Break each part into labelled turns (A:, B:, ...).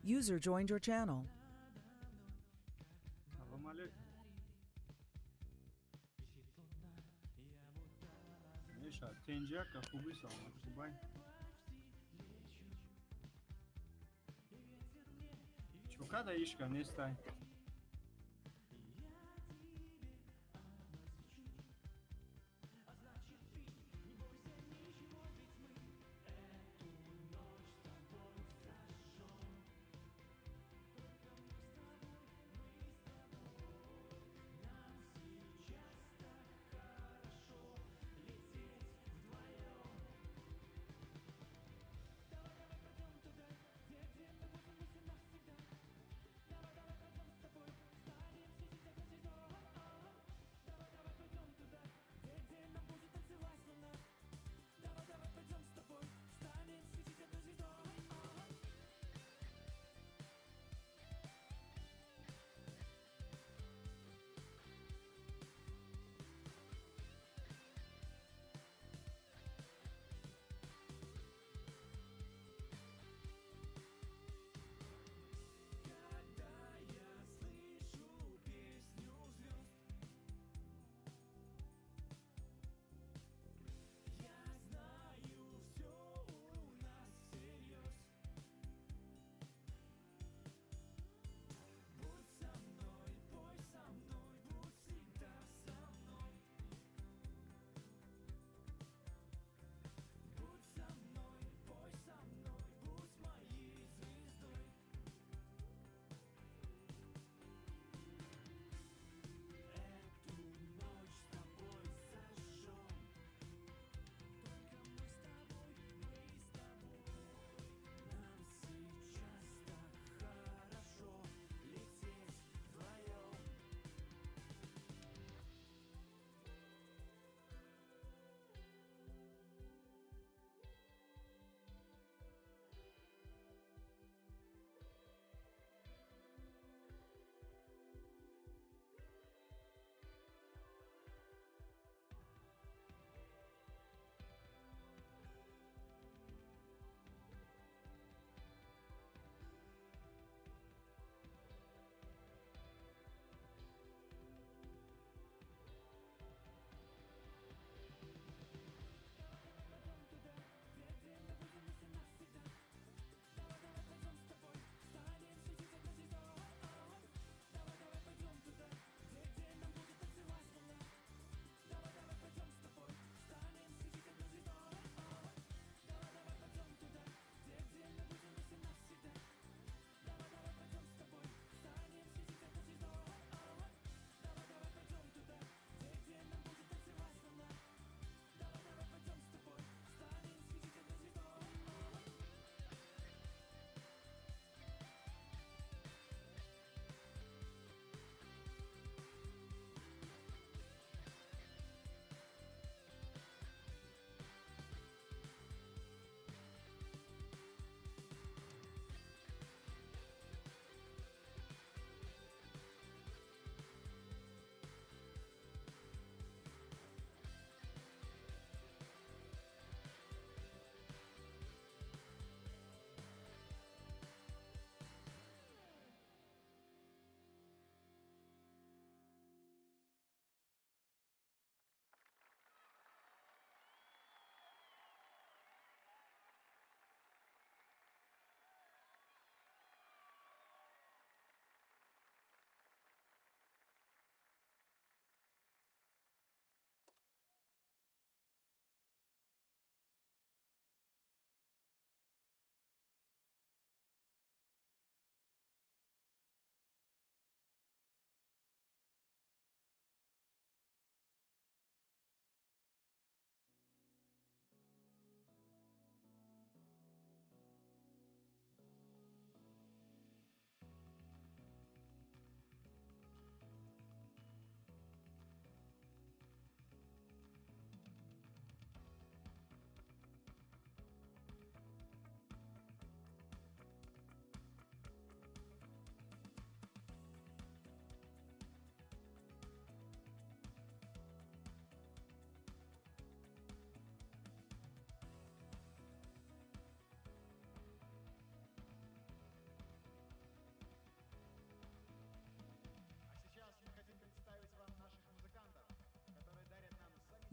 A: User joined your channel.
B: Салом алейкум. Меша, тенҷака, хуби, саломат, хубай? Чокада ишка нестай.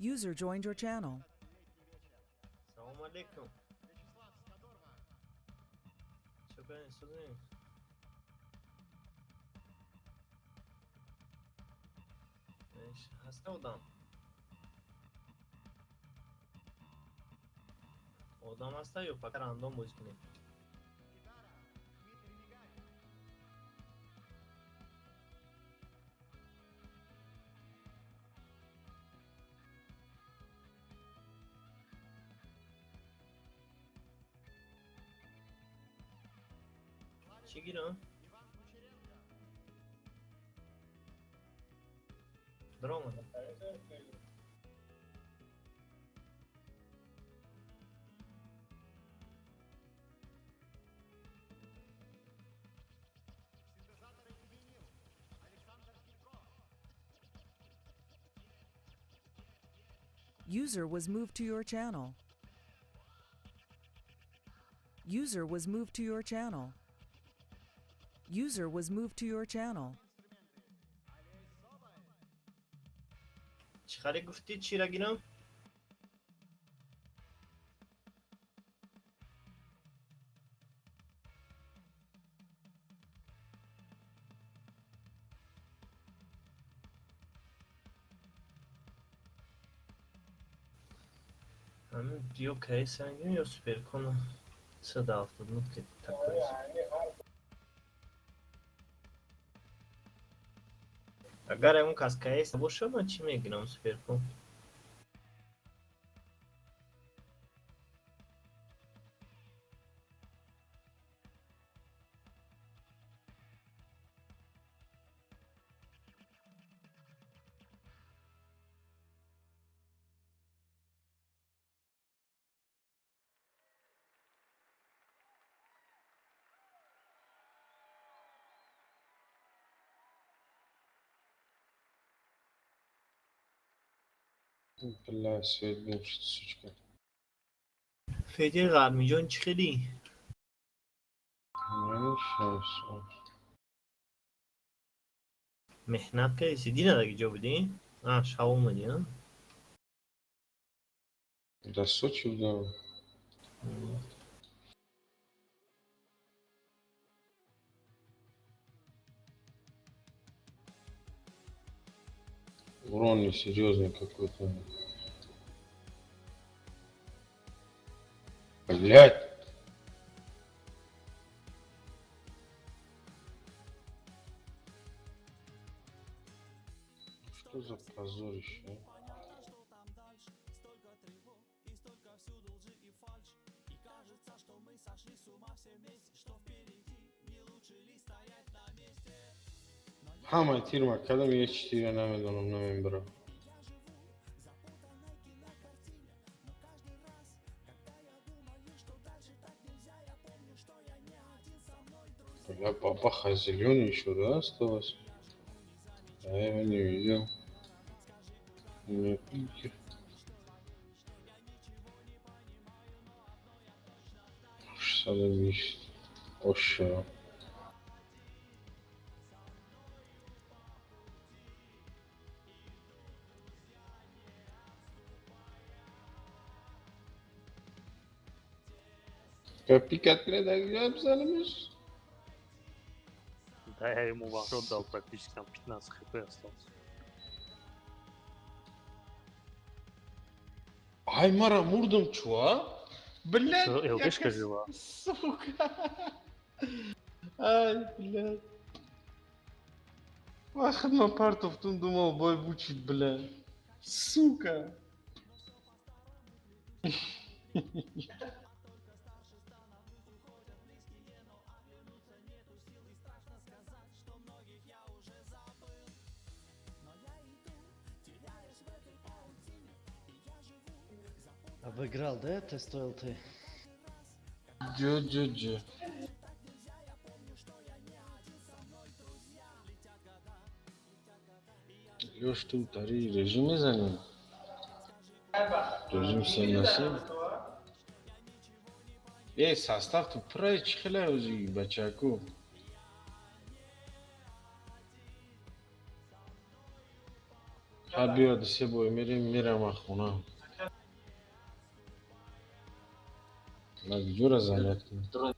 A: User joined your channel.
C: Салом алейкум. Чё кардем, созем? Ҳаста одам? Одам ҳаста ё фақат рандом бозӣ кунем? Чӣ гирам? Даромад.
A: User was moved to your channel. User was moved to your channel. User was moved to your channel.
C: Чӣ хари гуфтӣ, чира гирам? Ҳамин ё КС ангим ё Суперкона 179 ки такой. Агар ягон кас КС бошад, ман чӣ мегирам, Суперкон?
D: Бля, свет глушит, сучка.
C: Федер Ғармиҷон, чӣ хелӣ?
D: Сейчас.
C: Меҳнат кардӣ? Динадаги ҷо будӣ? А, шав омадӣ, а?
D: Да Сочи, да. Урон несерьезный какой-то. Блять! Что за позорище, а? Ҳамаи тирма кардам, як тира намедонам, намебарам. Бля, бабаха зеленый еще, да, осталось? Я его не видел. У меня пикер. 620. Оша. Копикат кредак.
E: Да, я ему в рот дал практически, там 15 хп осталось.
D: Ай, мара, мурдам чуа? Блядь,
E: ЛГшка жива.
D: Сука. Ай, блядь. Ах, на парту в том думал, бой бучит, блядь. Сука.
F: Обыграл, да, ты стоил ты?
D: Джо-джо-джо. Лёш, ты утари режиме за ним? Режим 7 на 7? Эй, состав ту пурай чӣ хеле ӯзи бачаку? Биёд се бой мерем, мерам аз хона. Ма куҷора занят кунам?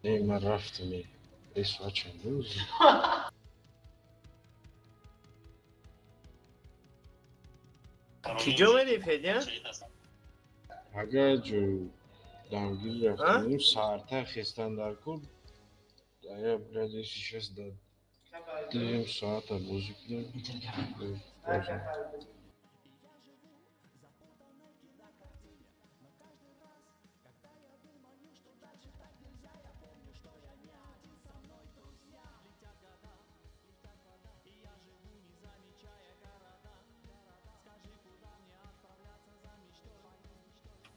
D: Не, ман рафтам. Е, соат чанд рӯз?
C: Киҷо мерӣ, Федя?
D: Агар ҷо дамгирӣ рафтам, саҳартар хестан дар кор, ая, блядь, если сейчас до дуюм соата бозӣ кунем. Бозам.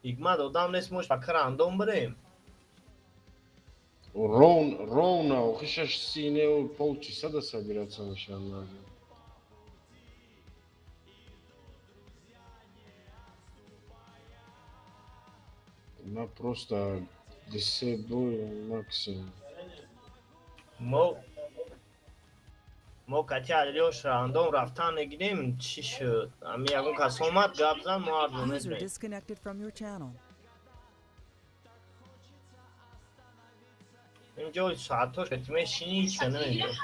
C: Ҳикмат одам нест, мо ба рандом бирем.
D: Ровно, охи 6:30 полчаса да собираться мешавам надо. Ма просто се бой максимум.
C: Мо кати Алёш рандом рафтан мегирем, чӣ шуд? Ами ягон кас омад, гап зан, мо ҳарду
A: User
C: медурем.
A: disconnected from your channel.
C: Инҷо соатҳо шуд, мешинӣ, ҳеч ка намебиёд.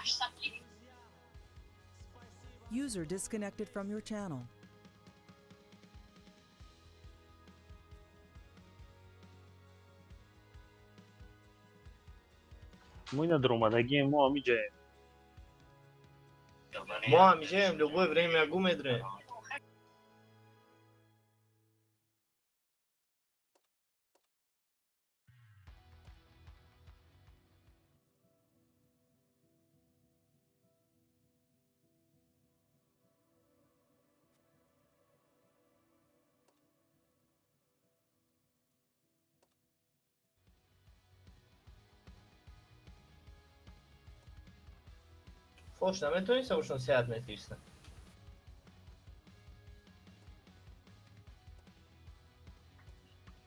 A: User disconnected from your channel.
E: Мо ина даромадагием, мо ҳамиҷаем.
C: Мо ҳамиҷаем, любое время гу медурем. Фош наметавонӣ сабушон сеҳат метирса?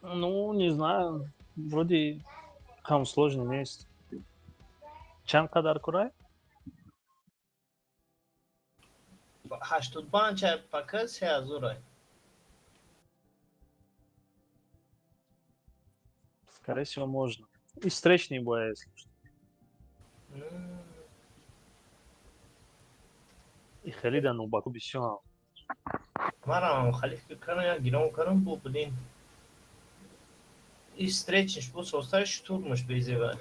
E: Ну, не знаю, вроде там сложный нест. Чанд қадар курай?
C: 85 пока 3000.
E: Скорее всего, можно. И встречный бой, если что. И хелида нубаку бисёр.
C: Марам хали фикр кардам, як гиром кардам, бу блин. И встречныйш бу состар штурмаш безева.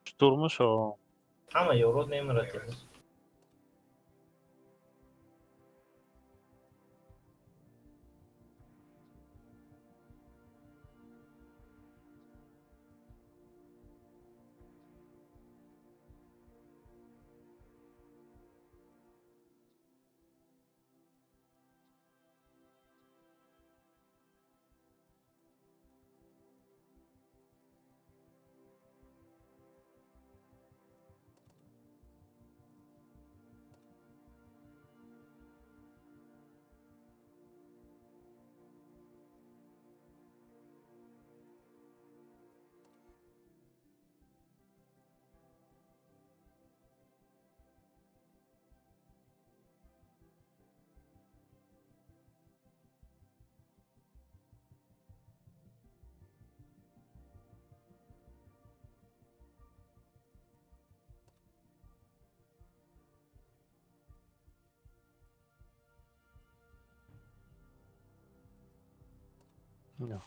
E: Штурмаш, о.
C: Ҳама ёрод немирад имрӯз.
E: No.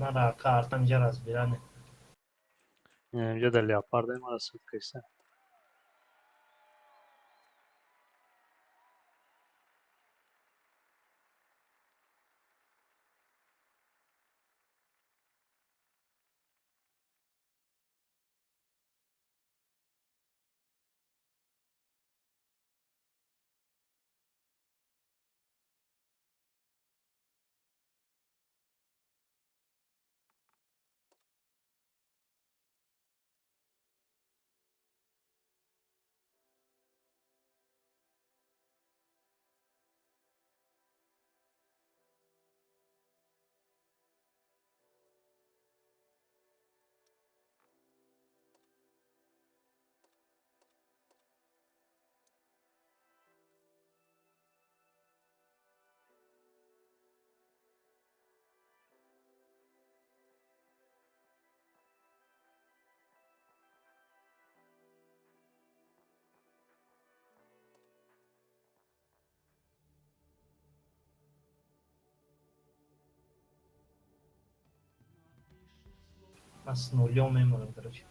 C: Мара картам ҷа разбиране.
E: Инҷа дар леопарда мара суд кайса.
C: Ман с нулё мемонам, короче.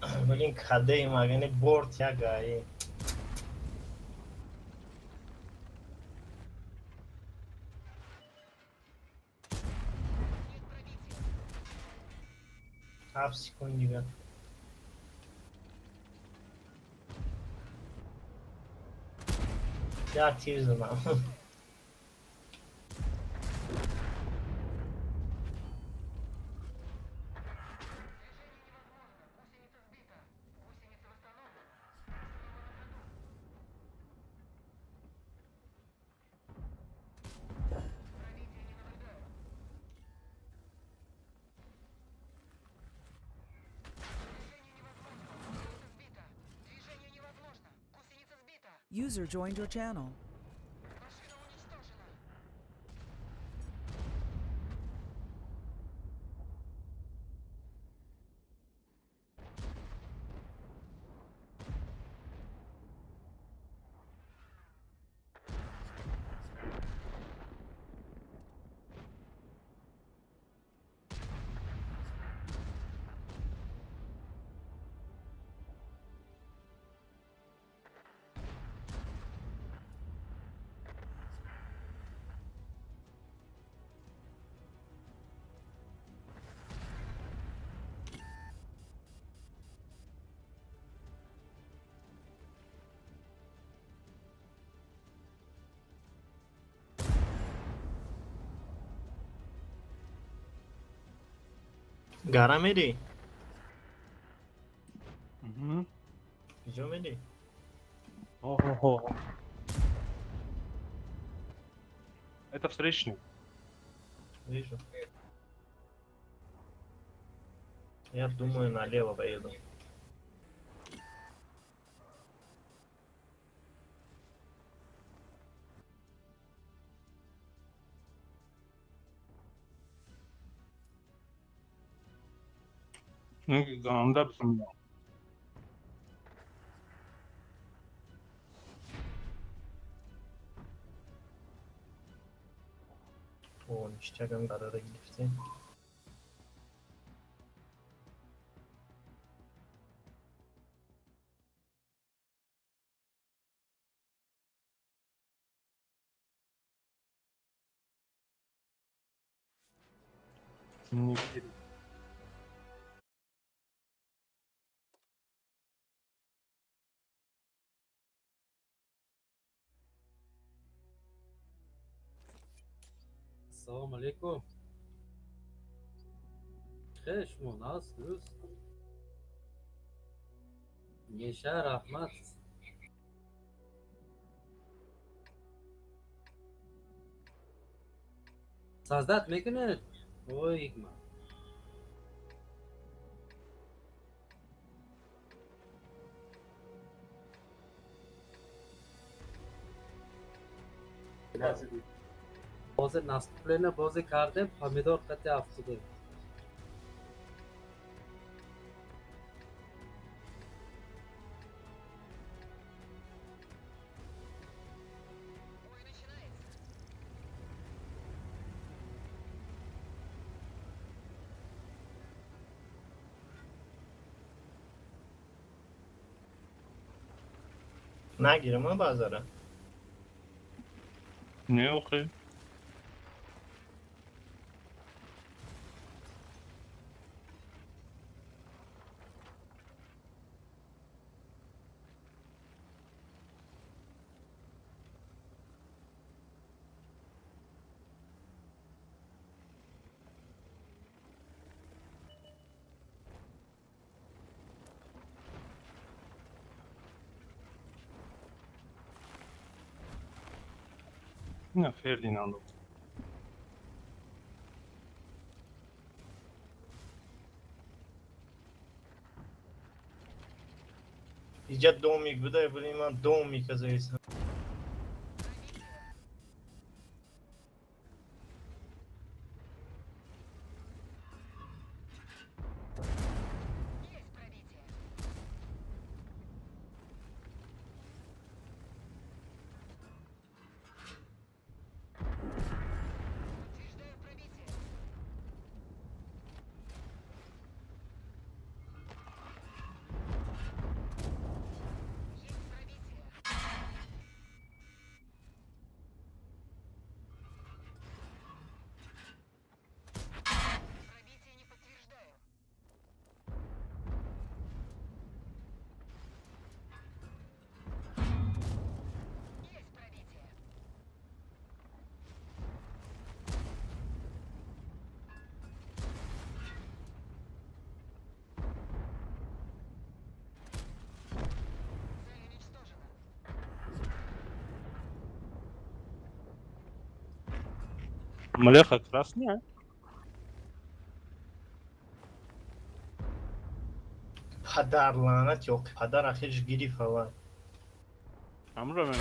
C: Блин, каде магани борт ягаи. Ҳафт секунд дига. Я тир задам.
A: User joined your channel. Гара мерӣ? Куҷо мерӣ?
E: Ого. Это встречный.
C: Вижу. Я думаю, налево поеду.
E: Да, бисмилла.
C: О, ништякам гарара гирифтем.
E: Не верю.
G: Салом алейкум. Хеле шумо нағз, дуруст? Неша раҳмат. Создать мекунед? Ой, ҳикмат. Ҳозир наступление бозӣ кардем, помидор қати афтодем.
C: Нагирам а базара?
E: Не, охе. На Фердинандо.
C: Иҷа домик буда, блин, ман домика зависам.
E: Млеха красная.
C: Падар лаънат ё падар ахирш гирифт ава.
E: Амро мен.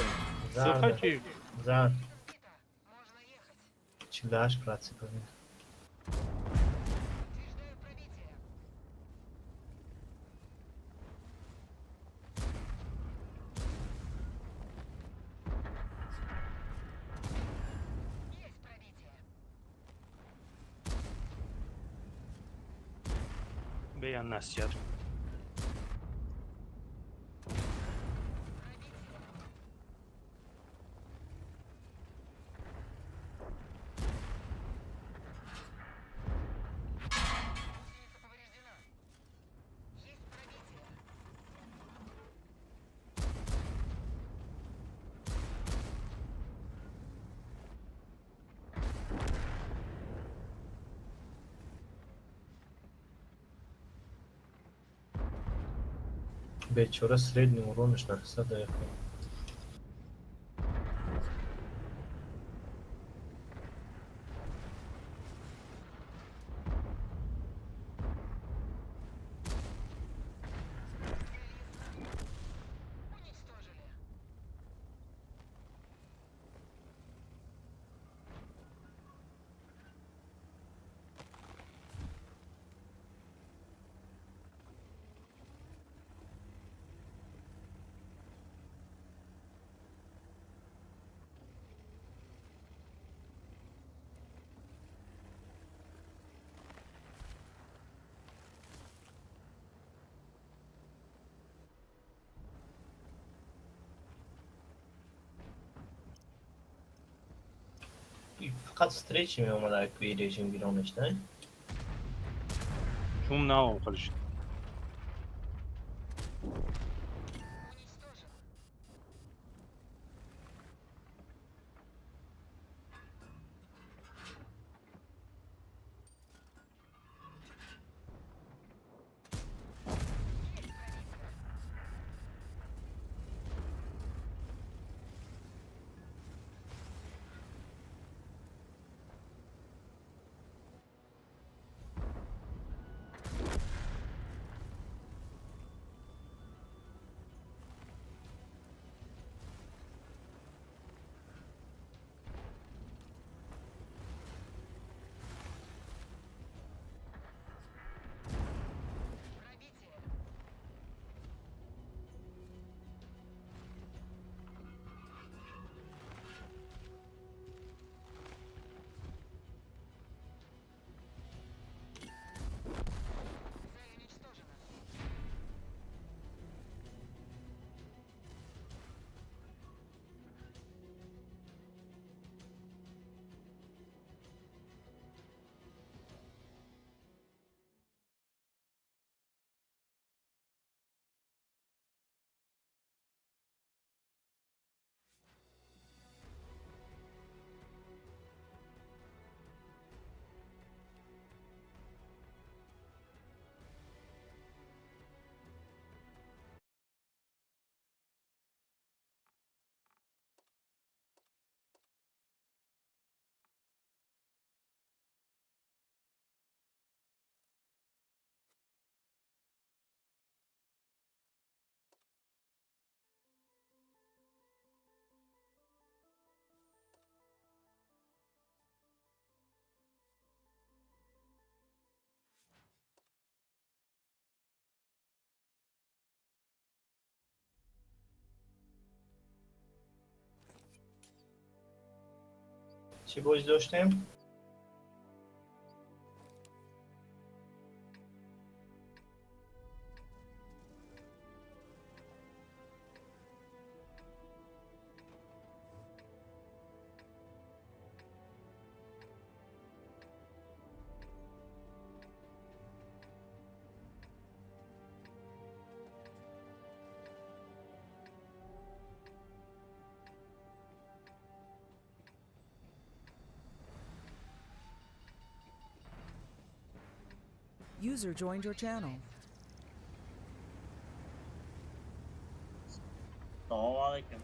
C: Зарда.
E: Сирха чи?
C: Зад. 48 процентов.
E: Бея насият.
C: Бечора средний урониш 900 ехал. Фақат встречи меомада ки режим гиронаш, не?
E: Чум наом хелиш.
C: Чӣ бозӣ доштем?
A: User joined your channel.
H: Салом алейкум.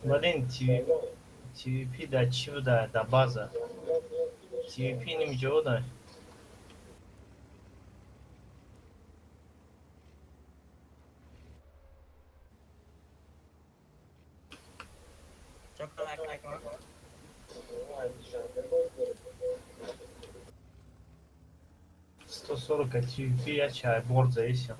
C: Блин, TVP да чӣ буда да база? TVP нимҷодай. Сто сорок TVP я чай борд заисел.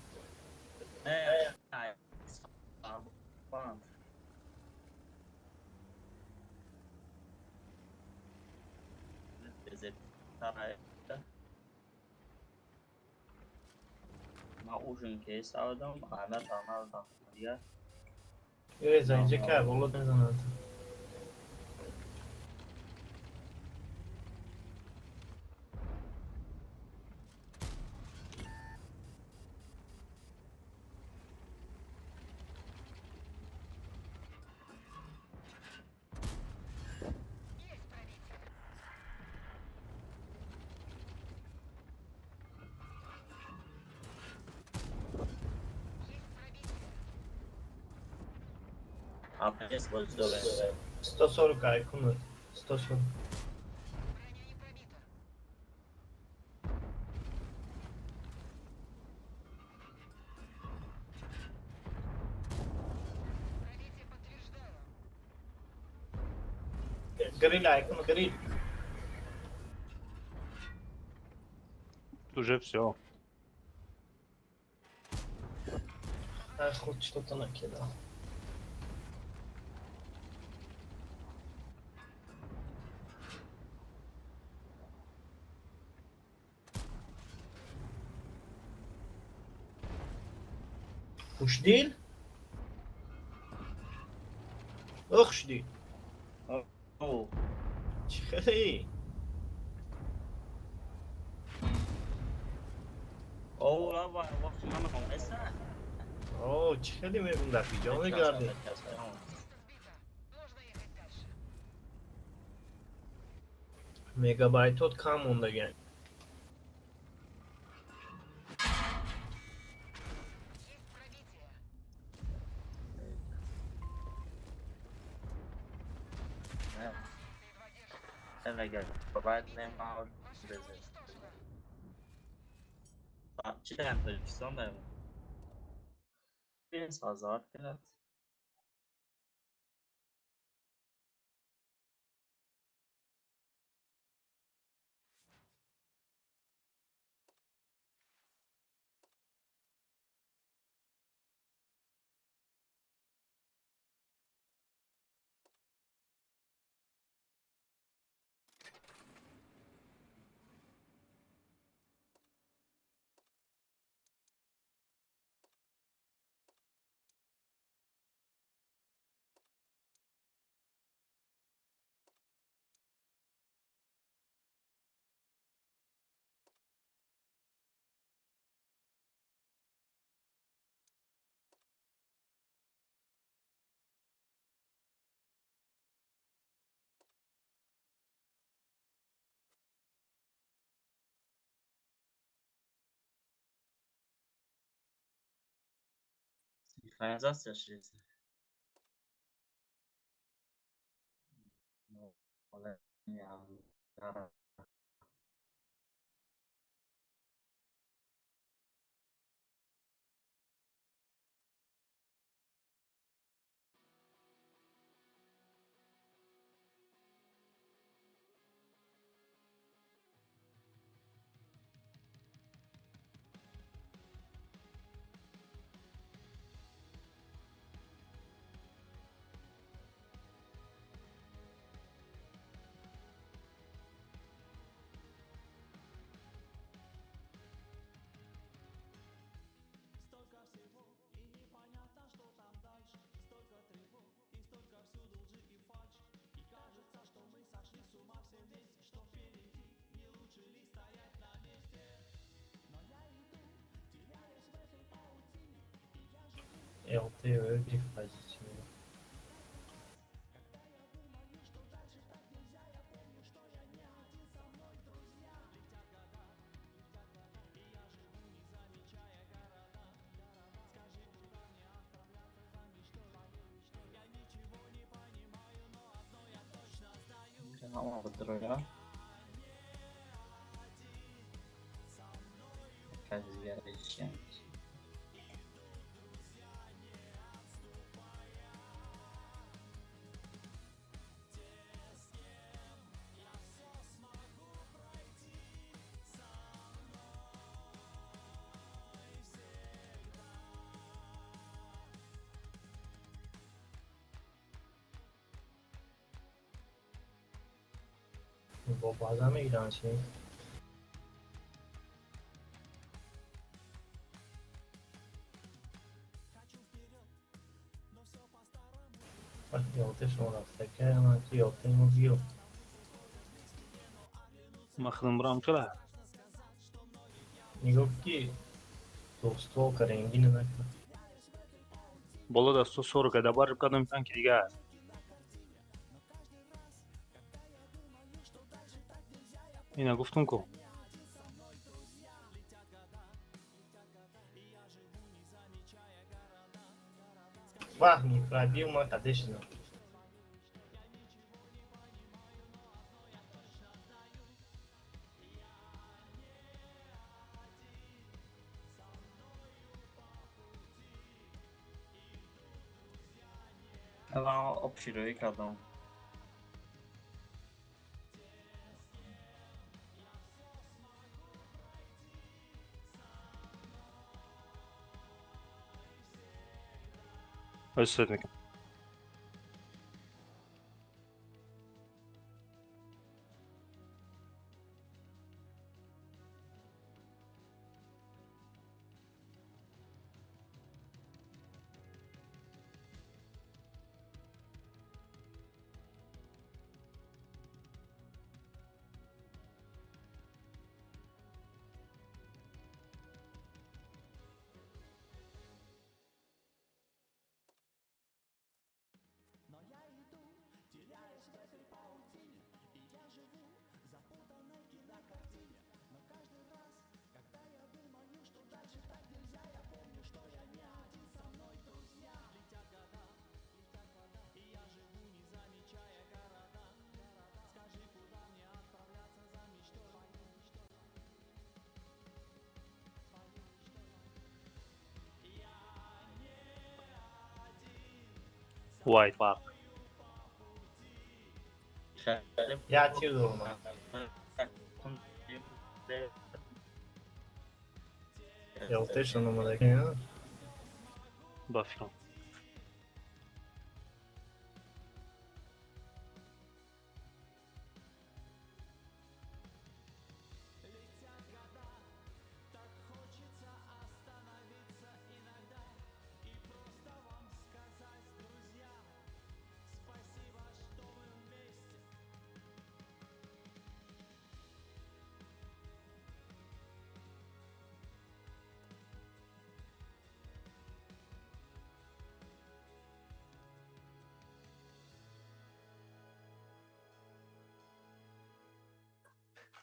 H: А сколько?
C: 140 айкон. 140. Гриль айкон, гриль.
E: Уже все.
C: Ах, хоть что-то накидал. Хушдил? Охшдил.
H: О.
C: Чихали.
H: О, лава, вақти ман мехоҳам.
C: О, чихали мегум дар видео мегардӣ. Мегабайтот кам мондаган.
H: Синхронизация через.
C: ЛТ гриф позицию.
H: Друзья.
C: Бо база мегиранд чи? Ёлтешон рафтака, ки ёлтемо биё.
E: Ман худам бурам чора?
C: Нигоҳ ки двухстволка рангина накун.
E: Боло да 140 да бар кадом танки дига аст. Ина гуфтум ку.
C: Вах, не пробил ма кадешина.
H: Ела обшироӣ кардам.
E: Ҳоз мекунам. White Park.
C: Я тир дорам. Ёлтешон омадака.
E: Ба фикрам.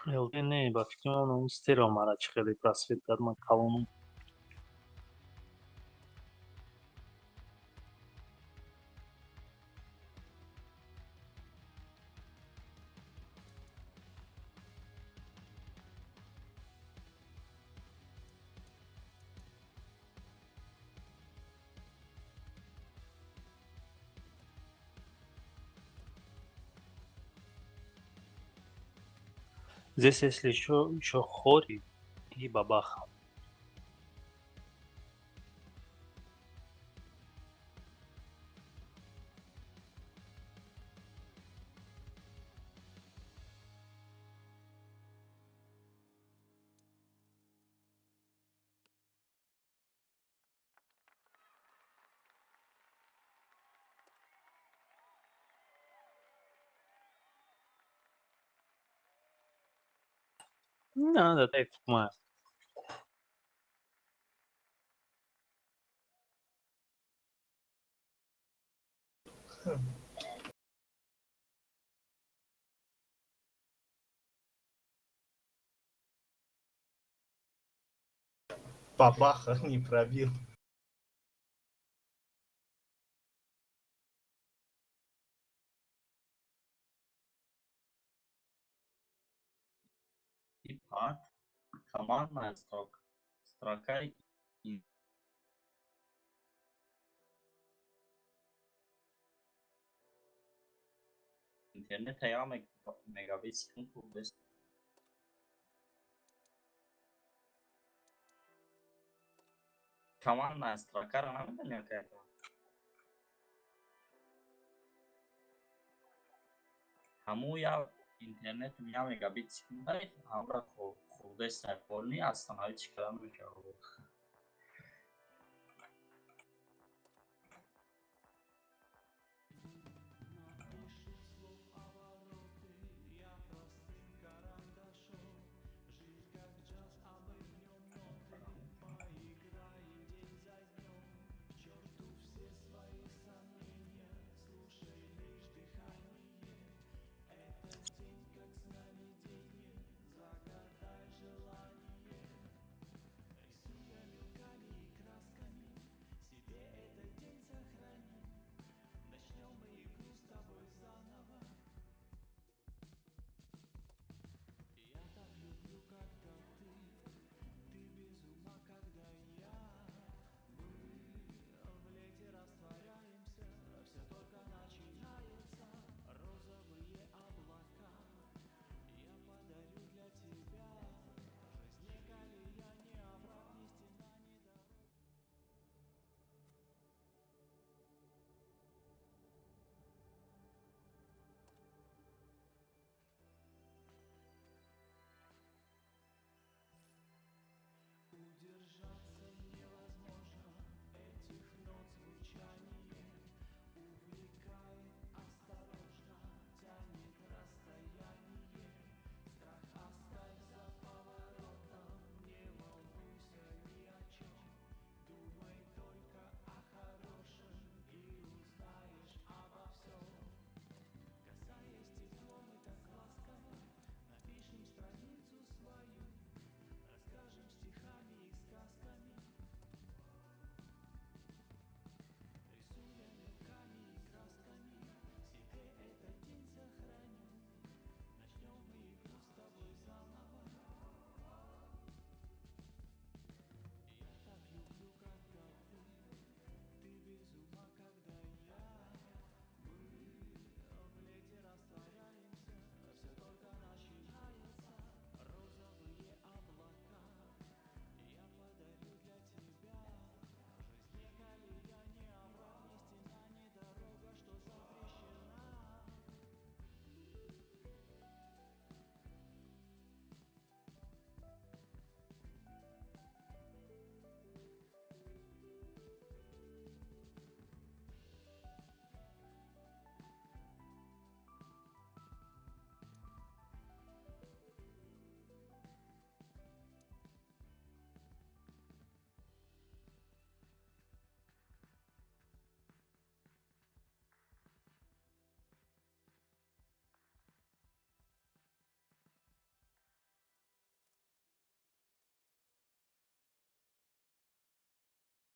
E: ЛД не, ба фикри ман он стерео мара чӣ хеле просвет дад, ман калонум. Здесь, если еще Хори и Бабаха. Надо так ма.
C: Бабаха не пробил.
H: Part командная строка. Строкаи интернета як мегабит секунд хурдест. Командная строкаро намедонӣ, акаята? Ҳамун як интернетм як мегабит секундай, ҳамра хурдест, полный остановить карда намешавад.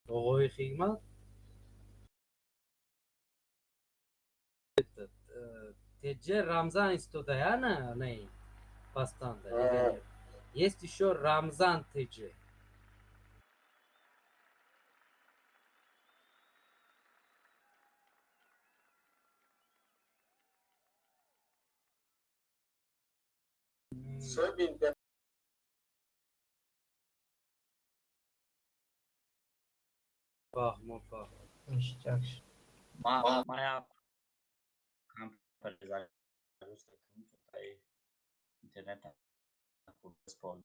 G: Оғои Хикмат, этот ТЖ Рамзан истода, на не пастанда или нет? Есть еще Рамзан ТЖ. Фаҳмо, фаҳмо.
C: Ништяк.
H: Ма як кампер загрузка кунем, чунки интернет хурдест полный.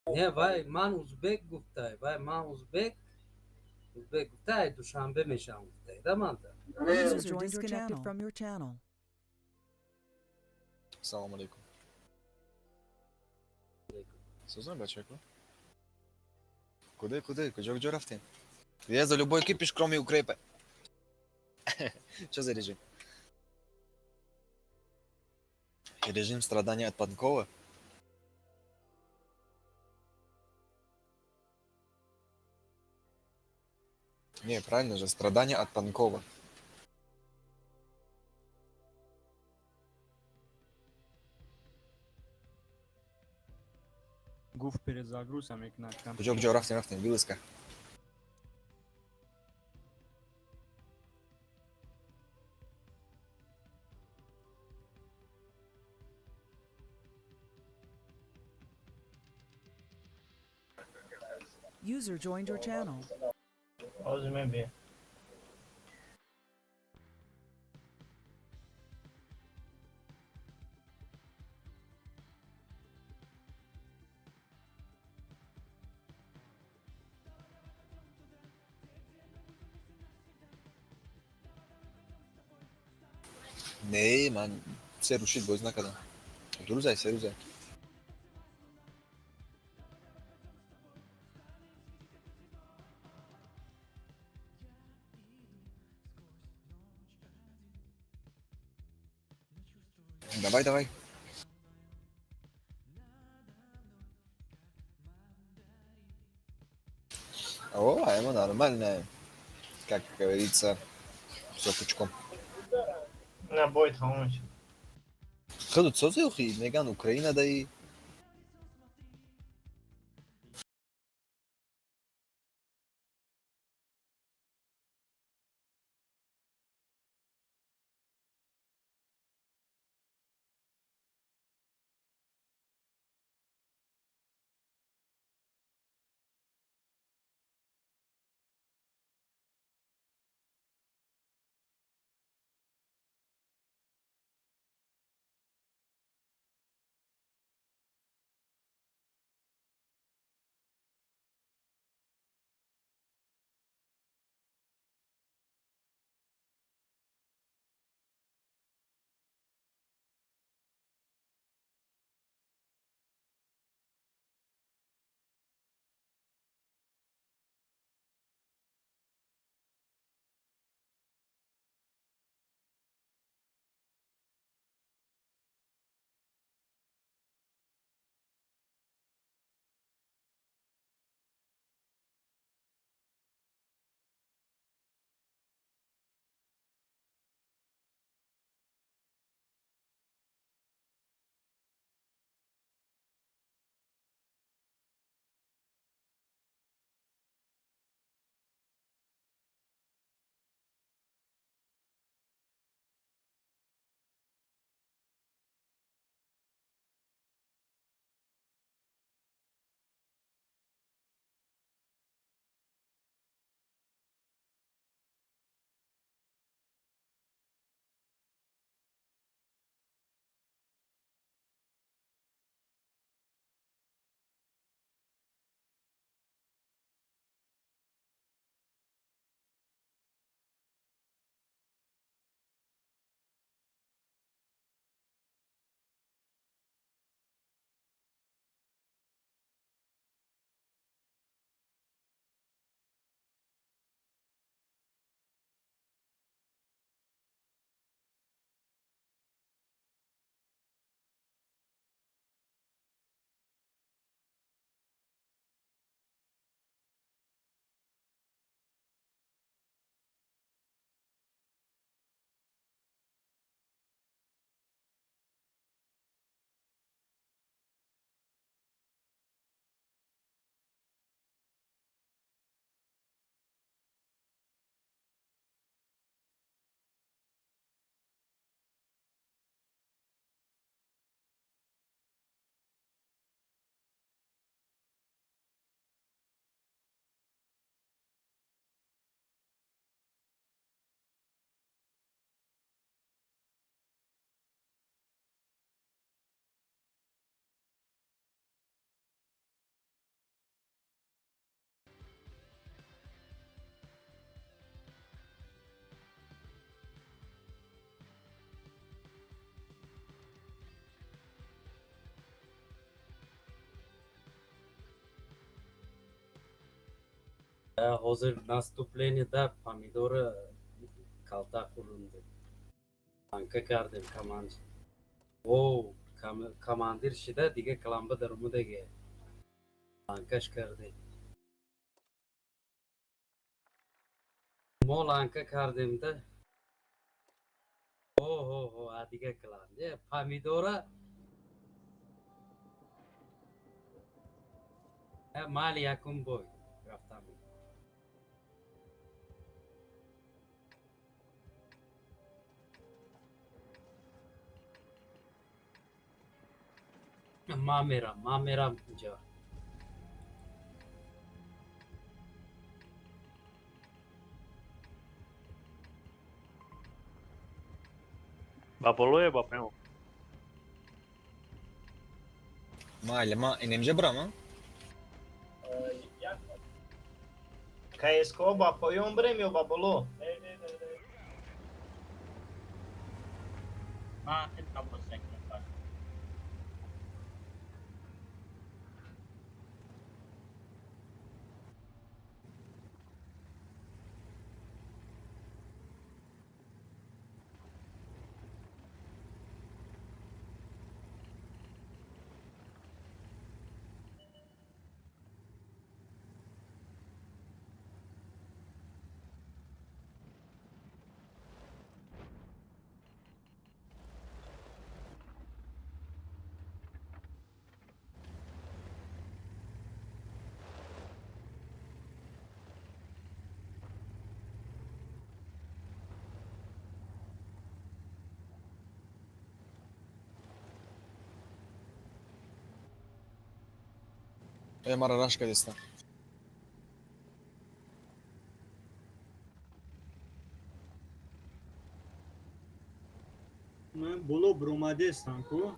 G: Не, вай ман узбек гуфтай, вай ман узбек, узбек гуфтай, Душанбе мешавам гуфтай, да манда.
A: User joined your
I: Disconnected
A: channel.
I: From your channel.
J: Салом алейкум. Сузан, бачако. Куды, куды, куҷо, куҷо рафтем? Я за любой кипиш, кроме укрепа. Что за режим? Режим страдания от Панкова? Не, правильно же, страдания от Панкова.
B: Гуфт, перезагрузка мекунад.
J: Куҷо, куҷо рафтем, рафтем, вылазка.
A: User joined your channel.
C: Ҳозир мебиям.
J: Не, ман 3 рӯз шид, бозӣ накардам. 2 рӯзай, 3 рӯзай. Давай, давай. О, а ему нормально. Как говорится, всё пучком.
C: На бой тамом шуд.
J: Худут сози охи, меган Украина даи.
G: Ҳозир наступление да помидора калта хӯрондем, банка кардем. Команд о командир шида, дига каламба даромадаге, ланкаш кардем. Мо ланка кардем да. Оҳо, а дига клан помидора. Майли, якум бой рафтам. Ман мерам, ман мерам инҷа.
E: Ба боло ё ба поён?
J: Майли, ман инемҷа бирам, а?
C: КСКО ба поён бирем ё ба боло?
H: Ман хеле табос мекунам.
J: Э, мара раш кадеста.
B: Ман боло бромадестам ку.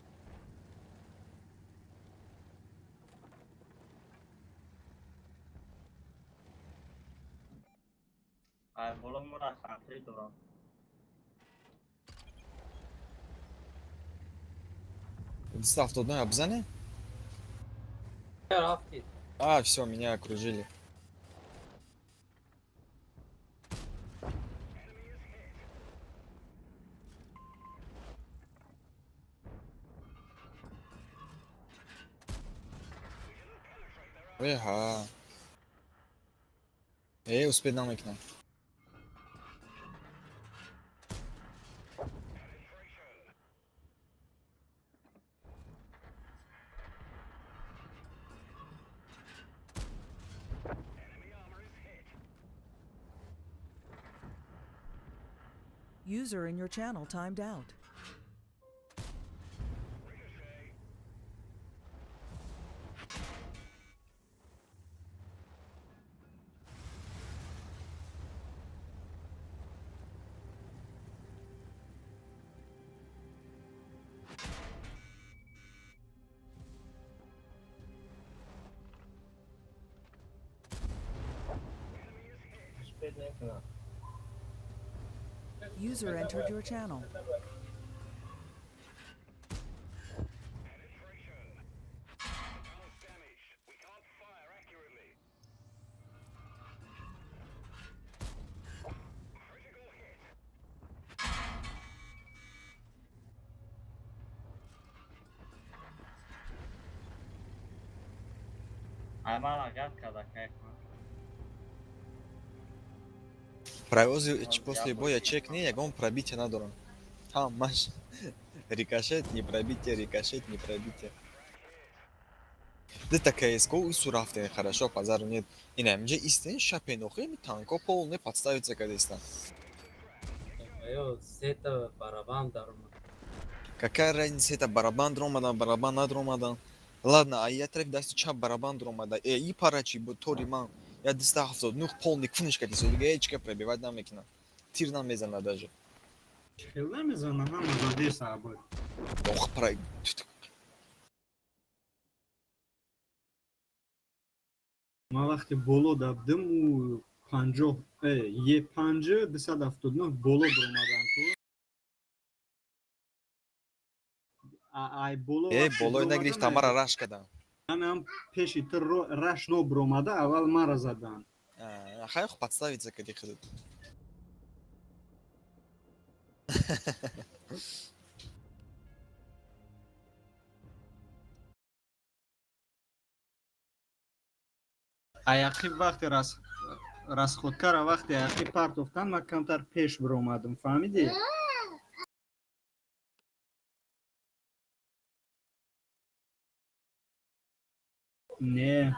H: Ай боло мора хатри дорам.
J: 279 бизане?
G: Рафтид.
J: А, всё, меня окружили. Эха. Э, успеть намекна.
A: User in your channel timed out.
C: Успеть мекунам.
A: User entered your channel.
H: Ай ман агар када кайф.
J: Провози после боя чек не, ягон пробитие надорам. Ҳамаш рикошет, не пробитие, рикошет, не пробитие. Дета КСКО усу рафтен, хорошо, базару нет. Ина инҷа истен шапен охи, ми танко полный подставиться кадестан.
G: Ё сета барабан даромад.
J: Какая разница, это барабан дромадан, барабан надромадан. Ладно, а я тарафи дасти чап барабан дромада. Э, и парачи бо тори ман. Я 279 полный куниш кадисо, дига ҳеч ка пробивать намекунам. Тир намезана даже.
B: Хел намезана, ҳама задеса абад.
J: Ох, пара.
B: Ман вақте боло дабдим, ӯ 50 е 5 279 боло бромадан ку. Ай боло
J: Э,
B: вақте
J: болои
B: бромадан,
J: нагирифта, мара раш кадан.
B: Ҳамам пеши ту раш нобромада, аввал мара задан.
J: Хай хо подставиться кади худат.
B: Аяқи вақте расходкара вақте аяқи партофтан, ман камтар пеш биромадам, фаҳмидӣ? Не.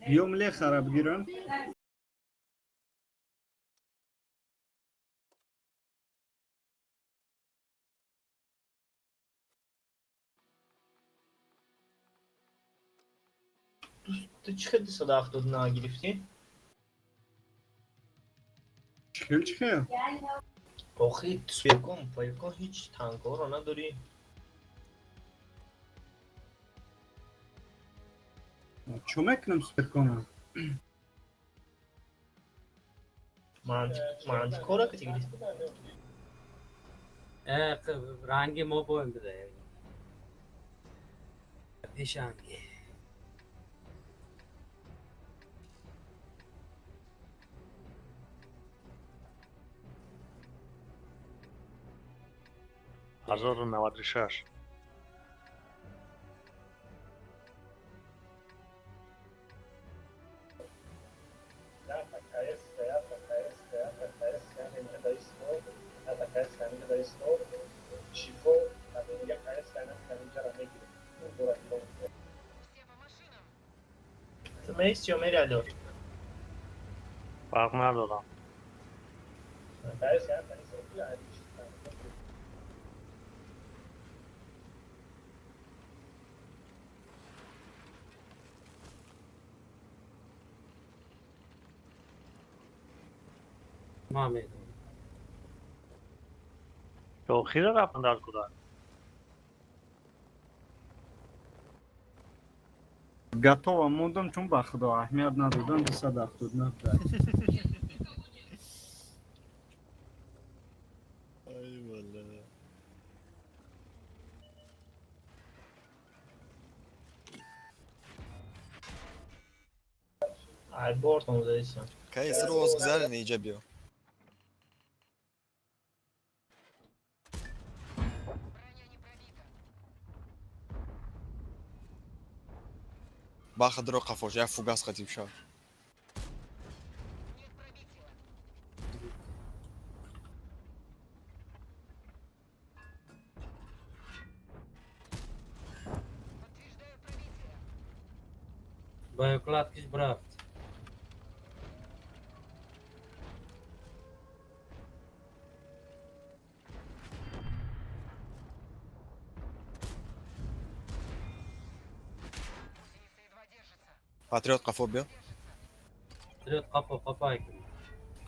B: Ё млехара бигирам.
C: Ту чӣ хел 279 гирифтӣ?
B: Чӣ хел, чӣ хел?
C: Охи суперкон, пайкон ҳеҷ танкҳоро надорӣ.
B: Чо мекунам суперкона?
C: Мантикора ки гирифтӣ?
G: Ранги мо боем бида. Пешанги.
E: 1096.
C: Ту меисти ё мери, Алё?
E: Фарқ надорам.
G: Ман медонам.
E: Охира рафтан дар куда.
B: Готово мондам, чун ба худо аҳамият надодам, 279 да.
F: Ай, бля.
C: Ай бортон задисам.
J: Кай сиро гузарен иҷа биё. Баха дро қафош, як фугас қатиб шав.
G: Боекладкиш брафт.
J: Патриот қафо биё.
G: Патриот қафо, қафо айкун.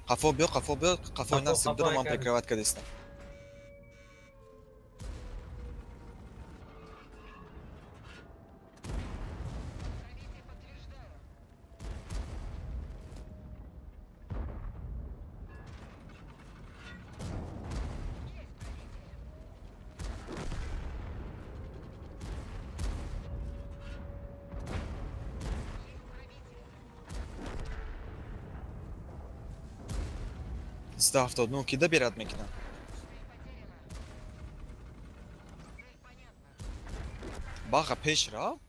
J: Қафо биё, қафо биё, қафои
G: Қафо,
J: насиб
G: қафо
J: дро ман
G: айкун.
J: прикрывать кардистам. 279 кида берад мекунам. Баха пеш рафт.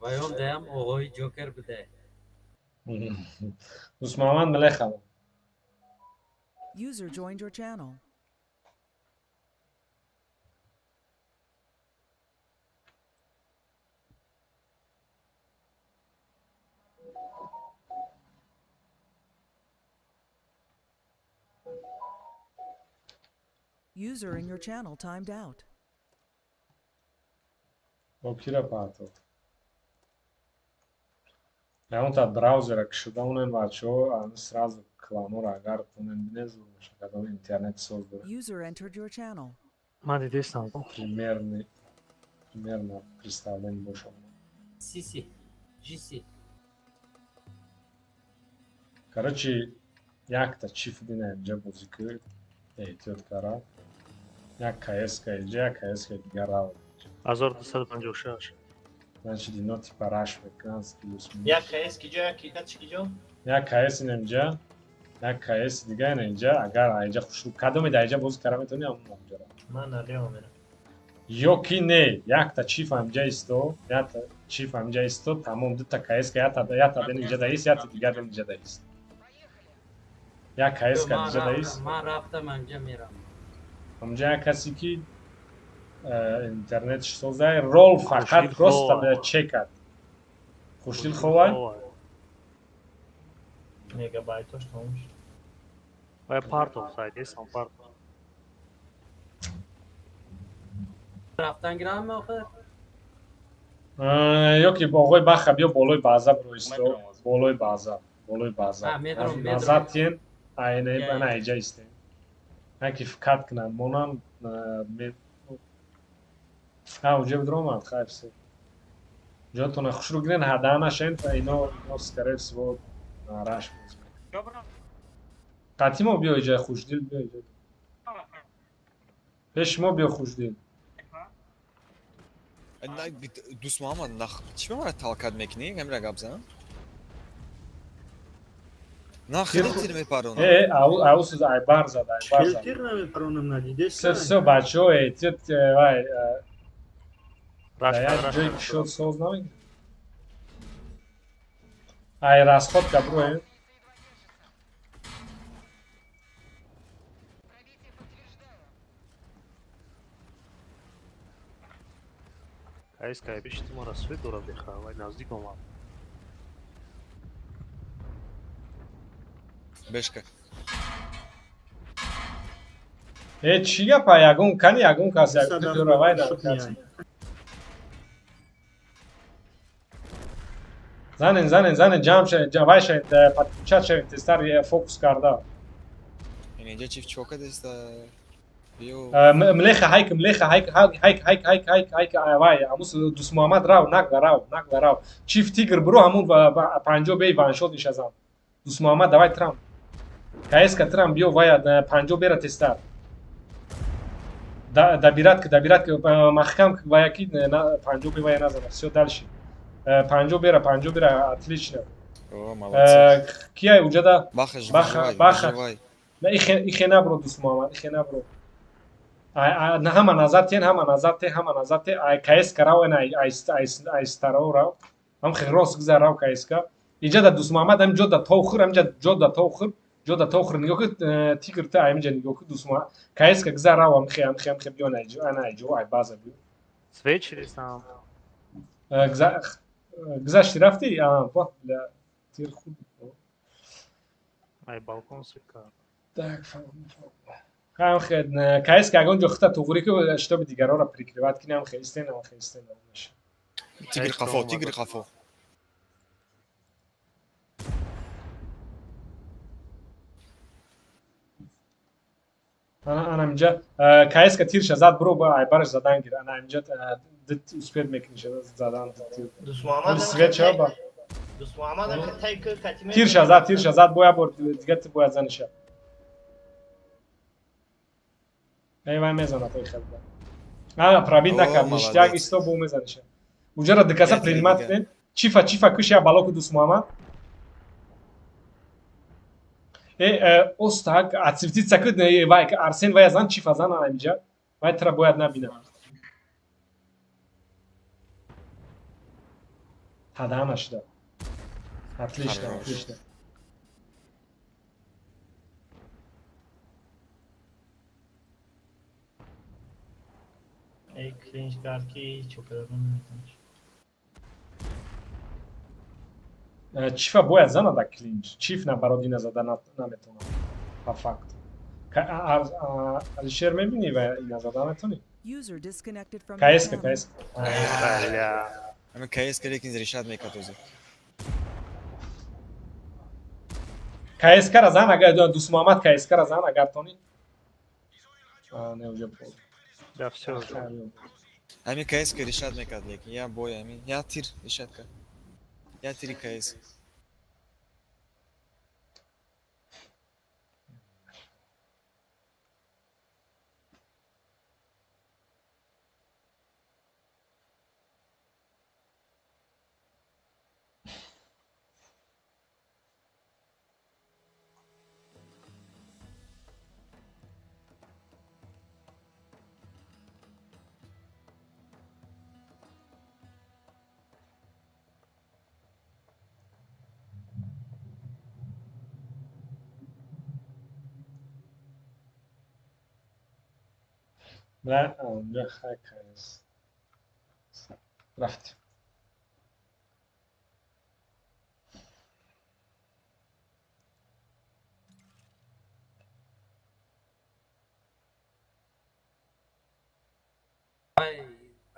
G: Ваён даям оғои ҷокер биде.
D: Дӯстмуҳаммад мелехам.
A: User joined your channel. User in your channel timed out.
I: Бо кира партофт? Ягонта браузера кушода монем, бачаҳо, ами сразу кланора агар тонем бинем, зур мешавад, кадом интернет соз дорад.
A: User entered your channel.
E: Ман дидестам.
I: Примерный, примерно представление бошад.
G: Сиси. Жиси.
I: Короче, якта чиф дина инҷа бозӣ ки эҳтиёт кара. Як КС-ка инҷа, як КС-ка дигар рав.
E: 1256.
I: Значит, ино типа раш мекунанд плюс минус.
C: Як КС киҷо, як чи киҷо?
I: Як КС ина инҷа, як КС дига ина инҷа, агар инҷа хушрӯ кадоме дар инҷа бозӣ кара метавонӣ, ҳамон ҳамҷа рав.
C: Ман налево мерам.
I: Ё ки не, якта чиф ҳамҷа исто, якта чиф ҳамҷа исто, тамом, дута КС-ка, якта ден инҷа даист, якта дигар ден инҷа даист. Як КС-ка инҷа даист.
G: Ман рафтам анҷа мерам.
I: Ҳамҷа як касе ки интернетш созай, рол фақат
E: Хушдил
I: просто
E: ховай.
I: бояд чекад. Хушдил ховай?
C: Мегабайтош тамом шуд.
E: Вай партоф сайдестам партоф.
G: Рафтан гирам охир?
I: Ё ки оғои Баха биё болои база биро исто,
H: Метром аз.
I: болои база, болои база.
G: А, метром, метром.
I: Назад тиен, айна
H: Я, я.
I: ана иҷа истем. Яки фикат кунанд, монам а уҷа бидромад, хайр все. Ҷотона хушрӯ гирен, ҳада нашен, ино скорее всего раш бозӣ мекунанд. Қатимо биё иҷа, Хушдил биё иҷа. Пеши мо биё, Хушдил.
J: Дӯст Муҳаммад, нах чӣ ба мара талкат мекунӣ? Ҳамира гап зан. На хеле тир мепаронам.
I: Э, аусуз айбар зад, айбар
B: Хел
I: зад.
B: тир намепаронам, надидест.
I: Все, все, бачаҳо, эҳтиёт, вай,
E: Раш
I: дар як
E: раш.
I: ҷои кушод соз намекунад. Ай расход ка броем.
E: КС-ка бишти мара свет дора беха, вай наздик омад.
J: Бешка.
I: Э, чӣ гапа, ягон кани, ягон кас, ягон ҷора вай дар. Занен, занен, занен, ҷамъ шавед, вай шавед, подключать шавед, тезтар фокус карда.
J: Ин инҷа чиф чико кардеста? Биё.
I: Млеха ҳайк, млеха ҳайк, ҳайк, ҳайк, ҳайк, ҳайк, ҳайк, ҳайк, вай, ҳамус Дӯст Муҳаммад рав, нагла рав, нагла рав. Чиф тигр биро, ҳамун 50 бей ваншот нишазам. Дӯст Муҳаммад, давай трам. КС-ка трам биё, вай 50 бера тезтар. Добирать ки, добирать ки, маҳкам ки, вая ки 50 бей вая назана. Всё, дальше. 50 бера, 50 бера, отлично.
J: О, молодцы.
I: Кияй уҷада?
J: Баха,
I: Баха,
J: живай,
I: Баха.
J: живай.
I: На ихе набро, Дӯст Муҳаммад, ихе набро. Ай, на ҳама назар тен, ҳама назар те, ҳама назар те. Ай КС-ка рав, эн ай ай ай ай старо рав. Ҳам хе рост гузар рав КС-ка. Иҷа да Дӯст Муҳаммад ҳам ҷо да тохир, ҳам ҷо да тохир, ҷо да тохир нигоҳ ки, тигр та ҳаминҷа нигоҳ ки, Дӯст Муҳаммад. КС-ка гузар рав, ҳам хе, ҳам хе, ҳам хе биё ана иҷо, ана иҷо, ай база биё.
E: Свет шидестам.
I: Гузашти рафти? А, ба, бля, тир хуб.
E: Ай балкон свет кард.
I: Так, фаҳмидам, фаҳмидам. Ҳам хе КС-ка ягон ҷо хита туғрӣ ки, чтобы дигарора прикрывать кунӣ, ҳам хе истен, ҳам хе истен.
J: Тигр
E: КС-ка
J: қафо,
E: омад.
J: тигр қафо.
I: Ана ана инҷа КС-ка тирша зад, биро ба айбараш задан гир. Ана инҷа дит успеть мекунӣ задан тир.
C: Дӯст Муҳаммад
I: Свет шава ба.
C: Дӯст Муҳаммад ҳам тай ки катиме.
I: Тирша зад, тирша зад, бояд бор дигар ти бояд заниша. Эй, вай мезанад, эй хелда. А, пробить
J: О,
I: накард, ништяк
J: молодец.
I: исто бо мезаниша. Уҷара дикаса
J: Я
I: принимать
J: дигар.
I: кунед. Чифа, чифа куш я балоку Дӯст Муҳаммад. Э, остак, отсветиться ки, не, вай, Арсен вай зан, чифа зан ана инҷа. Вай тра бояд набинад. Ҳада нашуда. Отлично,
J: Хорош.
I: отлично.
C: Эй, клинч кард ки чо кардан наметавониш.
I: Чифа бояд занада клинч. Чиф наоборот ина зада наметавонад. По факту. Алишер мебинӣ ва ина зада метавонӣ?
A: User disconnected from your
I: КСК,
A: channel.
I: КСК.
E: Бля.
J: Ами КСК лекин решат мекард озир.
I: КСК ра зан, агар Дӯст Муҳаммад КСК ра зан, агар тонӣ. А, не, уже пол.
E: Да, всё уже.
J: Ами КСК решат мекард лекин я бой ами я тир решат кард. Я тири КС.
I: Не, унҷа хай КС. Рафтем.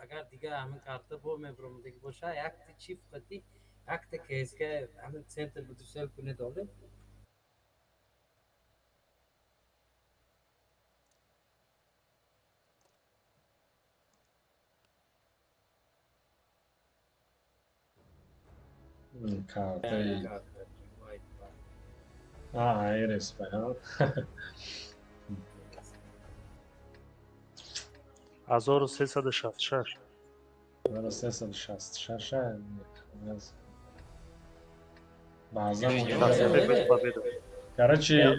G: Агар дига ҳамин карта бо мебиромадагӣ боша, якта чиф қати, якта КСК ҳамин центр будусел кунед оле.
I: Картаи. А, РСП, ҳа?
E: 1366.
I: 1366. Баъзан
E: 25 победа.
I: Короче,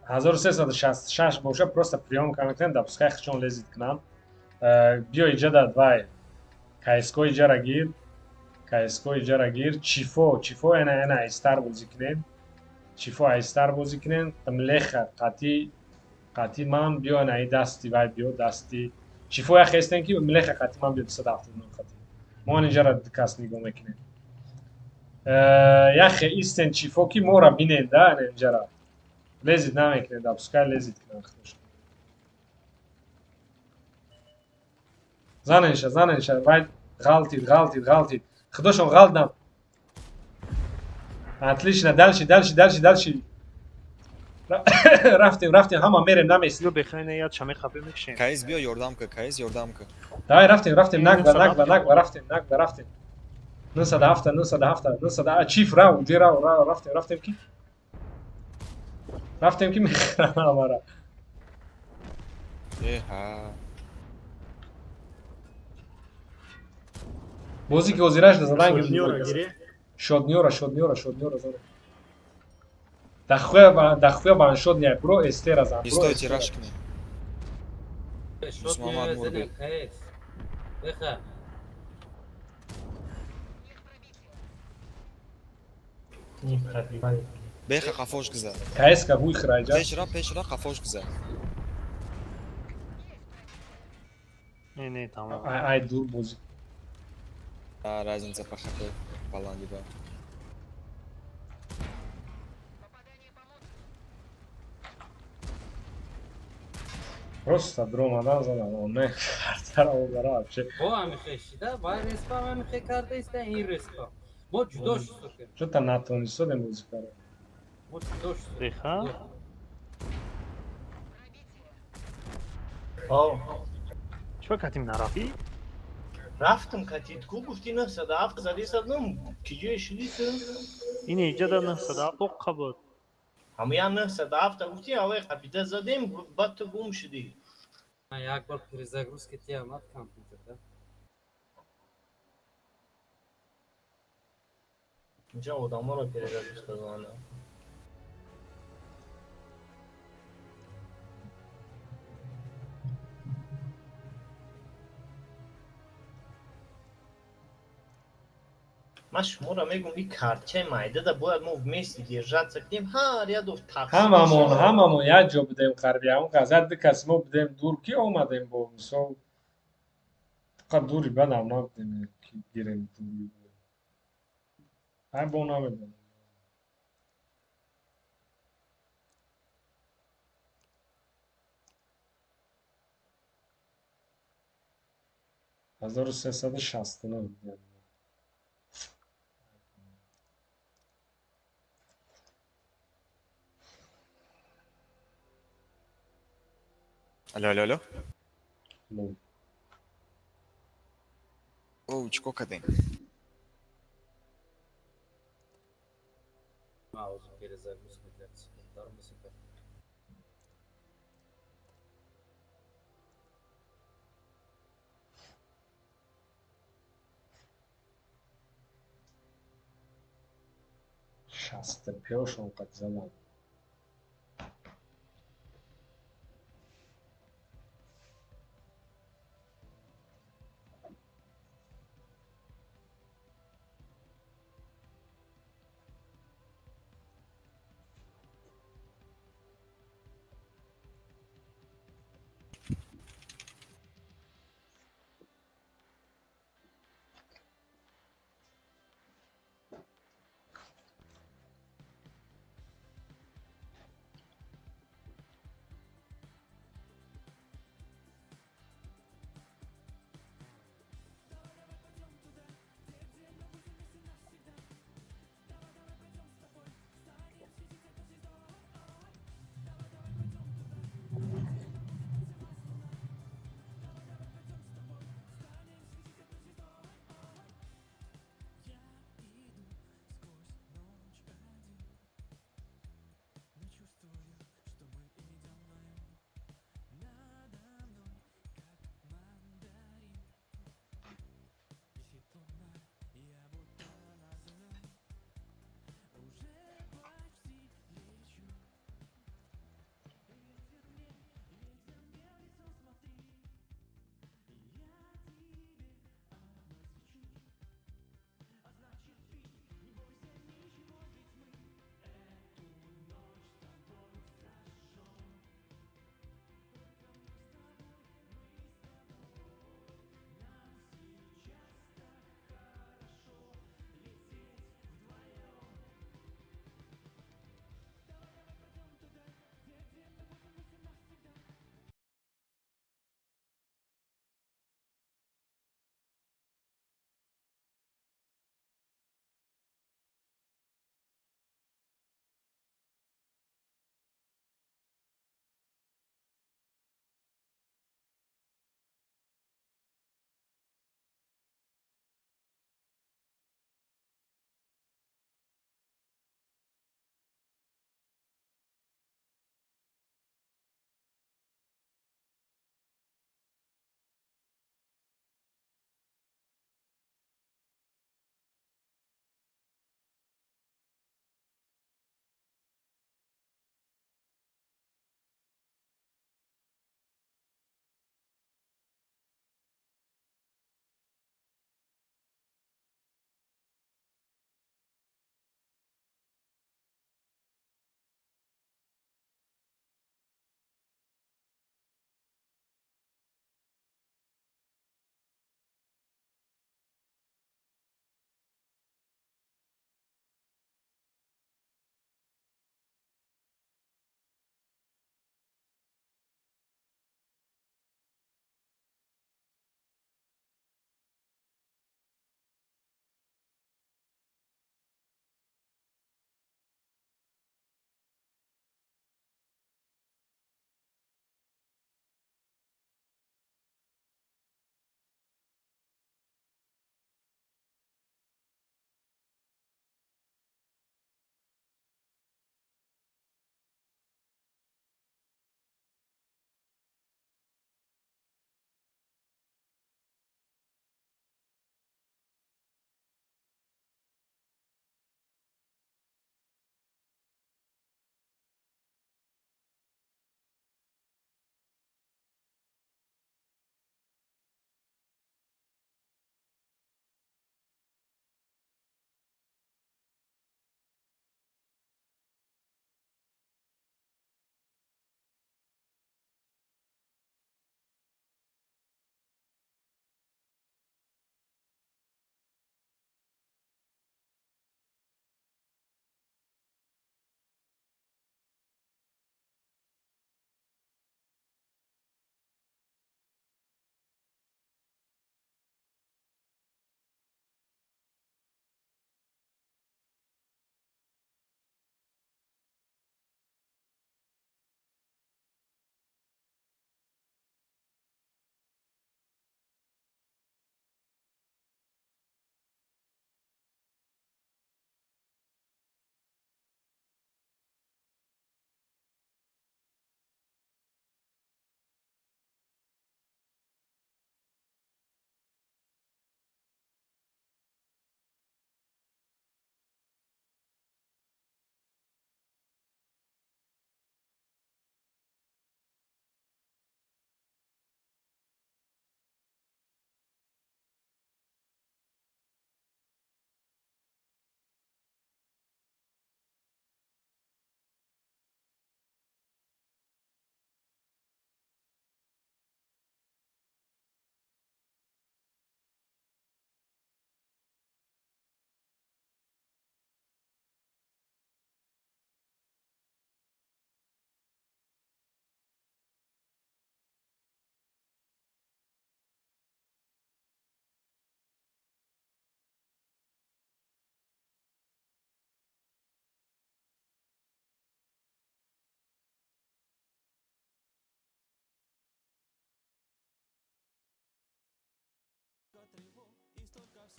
I: 1366 боша, просто приём мекунем, да пускай хичон лезит к нам. Биё иҷа вай. КСК иҷара гир. КСК иҷара гир. Чифо, чифо эна эна айстар бозӣ кунем. Чифо айстар бозӣ кунем. Млеха қати қати ман биё эна и дасти вай биё дасти. Чифо я хестен ки млеха қати ман биё 279 қати. Мо инҷара ду кас нигоҳ мекунем. Яхе истен чифо ки мора бинен да эна инҷара. Лезит намекунем, да пускай лезит кунам худашон. Заненша, заненша, вай ғалтид, ғалтид, ғалтид. Худошон ғалтдам. Отлично, дальше, дальше, дальше, дальше. Рафтем, рафтем, ҳама мерем, наместем.
E: Ё бехайна я чаме хапе мекшем.
J: КС биё ёрдам ка, КС ёрдам ка.
I: Давай, рафтем, рафтем, нагба, нагба, нагба, рафтем, нагба, рафтем. 907, 907, 900, чиф рав, уҷи рав, рав, рафтем, рафтем ки? Рафтем ки мехӯрам ҳамара.
J: Э ҳа.
I: Бозӣ ки ҳозираш задан
B: Шодниёра гире.
I: Шодниёра, шодниёра, шодниёра зада. Дахуя, дахуя ваншод не, бро эстера зан.
J: Не
I: бро
J: стойте,
I: эстера.
J: раш кунем. Муҳаммад Мурбек.
G: КС. Беха.
C: Не пробивай.
J: Беха қафош гузар.
I: КСК ҳуй хираҷа.
J: Пеш ра, пеш ра, қафош гузар.
E: Не, не, тамом.
I: Ай, ай дур бозӣ.
J: А, разница по хп баланди ба.
I: Просто дромадан задам. О, не, картара обара вообще.
G: Бо ҳамихе шида, вай респам ҳамихе карда иста, ин респам. Мо ҷудо шудем.
I: Чё-то натонистодем бозӣ кара.
G: Мо ҷудо шудем.
E: Беха?
C: О,
E: Чё катим нарафи?
C: рафтам катит ку гуфти 907 зади задам. Киҷое шуди ту?
E: Ин иҷа да 907 тоққа буд.
C: Ҳама я 907 гуфти, авай қапида задем, баъд ту гум шудӣ.
G: Ман як бор перезагрузка ти омад компютер да.
C: Инҷа одаморо перезагрузка занам. Ман шуморо мегӯм, ин картчаи майдада бояд мо вместе держаться кунем, ҳар як доф тақсим
I: Ҳамамон,
C: мешавад.
I: ҳамамон як ҷо будем қарби ҳамон кас, як ду кас мо будем дур, ки омадем бо мисол фақат дури бадам набудем ки гирем дури. Ай бо намедонам. 1369.
J: Алло, алло, алло.
I: Ну.
J: Оу, чӣ кор кардем?
G: Паузу, перезагрузка для тормозика.
I: Шаста пёшон қад задан.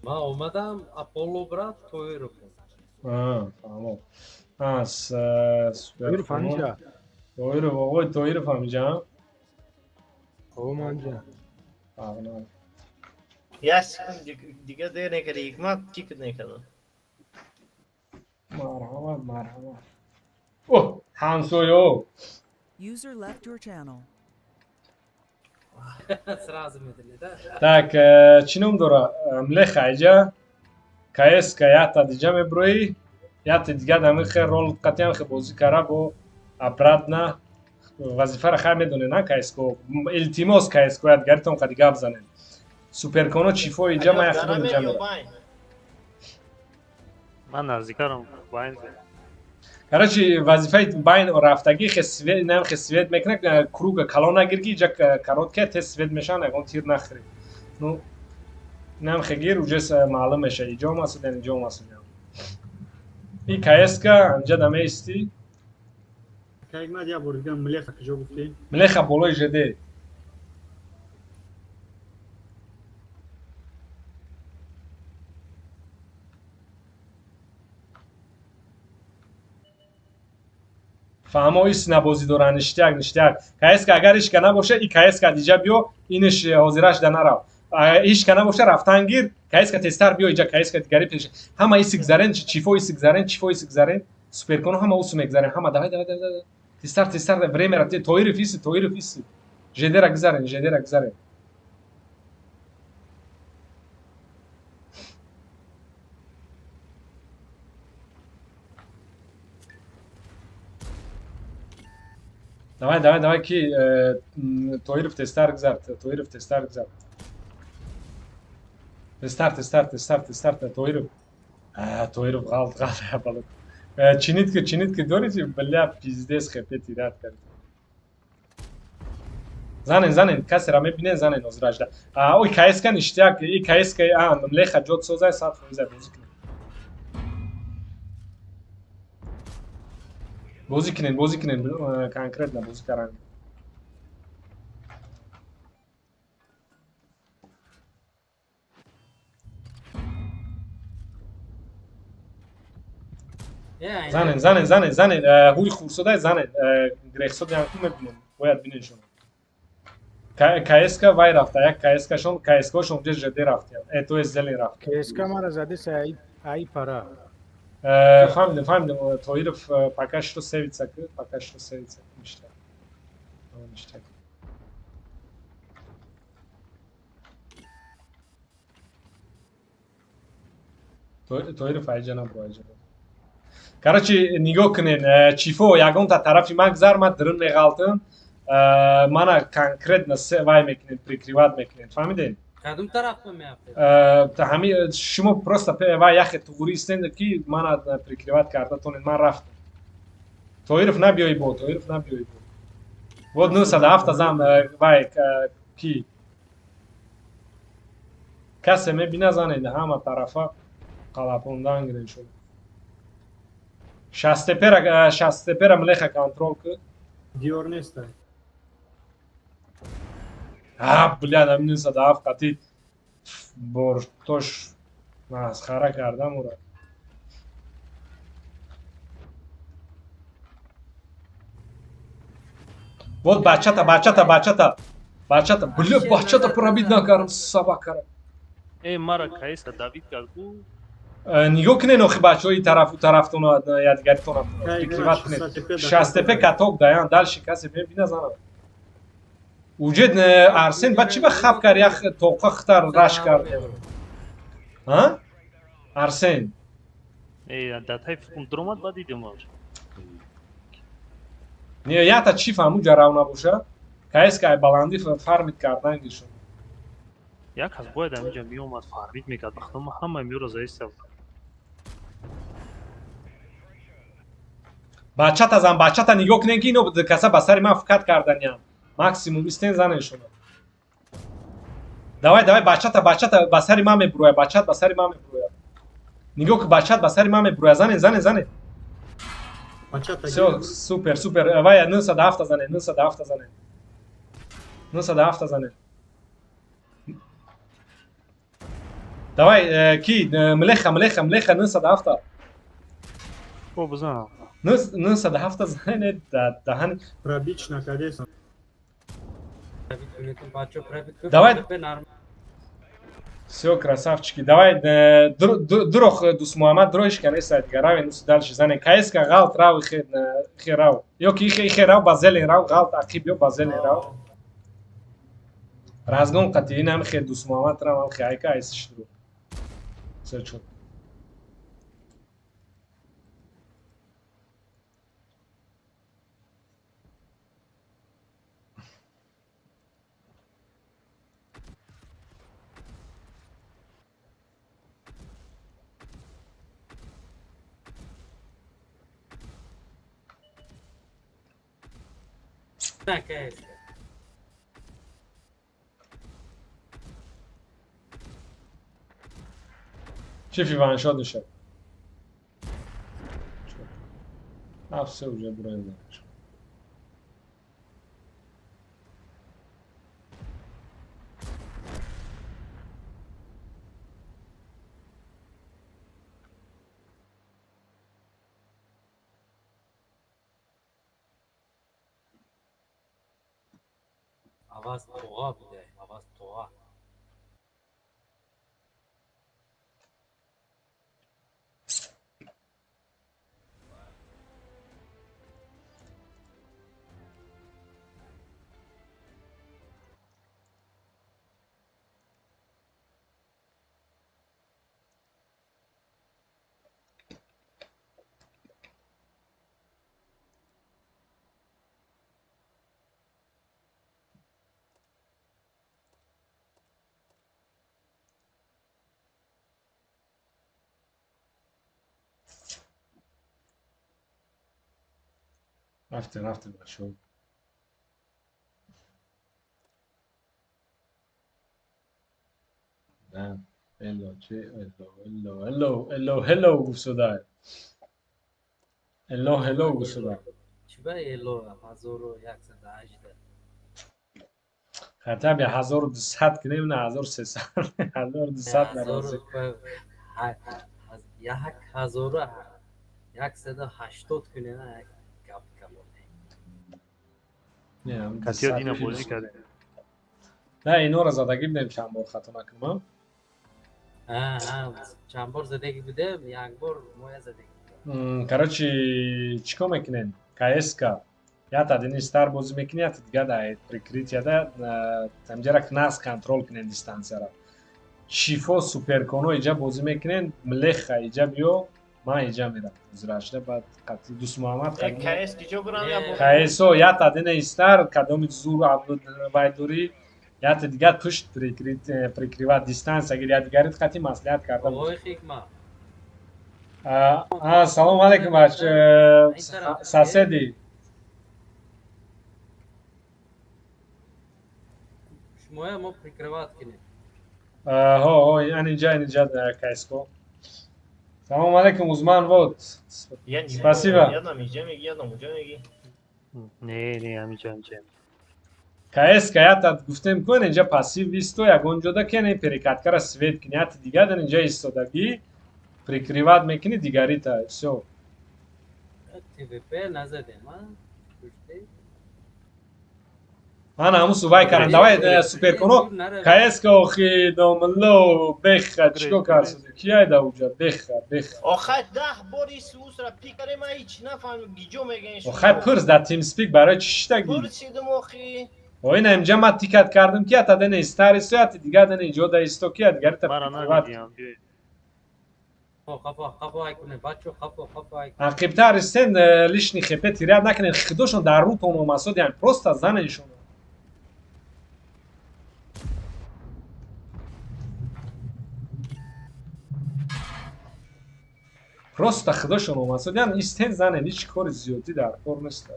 G: Ман омадам, Аполло брат, Тоиров.
I: Фаҳмо.
K: Тоиров ҳамиҷа.
I: Тоиров, оғои Тоиров ҳамиҷа?
K: О, манҷа.
C: Як секунд дига дер некарди, Ҳикмат кик некарда.
I: Марҳамат, марҳамат. О, ҳамсоё.
A: User left your channel.
G: Сразу медонӣ, да?
I: Так, чӣ ном дора? Млеха иҷа. КСК ята диҷа меброӣ. Ята дига дамихе рол қатиам хе бозӣ кара бо обратно вазифаро хай медоне на КСК. Илтимос КСК ят гаритон қади гап занед. Суперконо чифо иҷа ма яхидон иҷа мера.
E: Ман наздикарам байн.
I: Короче, вазифаи байн рафтагӣ хе свет нам хе свет мекунад, круга калон нагир ки иҷа короткая тез свет мешаванд, ягон тир нахӯред. Ну, нам хе гир уже маълум мешавад, иҷо омасуден, иҷо омасуден. И КСК анҷа намеистӣ.
B: Ҳикмат, як бор дига Млеха куҷо гуфтӣ?
I: Млеха болои ЖД. Фаҳмо, ис набозӣ дора, ништяк, ништяк. КСК агар ишка набоша, и КСК диҷа биё, иниш ҳозираш да нарав. Ишка набоша, рафтан гир, КСК тезтар биё иҷа, КСК дигари пеш. Ҳама иси гузарен, чифо иси гузарен, чифо иси гузарен, суперконо ҳама усу мегузарен, ҳама давай, давай, давай. Тезтар, тезтар, время ра, Тоиров иси, Тоиров иси. ЖД-ра гузарен, ЖД-ра гузарен. Давай, давай, давай, ки Тоиров тезтар гузар, Тоиров тезтар гузар. Тезтар, тезтар, тезтар, тезтар, Тоиров. Тоиров ғалт, ғалт, балад. Чинит ки, чинит ки дорӣ, бля, пиздец, хепе тират кард. Занен, занен, касера мебинен, занен озражда. Ой, КСК ништяк, и КСК, млеха ҷот созай, 100% бозӣ кунед. Бозӣ кунед, бозӣ кунед, конкретно бозӣ каран. Занен, занен, занен, занен, ҳуи хурсодай занен, грехсод янку мебинем, бояд бинен шумо. КСК вай рафта, як КСК-шон, КСК-шон ҷе ЖД рафта, то есть зелен рафта.
K: КСК мара задеса ай пара.
I: Фаҳмидем, фаҳмидем, Тоиров пока что севица ки, пока что севица, ништяк. Ништяк. Тоиров айҷа набро, айҷа набро. Короче, нигоҳ кунед, чифо ягонта тарафи ман гузар, ман дурун меғалтам, мана конкретно вай мекунед, прикрывать мекунед, фаҳмидед?
G: Кадом тараф меафтед?
I: Ҳами шумо просто вай яхе туғурӣ истед ки мана прикрывать карда тонед, ман рафтам. Тоиров набиёй бо, Тоиров набиёй бо. Вот 907 зан вай ки касе мебина занед, ҳама тарафа қалапондан гиред шумо. Шастепера, шастепера млеха контрол ки.
B: Диёр нестай.
I: Бля, ҳамин 907 қатӣ бортош масхара кардам ура. Вот бачата, бачата, бачата. Бачата, бля, бачата пробить накардам, собакара.
E: Э, мара КС давид кард ку.
I: Нигоҳ кунед охи бачаҳои тарафу тарафтона ядигаритона прикрывать кунед. Шастепе каток даян, дальше касе мебина занад. Уҷед Арсен ба чӣ ба хап кард, як тоқа хитар раш кард? Ҳа? Арсен.
E: Э, датай фикм дуромад ба дидем ваш.
I: Не, ята чӣ фаҳму ҷарав набоша? КСК ай баландӣ фармид кардан гишон.
E: Як кас бояд ҳаминҷа меомад, фармид мекард, бахто ма ҳамаи миёро заистав.
I: Бачата зан, бачата нигоҳ кунед ки ино каса ба сари ман фикат карданиям. Максимум истен занен шумо. Давай, давай, бачата, бачата ба сари ман мебурояд, бачат ба сари ман мебурояд. Нигоҳ ки бачат ба сари ман мебурояд, занен, занен, занен. Всё, супер, супер. Вай, 907 занен, 907 занен. 907 занен. Давай, ки млеха, млеха, млеха, 907.
E: О, бизан.
I: 907 зане даҳани.
B: Пробить накардесан.
I: Давай. Все, красавчики. Давай, дурох дус Муҳаммад дроиш канеса дигарави нус дальше зане. Каеска ғалт рав хе рав. Ё ки хе рав ба зелен рав, ғалт ақиб ё ба зелен рав. Разгон қати инам хе дус Муҳаммад рав ам хе айка айсиш дру. Все чё. Чӣ фиваншот мешавад? Все уже буроем.
G: Аваз тоға буде, аваз тоға.
I: Рафтем, рафтем, бачаҳо. На, элло, чи, элло, элло, элло, элло, ҳелло гуфтодай. Элло, ҳелло гуфтодай.
G: Чӣ ба элло 1118?
I: Хотя бы 1200 кунем, на 1300, 1200 нарази.
G: 1180 кунем, гап калон.
E: Катиё дина бозӣ кардем.
I: На, инора задагӣ будем чанд бор, хато накунам.
G: Чанд бор задагӣ будем, як бор моя задагӣ.
I: Короче, чӣ кор мекунем? КСК. Ята дини стар бозӣ мекунӣ, ята дига дар прикрытияда тамҷара нас контрол кунем дистанцияра. Шифо суперконо иҷа бозӣ мекунем, млеха иҷа биё, ман иҷа мерам. Зирашда баъд қатъи Дус Муҳаммад
C: КС киҷо бурам я бо?
I: КСО ята дина истар, кадоми зур вай дорӣ, ята дига пушт прикрывать дистанция гир, я дигарит қатъи маслиҳат карда.
G: Ой, хикма.
I: Салом алейкум, бач, соседи.
G: Шумоя мо прикрывать кунем.
I: Ҳо, ҳо, аниҷа, аниҷа КСКО. Салом алейкум, Узман, вот. Спасибо.
C: Ядам иҷа меги, ядам уҷа меги.
E: Не, не, ҳамиҷа, ҳамиҷа.
I: КСК ята гуфтем кун, инҷа пассив исто, ягон ҷода кене перекаткара свет кунӣ, ята дига дар инҷа истодагӣ прикрывать мекунӣ дигарита, всё.
G: ТВП назадем, а?
I: Ман ҳамун сувай кардам. Давай суперконо КСК охи домло беха чико кард? Ки айда уҷа беха беха.
C: Охай 10 бор исусра пикаре ман ҳеч нафаҳмидам гиҷо мегӯян.
I: Охай пурс дар TeamSpeak барои чӣ шиштагӣ?
C: Пурсидам охи.
I: О ина инҷа ман тикат кардам ки ята дена истар исто, ята дига дена иҷо да исто ки дигарита прикрывать. Ақибтар истен лишний хп тиряд накунед, худошон дар рӯтон омасод, яъне просто заненшон. Просто худошон омасод, яъне истен занен, ҳеч кори зиёдӣ дар кор нест.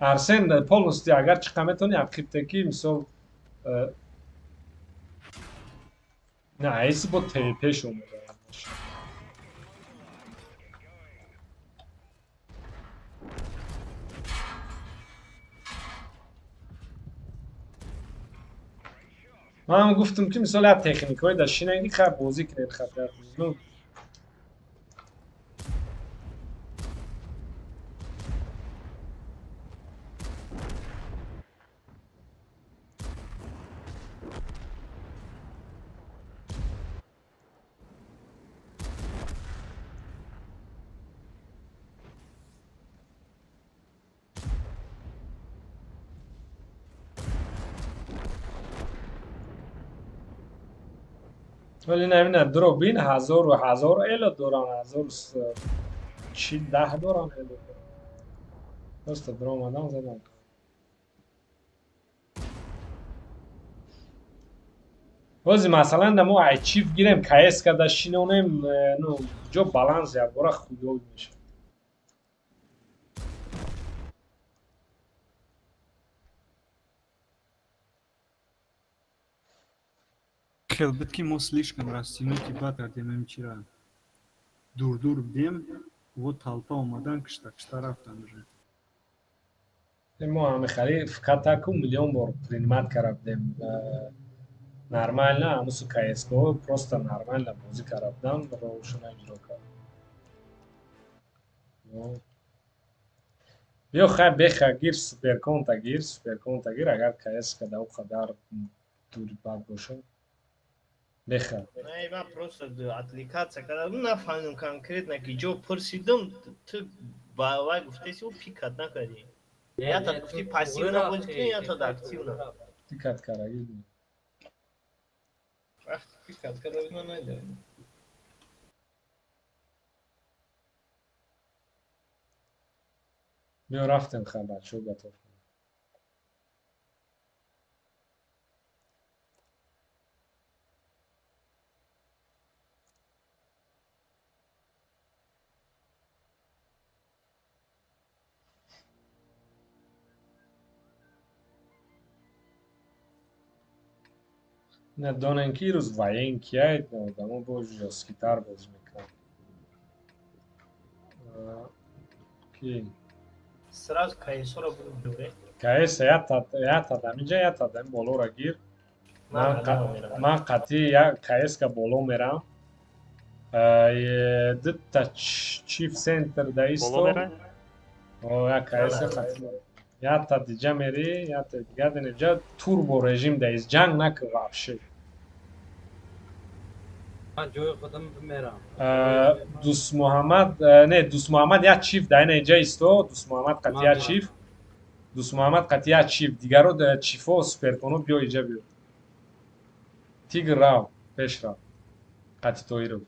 I: Арсен полностью агар чиқа метавонӣ ақибтаки мисол на айси бо ТП омада. Ман гуфтам ки мисол як техникаҳои дар шинаги хай бозӣ кунед хатар. Ну ولی نه درو بین هزار و هزار ایلا دوران هزار چی ده دوران ایلا دوران دست درو آمدن زدن. باز مثلا ما ای چیف گیریم کایس کده شینونیم نو جو بالانس یا برا خویو میشه.
B: Хел буд ки мо слишком растянуть бад кардем ҳамчира. Дур-дур будем, вот толпа омадан кишта-кишта рафтан уже.
I: Мо ҳами хали фкатаку миллион бор принимать карда будем. Нормально, ҳамусу КСГО просто нормально бозӣ карда будам, ровшуна иҷро кард. Биё хай беха гир суперконта гир, суперконта гир, агар КС када о қадар дури бад бошад. Беха.
C: Не, ман просто отвлекаться кардам, нафаҳмидам конкретно ки ҷо пурсидам, ту ба вай гуфтеси, ӯ пикат накардӣ. Ята гуфти пассивно бозӣ кунӣ, ята активно.
I: Пикат кардаги.
C: Вақти пикат карда ман надидам.
I: Биё рафтем хай бачаҳо готов. Донем ки ирӯз военкия одамо бо жёсткитар бозӣ мекунанд. Ки
C: сразу КС-ро буд.
I: КС ята даминҷа ята дам болоро гир. Ман қатъи КС-ка боло мерам. Дутта чиф центр да исто. О, я КС қатъи ята диҷа мери, ята дига динҷа турбо режим да ист ҷанг накун вообще.
G: Ман ҷои худам мерам.
I: Дӯстмуҳаммад, не, Дӯстмуҳаммад як чиф да ина иҷа исто, Дӯстмуҳаммад қатъи як чиф. Дӯстмуҳаммад қатъи як чиф, дигаро чифо суперконо биё иҷа биё. Тигр рав, пеш рав. Қатъи Тоиров.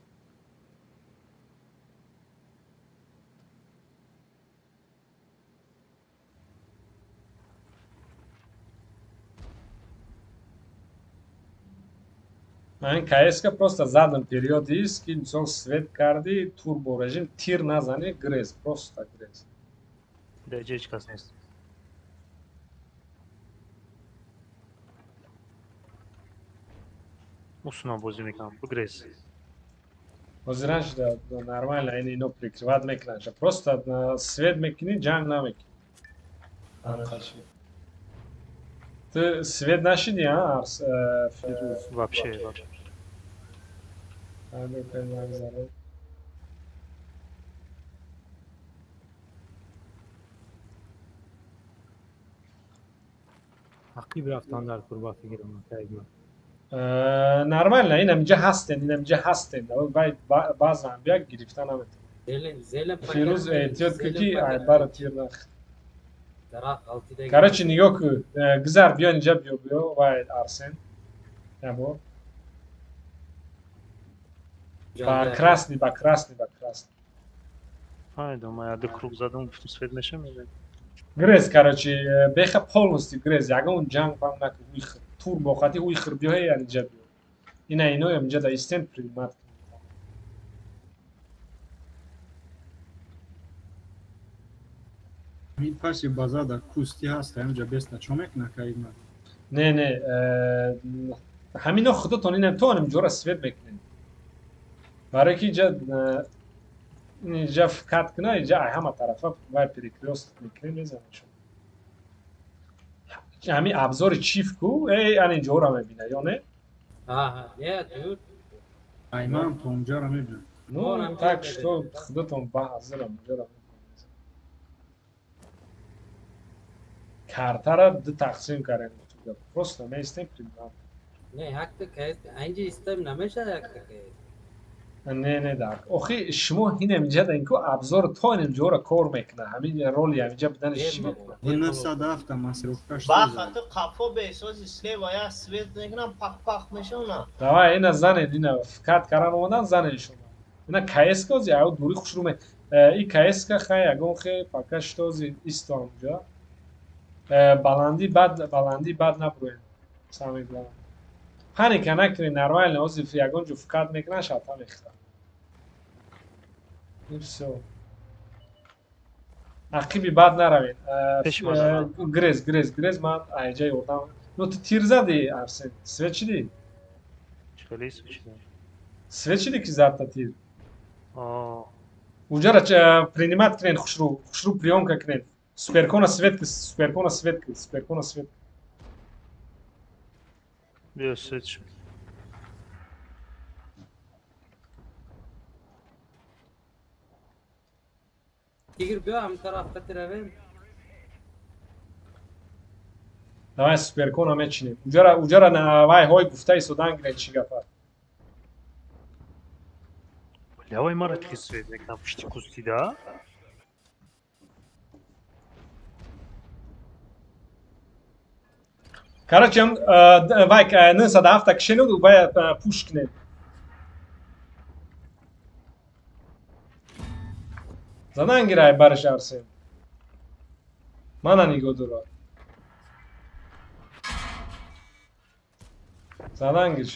I: Ин КС-ка просто задам период ист, ки мисол свет карди, турбо режим, тир назани, грез, просто грез.
E: Да, ҳеҷ кас нест. Усуна бозӣ мекунам, бигрез.
I: Ҳозиран шуда нормально, ин ино прикрывать мекунанд. Просто свет мекунӣ, ҷанг намекунӣ. Ту свет нашидӣ, а, Фирӯз?
E: Вообще, вообще.
K: Ақиб рафтан дар курба фикрам кайгма.
I: Нормально, инамҷа ҳастен, инамҷа ҳастен. Баъзан бия гирифта наметавонем. Фирӯз эҳтиёт кун ки айбара тир нах. Короче, нигоҳ кун, гузар биё инҷа биё биё вай Арсен. Ябо. Ба красный, ба красный, ба красный.
E: Файда, ма яду круг задам, гуфтам свет мешам.
I: Грез, короче, беха полностью грез, ягон ҷанг пам накун, уйхр, турбо қати уйхр биё, ҳей инҷа биё. Ина иноям инҷа да истем принимать.
B: Ин паси база дар кусти ҳаст, ҳамҷа беста чо мекуна кайма?
I: Не, не, ҳамино худотон инам то анам ҷора свет мекунем. Барои ки инҷа инҷа фкат куна, инҷа ай ҳама тарафа вай перекрёст мекунем, мезанем. Ҳамин абзори чиф ку, эй ан инҷора мебина, ё не?
G: Аҳа, не, дур.
B: Айман то унҷаро мебинам.
I: Ну, так что худатон ба ҳазирам унҷаро. Картара ду тақсим кардем. Просто меистем примерно.
G: Не, якта кайс, анҷи истем намешад якта кайс.
I: Не, не, дар. Охи шумо ҳинем инҷа ку абзор то инем ҷора кор мекунад. Ҳамин роли ҳаминҷа буданаш чӣ мекунад?
B: 907 массировка шуд.
C: Баха ту қафо беҳсози слева я свет мекунам, пах-пах мешавна.
I: Давай, ина занед, ина фкат каран омадан занед шумо. Ина КС кози, ау дури хушру ме. И КС ка хай ягон хе пока что зи исто ҳамҷа. Баландӣ бад, баландӣ бад набуроем. Самое главное. Паника накунед, нормально, ҳозир ягон ҷо фкат мекунан, шата мехӯрад. И всё. Ақиби бад наравед. Грез, грез, грез, ман айҷа ёрдам. Ну ту тир зади, Арсен. Свет чиди?
E: Хеле свет.
I: Свет чиди ки задта тир? Уҷара принимать кунед хушрӯ, хушрӯ приёмка кунед. Суперкона свет, суперкона свет, суперкона свет.
E: Биё свет шуд.
G: Тигр биё ҳам тараф қати равем.
I: Давай суперкона мечинем. Уҷара, уҷара вай ҳой гуфта истодан гиред чӣ гапа.
E: Лявай мара чихи свет мекунам пушти кустида?
I: Короче, вай 907 кишенуд, вай пуш кунед. Задан гирай бариш Арсен. Мана нигоҳ дора. Задан гир.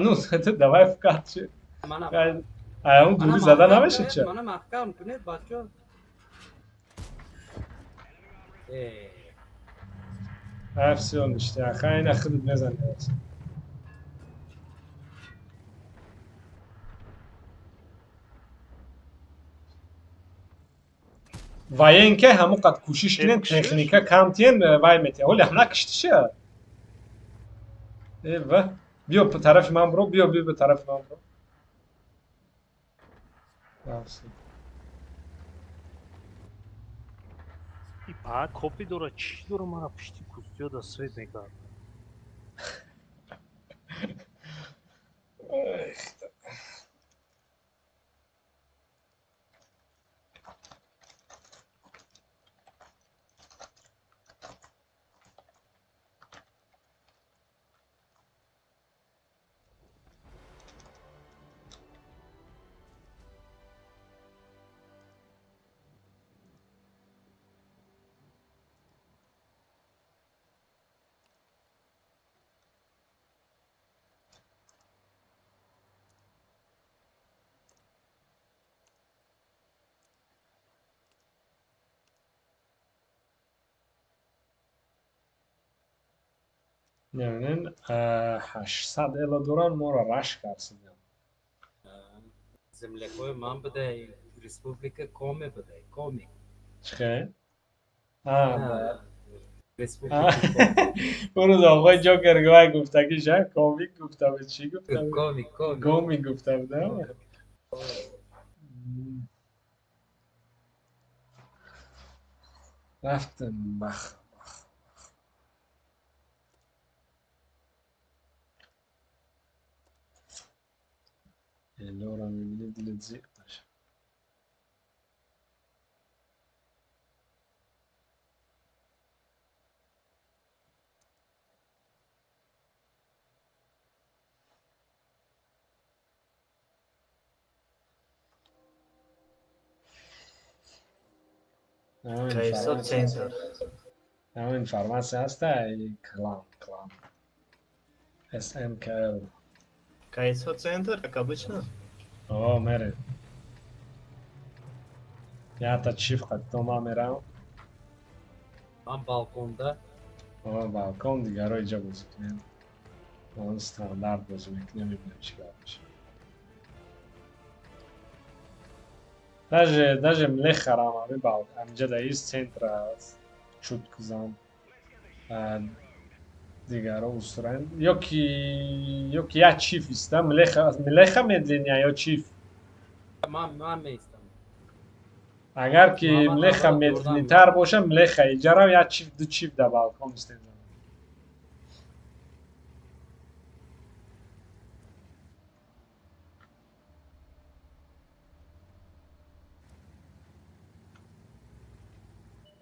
I: Ну, давай вкат ши. Ай, он дури зада намешад ча?
G: Мана маҳкам кунед, бачо.
I: Ай, всё, ништяк. Хай ина худат мезани. Военке ҳамон қад кӯшиш кунед, техника кам тиен, вай метия. Ҳоли ҳам накиштиша. Э, ва. Биё тарафи ман биро, биё, биё тарафи ман биро.
E: И па копи дора, чӣ дора мара пушти кустиё да свет мекард.
I: Мебинен, 800 эла доран, моро рашк карсидам.
G: Землякои ман будай, республика Коми будай, Коми.
I: Чихе?
G: Республика
I: Урӯз оқои Ҷокер вай гуфтагиша, комик гуфта буд, чӣ гуфта буд?
G: Коми, Коми.
I: Коми гуфта буд, а? Рафтем бах. Элора мебинед, дилат зиқ мешавад.
C: Кайсо центр.
I: Ҳамин информатсия ҳаста, клан, клан. SMKL.
C: Кайсо центр, как обычно.
I: О, мерем. Ята чиф қад ман мерам.
G: Ман балконда.
I: О, балкон дигаро иҷа бозӣ кунем. Он стандарт бозӣ мекунем, мебинем чӣ гап мешавад. Даже мехарам ҳамин бал, ҳаминҷа дар из центра чутк зан. Дигаро устроен. Ёки як чиф иста, млеха медленнее ё чиф?
G: Ман меистам.
I: Агар ки
G: Муҳаммад
I: млеха
G: Назаров ёрдам
I: медленнитар боша, млеха иҷарам як чиф, ду чиф да балкон истем.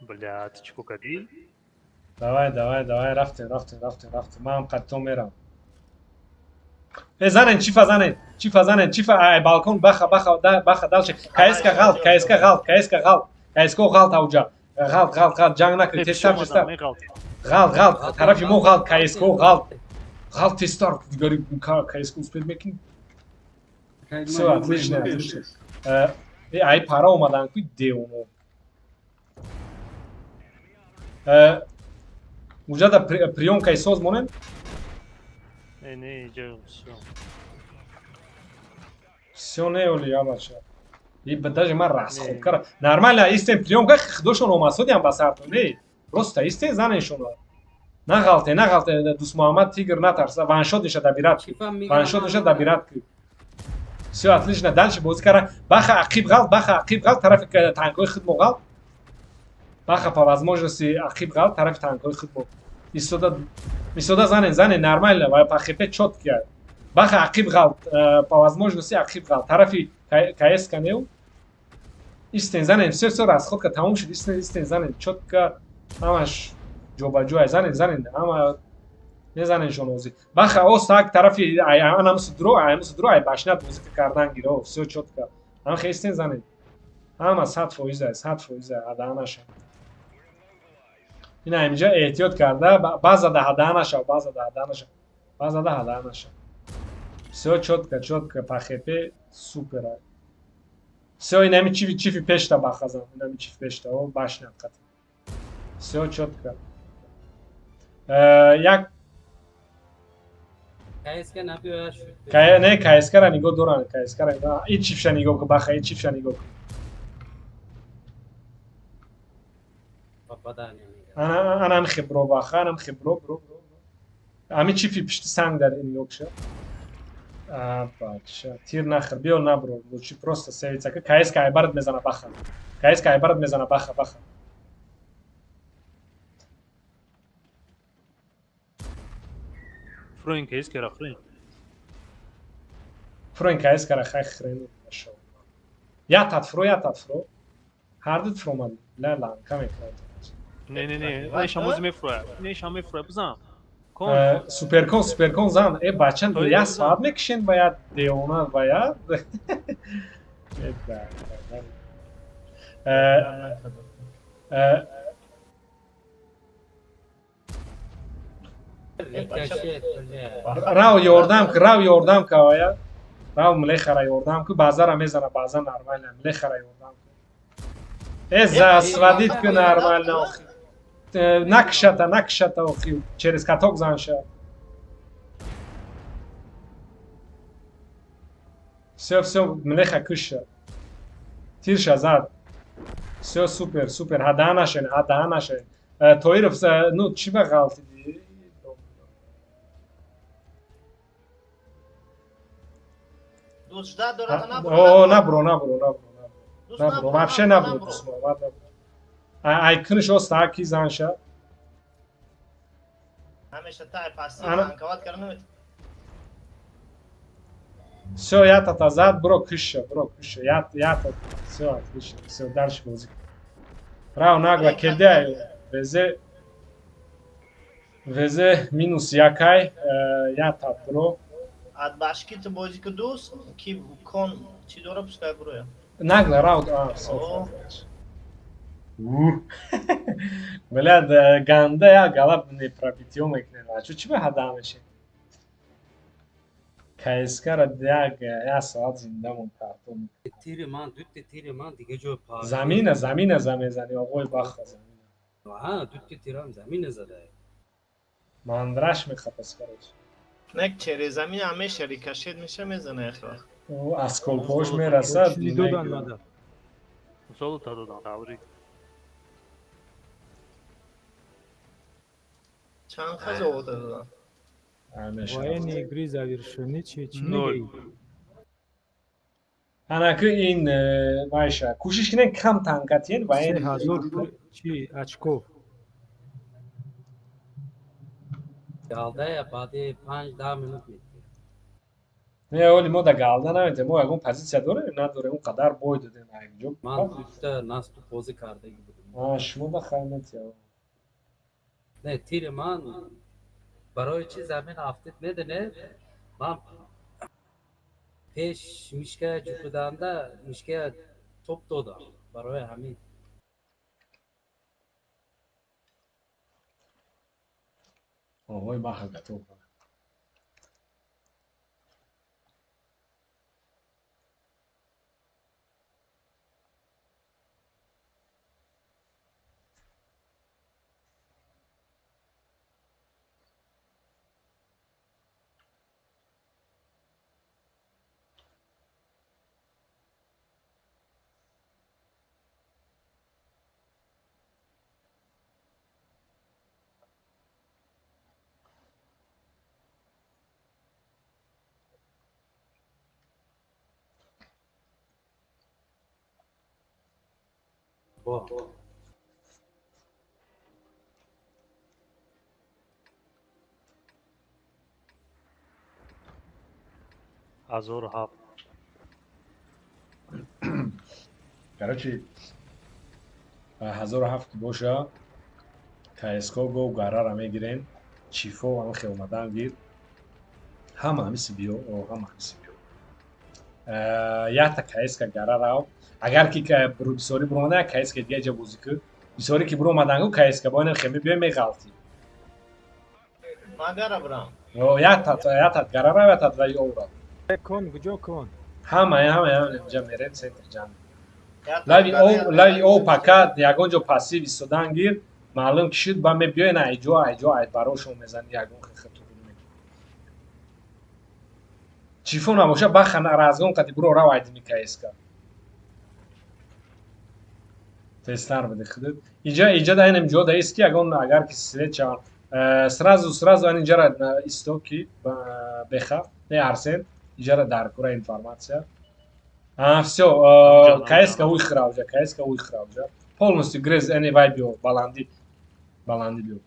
E: Бля, ты чӣ кардӣ?
I: Давай, давай, давай, рафтем, рафтем, рафтем, рафтем. Ман ҳам қадто мерам. Э, занен, чифа занен, чифа занен, чифа, ай, балкон, баха, баха, да, баха, дальше. КСК ғалт, КСК ғалт, КСК ғалт, КСК ғалт ауҷа. Ғалт, ғалт, ғалт, ҷанг накун, тезтар, тезтар. Ғалт, ғалт, тарафи мо ғалт, КСК ғалт. Ғалт, тезтар, дигари КСК успеть мекунӣ. Всё, отлично, отлично. Э, ай пара омадан ку девоно. Уҷада приёмкаи соз монем?
E: Не, не, иҷа всё.
I: Всё не оли, я бача. И даже ман расход кара. Нормально, истем приёмка, худошон омасодиам ба сартон, не. Просто истем занешон. Нағалте, нағалте, Дус Муҳаммад Тигр натарса, ваншот неша добирать ки.
G: Чифа миграм,
I: Ваншот
G: ман
I: неша
G: миграм.
I: добирать ки. Всё, отлично, дальше бозӣ кара. Баха ақиб ғалт, баха ақиб ғалт, тарафи танкҳои худ мо ғалт. Баха по возможности ақиб ғалт, тарафи танкҳои худ мо. Истода, истода занен, занен, нормально, ва по хп чётко. Баха ақиб ғалт, по возможности ақиб ғалт. Тарафи КС канеу. Истен занен, всё, всё, расходка тамом шуд, истен, истен занен, чётко ҳамаш ҷобаҷоя. Занен, занен, ҳама мезанен шонозӣ. Баха ос так тарафи ай анамсу дро, аймсу дро, ай башна бозӣ кардан гиро, всё чётко. Ҳам хестен занен. Ҳама 100%, 100% ҳадаъ наша. Ина инҷа эҳтиёт карда, баъза да ҳадаъ наша, баъза да ҳадаъ наша. Баъза да ҳадаъ наша. Всё чётко, чётко, по хп супер. Всё, инами чифи чифи пешта бахазан, инами чифи пешта, о башня қат. Всё чётко. Як
G: КСК набиёяд шуд.
I: Не, КСК-ра нигоҳ доранд, КСК-ра нигоҳ. И чифша нигоҳ кун, баха, и чифша нигоҳ кун.
G: Попадание мегирад.
I: Ана анам хибро баха, анам хибро, бро, бро. Ами чифи пишти санг дар нигоҳ кша. А, бача, тир нахр, биё набро, лучше просто севица. КСК айбарат мезана баха. КСК айбарат мезана баха, баха.
E: Фроин КСК-ра, фроин.
I: Фроин КСК-ра хай хрену машо. Я тат фро, я тат фро. Ҳардут фро омад. Ла ланка мекунад.
E: Не, не, не, не, шамози мефроя. Не, шам мефроя, бизан. Кон.
I: Суперкон, суперкон зан. Э, бача,
E: Той
I: я
E: зан.
I: соат мекушен ба я девона, ба я. Э, да, да, да.
G: Рикошет, бля.
I: Рав ёрдам ки, рав ёрдам ка ая. Рав млехара ёрдам ки, баъзара мезана, баъза нормально, млехара ёрдам ки. Э, засводить ки нормально, охи. Накшата, накшата, охи, через каток занша. Всё, всё, млеха куша. Тирша зад. Всё супер, супер. Ҳадаъ нашен, ҳадаъ нашен. Тоиров, ну, чӣ ба ғалтиди?
C: Дӯст ждать дорад, набро.
I: О, набро, набро, набро, набро.
C: Дӯст
I: Набро, вообще набро, дӯст Муҳаммад набро. Ай куниш оста ки занша.
C: Ҳамеша тай пасти танковать карда наметавонад.
I: Всё, я тата зад, бро, куша, бро, куша. Я всё, отлично, всё, дальше бозӣ. Рав нагла кеде, везе везе минус якай, я тат бро.
C: От башки ту бозӣ ку дӯст, ки кон чӣ дора пускай буроя.
I: Нагла рав, а, всё.
C: О.
I: Бля, ганда я галаб не пробитиё мекунем. Чу чӣ ба ҳада мешем? КСК-ра як соат зиндамон картон.
G: Тири ман, дутти тири ман дига ҷой пар.
I: Замина, замина замезани, оғои баха замина.
G: Ҳа, дутти тирам замина задае.
I: Мандраш мехапас, короче.
C: Нек через замин ҳамеша рикошет меша мезана як вақт.
I: Ӯ осколкош мерасад.
K: Додан мада.
E: Золото додан, табрик.
C: Чанд хазовота додам?
K: Военные игры завершены, чи чӣ
E: Ноль.
K: мегӯӣ?
I: Анаки ин вайша кӯшиш кунен кам танкатиен ва ин
K: 3000 чи очков.
G: Галдая баъди 5-10 минут метиҳад.
I: Не, оли мо да галда наметем, мо ягон позитсия дорем, надорем, он қадар бой додем якҷо.
G: Ман дута наступ бозӣ кардаги будам.
I: Шумо ба хайр метиҳ.
G: Не, тири ман барои чи замин афтид, медонед? Ман пеш мишкая ҷупиданда мишкая топ додам, барои ҳамин.
I: Овои баха готов.
G: Бо
E: 1007.
I: Короче, 1007 ки боша, КСК го гарара мегирем, чифо ам хел омадан гир. Ҳама ҳамиси биё, ҳама ҳамиси биё. Якта КСК гара рав. Агар ки бисёри буромада, як КСК дига ҷа бозӣ кун. Бисёре ки буромадан, КСК бо инам хеми биё меғалтӣ.
C: Ман гара бирам.
I: Якта гара рав, якта вай овра.
K: Кон, куҷо кон?
I: Ҳама ҳама ҳама инҷа мерем, центр ҷамъ. Лави о, лави о, пока ягон ҷо пассив истодан гир, маълум ки шуд, ба мебиёй на айҷо, айҷо, ай барошон мезани, ягон хиту мекунӣ. Чифо набоша, баха разгон қади буро рав айдими КСК. Тезтар биде худат. Иҷа, иҷа да инам ҷо да ист ки ягон агар ки свет шавад, сразу, сразу ан инҷара исто ки беха, не Арсен, иҷара дар кура информация. А, всё, КСК уйхра уже, КСК уйхра уже. Полностью грез, эни вай биё, баланди, баланди биё.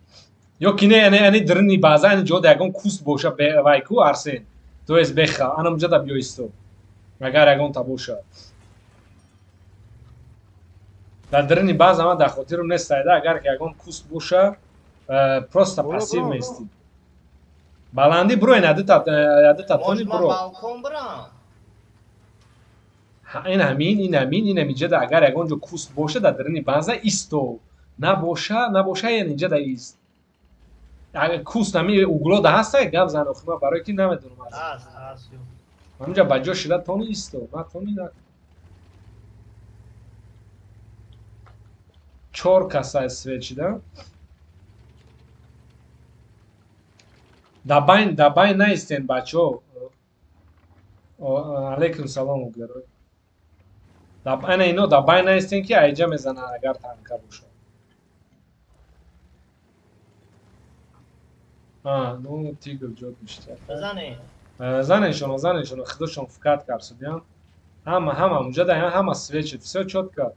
I: Ё ки не, эни, эни дрни база, эни ҷо да ягон куст боша, вай ку, Арсен. То есть беха, анам ҷа да биё исто. Агар ягон та боша. Дар дрни база ман дар хотирам нест, айда, агар ки ягон куст боша, просто пассив меистӣ. Баланди бро, ин адута тони
C: Может, ман
I: бро.
C: балкон бирам?
I: Ин ҳамин, ин ҳамин, ин ҳамин ҷада агар ягон ҷо куст боша, дар даруни база исто. Набоша, набоша, ин инҷа да ист. Агар куст ҳамин угло да ҳаста, гап зан охи, ман барои ки намедонам аз.
C: Ҳаст, ҳаст, ё.
I: Ҳаминҷа ба ҷо шида тони исто, на тони на. Чор каса свет шида. Дабайн, дабайн наистен, бачо. Алейкум салом, угерой. Ана ино дабайн наистен ки айҷа мезананд агар танка боша. А, ну тигр ҷод ништяк.
C: Бизанед.
I: Занешон, занешон, худошон фикат карсудиян. Ҳама, ҳама, унҷа да ҳама свет шуд, всё чётко.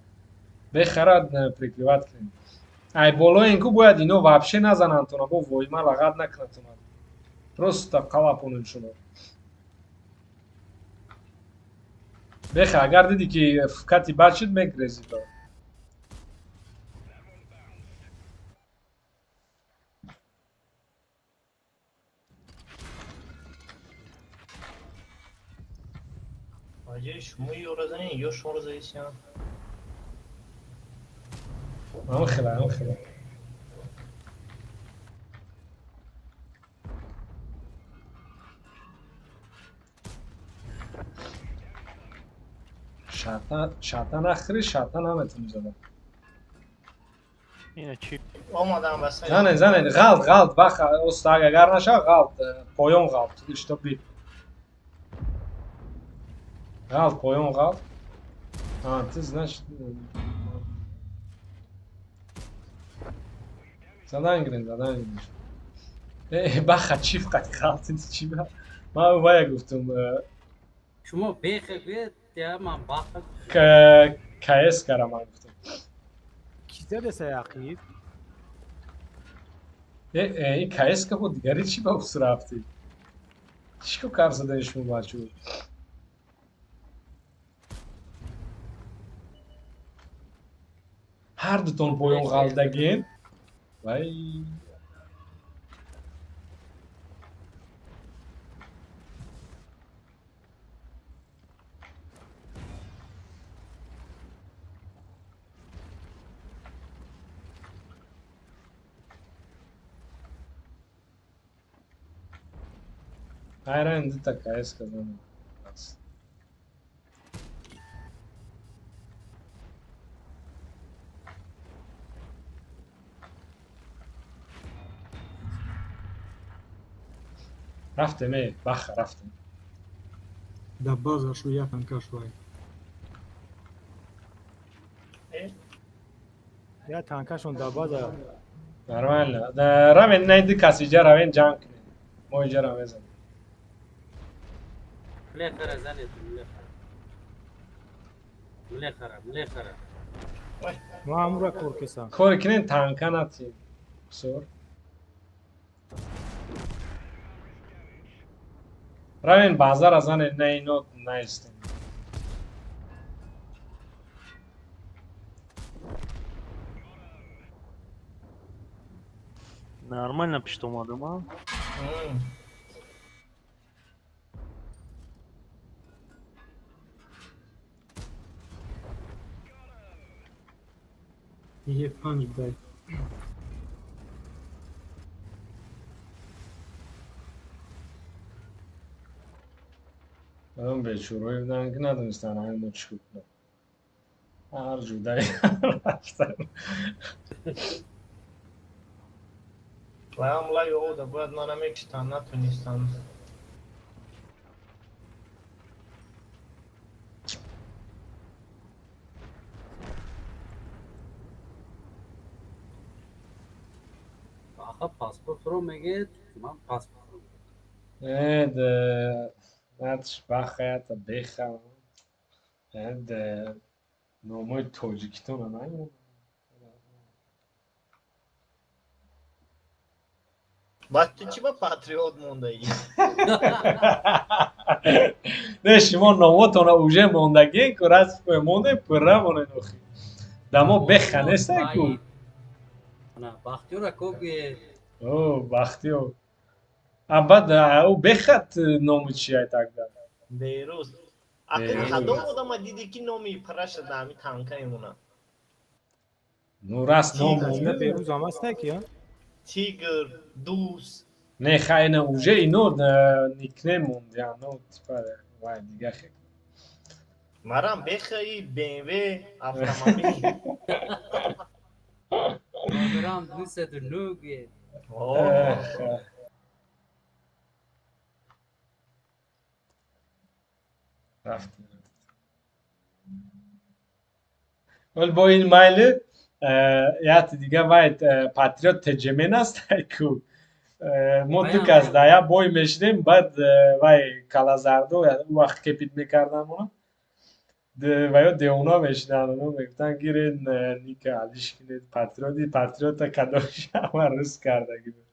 I: Бехарад прикрывать кунем. Ай болои ин ку бояд ино вообще назананд тона, бо воима лағат накунанд тона. Просто қалапонем шумо. Беха, агар диди ки фикати бад шуд, мегрези ба.
C: Аҷои шумо ёро занед, ё шуморо заисиям.
I: Ҳамон хела, ҳамон хела. Шарта, шарта нахӯри, шарта наметавонӣ зада.
E: Ина чи?
C: Омадам ба сари.
I: Зане, зане, ғалт, ғалт, баха, оста, агар наша, ғалт, поён ғалт, чтоб ғалт, поён ғалт. А, ты, значит, задан гирем, задан гирем. Баха чиф қати халтин чи ба? Ман вая гуфтум.
G: Шумо бехе гӯед, я ман баха.
I: КС кара ман гуфтум.
K: Ки задеса ақиб?
I: Ин КС ка буд, дигари чӣ ба усу рафтӣ? Чӣ ко кар задаи шумо бачо? Ҳар дутон поён ғалтагин. Вай. Айран дита КС казан. Рафтем, э, баха рафтем.
B: Да база шу я танкаш вай.
K: Я танкашон да база.
I: Нормально. Да равен найди кас иҷа равен ҷанг кунем. Мо иҷа равезем.
G: Млехара занед, млехара. Млехара, млехара.
K: Мо ҳамура кор кесам.
I: Кор кунем танка натим. Бисёр. Равен базара занед, на ино наистем.
E: Нормально пишт омадам, а?
B: Е панҷ дай.
I: Одам бечораҳое буданд ки надонистанд ҳамин мо чӣ кунем. Ҳар ҷудаи рафтан.
C: Лаям лай ода, бояд мана мекиштан, натонистан.
G: Аха паспортро мегӯед, ман паспортро.
I: Э, натш баха ята беха. Э, номои тоҷикитона намемонад.
C: Баъд ту чӣ ба патриот мондаӣ?
I: Не, шумо номотона уже мондагин ку раст монде пурра монед охи. Дамо беха нестай ку.
G: На, Бахтиёра ко гӯед.
I: О, Бахтиёр. А баъд ӯ бехат номи чи ай тогда?
C: Берӯз. Ақил кадом одама дидӣ ки номи параша дар ҳамин танка мемонад?
I: Ну раст ном монда.
K: Берӯз ҳам ҳастай ки, а?
C: Тигр, Дус.
I: Не, хай на уже ино никнейм мондян, ну типа вай дига хе.
C: Марам бехаи БМВ автомобил.
G: Номерам 209 гӯед.
I: Рафтем. Вал бо ин майли яти дига вай патриот теҷемен аст ку. Мо ду кас да я бой мешидем, баъд вай калазардо ӯ вақт кепид мекардан она. Ваё девона мешиданд, оно мегуфтанд гирен ника алиш кунед патриоти патриота кадомш ҳама рӯз кардаги буд.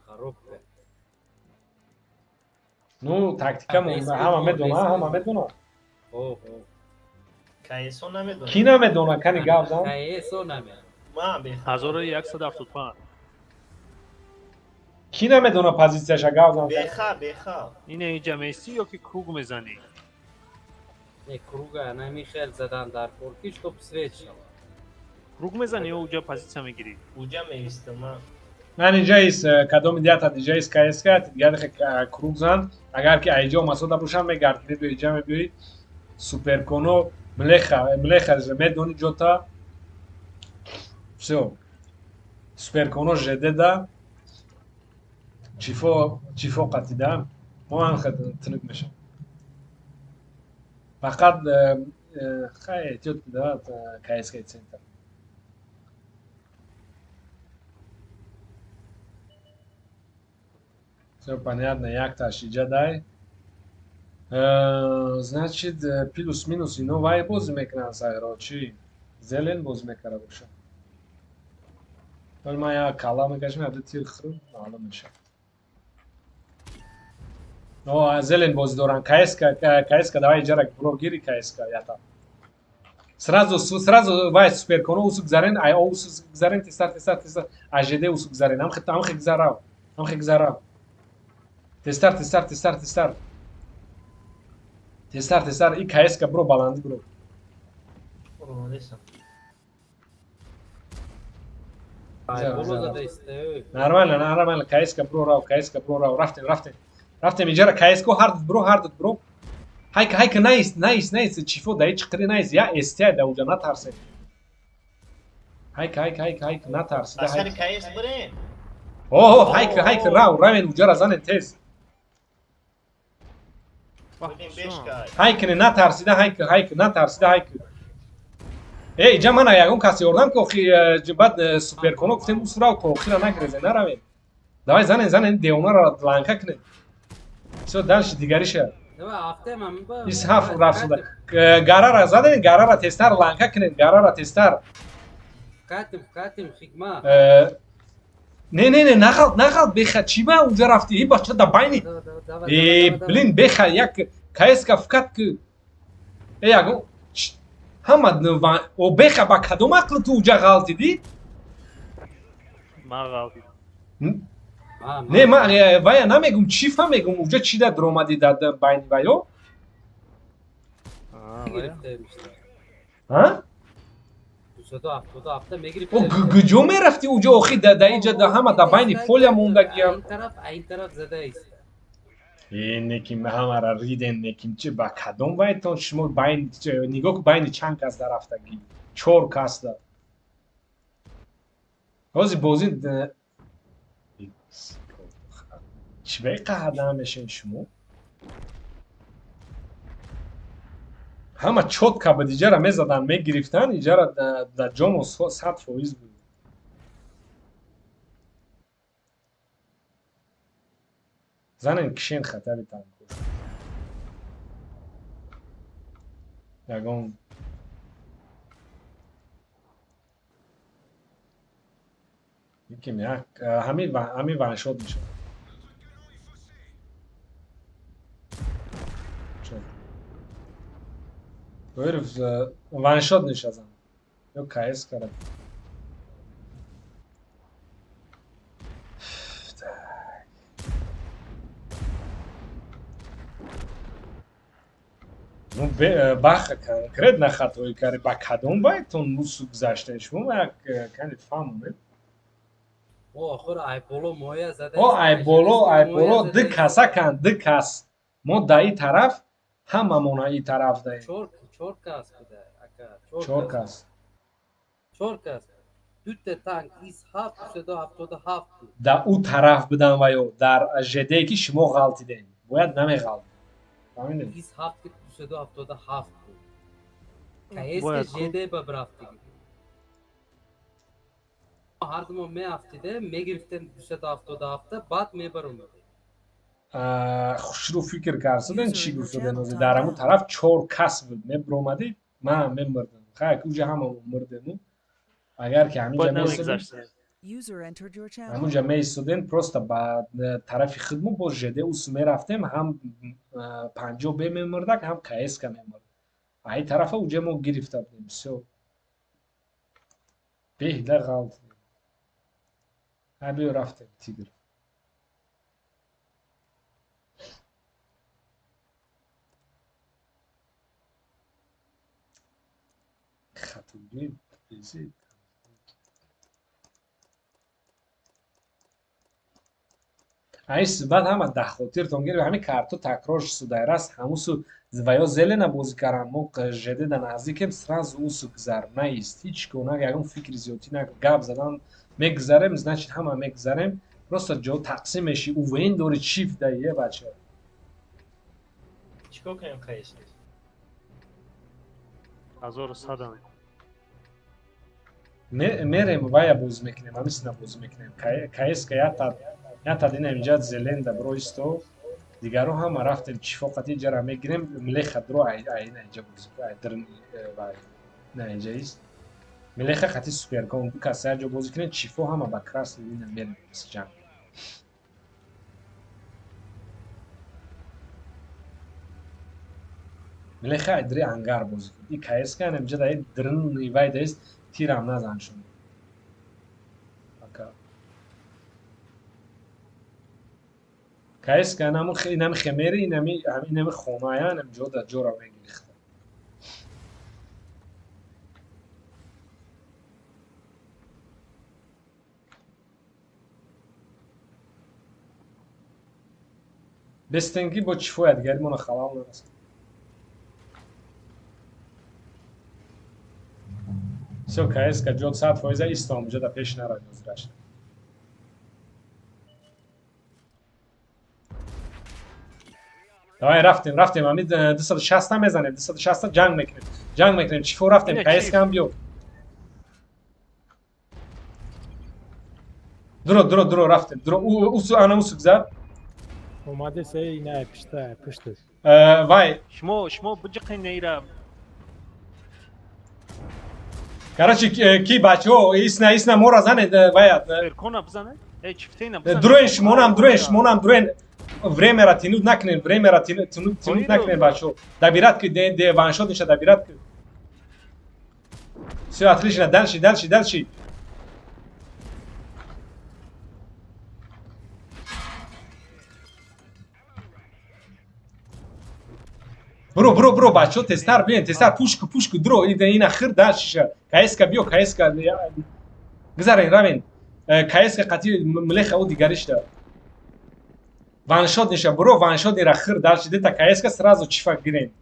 G: Хароб кард.
I: Ну тактика монда, ҳама медона, ҳама медона.
G: О,
C: КСО намедонам.
I: Ки намедона, кани гап зан?
G: КСО намедонам.
C: Ман беха.
E: 1175.
I: Ки намедона позитсияша гап зан?
C: Беха, беха.
E: Ина инҷа меистӣ ё ки круг мезанӣ?
G: Не, круга намихел задан дар кор ки чтоб свет шавад.
E: Круг мезанӣ ё уҷа позитсия мегирӣ?
C: Уҷа меистам ман.
I: Ман инҷа ис кадоми дията диҷа ис КСК дигар круг зан. Агар ки айҷо масода бошам мегард, мебиёи иҷа мебиёи суперконо млеха, млеха медони ҷота. Всё. Суперконо ЖД да. Чифо, чифо қатида. Мо ҳам тинук мешам. Фақат Хай, эҳтиёт куда, КСК центр. Всё понятно, якташ иҷа дай. Значит, плюс-минус ино вай бозӣ мекунанд, сайро чӣ? Зелен бозӣ мекарда боша. Вале ман як калла мекашам, як ду тир хӯрам, маълум мешавад. О, зелен бозӣ доранд. КСК, КСК, давай иҷара бро гири КСК ята. Сразу, сразу вай суперконо усу гузарен, ай усу гузарен, тестар, тестар, тестар, АЖД усу гузарен. Ам хит, ам хит гузарав. Ам хит гузарав. Тестар, тестар, тестар, тестар. Тестар, тестар, и КСК бро баланди бро. Нормально, нормально, КСК бро рав, КСК бро рав, рафтем, рафтем. Рафтем иҷара КСК ҳардут бро, ҳардут бро. Хайка, хайка, найс, найс, найс, чифо дай чиқри найс, я СТ да уҷа натарсе. Хайка, хайка, хайка, хайка, натарси.
C: Асари КС бирем.
I: О, хайка, хайка, рав, равен уҷара занен тез. Хайка, не натарсида, хайка, хайка, натарсида, хайка. Э, иҷа мана ягон кас ёрдам ки охи баъд суперконо гуфтем усрав то охира нагрезе, наравем. Давай занен, занен, девонаро ланка кунем. Всё, дальше дигариша. Ис ҳафт рафт шуда. Гарара заден, гарара тестар ланка кунем, гарара тестар.
G: Катим, катим, хикма.
I: Не, не, не, нағалт, нағалт, беха, чӣ ба унҷа рафтӣ? Э, бача да байни. Э, блин, беха, як КСК фкат ки. Э, ягон ҳама о беха ба кадом ақли ту уҷа ғалтидӣ?
E: Ман ғалтидам.
I: Не, ман вая намегум, чӣ фаҳмегум, уҷа чӣ да даромадӣ дар байни ваё? Ҳа? О, куҷо мерафтӣ уҷа охи да инҷа да ҳама да байни поля мондагиям. Э, неким ҳамара риден, неким чи ба кадом вайтон шумо байн нигоҳ ку байни чанд кас да рафтагӣ? Чор кас да. Ҳозир бозӣ чӣ ба қаҳр намешавед шумо? Ҳама чётко буд, иҷара мезадан, мегирифтан, иҷара дар ҷомо 100% буд. Занен кишен хатари танкуш. Ягон яким як ҳамин ваншот мешавад. Тоиров ваншот нишазам. Ё КС карад. Ну, баха конкретно хатои кари ба кадом байтон мусу гузаштен шумо як кани фаҳмонед.
G: О, охир ай боло моя зада.
I: О, ай боло, ай боло ду каса кан, ду кас. Мо да и тараф, ҳамамона и тараф даем.
G: Чор кас буда, ака,
I: чор кас.
G: Чор кас. Дута танк ис 777 буд.
I: Да ӯ тараф будан ва ё дар ЖД ки шумо ғалтидем. Бояд намеғалт. Фаҳмидед?
G: Ис 777 буд. КС ЖД ба брафтиги. Ҳар ду мо меафтидем, мегирифтем 277, баъд мебаромадем.
I: Хушрӯ фикр карсуден, чӣ гуфтуден ҳозир? Дар ҳамун тараф чор кас буд, мебиромадӣ, ман мемурдам. Хай, уҷа ҳамамо мурдему. Агар ки ҳаминҷа меистодем, ҳамунҷа меистодем, просто ба тарафи худмо боз ЖД ус мерафтем, ҳам 50 Б мемурдак, ҳам КСК мемурд. Ай тарафа уҷа мо гирифта будем. Всё. Беҳда ғалт. Ҳай биё рафтем, тигр. Хатогӣ безид. Ай баъд ҳама дар хотиртон гирифт, ҳамин карто такрор судай раст, ҳамусу ва ё зелена бозӣ кардан, мо ЖД да наздикем, сразу усу гузар наист. Ҳеҷ гуна ягон фикри зиёдтӣ накун. Гап задан мегузарем, значит ҳама мегузарем, просто ҷо тақсим мешӣ, УВН дори чиф даи, е бача.
C: Чикор кунем КС?
E: 1100.
I: Мерем вая боз мекунем, ҳамисина боз мекунем. КСК ята дина инҷа зеленда бро исто. Дигаро ҳама рафтем чифо қати иҷара мегирем, млеха дро айна инҷа боз ай вай на инҷа ист. Млеха қати суперкон ду кас як ҷо бозӣ кунем, чифо ҳама ба красный линия мерем ҷанг. Млеха айдри ангар бозӣ кун. И КСК инҷа дай дрн вай даист тирам назан шумо. Ака. КСК инами хемери, инами хоная, инами ҷо да ҷора мегирихт. Бестенги бо чифоя дигари мона халал нарасад. Всё, КСК ҷо 100% истом, ҷо да пеш нарад озираш. Давай рафтем, рафтем, ами 260 мезанем, 260 ҷанг мекунем. Ҷанг мекунем, чифо рафтем, КСК ҳам биё. Дро, дро, дро рафтем. Дро, усу ана усу гузар.
K: Омаде се ина пишта, пишташ.
I: Вай.
E: Шумо, шумо биҷиқин ира.
I: Короче, ки бачаҳо, исна, исна мора занед, вай.
E: Перкона бизанед? Эй, чифтена бизанед.
I: Дроен шумонам, дроен шумонам, дроен. Времера тянуть накунем, времера тянуть накунем, бачаҳо. Добират ки, де ваншот ниша добират ки. Всё, отлично, дальше, дальше, дальше. Бро, бро, бро, бачаҳо, тезтар биен, тезтар, пушку, пушку, дро, ина хир дальше. КСК биё, КСК гузарен, равен. КСК қати млеха ӯ дигариш да. Ваншот ниша, бро, ваншот нира хир дальше, дета КСК сразу чифа гирен.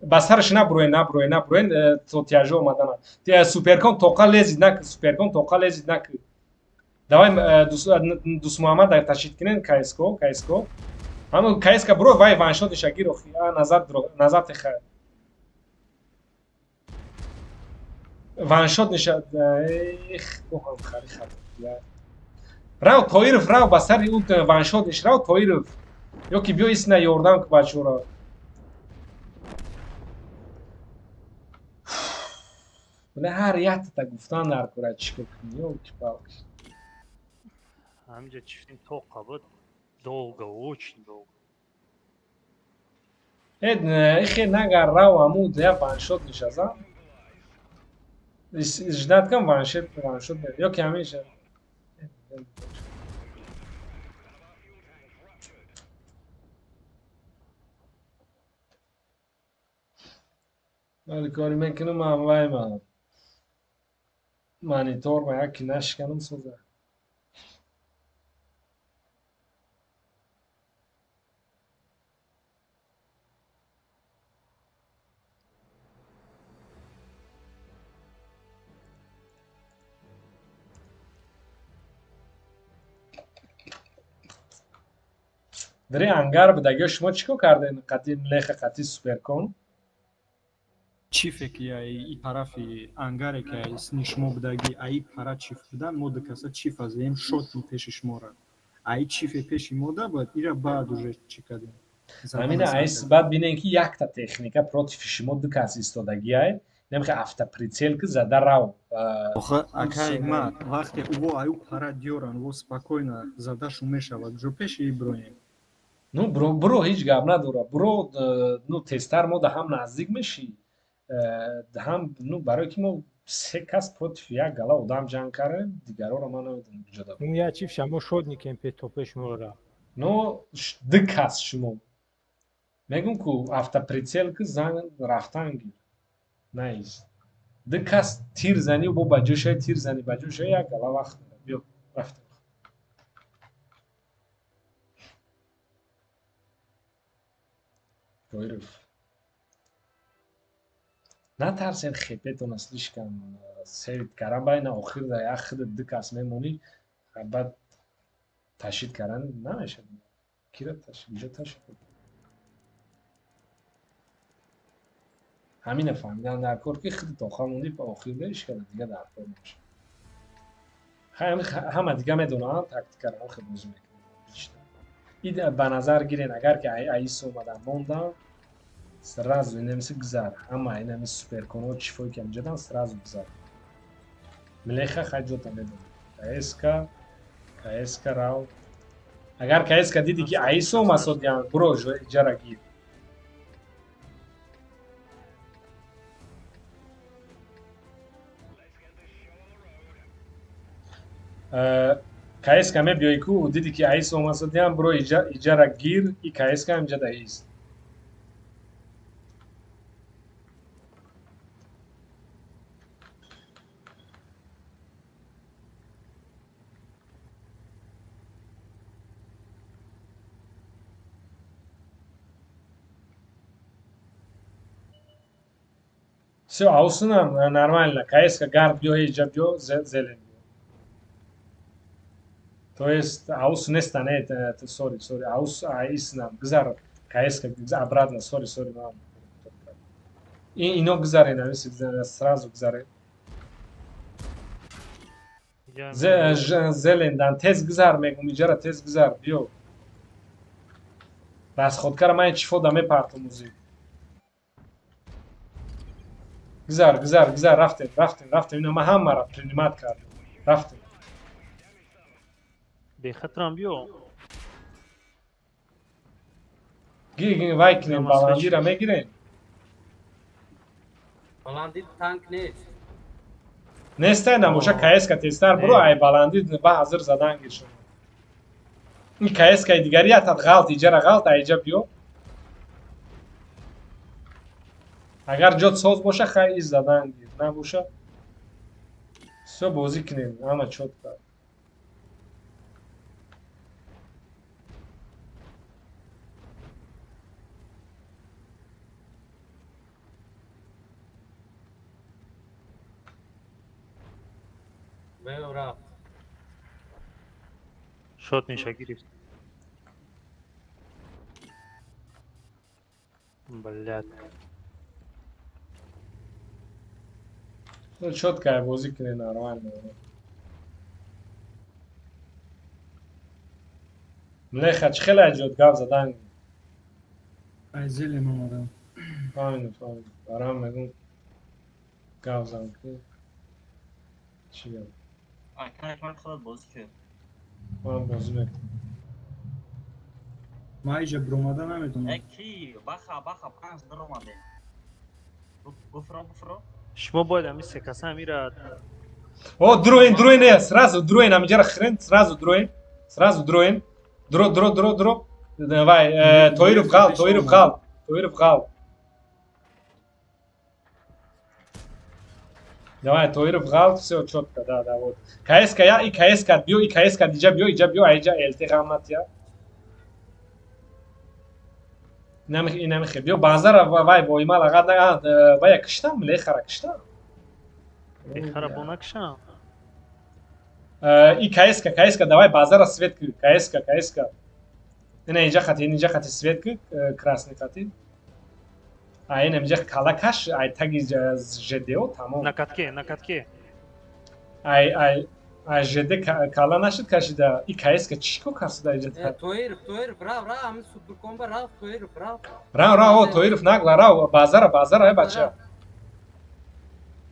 I: Ба сараш наброен, наброен, наброен, то тяжо омадана. Суперкон тоқа лезид нак, суперкон тоқа лезид нак. Давай Дусмуҳаммад дар ташид кунен КСК, КСК. Ҳамон КСК бро, вай ваншот ниша гир, охи, назар дро, назар теха. Ваншот ниша, эх, оҳам хари хат. Рав Тоиров, рав ба сари ӯ ваншот ниш, рав Тоиров. Ё ки биё исна ёрдам ки бачаҳоро. Бля, ҳар яктата гуфтан дар кора чӣ кор кунӣ, ёлки-палки.
E: Ҳаминҷа чифтин тоқа буд. Долго, очень долго.
I: Ихе нагар рав аму я ваншот нишазам. Ждать кам ваншот, ваншот. Ё ки ҳамеша. Вале кори мекунам ман вай ман. Монитор ма яки нашиканам соза. Дари ангар будагиё шумо чӣ кор кардем? Қати млеха, қати суперкон?
B: Чифе ки и тарафи ангаре ки сни шумо будаги, аи пара чиф будан, мо дукаса чиф азем шотни пеши шумора. Аи чифе пеши мо да буд, ира баъд уже чӣ кардем.
I: Ҳамина айс баъд бинем ки якта техника против шумо ду кас истодагиай, намехе автоприцел ки зада рав.
B: Охе, акай ма вақте ӯ аю пара диёран, ӯ спокойно задашу мешавад, ҷо пеши иброем.
I: Ну, бро, бро ҳеҷ гап надора. Бро, ну, тезтар мо да ҳам наздик мешӣ, ҳам, ну, барое ки мо се кас против як гала одам ҷанг кардем, дигароро ман намедонам куҷо да.
K: Я чиф шамо шодникем пе топе шуморо.
I: Ну, ду кас шумо. Мегум ку автоприцел ки зан рафтан гир. Наист. Ду кас тир занӣ бо ба ҷӯшай тир занӣ ба ҷӯшай як гала вақт биё рафтем. Тоиров. Натарсен хепетона слишком севит каран байна охир да як худат ду кас мемонӣ, баъд ташид каран намешавад. Кира ташид, куҷо ташид? Ҳамина фаҳмидан дар кор ки худи тоха монди ба охир ишкала дига дар кор намешавад. Ҳама дига медонанд тактикаро, ҳам хел бозӣ мекунанд. Ид ба назар гирен, агар ки аис омадан мондан, сразу инамиси гузар. Ҳама инами суперконҳо чифое ки амҷадан сразу гузар. Млеха хай ҷота медонад. КСК, КСК рав. Агар КСК диди ки аис омад содиан, буро иҷара гир. КСК мебиёи ку диди ки аис омад содиан, буро иҷара гир, и КСК ҳамҷа да ист. Всё, аусунам нормально. КСК гард биё, ҳеҷа биё, зелен биё. То есть аус неста, не, сори, сори, аус аиснам, гузар, КСК обратно, сори, сори, мам. Ино гузарен, амиси сразу гузарен. Зелендан тез гузар мегум, иҷара тез гузар, биё. Расходкара ман чифода мепартум музик. Гузар, гузар, гузар, рафтем, рафтем, рафтем. Ина ман ҳамаро принимать кардам. Рафтем.
E: Бехатрам биё.
I: Гир, вай кунем, баландира мегирем.
G: Баланди танк нест.
I: Нестай намоша КСК тезтар буро, ай баланди ба ҳазир задан гир шумо. Ин КСК-и дигари ятад ғалт, иҷара ғалт, айҷа биё. Агар ҷот соз боша, хай из задан гир, набоша. Всё бозӣ кунем, ҳама чётко.
G: Рафт.
E: Шот ниша гирифт. Блядь.
I: Ну, чётко бозӣ кунем, нормально. Млеха, чӣ хеле аҷоиб гап задан.
B: Ай зелен омадам.
I: Фаҳмидам, фаҳмидам. Барам мегум гап зан ки чӣ гап.
H: Акай ман худат бозӣ кун.
I: Ман бозӣ мекунам.
B: Ман иҷа биромада наметавонам.
H: Э ки баха баха панҷ даромаде. Буфро буфро.
E: Шумо бояд ҳамин се каса ҳамира
I: О, дроен, дроен, не, сразу дроен, ҳамиҷара хрен, сразу дроен, сразу дроен. Дро, дро, дро, дро. Давай, Тоиров ғал, Тоиров ғал, Тоиров ғал. Давай, Тоиров ғал, всё чётко, да, да, вот. КСК я, и КСК биё, и КСК иҷа биё, иҷа биё, айҷа ЛТ ғамат я. Инамихе, биё базара вай воима лагат на, вая киштам, лехара киштам.
E: Лехара бо накишам.
I: И КСК, КСК, давай базара свет ки, КСК, КСК. Ина инҷа хати, инҷа хати свет ки, красный хати. А ина инҷа калакаш, ай таги ЖДО тамом.
E: На катке, на катке.
I: Ай, ай, ай ЖД кала нашид кашида. И КСК чӣ кор карсуда инҷа?
G: Тоиров, Тоиров, рав, рав, ҳамин суперкомба рав, Тоиров, рав.
I: Рав, рав, о, Тоиров нагла, рав, базара, базара, ай бача.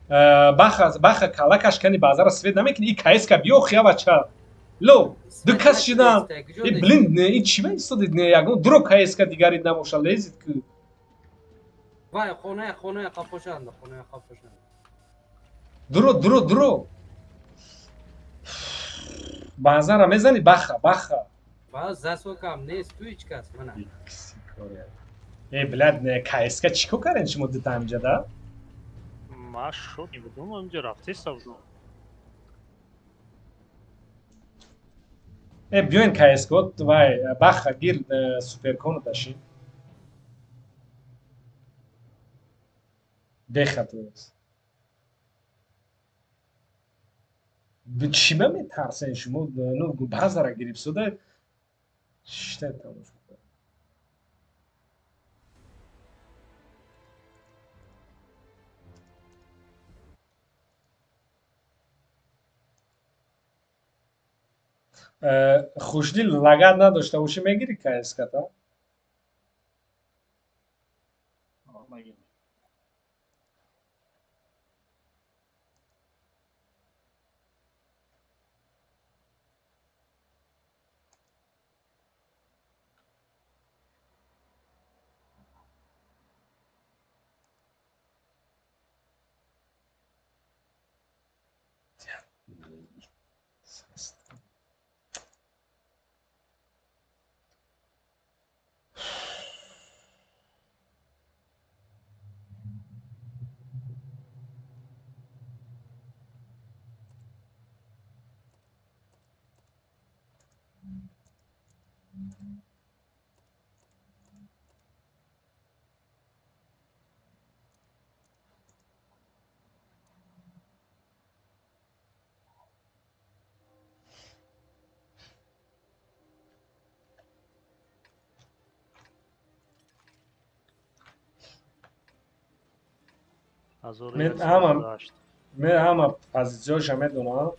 I: Баха, баха калакаш кани базара свет намекунӣ, и КСК биё хия бача. Ло, ду кас шидан. И блин, не, и чӣ меистоди, не, ягон дро КСК дигари набоша, лезид ки.
G: Вай, хонаи, хонаи қапошанда, хонаи қапошанда.
I: Дро, дро, дро. Базара мезани, баха, баха.
G: Ба засокам нест, ту ҳеҷ кас, мана.
I: Э, блядь, не, КСК чӣ кор кардем шумо дута ҳамҷа, да?
E: Ма шот набудум, ҳамҷа рафтеста будум.
I: Э, биёен КСК, вай, баха, гир суперкону дашин. Беха то есть. Чӣ ма метарсен шумо? Ну, базара гирифсуда. Шта тамошо. Хушдил, лагат надошта бошӣ, мегирӣ КСКта?
H: Мегирам.
I: Мен ҳама позитсияҳоша медонам.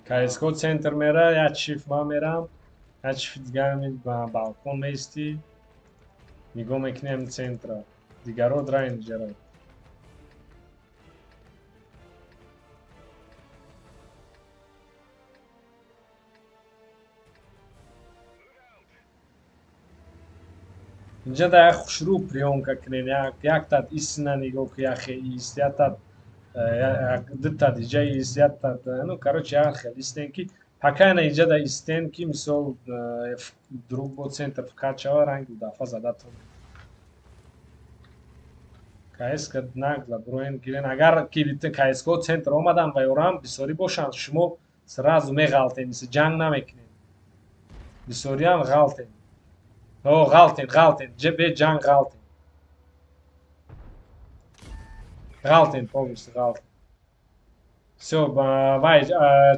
I: КСК центр мера, як чиф ман мерам, як чифи дигар ба балкон меистӣ, нигоҳ мекунӣ ҳами центра. Дигаро дра инҷара. Инҷа да як хушрӯ приёмка кунен, яктат истина нигоҳ ку, яхе ист, яктат дутат иҷа ист, яктат, ну, короче, як хел истен, ки пока ина иҷа да истен, ки мисол друг бо центр вкат шава, ранги дафа зада тонед. КСК нагла броен гирен. Агар ки КСК центр омадан ва ёрам бисёрӣ бошанд, шумо сразу меғалтен, мисли ҷанг намекунед. Бисёриам ғалтен. О, ғалтен, ғалтен, бе ҷанг ғалтен. Ғалтен, полностью ғалтен. Всё, вай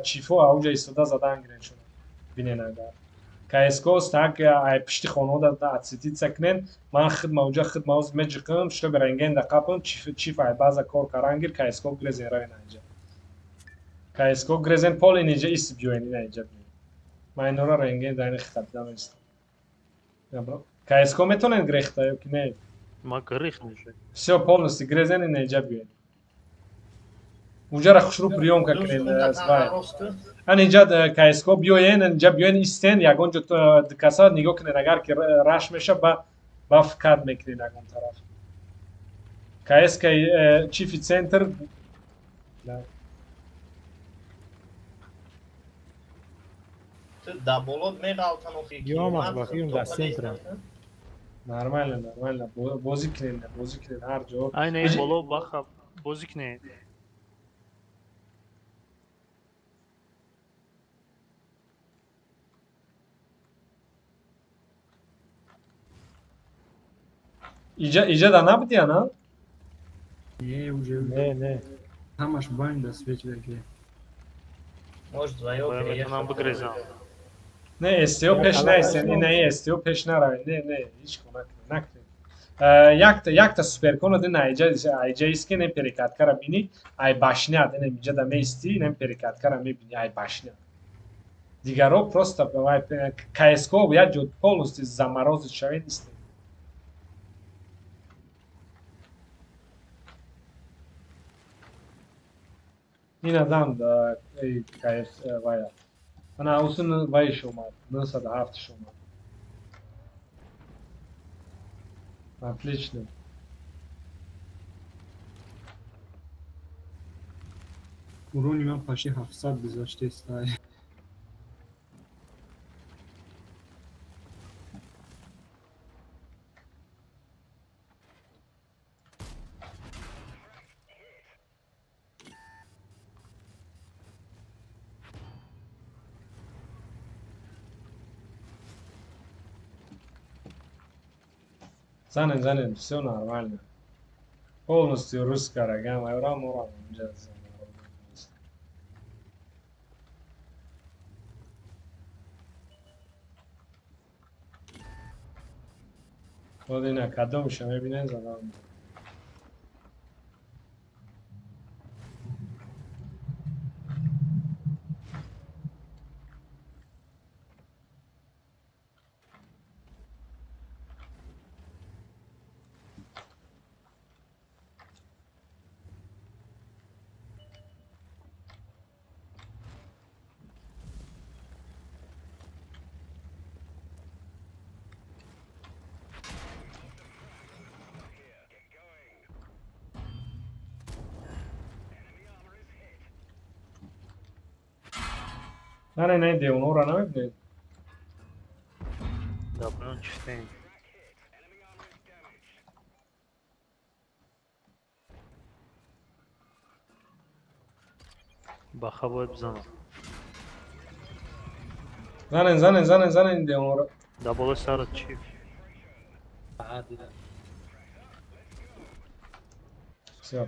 I: чифо ауҷа истода задан гирен шумо. Бинен агар. КСК так ай пишти хонаода отсветиться кунен, ман хидма уҷа хидма оз меҷиқам, чтобы рентген да қапам, чиф ай база кор каран гир, КСК грезен равен инҷа. КСК грезен пол инҷа ист биёен, ина инҷа биёен. Ман инора рентген да ини хатида местам. КСК метонен грехта ё ки не?
E: Ма грехт уже.
I: Всё, полностью грезен ина инҷа биёен. Уҷара хушрӯ приёмка кунен, вай. Ан инҷа КСК биёен, инҷа биёен истен, ягон ҷо каса нигоҳ кунен, агар ки раш меша, ба вкат мекунен ягон тараф. КСК чифи центр.
C: Да болот меғалтан охи.
K: Ёмах бахирм дар центра.
I: Нормально, нормально. Бозӣ кунен, бозӣ кунен ҳар ҷо.
E: Айна ин боло баха бозӣ кунен.
I: Иҷа да набуди, ана?
B: Не, уже.
K: Не, не.
B: Ҳамаш байнда свеч даги.
C: Может, твоё
E: Метавонам бигрезам.
I: Не, СТО пеш наистен, ина СТО пеш наравед. Не, не, ҳеҷ кор накунед, накунед. Якта суперкона дина айҷа ист, ки нем перекаткара бини, ай башня, динем иҷа да меисти, нем перекаткара мебини, ай башня. Дигаро просто КСК як ҷо полностью заморозить шавед истед. Ин адам КС вая. Ана усун вайш омад, 907 омад. Отлично.
B: Урони ман почти 700 гузаштест.
I: Занен, занен, всё нормально. Полностью русская рогам, урам, урам. Вот ина кадомша мебинен задам. Не, не, не, девонора намебинед.
E: Да, чифтем. Баха бояд бизанам.
I: Занен, занен, занен, занен девонора.
E: Да болои сарат чиф.
I: Всё.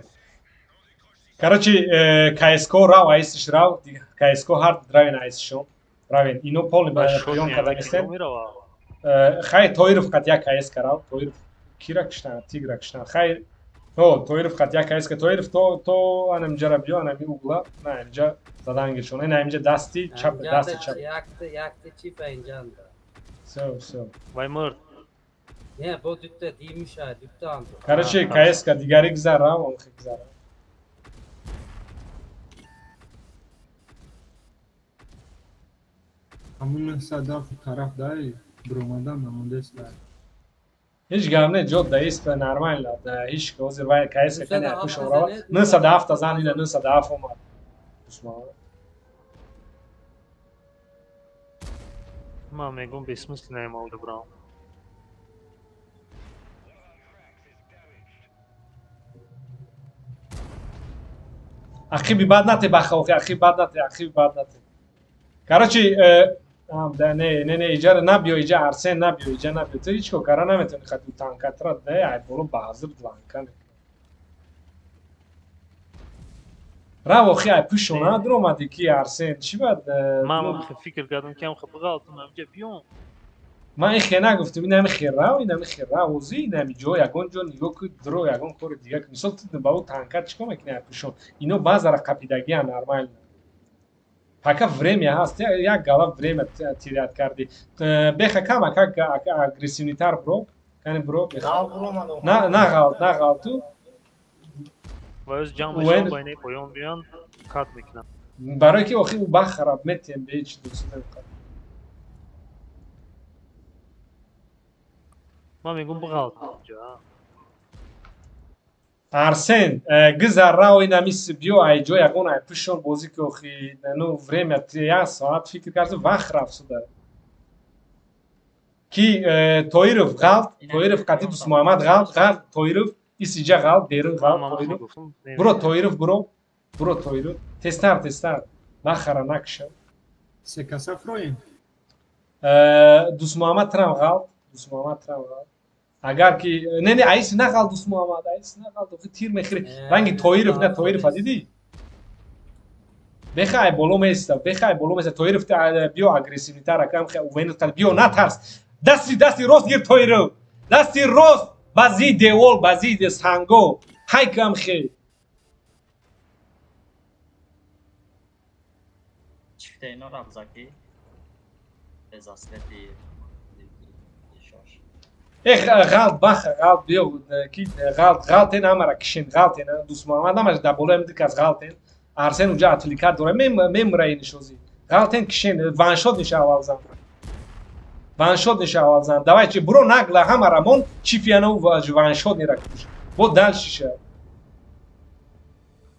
I: Короче, КСК рав, айсиш рав, КСК ҳар равен айсишон. Равен. Ино полный приём карда нестен. Хай Тоиров қат як КСК рав, Тоиров кира киштан, тигра киштан. Хай о, Тоиров қат як КСК, Тоиров то анамҷара биё, анами угла, на инҷа задан гиршон. Ина инҷа дасти чап, дасти чап.
G: Якта, якта чип инҷанда.
I: Всё, всё.
E: Вай мурд.
G: Не, бо дутта димиша, дутта андо.
I: Короче, КСК дигари гузар рав, он хи гузар.
B: Ҳамун 907 тараф дай биромадан намондест.
I: Ҳеҷ гап не, ҷо даист нормально. Ҳеҷ ҳозир вай КСК кани акуш орава. 907 зан ина 907 омад.
E: Ман мегӯм бесмысленно имал дубрам.
I: Ақиби бад нате баха охи, ақиби бад нате, ақиби бад нате. Короче, не, не, не, иҷара набиё, иҷа Арсен набиё, иҷа набиё. Ту ҳеҷ кор кара наметавонӣ, хати танкатра, не, ай боло баҳазир ланка мекунӣ. Рав охи, ай пӯшона дуромадӣ ки Арсен, чӣ бад?
E: Ман фикр кардам ки ам хе биғалтам, амҷа биём.
I: Ман ин хе нагуфтам, ин ҳами хе рав, ин ҳами хе рав, озӣ, ин ҳами ҷо, ягон ҷо нигоҳ кун, дуро, ягон кори дига кун. Мисол, ту ба ӯ танкат чӣ кор мекунӣ ай пӯшон? Ино баъзара қапидагиан нормально. Пока время ҳаст, як гала время терять кардӣ. Беха кам ака агрессивнитар бро, кани бро. На, на ғалт, на ғалт ту.
E: Вай оз ҷамъ мешавам, байнаи поён биён, кат мекунам.
I: Барои ки охи ӯ бахараб метиҳем бе ҳеҷ дӯст намекунам.
E: Ман мегӯм биғалтам ҷа.
I: Арсен, гузар рав ин ҳами биё ай ҷо ягон ай пӯшон бозӣ ки охи, ну время як соат фикр кард, вақт рафт суда. Ки Тоиров ғалт, Тоиров қати Дӯстмуҳаммад ғалт, ғалт Тоиров, исиҷа ғалт, берун ғалт Тоиров. Буро Тоиров, буро, буро Тоиров. Тезтар, тезтар. Бахара накша.
B: Се каса фроем.
I: Дӯстмуҳаммад трам ғалт, Дӯстмуҳаммад трам ғалт. Агар ки не не айс нағал Дӯстмуҳаммад, айс нағал, охи тир мехӯри. Ранги Тоиров на Тоиров дидӣ? Беха ай боло места, беха ай боло места. Тоиров биё агрессивнитар акам хе увенит қад биё натарс. Дасти дасти рост гир Тоиров. Дасти рост бази девол, бази санго. Ҳай кам хе.
H: Чифте ино рабзаки. Безаслети шош.
I: Эх, ғалт баха, ғалт биё, ки ғалт, ғалтен ҳамара кишен, ғалтен, Дӯстмуҳаммад ҳамаш дар болои ҳами ду кас ғалтен. Арсен уҷа атликат дора, мемра ин шозӣ. Ғалтен кишен, ваншот ниша аввал зан. Ваншот ниша аввал зан. Давай чи буро нагла ҳамара мон чифияну ваншот нира куш. Бо дальше ша.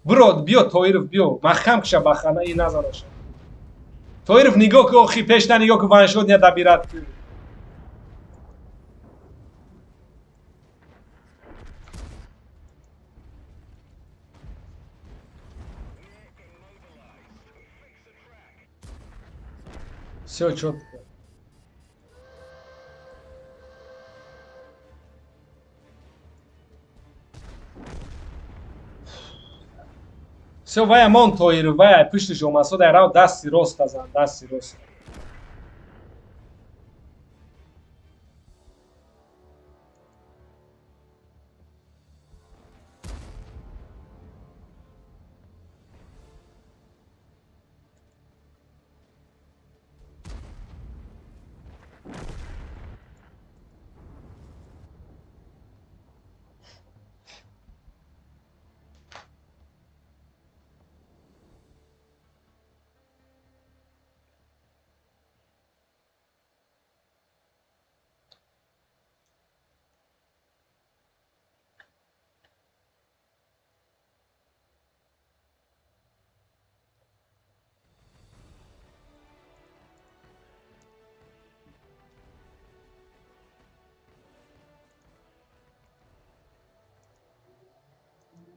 I: Буро биё Тоиров биё, маҳкам киша бахана ин назанаша. Тоиров нигоҳ ки охи пешна нигоҳ ки ваншот ния дабират ки. Всё чётко. Всё, вая мон Тоиров, вая пуштиш омасо дар рав дасти рост зан, дасти рост.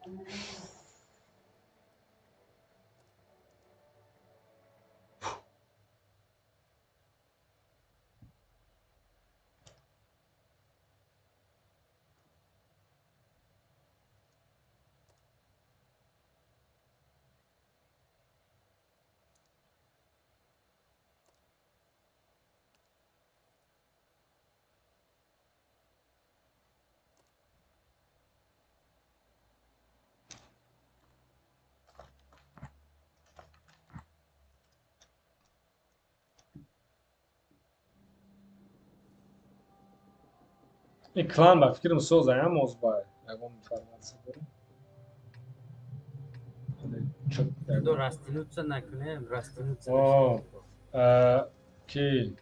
I: Ин клан ба фикрам созаям озбай. Ягон информатсия дорем?
G: Растянуться накунем, растянуться.
I: Ки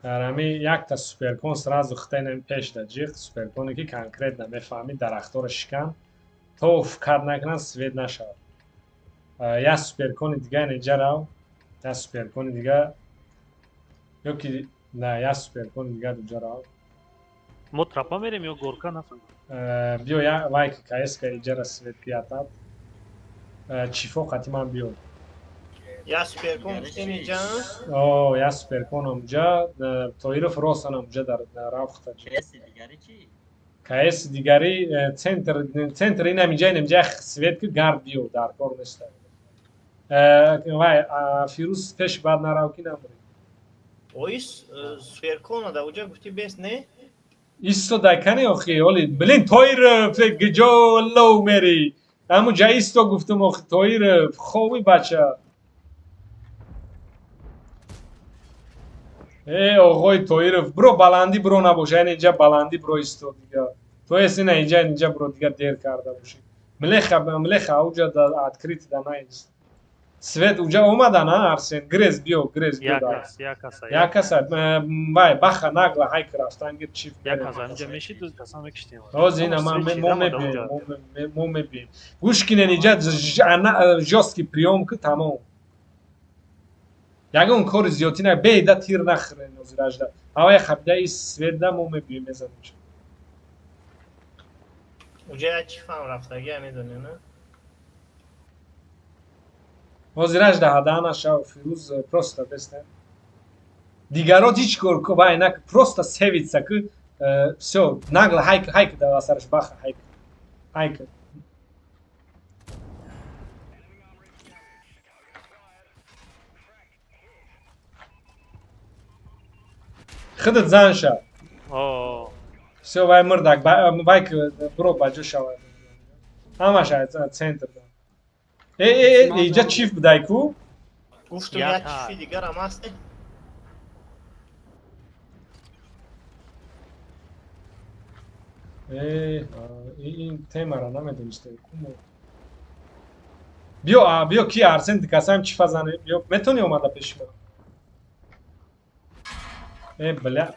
I: дар ҳами якта суперкон сразу хитаинами пеш да ҷиқ суперконе ки конкретно мефаҳмӣ дарахтҳоро шикан то фукар накунанд свет нашавад. Як суперкони дига инҷа рав, як суперкони дига ё ки на як суперкони дига дуҷа рав.
E: Мо трапа мерем ё горка нафаҳмидам.
I: Биё я лайк кска иҷара свет киятад. Чифо қати ман биё.
C: Я суперкон гуфтем инҷа?
I: О, я суперкон онҷа, Тоиров росан онҷа дар равхта.
H: КС дигари чӣ?
I: КС дигари центр, центр инам инҷа, инам инҷа свет ки гард биё дар кор нест. Вай, Фирӯз пеш баъд нарав ки намурӣ.
C: Оис суперкона да уҷа гуфти бес не?
I: Исто кани охи, оли, блин, Тоиров, гиҷо лоу мери. Ҳамун ҷа исто гуфтум охи, Тоиров, хови бача. Э, оғои Тоиров, биро баландӣ биро набоша, яъне инҷа баландӣ биро исто дига. То эс ина инҷа инҷа биро дига дер карда бошӣ. Млеха, млеха уҷа да открыт да наист. Свет уҷа омада на Арсен, грез биё, грез биё.
E: Як кас, як кас.
I: Як кас, вай, баха нагла ҳайк рафтан гир чиф.
E: Як кас инҷа мешид, ду каса мекиштем.
I: Ҳозир ина ман мо мебинем, мо мебинем. Гӯш кинен инҷа жёсткий приём ки тамом. Ягон кори зиёдтӣ на беда тир нахӯрен ҳозир ажда. Ҳавай хабида и свет да мо мебинем мезанем.
C: Уҷа як чифам рафтагия медонӣ, на?
I: Ҳозир ажда ҳада нашав Фирӯз просто беста. Дигарот ҳеҷ кор вай нак просто севится ки всё нагло ҳайк ҳайк да асараш баха ҳайк. Ҳайк. Худат зан ша. Всё вай мурдак вай ки биро ба ҷо шавай. Ҳамаш центр да. Э, э, э, инҷа чиф будай ку?
C: Гуфтум як чифи дигарам ҳаст.
I: Э, ин темара намедонистем ку мо. Биё, биё ки Арсен дикасаем чифа зане, биё метони омада пеши ман. Э, бля,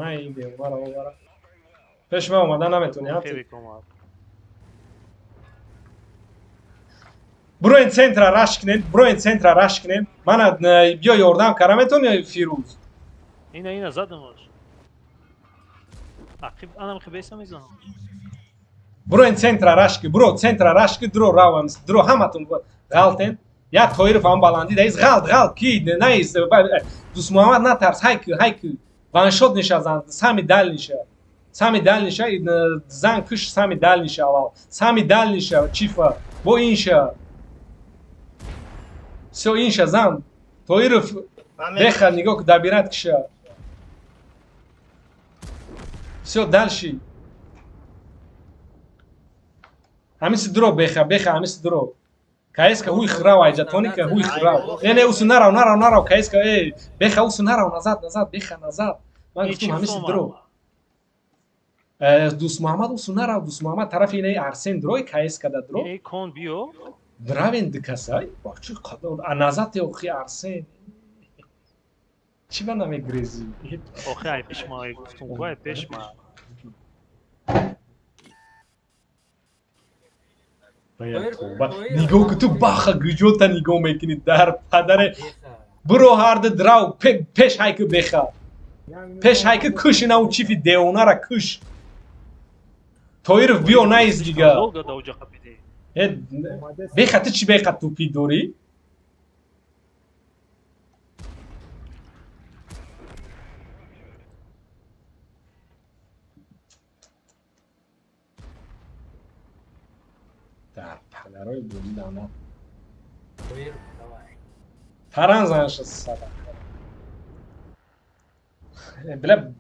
I: най девара овара. Пеши ман омада наметони, ҳа? Броен центра раш кунем, броен центра раш кунем. Мана биё ёрдам кара метони Фирӯз.
E: Ина ина задамаш. Ақиб анам хибеса мезанам.
I: Броен центра раш ки, бро центра раш ки, дро равам, дро ҳаматон ғалтен. Я Тоиров ҳам баландӣ даиз ғалт, ғалт ки наиз Дӯст Муҳаммад натарс, ҳайк, ҳайк. Ваншот ниша зан, сами дал ниша. Сами дал ниша, зан куш сами дал ниша аввал. Сами дал ниша, чифа, бо инша. Всё инша зан. Тоиров беха нигоҳ добират киша. Всё дальше. Ҳамиси дро беха, беха ҳамиси дро. Каеска ҳуй хирав айҷа, тоника ҳуй хирав. Не, не, усу нарав, нарав, нарав, каеска, э, беха усу нарав, назад, назад, беха назад. Ман гуфтум ҳамиси дро. Дӯст Муҳаммад усу нарав, Дӯст Муҳаммад тарафи инаи Арсен дрой, каеска да дро.
E: Эй кон биё.
I: Дравен дикасай, бачи қадар, а назад охи Арсен. Чӣ ба намегрезӣ?
E: Охи ай пеш ма, гуфтум ку ай пеш ма.
I: Нигоҳ ки ту баха гуҷота нигоҳ мекунӣ дар падаре биро ҳарду драв пеш ҳайки беха. Пеш ҳайки куш ина у чифи девонара куш. Тоиров биё наист дига. Беха ту чӣ беха тупӣ дорӣ? Дар падарои буридана. Таран занша сада. Бля.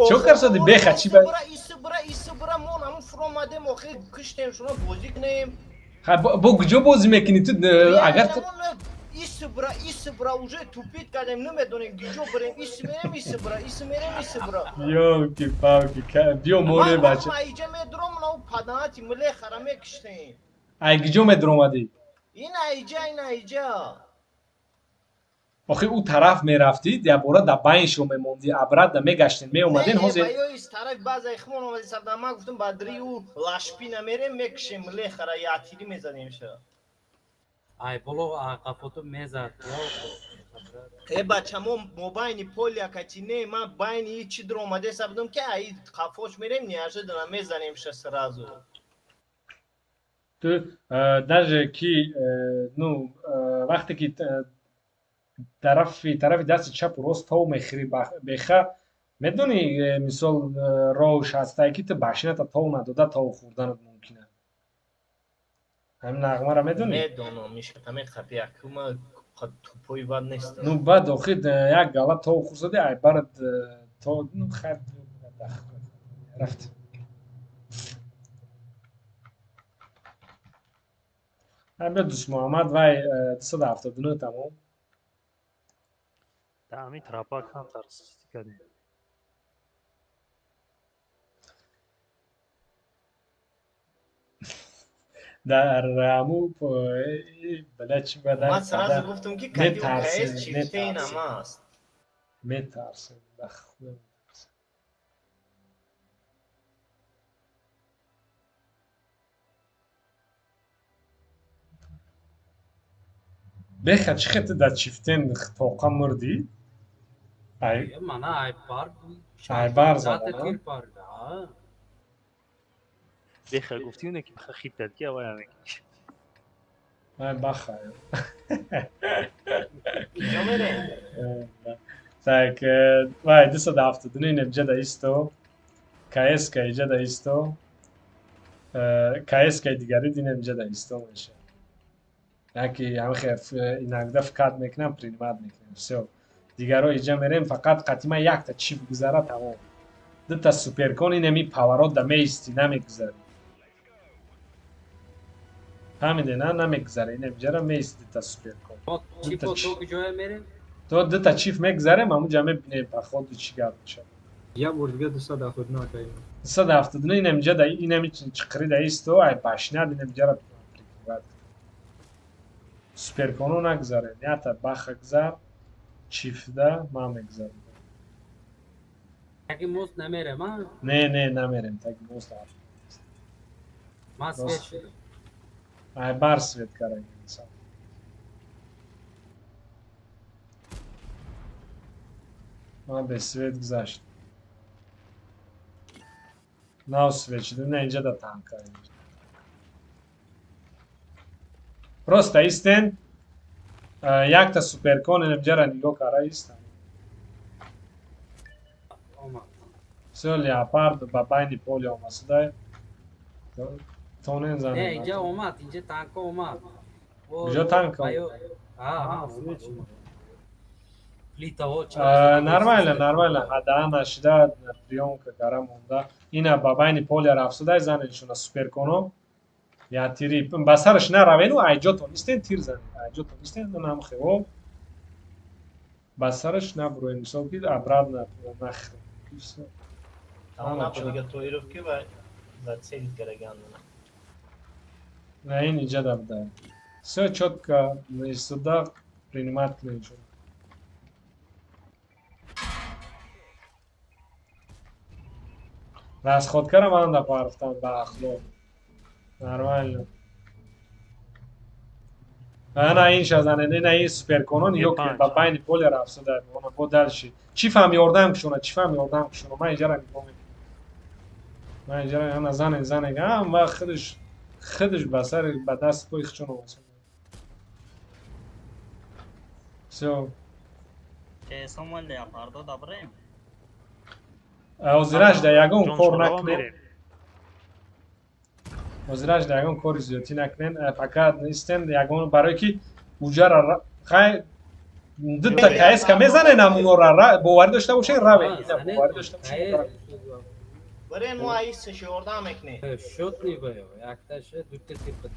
I: Чо карсоди беха чӣ ба?
C: Иси бира, иси бира, мо намун фуромадем, охир киштем шумо бозӣ кунем.
I: Ха бо куҷо бозӣ мекунӣ ту агар
C: иси бира, иси бира, уже тупит кардем, намедонем куҷо бирем, иси мерем, иси бира, иси мерем, иси бира.
I: Ёлки-палки, биё море бача.
C: Ман иҷа медурам, на паданати милехара мекиштем.
I: Ай куҷо медуромадӣ?
C: Ина иҷа, ина иҷа.
I: Охи ӯ тараф мерафтид, якбора дар байншо мемондӣ, обратно мегаштен, меомаден ҳозир.
C: Не, ба ёи тараф баъзаи хумон омади сабда, ман гуфтам ба дри ӯ лашпина мерем, мекушем, милехара ятири мезанем ша.
G: Ай боло қафото мезад.
C: Э бача, мо мобайни поля кати не, ман байни и чӣ дуромаде сабдам ки ай қафош мерем, неожиданно мезанем ша сразу.
I: Ту даже ки ну вақте ки тарафи дасти чапу рост тов мехӯри беха, медонӣ мисол роҳш ҳастае ки ту башината тов надода тов хӯрданат мумкин аст. Ҳамин нағмаро медонӣ?
C: Медонам, ишқаме қапиякума тупои бад нестам.
I: Ну баъд охир як гала тов хӯрсади, ай барат то ну хайр рафт. Ай биё Дӯстмуҳаммад вай 279 тамом.
E: Ами трапа камтар сустӣ кардем.
I: Дар аму бля чӣ бадар.
C: Ман сразу гуфтам ки кадиу кс чифтаи намаст.
I: Метарсем, ба худо метарсем. Беха чӣ хел ту дар чифтен тоқа мурдӣ? Ай
G: Мана ай бар
I: ай бар зада.
G: Тир парда.
E: Беха гуфтӣ оне ки баха хит дад ки авай аме.
I: Ай баха.
C: Куҷо мерем?
I: Так, вай 279 инҷа исто. КСК инҷа исто. КСК дигари дин инҷа исто меша. Яки ҳамхе иногда вкат мекунам, принимат мекунам. Всё. Дигаро иҷа мерем, фақат қатима якта чип гузара тамом. Дута суперкон инами поворот да меисти, намегузари. Фаҳмиде, на намегузаре, инам иҷара меисти дута суперкон.
G: Чипо то куҷое мерем?
I: То дута чип мегузарем, ҳамунҷа мебинем походу чӣ гап мешавад.
B: Як бор дига 279 кардем.
I: 279 инам иҷа да инами чиқири да исто, ай башнад инам иҷара прикрыват. Суперконо нагузарем, ята баха гузар. Чифда ман мегузарам.
G: Таги мост намерем, а?
I: Не, не, намерем, таги мост.
G: Ман свет шудам.
I: Ай бар свет кардан инсон. Ман без свет гузашт. Нав свет шудам, не инҷа да танка. Просто истен якта суперкон инҷара нигоҳ кара истан. Всё леопард ба байни поле омад сюда. Тонен занем.
G: Не, инҷа омад, инҷа танка омад.
I: Куҷо танка?
G: Аҳа, плитаҳо.
I: Нормально, нормально. Ҳадаъ нашида приёмка кара монда. Ина ба байни поле рафт сюда, заненшона суперконо. Я тири ба сараш наравену, айҷотон истен тир занед. Айҷотон истен нам хево. Ба сараш набуроем, мисол ки обратно нах.
C: Тамом набуд дига Тоиров ки ва зацелит карагандана.
I: На ин иҷа да буда. Всё чётко сюда принимать кунем. Расходкара ман да партам ба ахлоқ. Нормально. Ана ин шазане, ина ин суперконон ё ки ба байни поле рафт сюда, она бо дальше. Чифам ёрдам кушона, чифам ёрдам кушона. Ман иҷара нигоҳ мекунам. Ман инҷара ана зане зане ҳама худаш худаш ба сари ба даст пои худшон овоз. Всё.
H: Кесомо леопардо дабрем.
I: Ҳозираш да ягон кор
E: Ҷон шумо
I: накунед.
E: мерем.
I: Ҳозираш да ягон кори зиёдтӣ накунед, фақат истен ягон барое ки уҷара хай дута КСК мезанен ҳамунора боварӣ дошта бошед равед. Ина боварӣ дошта бошед равед.
C: Барен мо аисаш ёрдам мекунем.
G: Шотни баё, якташа дута типа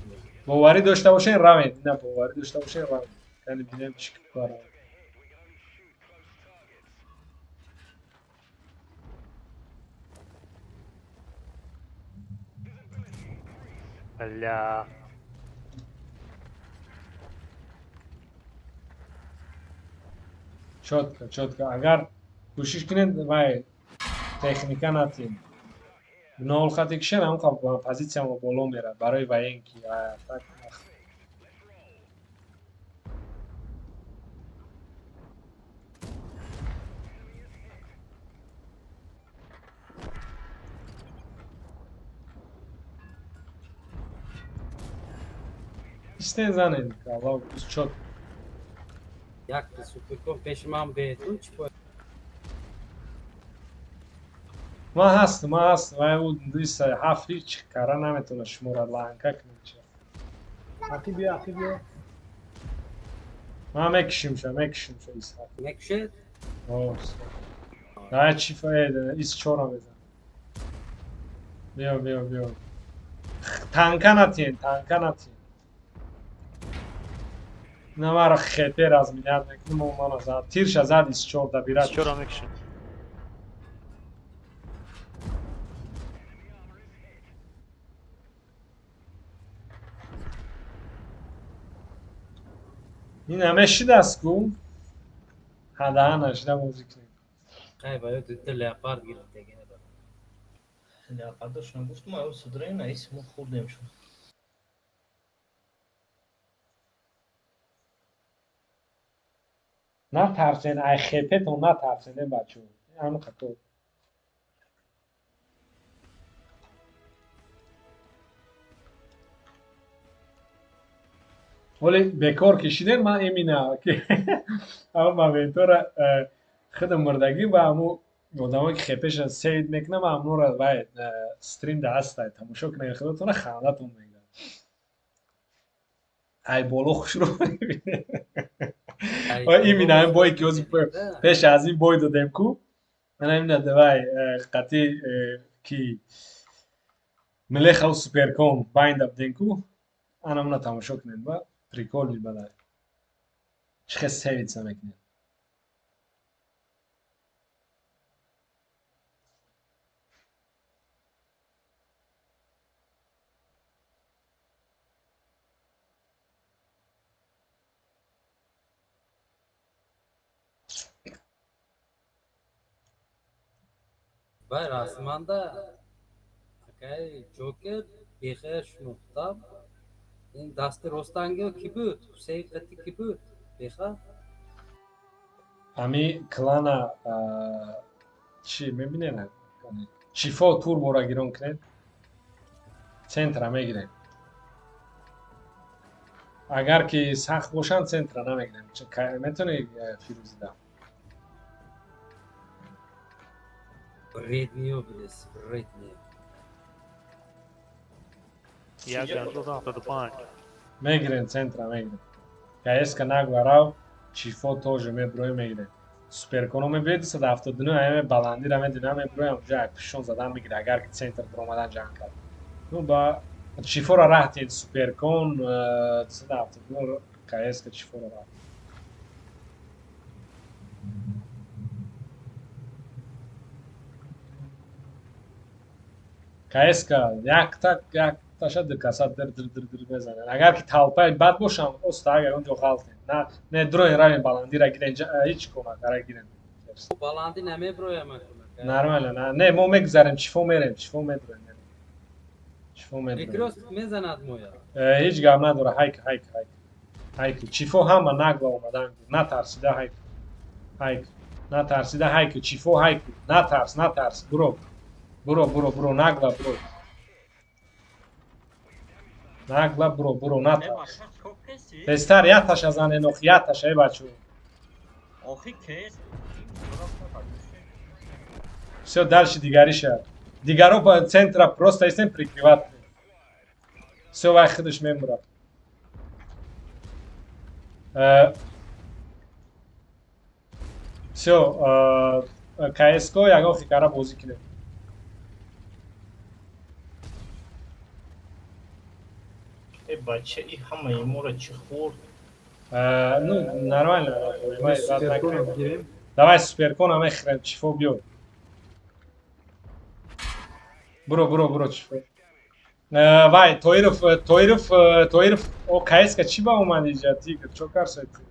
I: Боварӣ дошта бошед равед. Ина боварӣ дошта бошед равед. Яъне бинем чӣ кор.
E: Бля.
I: Чётко, чётко. Агар кӯшиш кунед вай техника натиҳед. Нол хати кишен ҳам позитсиямо боло мерад барои военки. Так истен занед, Аллоҳ чётко.
G: Якта суперкон пеши ман бетун чӣ бояд?
I: Ман ҳастам, ман ҳастам. Вай ӯ диса ҳафт ҳеҷ кара наметавонад шуморо ланка кунад. Чи.
B: Ақиб биё, ақиб биё.
I: Ман мекушимша, мекушимша Исҳоқ.
G: Мекушед?
I: На чи фоида, ис чора мезанам. Биё, биё, биё. Танка натиҳен, танка натиҳен. На маро хетер аз минат мекунам, мана зад. Тирша зад ис чор да бирад.
E: Чора мекушем.
I: Ин ҳаме шидаст ку? Ҳадаҳа нашида бозӣ кунем.
G: Хай баё дута леопард гирифтаги.
C: Леопардошон гуфтум, аю судрен аис мо хурдем шуд.
I: Натарсен, ай хепетон натарсен, э бачо. Ҳам қато. Вале бекор кишидем ман имина ки ҳамон моментора худам мурдагӣ ба ҳамун одамое ки хепеша сейд мекунам, ҳамонро вай стрим да ҳастай тамошо кунед худатона хандатон мегирад. Ай боло хушрӯ мебинед. Имина ҳамин бое ки ҳозир пеш аз ин бой додем ку, мана имина вай қатъи ки Мелехав Суперком байнда будем ку, ана мона тамошо кунед ба прикол бада. Чӣ хел сейвица мекунед.
G: Вай расманда акай Ҷокер бехая шинохтам. Ин дасти ростангио ки буд? Ҳусейн қати ки буд? Беха?
I: Ами клана чӣ мебинед? Чифо турбора гирон кунед. Центра мегирем. Агар ки сахт бошанд центра намегирем. Метавонӣ Фирӯзида?
G: Вредниё будес, вредниё.
E: Як ганҷо 75.
I: Мегирем центра мегирем. КСК нагва рав, чифо тоже меброем мегирем. Суперконо мебиёд 279 ҳаме баландира медина меброям уҷа як пишон задан мегира агар ки центр биромадан ҷанг кард. Ну ба чифора раҳ тиҳед Суперкон 279 КСК чифора раҳ. КСК якта якташа дукаса дир дир дир дир мезанад. Агар ки талпаи бад бошам, оста агар онҷо ғалтем. На, не дроин равем баландира гирен, ҳеҷ кор накара гирен.
G: Баландӣ намеброям акун.
I: Нормально, на, не, мо мегузарем, чифо мерем, чифо медроем. Чифо медроем.
G: Рекрост мезанад моя.
I: Ҳеҷ гап надора, ҳайк, ҳайк, ҳайк. Ҳайк, чифо ҳама нагла омадан, натарсида ҳайк. Ҳайк, натарсида ҳайк, чифо ҳайк, натарс, натарс, буро. Буро, буро, буро, нагло буро. Нагло буро, буро, натарс. Тезтар яташа занен охи, яташа, э бачо.
H: Охи кес.
I: Всё, дальше дигариша. Дигаро ба центра просто истем прикрывать. Всё, вай худаш мемура. Всё, КСК ягон хикара бозӣ кунем.
C: Э, бача, и ҳамаи моро чӣ хӯрд?
I: Ну, нормально. Давай суперкона мехӯрем, чифо биё. Буро, буро, буро, чифо. Вай, Тоиров, Тоиров, Тоиров, о, КСК чӣ ба омад иҷа, тигр, чо карсай ти?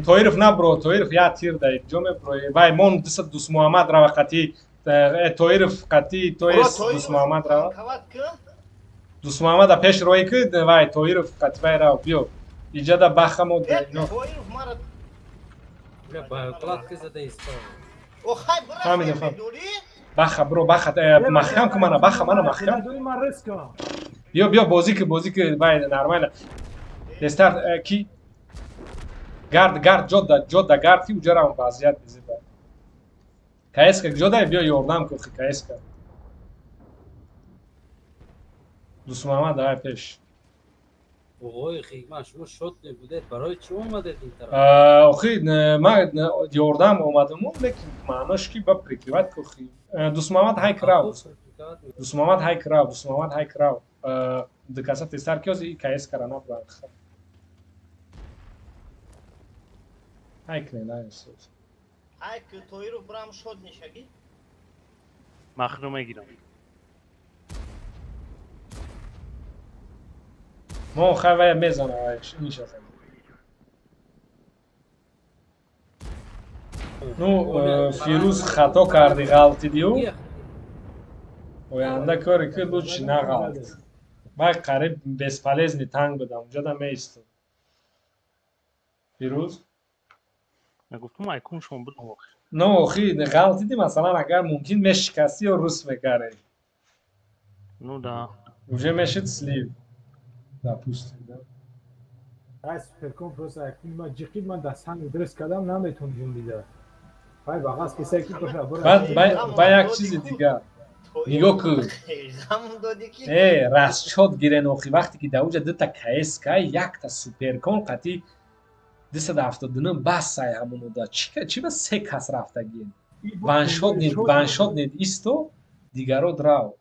I: Тоиров набро, Тоиров я тир дай, ҷо меброи. Вай, мон дусад Дусмуҳаммад рава қати, Тоиров қати, то есть Дусмуҳаммад рава. Дусмуҳаммада пеш рои ки, вай, Тоиров қати вай рав, биё. Иҷада бахамо. Фаҳмидам, фаҳмидам. Баха, бро, баха, маҳкам ку мана, баха, мана маҳкам. Биё, биё, бозӣ ки, бозӣ ки, вай, нормально. Тезтар, ки гард, гард, ҷода, ҷода, гард, ки уҷарам вазъият безеба. КСК ҷода, биё ёрдам ку, хи КСК. Дусмуҳаммад, давай пеш.
G: Оғои Хикмат, шумо шот мебудед, барои чӣ омадед ин тараф?
I: Охи, ман ёрдам омадаму, лекин маънош ки ба прикрывать ку, хи. Дусмуҳаммад ҳайк рав. Дусмуҳаммад ҳайк рав, Дусмуҳаммад ҳайк рав. Дукаса тезтар ки ҳозир КСК-ра набуранд. Ҳайк не, на.
C: Ҳайк Тоиров бурам шод мешагӣ?
E: Махру мегирам.
I: Мо хай вая мезана, вай ниша зана. Ну, Фирӯз хато карди, ғалтидиу. Оянда коре ки лучше нағалт. Вай қариб бесполезный танк будам, унҷода меистод. Фирӯз?
E: Гуфтум айкун шумо будам охи.
I: Ну, охи, ғалтиди, масалан, агар мумкин мешикасти ё рус мекарди.
E: Ну да.
I: Уже мешид слив. Допустим, да.
K: Ай суперкон просто айкун ма ҷиқид, ман дар санг дрес кардам, наметон ҷунбида. Вай бағаз кисае ки боша.
I: Баъд ба як чизи дигар. Нигоҳ кун. Э, расчёт гирен охи, вақте ки дар уҷа дута КСК, якта суперкон қати 279 бас сай ҳамонуда. Чӣ ба се кас рафтагиен? Ваншот нед, ваншот нед исто, дигаро драв.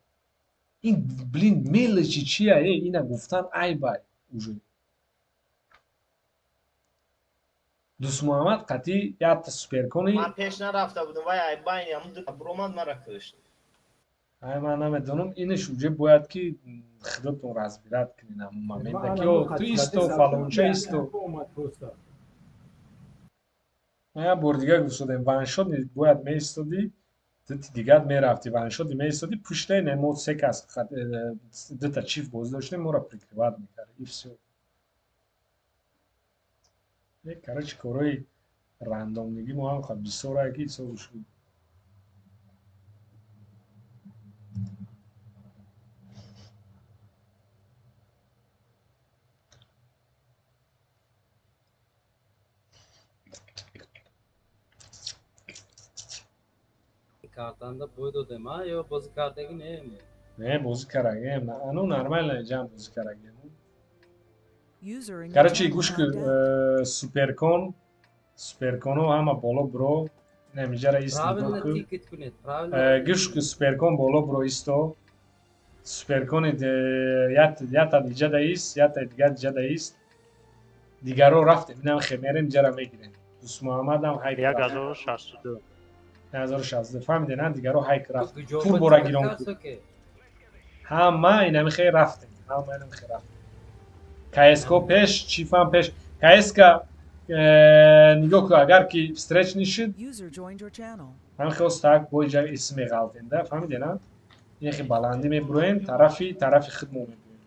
I: Ин, блин, мелочи чия, э, ина гуфтан айбай уже. Дусмуҳаммад қати якта суперкони.
C: Ман пеш нарафта будам, вай айбайн ҳамун дута буромад, мара кушт.
I: Ай, ман намедонам, инаш уже бояд ки худатон разбирать кунед ҳамун момента ки ту исто, фалонча исто. Ман як бор дигар гуфтодем, ваншот бояд меистодӣ, дути дигар мерафтӣ, ваншоти меистодӣ, пуштаи не мо се кас дута чиф бозӣ доштем, моро прикрывать мекард, и всё. Короче, корҳои рандомнигӣ мо ҳам бисёрае ки ҳисоб шуд.
G: Карданда бой додем, а ё бозӣ кардагӣ не?
I: Не, бозӣ карагем. Ану нормально ҷам бозӣ карагем. Короче, гӯш ку, суперкон, суперконо ҳама боло биро. Немиҷара ист нигоҳ ку. Гӯш ку, суперкон боло биро исто. Суперкони ята диҷада ист, ята дигар диҷада ист. Дигаро рафтем, инам хемерем, ҷара мегирем. Дусмуҳаммадам ҳайк.
E: 1062.
I: 1062 фаҳмиде, на? Дигаро ҳайк рафт. Турбора гирон ку. Ҳама инами хе рафтем. Ҳама инами хе рафтем. КСК пеш, чифам пеш. КСК нигоҳ ку, агар ки встречный шуд, ҳамин хел стак бо иҷа ис меғалтем, да? Фаҳмиде, на? Ин хе баландӣ мебуроем, тарафи худ мо мебуроем.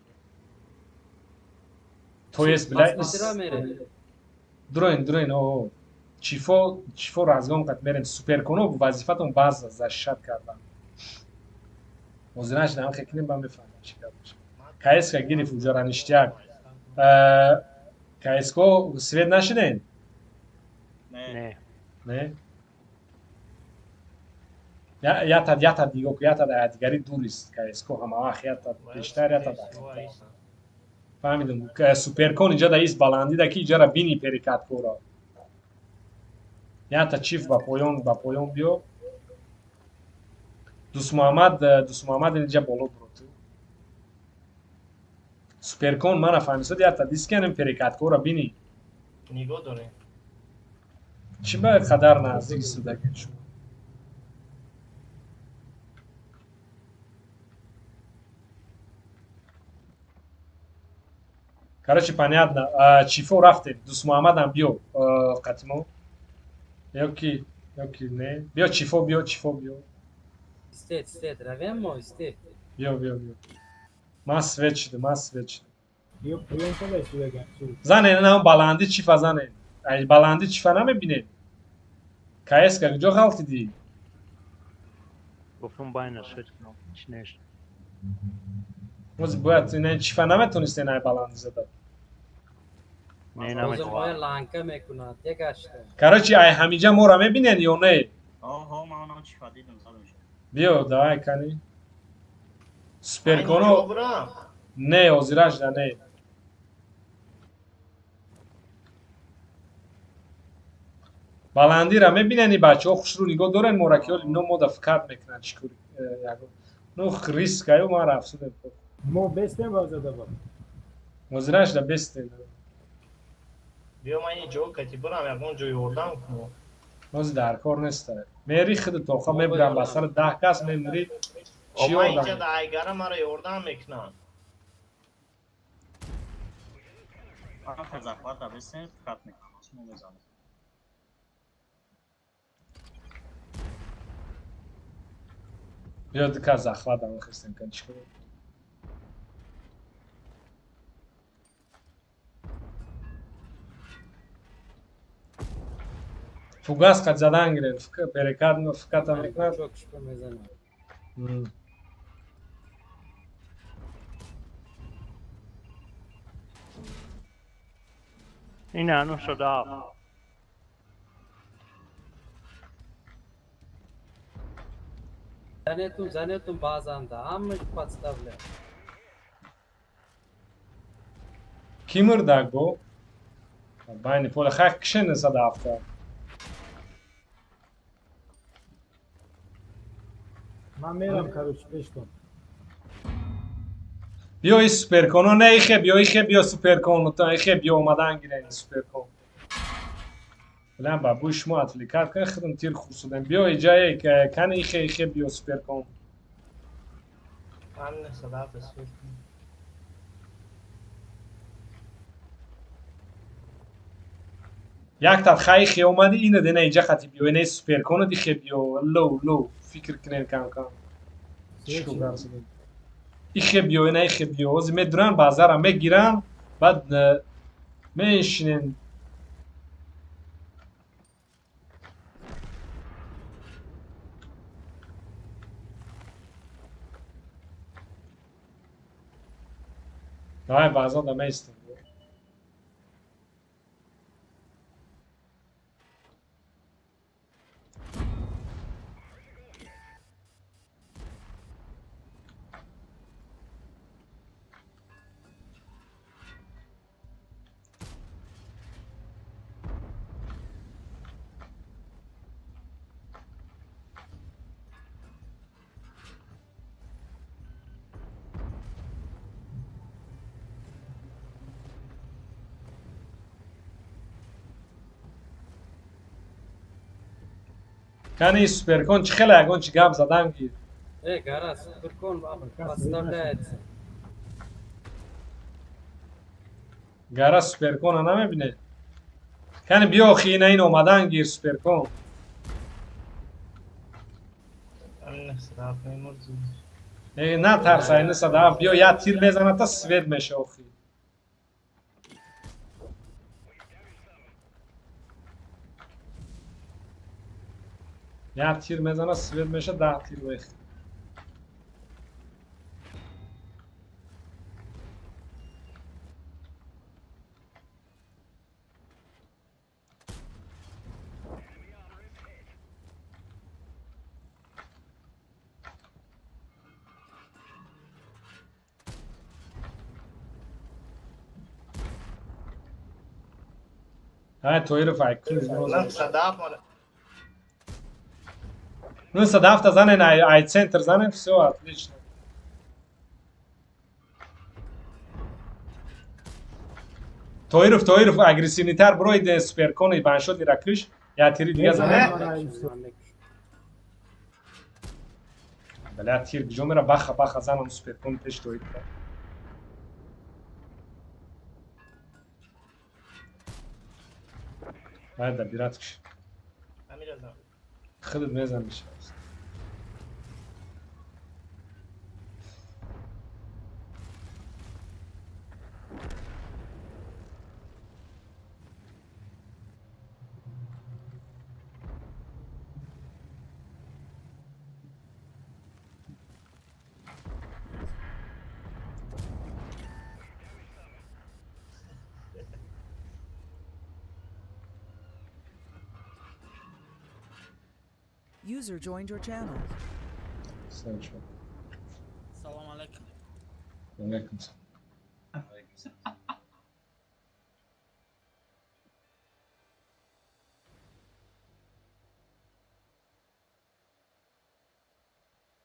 I: То есть, бля, ис. Дроин, дроин, о. Чифо, чифо разгон қат мерем. Суперконо вазифатон база защищать кардан. Ҳозир нашидам, хе кунем, ба мефаҳмам чӣ гап мешавад. КСК гирифт уҷара, ништяк. КСК свет нашидем?
E: Не.
I: Не? Ята, ята нигоҳ ку, ята дар дигари дурист. КСК ҳама вақт ята бештар, ята дар. Фаҳмидум. Суперкон инҷа да ист баландида, ки иҷара бини перекаткора. Ята чиф ба поён, ба поён биё. Дусмуҳаммад, Дусмуҳаммад инҷа боло буро ту. Суперкон мана фаҳмисод, ята дисканем перекаткора бини.
C: Нигоҳ дорем.
I: Чӣ ба қадар наздик истодаги шумо? Короче, понятно. Чифо рафтем. Дусмуҳаммадам биё қатимо. Ёки не. Биё чифо, биё чифо, биё.
G: Истед, истед, равем мо, истед.
I: Биё, биё, биё. Ман свет шидам, ман свет шидам.
K: Биё поён када истодаган.
I: Зане, на баландӣ чифа зане. Ай баландӣ чифа намебинед? КСК куҷо ғалтидӣ?
E: Гуфтум байна свет кунам, чӣ нест.
I: Боз бояд ина чифа наметонистен ай баландӣ зада.
E: Не,
G: Бозам
E: наметавонам.
G: моя ланка мекунад, ягашта.
I: Короче, ай ҳамиҷа моро мебинен ё не?
H: Оҳо, ман онам чифа дидам, задам шуд.
I: Биё, давай кани. Суперконо не, ҳозираш да не. Баландира мебинени бачаҳо хушрӯ нигоҳ дорен мора ки ҳоли ино мода фикат мекунанд чӣ кори ягон. Ну риск аю ман рафсудем.
K: Мо бестем базада ба.
I: Ҳозираш да бестем.
C: Биё ман ин ҷо кати бирам, ягон ҷо ёрдам кунам.
I: Ҳозир дар кор нест. Мери худ тоқа мебирам ба сари 10 кас мемирӣ. Чӣ
C: Ман
I: ёрдам?
C: инҷа да айгара мара ёрдам мекунанд.
H: Ман хазахвата бестем, фикат мекунам, шумо мезанед.
I: Биё ду кас захватам хистем кан чӣ кунем? Фугас қад задан гирен, перекат фиката мекунад.
G: Чок шпа мезанад.
E: Ина ҳанӯз шуда ҳафт.
G: Занетун, занетун баъзанда, ҳамаш подставля.
I: Кӣ мурдак бо? Байни поле хай кишен 107.
K: Ман мерам, короче, пештон.
I: Биё и суперконо, не ихе биё, ихе биё суперкон, то ихе биё омадан гирен суперкон. Билан ба бӯи шумо отвлекать кун, худам тир хурсудем. Биё иҷае кани ихе ихе биё суперкон.
C: Ман садата свет.
I: Як тат хай ихе омади, ина дена иҷа хати биё, ина суперконат ихе биё, лоу лоу фикр кунен кам кам. Чӣ кор гарсидем? Ихе биё, ина ихе биё. Ҳозир медуран базара мегиран, баъд меншинен. Давай база да меистем. Кани суперкон чӣ хеле ягон чӣ гап задан гир.
G: Э, гара, суперкон подставляется.
I: Гара суперкона намебине? Кани биё охи ина ин омадан гир суперкон. Э, натарса ина сада биё я тир мезанад та свет меша охи. Як тир мезана, свет меша, 10 тир вехт. Ҳай Тоиров ай кун. 907 занен, ай центр занен, всё отлично. Тоиров, Тоиров агрессивнитар броид суперкони баншот иракиш, я тири дига занен. Бля, тир куҷо мера, баха баха занам суперкон пеш Тоиров. Бояд добирать киш. Худат мезаниш.
A: User joined your channel.
L: Салом алейкум.
I: Алейкум салом.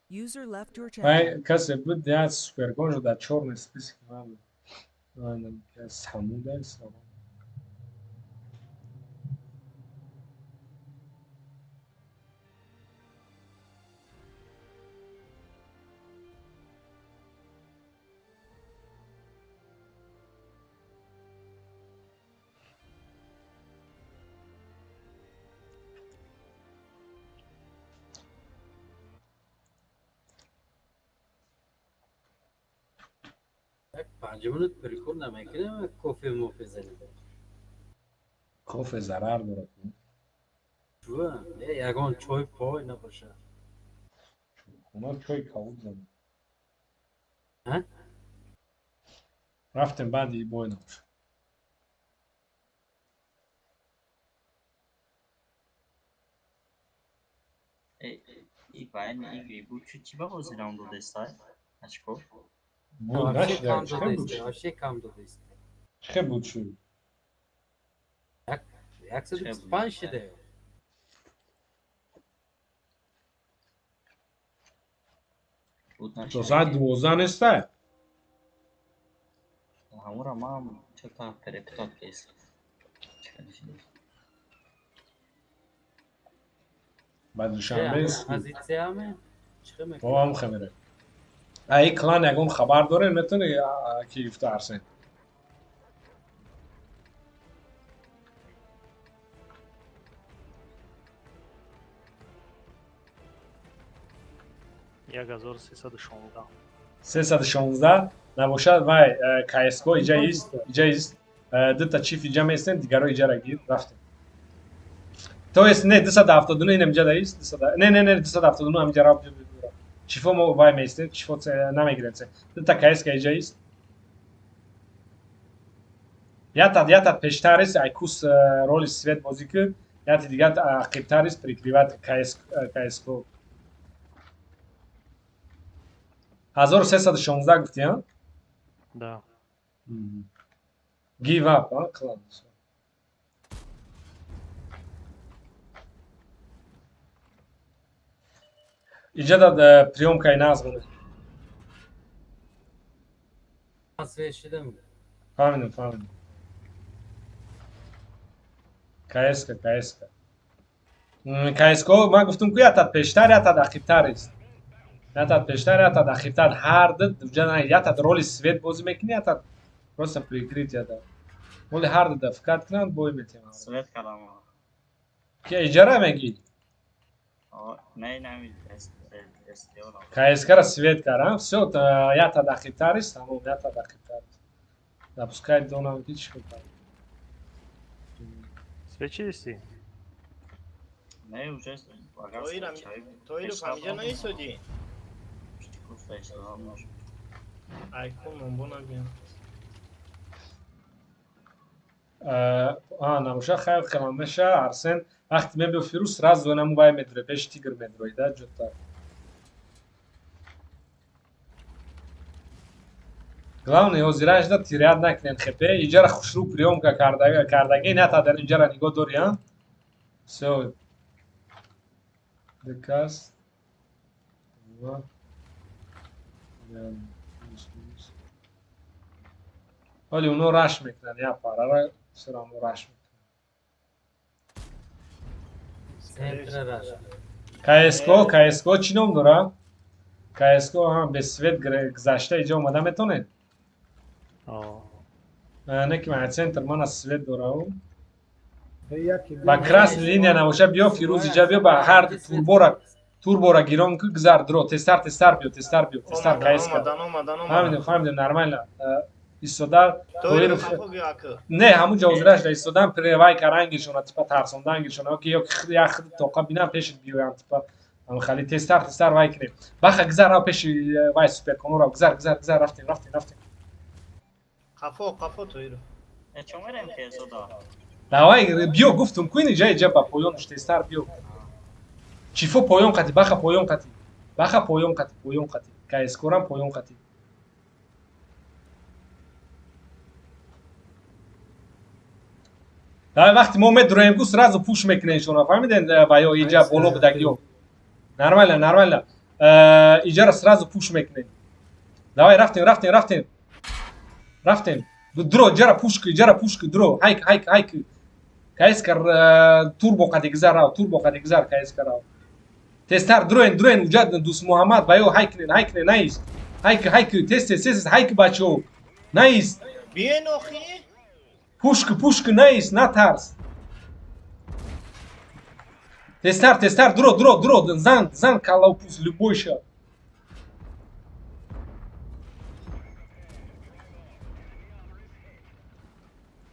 A: User left your channel.
I: Вай касе буд я суперкон шуд дар чёрный список ман. Самуда салом.
G: Панҷ минут перекур намекунем, кофе мофе занем.
I: Кофе зарар дорад.
G: Чӯ, ягон чой пой набошад.
I: Хона чой кавуд занем.
G: Ҳа?
I: Рафтем баъди бой набошад.
H: И вайни игри буд чу чӣ ба бозӣ раунд додестай? Очко?
I: Буд нашида, чӣ буд?
G: Вообще кам додест.
I: Чӣ буд шуд?
G: 125 шида.
I: То соат 12 нестай?
H: Ҳамура ман чата перепутат кес.
I: Баъд душанбе
G: позитсияме? Чӣ мекунӣ?
I: Бобам хабаре. Ай клан ягон хабар дорем, метавони ки гуфта Арсен?
E: Як 1316.
I: 316 набошад вай КСК иҷа ист, иҷа ист. Дута чиф иҷа местем, дигаро иҷара гир рафтем. То есть не 279 инам иҷа ист, 200 не не не 279 ҳам иҷа рафт. Чифо мо вай местем, чифо намегирем. Дута КСК иҷа ист. Ятад пештар ист, айкус роли свет бозӣ ки, яти дигар ақибтар ист прикриват КСК. 1316 гуфти, а?
E: Да.
I: Give up, а? Клан. Иҷа да приёмкаи нағз монед.
G: Свет шидам.
I: Фаҳмидам, фаҳмидам. КСК, КСК. КСК ман гуфтам ку ятад пештар, ятад ақибтар ист. Ятад пештар, ятад ақибтар, ҳар ду ятад роли свет бозӣ мекунӣ, ятад просто прикрытие да. Моли ҳар ду да фикат кунанд, бой метеманд.
H: Свет кардам.
I: Ки иҷара мегӣ?
H: Не, не,
I: КСК-ра свет кардам, всё, ятад ақибтар ист, тамом, ятад ақибтар ист. Запускай донам ки чӣ кор.
E: Свет чи исти?
H: Не, уже агар
C: Тоиров ҳамиҷа наисодӣ? Айкон номбо набиям.
I: Набоша, хайр, хелам меша, Арсен. Вақте мебиё Фирӯз, сразу наму вай медрои, пеши тигр медрои, да, ҷота. Главное, ҳозираш да тиряд накунен хепе, иҷара хушрӯ приёмка кардаги, на та дар иҷара нигоҳ дори, а? Всё. Декас. Два. Ҳоли оно раш мекунанд, як парара всё равно раш мекунанд. КСК, КСК чӣ ном дора? КСК ҳам бесвет гузашта иҷо омада метонед? Не ки ман центр мана свет дорау. Ба красный линия набоша, биё Фирӯз иҷа биё, ба ҳар турбора гирон ки гузар дро, тезтар тезтар биё, тезтар биё, тезтар КСК. Фаҳмидем, фаҳмидем, нормально. Истода Тоиров не, ҳамун ҷо ҳозираш да истодан превай карангишона, типа тарсондангишона, ки ё як худ тоқа бинам пешит биёям, типа хали тезтар тезтар вай кунем. Баха гузар рав пеши вай суперконора, гузар гузар гузар, рафтем рафтем рафтем.
C: Қафо қафо Тоиров.
H: Чо мерем ки зода?
I: Давай биё, гуфтум ку ин иҷа ба поёнш тезтар биё. Чифо поён қати, баха поён қати. Баха поён қати, поён қати. КСК-рам поён қати. Давай вақти мо медроем ку сразу пуш мекунем шумо, фаҳмиден? Ва ё иҷа боло будагиё. Нормально, нормально. Иҷара сразу пуш мекунем. Давай рафтем, рафтем, рафтем. Рафтем. Дро, иҷара пуш ку, иҷара пуш ку, дро. Ҳайк, ҳайк, ҳайк. КСК турбо қади гузар рав, турбо қади гузар КСК рав. Тезтар дроен, дроен, уҷа Дӯст Муҳаммад ва ё ҳайкнен, ҳайкнен, наист. Ҳайк, ҳайк, тез, тез, тез, ҳайк бачаҳо. Наист.
C: Биен охи.
I: Пушку, пушку, наист, натарс. Тезтар, тезтар, дро, дро, дро, зан, зан каллапуз, любой ша.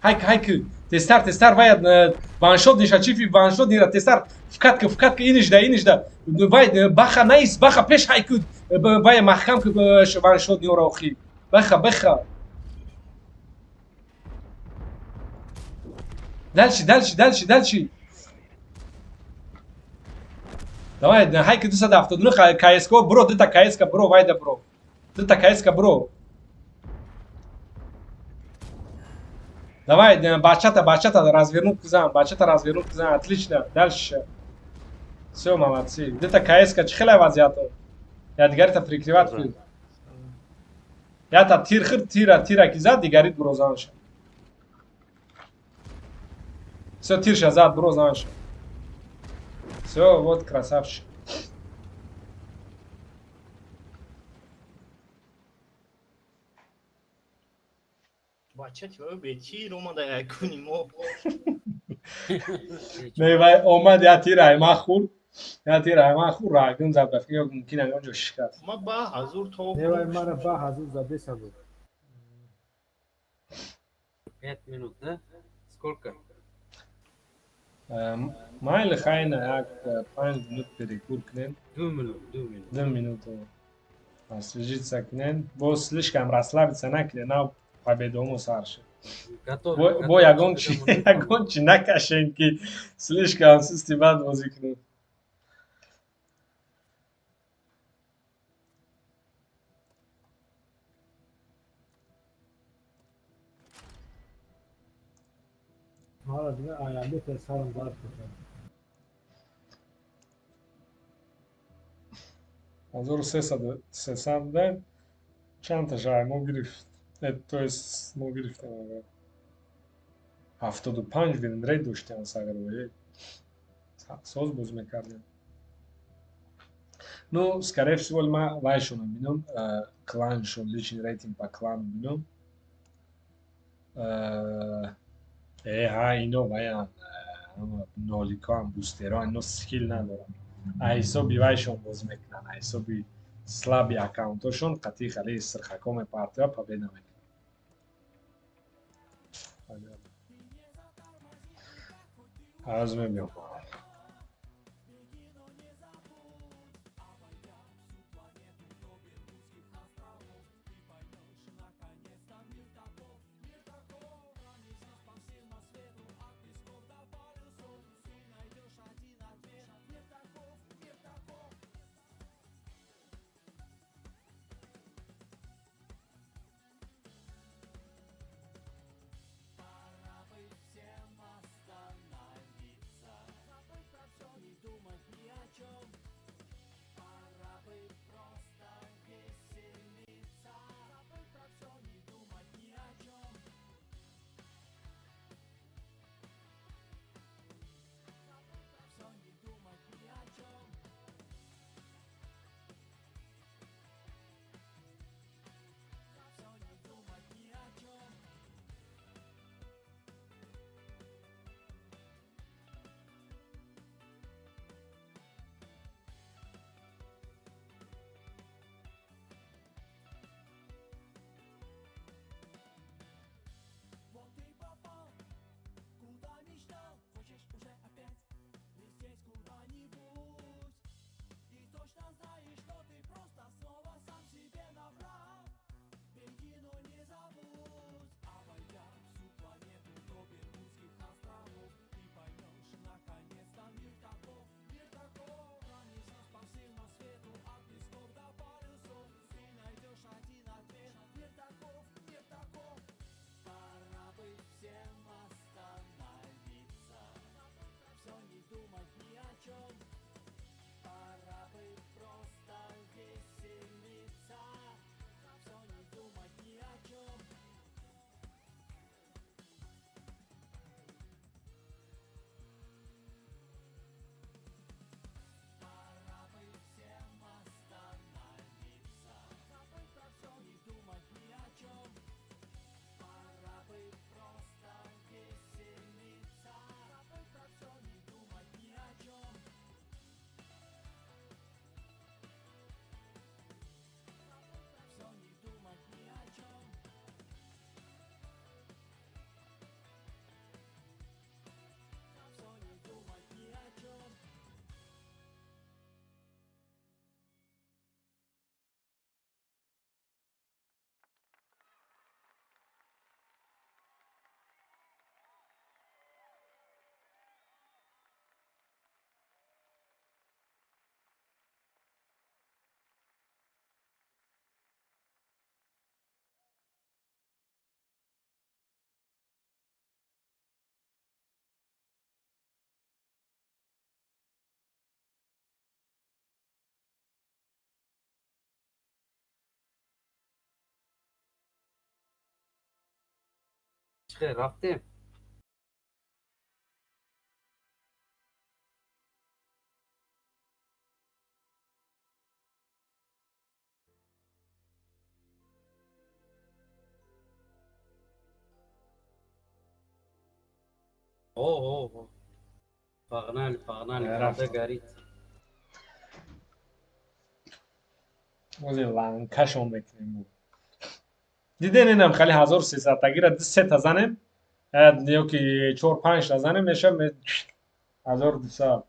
I: Ҳайк, ҳайк, тезтар, тезтар, вай ваншот ниша, чифи ваншот нира, тезтар, вкатка, вкатка, инишда, инишда. Вай, баха наист, баха пеш ҳайк, вай маҳкам ки ваншот ниёра охи. Баха, баха. Дальше, дальше, дальше, дальше. Давай, ҳайки 279 КСК, бро, дута КСК, бро, вайда, бро. Дута КСК, бро. Давай, бачата, бачата, развернуть кузан, бачата, развернуть кузан, отлично, дальше. Все, молодцы. Где-то КСК, чӣ хеле вазъиятон? Я дигарита прикрывать кун. Ята тир хир, тира, тира ки зад, дигарит брозанша. Все, тирша зад, брозанша. Все, вот красавчик.
C: Бача тиво бетир омада якуни мо.
I: Не вай омад я тир айма хӯрд. Я тир айма хӯрд, рагм зад ба фикр мумкин ягон ҷо шикаст.
C: Ма ба ҳазур то.
K: Не вай мара ба ҳазур задеса буд.
G: 5 минут, да? Сколько?
I: Майли хайна як 5 минут перекур кунем.
G: 2 минут, 2 минут.
I: 2 минут. Освежиться кунем. Бо слишком расслабиться накунем, на победому сар шуд. Бо ягон чи ягон чи накашем ки слишком сусти бад бозӣ кунем.
K: Мара дига оянда та сарам дард мекунад.
I: 1300 чанд та жай мо гирифт. То есть мо гирифтем 75 винрейт доштем сагарвои. Соз боз мекардем. Ну, скорее всего, ма вайшонам бинам, кланшон, личный рейтинг по клану бинам. Ҳа, ино ваян ноликоам, бустеро, ино скил надорам. Ҳисоби вайшон боз мекунанд, ҳисоби слаби аккаунтошон қатъи хали сирхако мепартоя, победа мекунанд. Ҳаз мебиём.
G: Чӣ рафтем? О, о, о. Погнали, погнали,
I: Рафтем.
G: правда горит.
I: Ози ланкашон мекунем. Диден, инам хали 1300 тагира ду сета занем, ё ки чор панҷта занем, меша 1200.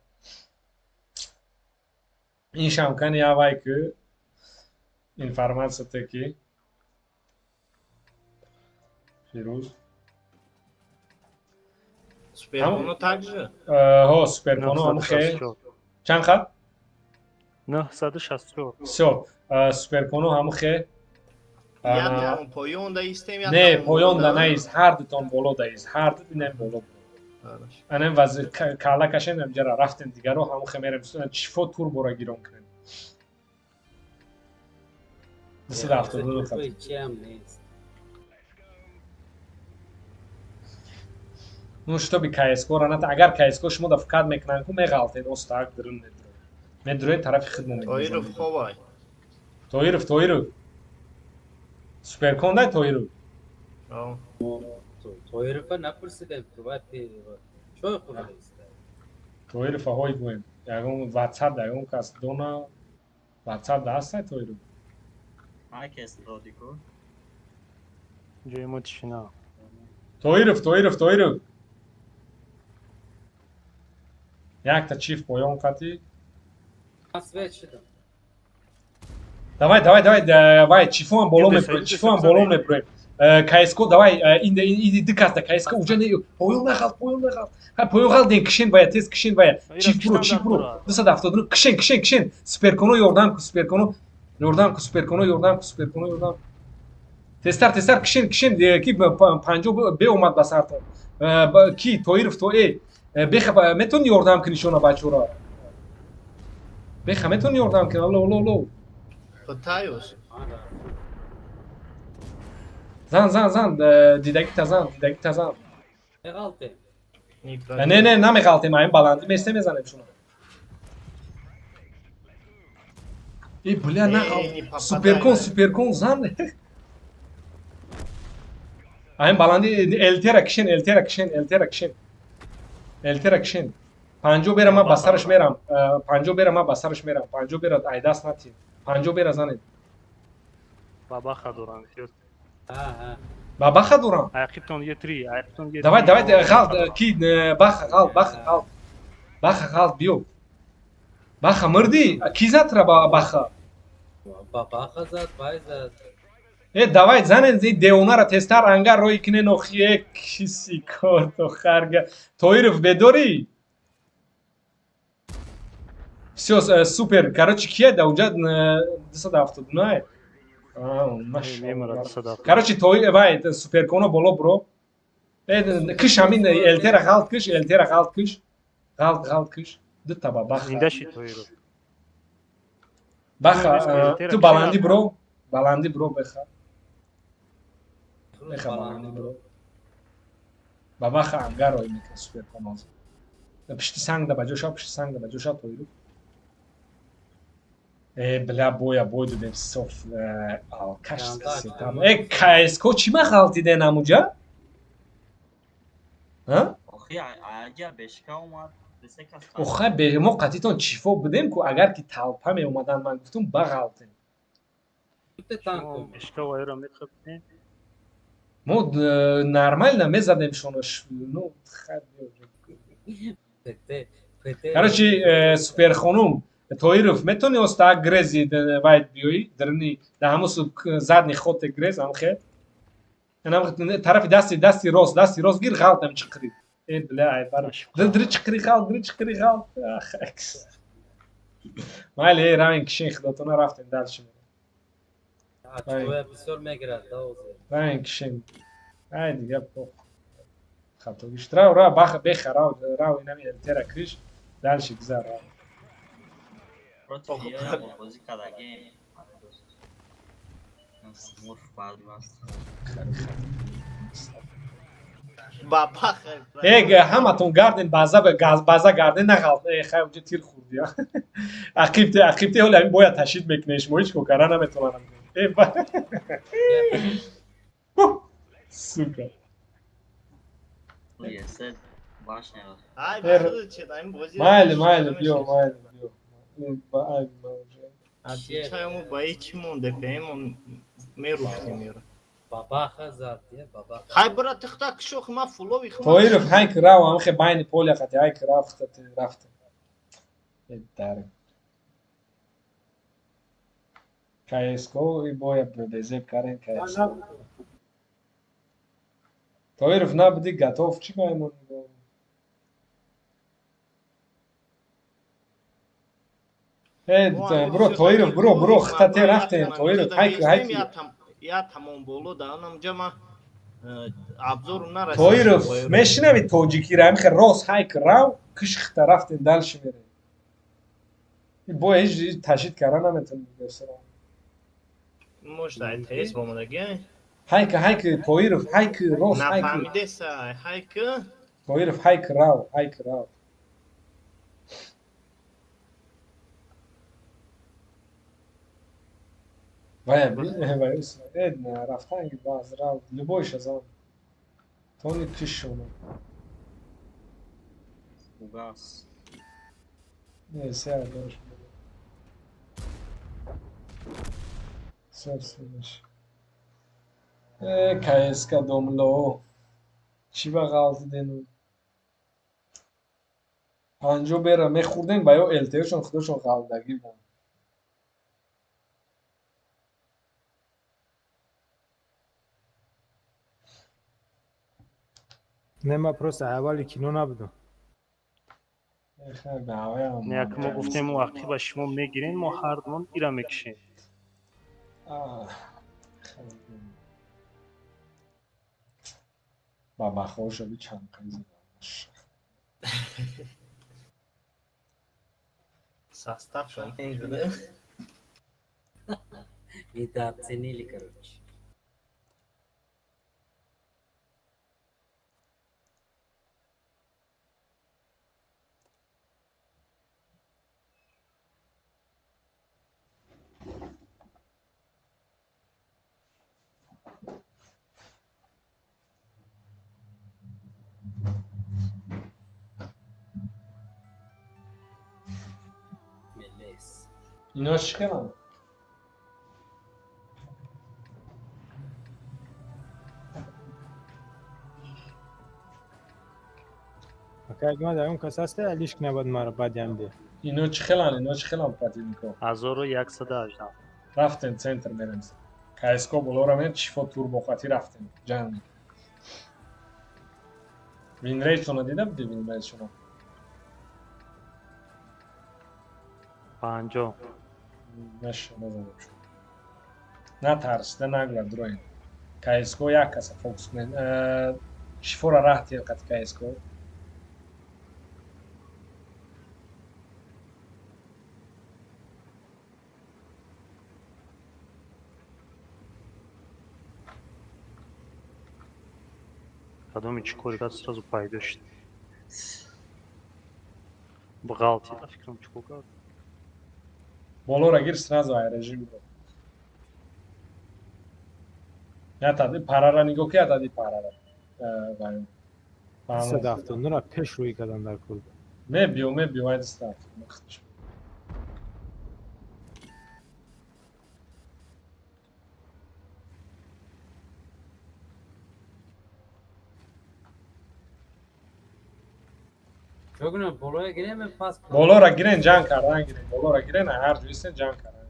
I: Ин шамкани авай ки информация ки Фирӯз.
C: Суперконо также.
I: Ҳо, суперконо ҳамухе. Чанд хат?
E: 964.
I: Всё, суперконо ҳамухе.
C: Я поён да истем, я
I: Не, поён да наист, ҳар дутон боло да ист, ҳар ду инам боло. Анам ваз кала кашем, амҷара рафтем, дигаро ҳамухе мерем, чифо турбора гирон кунем. 272 хат.
G: Чем нест.
I: Ну, чтобы КСК ра ната, агар КСК шумо да фкад мекунанд ку, меғалтед, остак дурун медуред. Медуред тарафи хидмо.
C: Тоиров ховай.
I: Тоиров, Тоиров. Суперкон дай Тоиров.
G: Тоирова напурсидем, вай чой хӯрда иста.
I: Тоиров ҳой гӯем. Ягон WhatsApp да ягон кас дона WhatsApp да ҳастай Тоиров.
H: Ҳар кас додику.
E: Ҷои мо тишина.
I: Тоиров, Тоиров, Тоиров. Якта чиф поён қатӣ.
G: Ман свет шудам.
I: Давай, давай, давай, давай, чифоам боло мебурем, чифоам боло мебурем. КСК, давай, ин ду кас да КСК уҷа не, поён нағалт, поён нағалт. Ҳа, поён ғалт, кишен вая, тез кишен вая. Чиф буро, чиф буро. 279, кишен, кишен, кишен. Суперконо ёрдам ку, суперконо. Ёрдам ку, суперконо, ёрдам ку, суперконо, ёрдам. Тезтар, тезтар, кишен, кишен, ки 50 беомад ба сартон. Ки Тоиров, то э. Беха, метавони ёрдам кунӣ шона бачаҳоро? Беха, метавони ёрдам кунӣ? Алло, алло, алло.
C: Пытаюсь.
I: Зан, зан, зан, дидагита зан, дидагита зан.
G: Меғалтем.
I: Не, не, намеғалтем, айн баландӣ месте мезанем шуно. Э, бля, нағалт. Суперкон, суперкон, зан. Айн баландӣ элтера кишен, элтера кишен, элтера кишен. Элтера кишен. 50 бера ман ба сараш мерам. 50 бера ман ба сараш мерам. 50 бера айдаст натим. 50 бера занед.
E: Ба баха дорам.
I: Ба баха дорам?
E: Аяқибтон Е3, аяқибтон Е3.
I: Давай, давай, ғалт, ки баха ғалт, баха ғалт. Баха ғалт биё. Баха мурдӣ? Ки зад тра ба баха?
G: Ба баха зад, вай зад.
I: Э, давай, занед, ин девонара тезтар ангар рой кунен, охи, э, киси корто харга. Тоиров бедорӣ? Всё, супер. Короче, кия да уҷа 279? Короче, той вай суперконо боло бро. Э, киш ҳамин элтера ғалт киш, элтера ғалт киш. Ғалт, ғалт киш. Дута ба баха.
E: Зинда шид Тоиров.
I: Баха, ту баландӣ бро. Баландӣ бро беха. Беха баландӣ бро. Ба баха ангар рой мекунад суперконо. Пишти санг да ба ҷо шав, пишти санг да ба ҷо шав Тоиров. Э, бля, боя, бой додем, соф, алкаш сетам. Э, КСК чӣ ма ғалтиден амуҷа? Ҳа?
H: Охи, аҷа бешка омад.
I: Охай, мо қатитон чифо будем ку, агар ки талпа меомадан, ман гуфтум, бағалтем.
E: Бешка вайро мехӯрдем.
I: Мо нормально мезадем шонош. Ну, хай. Короче, суперхонум, Тоиров, метавони оста грези вайт биёӣ, дарни да ҳамун задний ход грез, ҳамхе. Тарафи дасти, дасти рост, дасти рост гир, ғалт ам чиқри. Э, бля, ай бар. Дри чиқри ғалт, дри чиқри ғалт. Ах, экс. Майли, эй, равен кишин худотона рафтем дальше.
G: Ачкоя бисёр мегирад, да озер.
I: Равен кишин. Ай, дига по. Хатогиш. Рав, рав, баха, беха, рав, рав, инами элтера криш. Дальше гузар, рав.
H: Против я бозӣ кардагем. Смурф баъди маст.
C: Бабах.
I: Э, ҳаматон гарден, база ба газ, база гарден, нағалт. Э, хай, уҷа тир хурди. Ақибте, ақибте, ҳоли ҳамин бояд ташид мекунед, шумо ҳеҷ кор карда наметавонам. Э, ба. Сука.
C: Ай,
I: Майли, майли, биё, майли, биё. Ба ай,
C: Отвечаю, ба ҳеҷ монде, феҳмон меруфтем ера.
G: Бабаха зад, е, бабаха.
C: Хай бра тихта кшох ма фулови хма.
I: Тоиров ҳайк рав, амхе байни поля қати ҳайк рафта рафта. Э, даре. КСКО и боя безеб карен КСКО. Тоиров набуди готов, чӣ маймон? Э, бро, Тоиров, бро, бро, хитате рафтем, Тоиров, ҳайк, ҳайк.
C: Я тамом боло да анамҷа ма абзорум нарасид.
I: Тоиров, мешинавӣ тоҷикиро, ҳамихе рост ҳайк рав, киш хита рафтем, дальше мерем. Боя ҳеҷ ташид карда наметавонем.
C: Может, ай ТС бомадаги?
I: Ҳайк, ҳайк, Тоиров, ҳайк, рост, ҳайк.
C: Нафаҳмидеса, ҳайк.
I: Тоиров, ҳайк рав, ҳайк рав. Вая, вая, э, рафтанги баз, рав, любой шазан. Тони киш шона.
H: Угас.
I: Не, сер, дорш. Сер, сер. Э, КСК домло. Чӣ ба ғалтидену? Панҷо бера мехӯрдем, ба ё ЛТшон худошон ғалтдагӣ буданд.
K: Не, ма просто аввали кино набудам.
E: Не, як мо гуфтем, мо ақиба шумо мегирем, мо ҳардумон ира мекушем.
I: Бабахошави чанд қайзи.
C: Состав шон шуда.
G: Недооценили, короче.
I: Ино чӣ карданд?
K: Ака, ма дар он кас ҳаста, алишк набад мара баъди ҳамде.
I: Ино чӣ хеланд? Ино чӣ хеланд противнико?
E: 1118.
I: Рафтем, центр мерем. КСК болора мерем, чифо турбоқатӣ рафтем. Ҷанг. Винрейтшонро дида будӣ, винрейтшонро?
E: 50.
I: Наша, назанем шуд. Натарсида нагӯяд дуроем. КСК як каса фокус кунед. Шифора раҳ тиҳед қати КСК.
E: Кадоми чӣ кори кард, сразу пайдо шуд. Ғалтида, фикрам, чӣ кор кард?
I: Болора гир, сразу ай режим бро. Ятади парара нигоҳ ки, ятади парара.
K: 179-ра пеш рӯй кардан дар кул.
I: Мебиё, мебиё, ай дастра.
G: Болоя гирем, пас.
I: Болора гирен, ҷанг кардан гирен. Болора гирен, ҳар ҷо истен ҷанг кардан.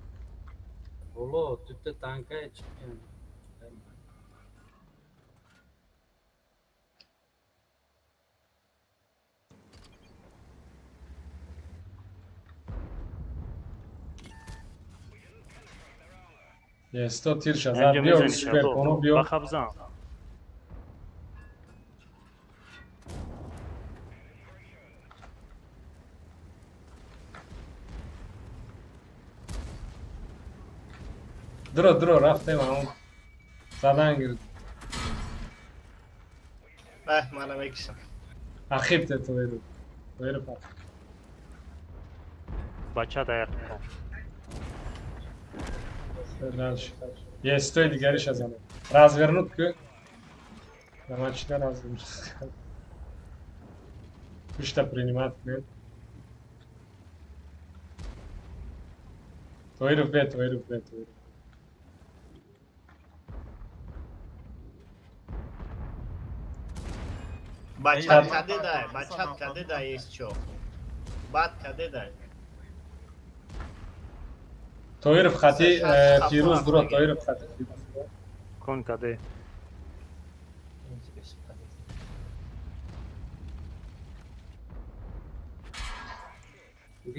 G: Боло, дута танка чӣ?
I: Есто тирша зад, биё суперконо биё.
E: Баха бизан.
I: Дро, дро, рафтем, ҳамон задан гирд.
C: Бах, мана мекишам.
I: Ахиб те тоиру. Тоиру па.
E: Бача даяқ.
I: Дальше. Есть, стой, дигариша занят. Развернуть к. Домачина развернуть. Пушта принимать, нет? Тоиру бе, Тоиру бе, Тоиру.
C: Бачат каде дай, бачат каде дай есть чо. Бат каде дай.
I: Тоиров хати Фируз бро, Тоиров хати Фируз бро.
E: Кон каде.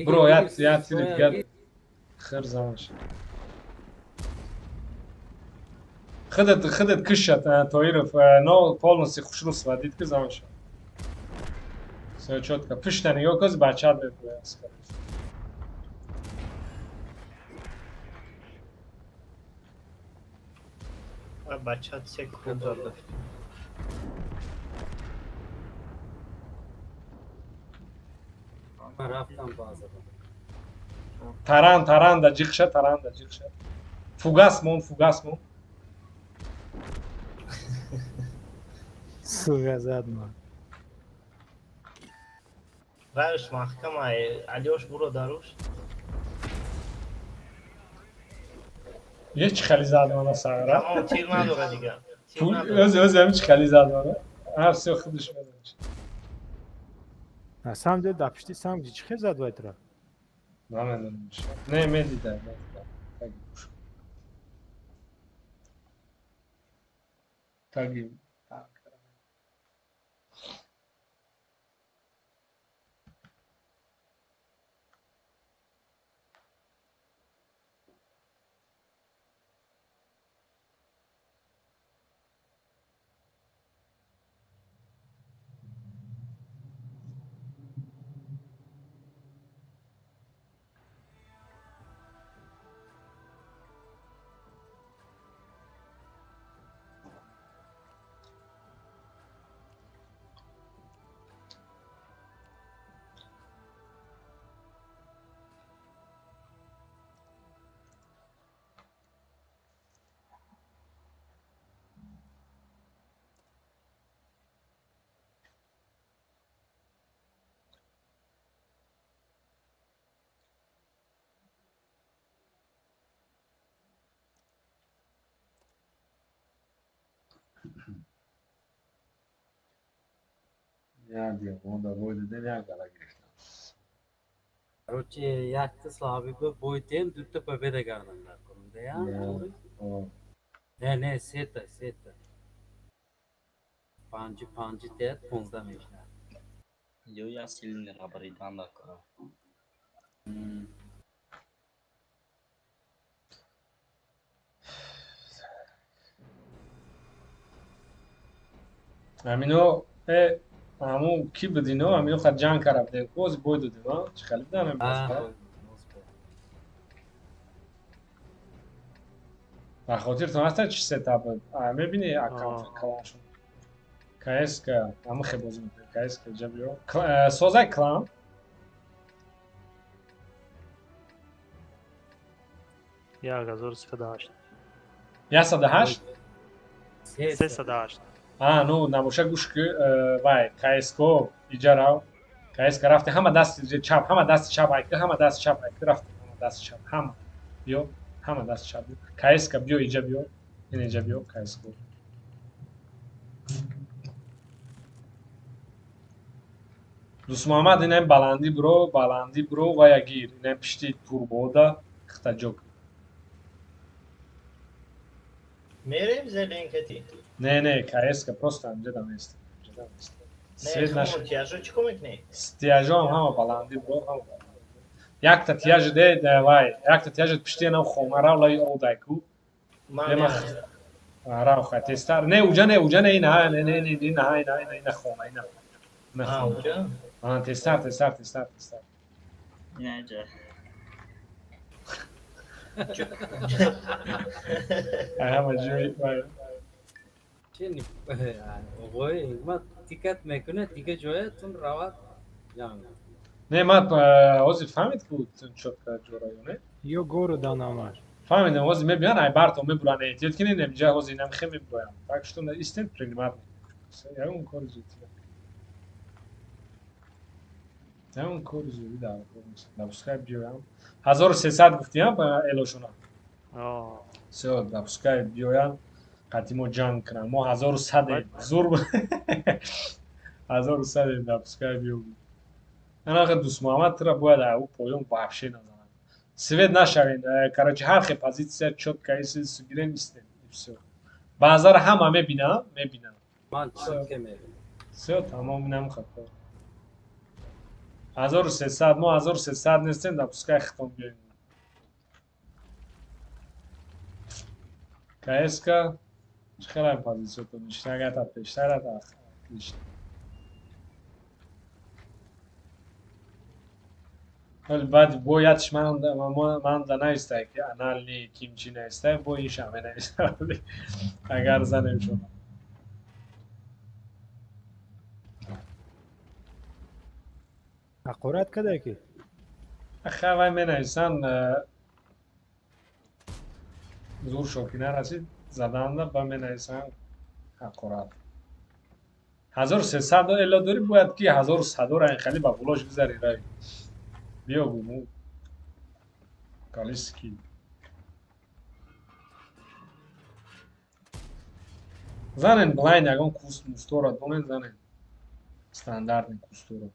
I: Бро, я тири дигар хир замаш. Хидет кишат Тоиров, но полностью хушру сводит ки замаш. Все четко. Пишта нигоҳ кун, бачат меброяд.
C: Бачат секунд дод.
G: Ман рафтам база.
I: Таран, таран да ҷиқша, таран да ҷиқша. Фугас мон, фугас мон.
K: Суга зад ман.
C: Раюш маҳкам ай, Алёш буро даруш.
I: Е чӣ хали зад мана сара?
C: Тамом, тир надора дигар.
I: Өз өз ҳами чӣ хали зад мана? Ҳар все худаш медонад.
K: На самом деле дар пишти самги чӣ хел зад вайтра?
I: Намедонам. Не, медида, медида. Таги гӯш. Таги.
M: Як диапонда бой дидем, як гала гирифтам.
G: Короче, якта слаби ба бой тем, дута победа гардан дар кунда, я? Не, не, сета, сета. Панҷи панҷи теат 15 мешавад.
H: Ё я силинера бридан дар кора.
I: Амино, ҳамун кӣ буд ино? Амино хат ҷанг кара будем. Боз бой додем, а? Чӣ хали будан ами? Ба хотиртон ҳаста чӣ сетап буд? Мебини аккаунт кланшон. КСК, ҳамин хе бозӣ мекунем. КСК ҷа биё. Созай клан.
E: 1308.
I: 108?
E: 308.
I: А, ну, набоша гӯш ки, вай, КСК иҷа рав. КСК рафти, ҳама дасти чап, ҳама дасти чап айки, ҳама дасти чап айки рафти, ҳама дасти чап, ҳама. Биё, ҳама дасти чап. КСК биё, иҷа биё. Ин иҷа биё, КСК. Дӯстмуҳаммад, инам баландӣ бро ва ягир. Инам пишти турбода хта ҷок.
C: Мерем зеленкати.
I: Не, не, КСК просто инҷа дам нест. Инҷа дам нест. Свет наш.
C: Тияжо чӣ кор мекунӣ?
I: Тияжо ҳам ҳама баландӣ бро, ҳама баландӣ. Якта тияж де, вай, якта тияж пишти нам хона рав лаи одайку. Рав хай тестар. Не, уҷа не, уҷа не, ина, не, не, не, ина, ина, ина, ина хона, ина.
C: А, уҷа?
I: А, тестар, тестар, тестар, тестар.
H: Ина ҷа.
I: Ай, ҳама ҷой, вай.
G: Чи, оғои ҳикмат Тикат мекунад, дига ҷоятун равад ҷанг.
I: Не, ман ҳозир фаҳмид ку чётко ҷора ё не?
K: Ё города намаш.
I: Фаҳмидам, ҳозир мебиён, ай барто мебуранд, эҳтиёт кинед, инҷа ҳозир инам хе мебуроям. Так что истем принимать. Ягон кори зудӣ. Ягон кори зудӣ дар кор нест. Допускай биёям. 1300 гуфтиям элошона. Всё, допускай биёянд, қати мо ҷанг кунанд. Мо 1100-ем. Зур 1100-ем, допускай биё. Анақа Дӯстмуҳаммад тура бояд ӯ поён вообще назанад. Свет нашавед. Короче, ҳар хе позиция чётко гирем истем. И всё. Баъзара ҳама мебинам, мебинам.
G: Ман чётко мебинам.
I: Всё, тамом, инам хато. 1300, мо 1300 нестем, допускай хитон биёем. КСК чӣ хелай позициятон ништагата пештарата отлично. Вале баъд боядш ман да наистай ки анални ким чӣ наистай, бо ин шаме наистай. Агар занем шумо.
K: Ҳақорат кадай ки?
I: Аха, вай менависанд, зур шоки нарасид заданда ба менависанд ҳақорат. 1300 эло дорӣ, бояд ки 1100-ро ин хеле ба болош гузари рай. Биё гуму. Калиски. Занен блайн ягон куст мустора донен занен. Стандартни кустора.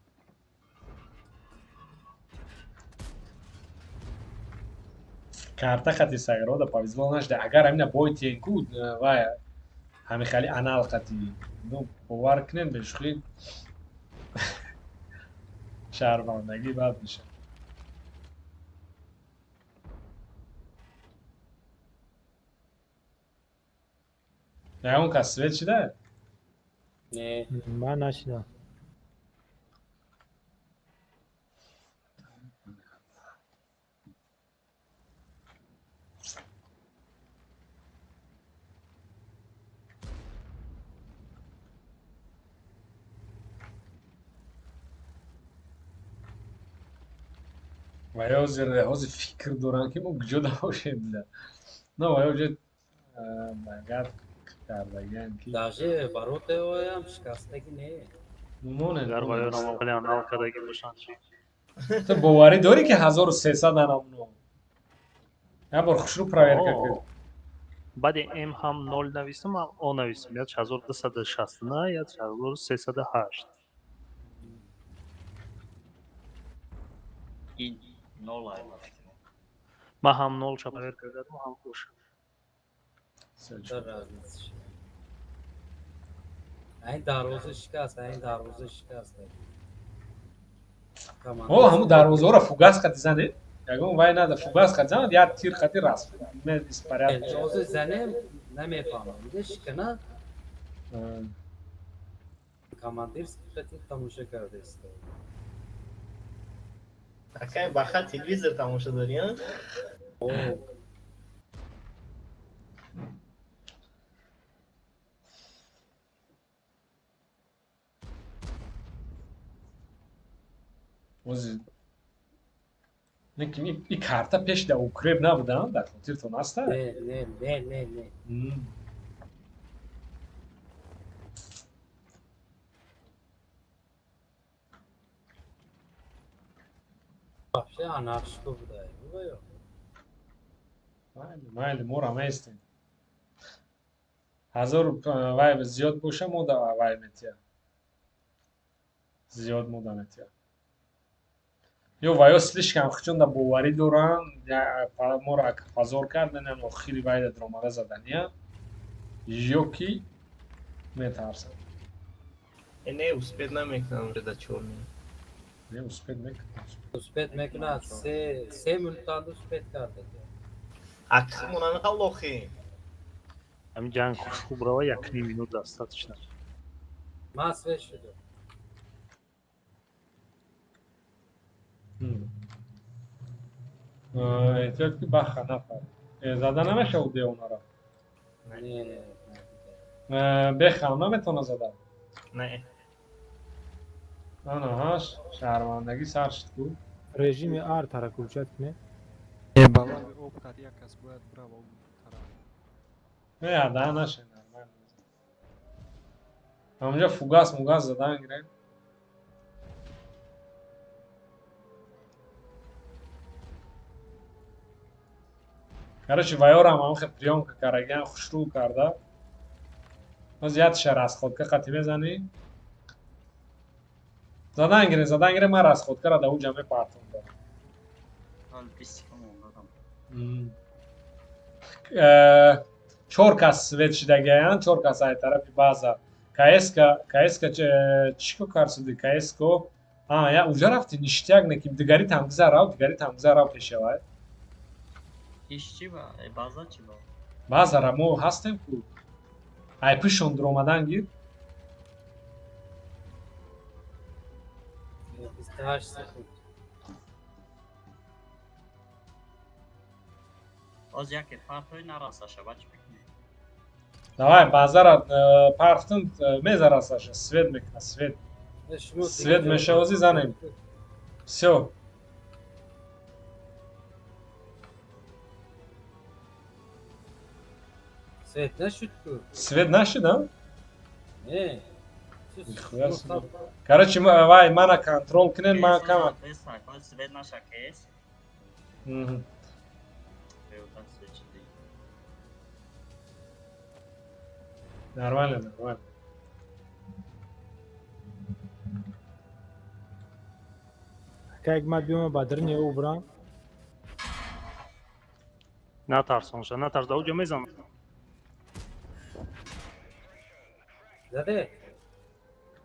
I: Карта хати сагрода повезло нашда. Агар амина бой тиенку вай ҳами хали анал хати. Ну, бовар кунен бешухи шаҳрвандагӣ бад мешавад. Ягон кас свет шида?
G: Не.
K: Ман нашидам.
I: Ва ё ҳозир фикр доранд ки мо куҷо бошем. На, ва ё ҷо нагар кардагиам ки
G: Даже баротаоям шикастагӣ не.
I: Монед.
E: Агар ва ё намоқали анал кардагӣ бошанд чӣ?
I: Ту боварӣ дорӣ ки 1300 анамно? Як бор хушрӯ проверка кун.
E: Баъди М ҳам нол нависам, ҳам О нависам. Як 1269, як 1308.
H: Ин нол ай.
E: Ман ҳам нолша проверка кардам, ҳам оша.
G: Айн дарвоза шикаст, айн дарвоза шикаст.
I: О, ҳамун дарвозаҳоро фугас қати занед. Ягон вай нада, фугас қати занад, як тир қати раст. Беспорядок.
G: Ҳозир занем намефаҳмам. Дида шикана. Командир қати тамошо кардааст.
C: Акай баха телевизор тамошо дорӣ, а?
I: Ҳозир лекин и карта пеш да укреп набуда, дар хотиртон аста?
G: Не, не, не, не, не. Вообще анаршико буда. Ё.
I: Майли, майли, моро местем. Ҳазор вай зиёд боша, мо да вай метия. Зиёд мо да метия. Ё ва ё слишком хичонда боварӣ доранд, моро позор кардан, охири вайда даромада задания, ё ки метарсанд.
C: Не, успеть намекунам уже до чёрный.
I: Не, успеть мекунам.
G: Успеть мекунад, се минутанд успеть карда.
C: Аксимон ана лохи.
E: Ҳамин ҷанг хуб рава, як ним минут достаточно.
G: Ман свет шудам.
I: Эҳтиёт ки баха нафар. Зада намешавад деонара?
G: Не.
I: Бехам наметавона зада?
C: Не.
I: Ана ҳаш шаҳрвандагӣ сар шуд ку.
K: Режими ар тара включать кунед.
B: Э, балави об кар як кас бояд брава об тараф.
I: Не, ада наше нормально. Ҳамонҷа фугас мугас задан гирем. Короче, вайорам ҳамхе приёмка карагиан хушрӯ карда. Боз ятша расходка қати мезанӣ. Задан гире, задан гире, ман расходкара да уҷа мепартом.
H: Ҳол 20 секунд мондадам.
I: Чор кас свет шидагиянд, чор кас ай тарафи база. КСК, КСК чӣ ко карсуди? КСК. А, я уҷа рафти ништяк не ки дигари там гузар рав, дигари там гузар рав пешавай.
H: Иш чӣ ба? База чӣ ба?
I: Базара мо ҳастем ку. Ай пишон дуромадан гир.
G: 28 секунд.
H: Боз яке партои нарасаша, ба чӣ мекунӣ?
I: Давай, базара партун мезарасаша, свет мекуна, свет. Свет мешавози занем. Всё.
G: Свет нашуд ку.
I: Свет нашуд, а?
G: Не.
I: Нихуя себе. Короче, вай, мана контрол кунен, ман кама.
H: Свет наша кес.
I: Мгм. Нормально, нормально.
K: Как ма биёма ба дарни ӯ брам.
E: Натарсонша, натарс, да уҷа мезанам.
G: Заде.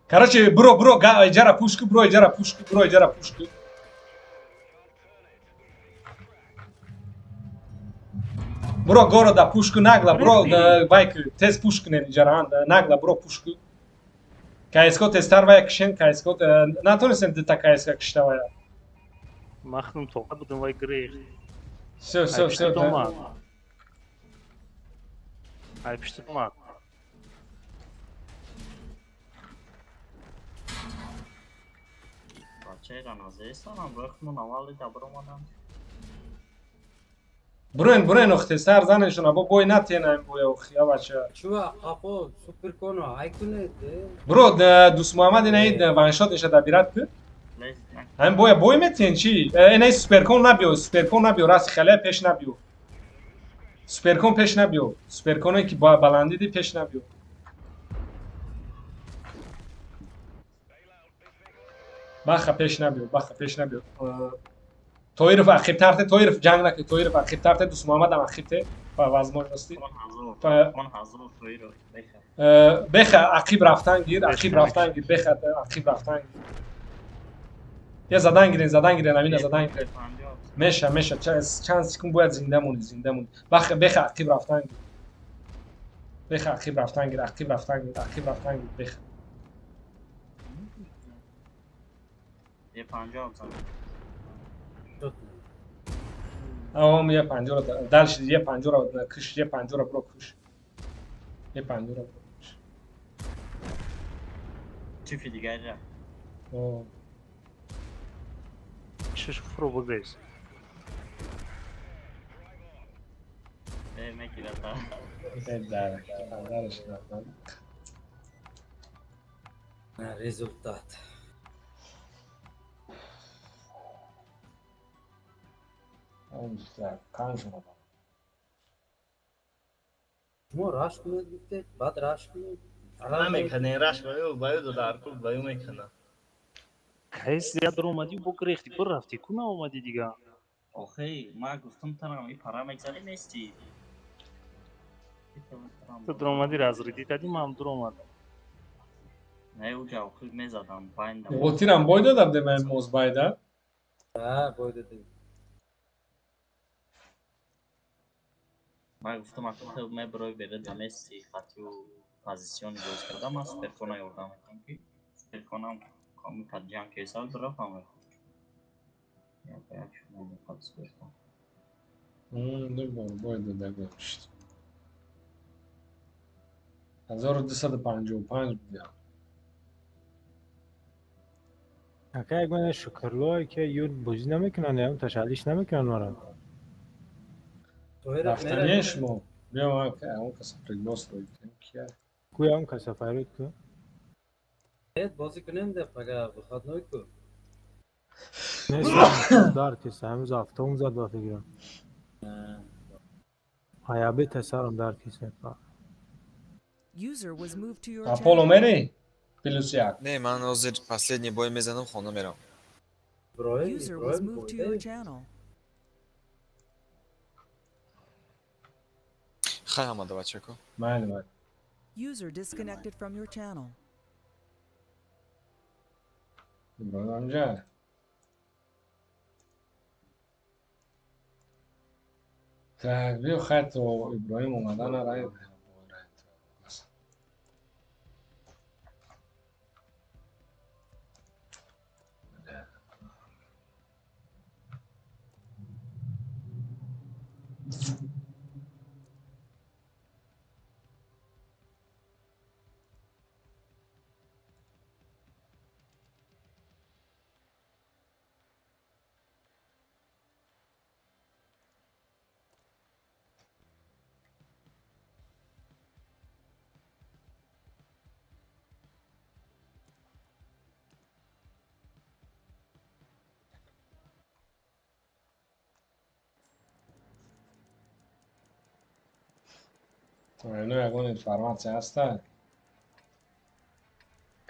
I: Короче, бро, бро, иҷара пушку, бро, иҷара пушку, бро, иҷара пушку. Бро, города пушку нагла, бро, байк, тез пушку не иҷара, нагла, бро, пушку. КСК тезтар вая кишен, КСК, натонистем дита КСК кишта вая.
E: Махнум тоқа будам вай грех.
I: Всё, всё, всё.
E: Ай пишти омад.
H: Бачаера назестанам, бо аввали дабр омадам.
I: Бурен, бурен, ох, тезтар занешона, бо бой натенаем боя, ох, я бача.
G: Чува, қапо, суперконо, ай кунед.
I: Бро, Дус Муҳаммад инаи ваншот иша дабират ку? Ҳамин боя бой метиҳен чи? Инаи суперкон набиё, суперкон набиё, расти халия пеш набиё. Суперкон пеш набиё. Суперконе ки баландиди пеш набиё. Баха пеш набиё, баха пеш набиё. Тоиров ақибтарте, Тоиров ҷанг накунед, Тоиров ақибтарте, Дус Муҳаммадам ақибте, по возможности. Беха ақиб рафтан гир, ақиб рафтан гир, беха ақиб рафтан гир. Я задан гирен, задан гирен, амина задан гирен. Меша, меша, чанд секунд бояд зинда монӣ, зинда монӣ. Баха, беха ақиб рафтан гир. Беха ақиб рафтан гир, ақиб рафтан гир, ақиб рафтан гир, беха. Авом я панҷора, дальше я панҷора, киш, я панҷора бро киш. Я панҷора бро киш.
H: Чифи дигарра.
I: О.
E: Шиш фуро бигрез.
H: Э, мегирата.
I: Э, да, дараш да.
G: Результат. Шумо рашк кунед гуфтед, баъд рашк кунед.
C: Намекунем рашк, баю дода аркул баю мекунад.
E: Кайс зиёд омадӣ бо гирехти, бир рафтӣ, ку наомадӣ дига?
H: Охи, ман гуфтам тарам и пара мегзарӣ нести.
E: Ту дуромадӣ разридӣ кардӣ, ман дуромадам.
H: Не, уҷа охи мезадам, байндам.
I: Ғотирам бой додам демаи мозбайда?
G: Ҳа, бой додем.
H: Ман гуфтам аку ту меброи бере да нести хатю позициони боз карда, ман суперкона ёрдам мекунам ки суперконам коми кад ҷанг кесал бирафам. Як як шумо мехоҳад суперкон.
I: Ду бор бой дода гузашт. 1255 будям.
K: Ака, як мана Шукрлое ки юр бозӣ намекунанд, ям ташаллиш намекунанд мара.
I: Рафтанияи шумо. Биё, ман он каса приглас рой кунем, кия?
K: Куя он каса фарёд ку.
G: Бозӣ кунем де, пага выходной ку.
K: Нест, дард киса, ҳамӯз автом зад ба фикрам. Ҳаябета сарам дард киса.
A: User was moved to your
I: Аполло,
A: channel.
I: мерӣ? Плюс як.
J: Не, ман ҳозир последний бой мезанам, хона мерам.
A: User was moved to your channel.
J: Хай ҳамада, бачако.
I: Майли, майли.
A: User disconnected from your channel.
I: Иброҳим ҳамҷа. Так, биё, хай, то Иброҳим омадана рай. Ино ягон информатсия ҳаста?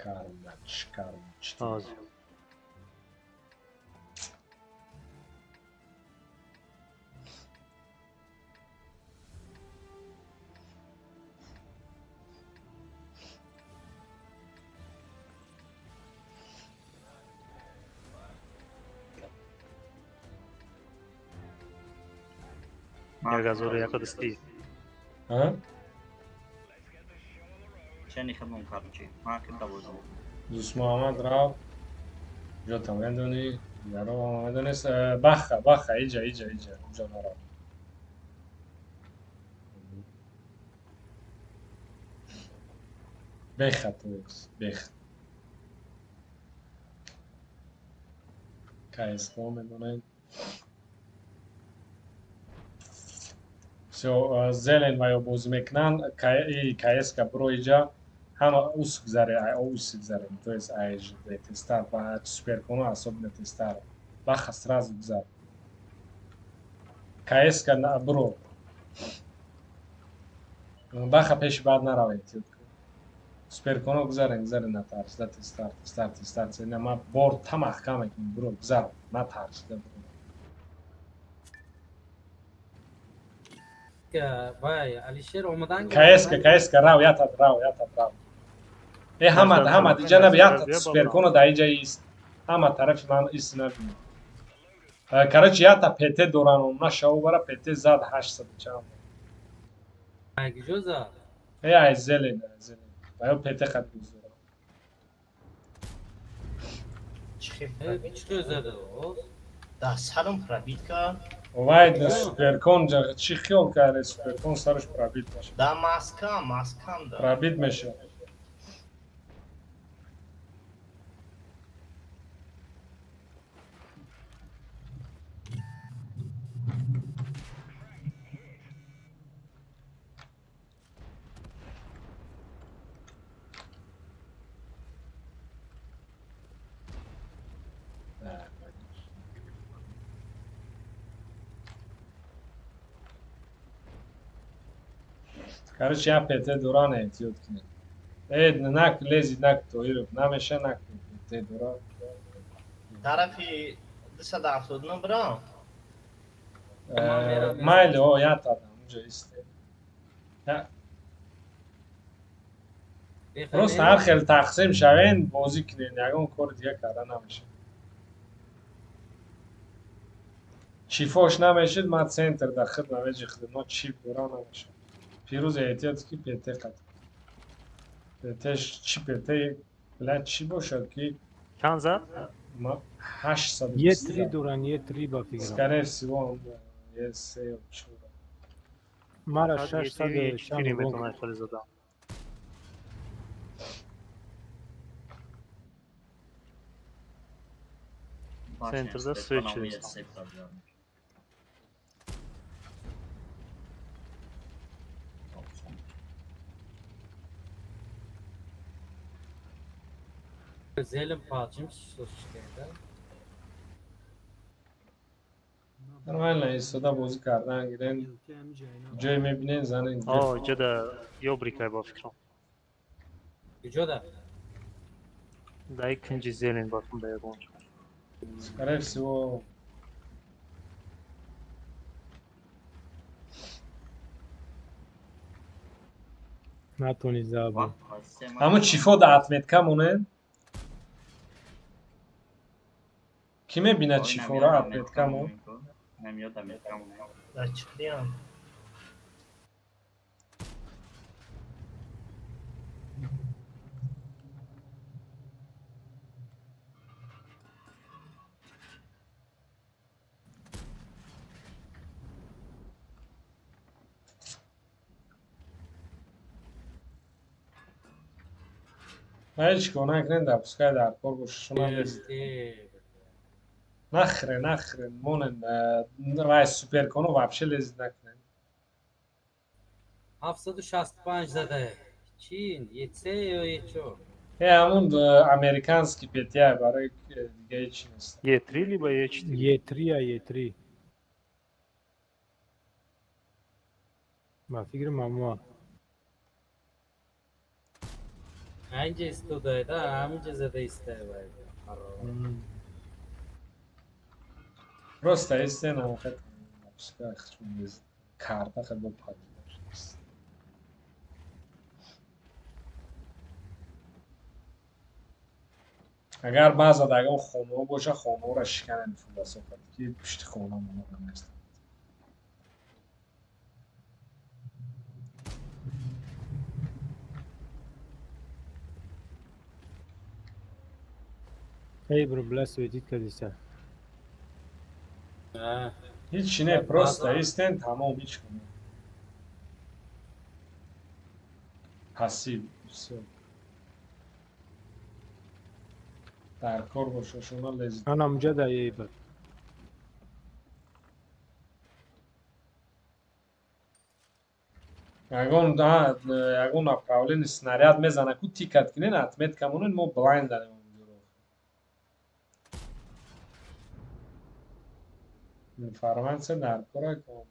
I: Кармач, кармач.
E: Ҳозир. 1130.
I: А?
H: Чени хидмон карчи. Ман ки давозам.
I: Дӯст Муҳаммад рав. Ҷота медонӣ, дигаро медонист. Баха, баха, иҷа, иҷа, иҷа, уҷа нарав. Беха, то есть, бех. КСГО медонед. Всё, зелен ва ё бозӣ мекунанд, КСК биро иҷа, ҳама ус гузаре, ай ус гузарем, то есть ай тестар, ба суперконо особенно тестар. Баха, сразу гузар. КСК биро. Баха, пеши баъд нарав, эҳтиёт кун. Суперконо гузарем, гузарем, натарсида, тестар, тестар, тестар. На, ма бор та маҳкам мекунем, биро, гузар, натарсида биро.
G: Вай, Алишер омадан.
I: КСК, КСК, рав, ятат, рав, ятат, рав. Э, ҳамад, ҳамад, иҷа наби, ятат, суперконо дар иҷа ист. Ҳама тарафи ман ист набин. Короче, ята ПТ доран, омна шаву бара ПТ зад 800 чанд.
G: Ай, куҷо зад?
I: Э, ай зелен, ай зелен. Ва ё ПТ хат гузора.
G: Чӣ хел зада?
C: Да сарам пробит кард.
I: Вай, да суперкон ҷа чӣ хиёл карде, суперкон сараш пробит мешавад.
C: Да маскам, маскам да.
I: Пробит мешавад. Короче, я ПТ доран, эҳтиёт кунед. Э, нак лези, нак Тоиров, намеша, нак ПТ доран.
C: Тарафи 279 бирам.
I: Майли, о, ятадам, унҷа исте. Просто ҳар хел тақсим шавен, бозӣ кунен, ягон кори дига карда намешавад. Чифош намешид, ман центр да хид намеҷи хид, но чип дора намешад. Пирӯз эҳтиёт ки ПТ қат. ПТш чи ПТ, бля, чӣ бошад ки?
E: Чанд зад?
I: Ма 800.
K: Е три доран, е три ба фикрам.
I: Скорее всего, е се чура.
K: Мара 600 чанд
E: метавонад хеле задам. Центрда свечи.
G: Зелен палчим сосчкеда.
I: Нормально, истода бозӣ кардан гирен. Ҷое мебинен занен.
E: О, ҷода ёбрикай ба фикрам.
G: Куҷода?
E: Дай кунҷи зелен ба фикрам да ягон ҷо.
I: Скорее всего,
K: натони забу.
I: Ҳамун чифо да отметка монен? Ки мебинад чифора отметка мон?
C: Дар чиқдиам.
I: Ҳеҷ кор накунед, допускай дар кор боша, шумо нест. Нахре, нахре, монен, вай суперкону вообще лезид накунед.
G: 765 зада. Чин, ЕЦ ё Е4?
I: Э, ҳамун американский петя барои дига ҳеҷ нест.
E: Е3 либо Е4.
K: Е3 а Е3. Ба фикри мамуа.
G: Анҷа истода, да, ҳаминҷа зада истая вай.
I: Просто истен ҳамхет допускай хчун лезид. Карта хел бо пад. Агар баъза ягон хонаҳо боша, хонаҳоро шиканед фудасофат, ки пушти хона монада нест.
K: Эй, бро, бля, светит кадиса.
I: Ҳичи не, просто истен, тамом, ҳеҷ кунед. Пассив, всё. Дар кор боша, шумо лезид.
K: Ана муҷа да ей бр.
I: Ягон направление снаряд мезана ку тикат кинен, отметка монен, мо блайнд дарем онҷоро. Информация дар кора ко.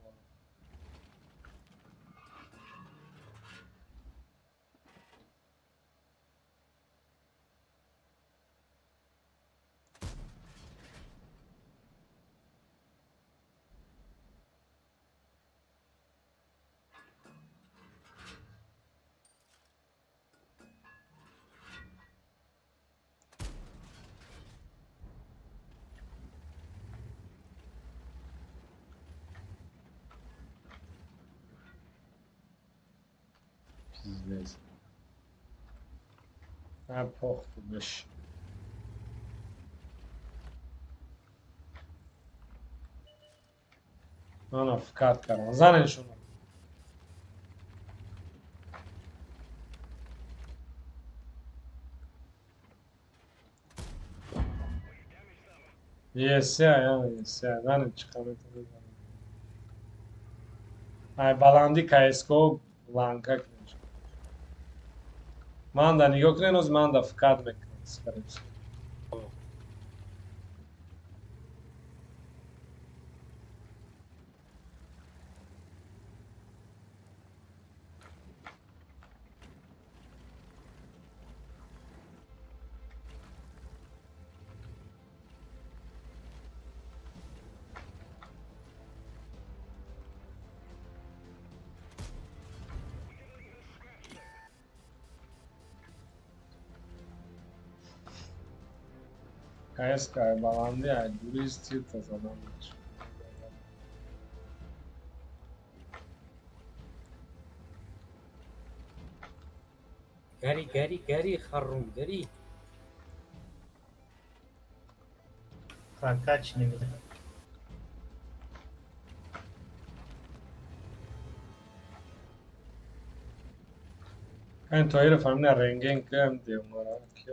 I: Пиздец. А похту беш. Ана вкат кардам. Занен шумо. Есе, есе, занен чиқа метавонед. Ай баланди КСКО ланка кунед. Ман да нигоҳ кунед, оз ман да вкат мекунад, скорее всего. КСК баланди ай дури стилта задан мешавад.
G: Гари, гари, гари, харрум, гари.
C: Прокачанный меня.
I: Кани тоира фамина рентген кам девмара ки.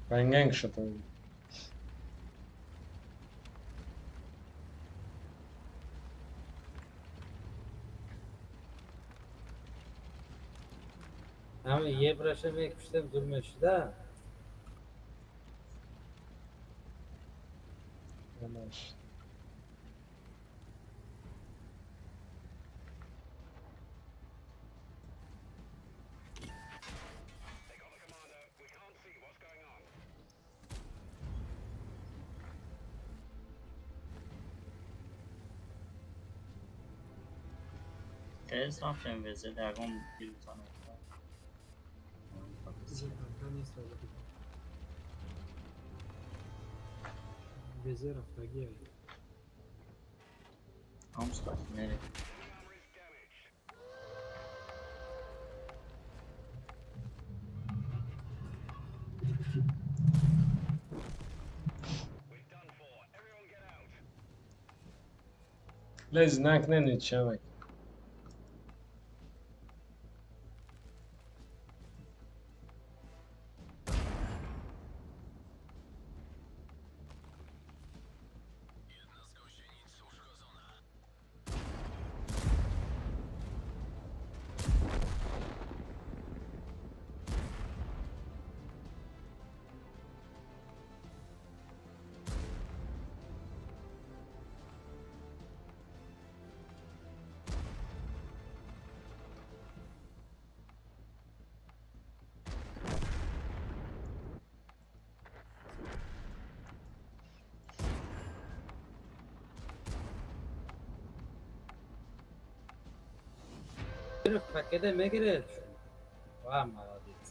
I: Бангенг шуд.
G: Ҳама евраша мекуштем, зур мешуда.
H: Тез рафтем везе ягон билтан.
B: Везе рафтагӣ.
H: Ҳамстат мере.
I: Лез накне ничамек.
G: Пакета мегиред? Ва, молодец.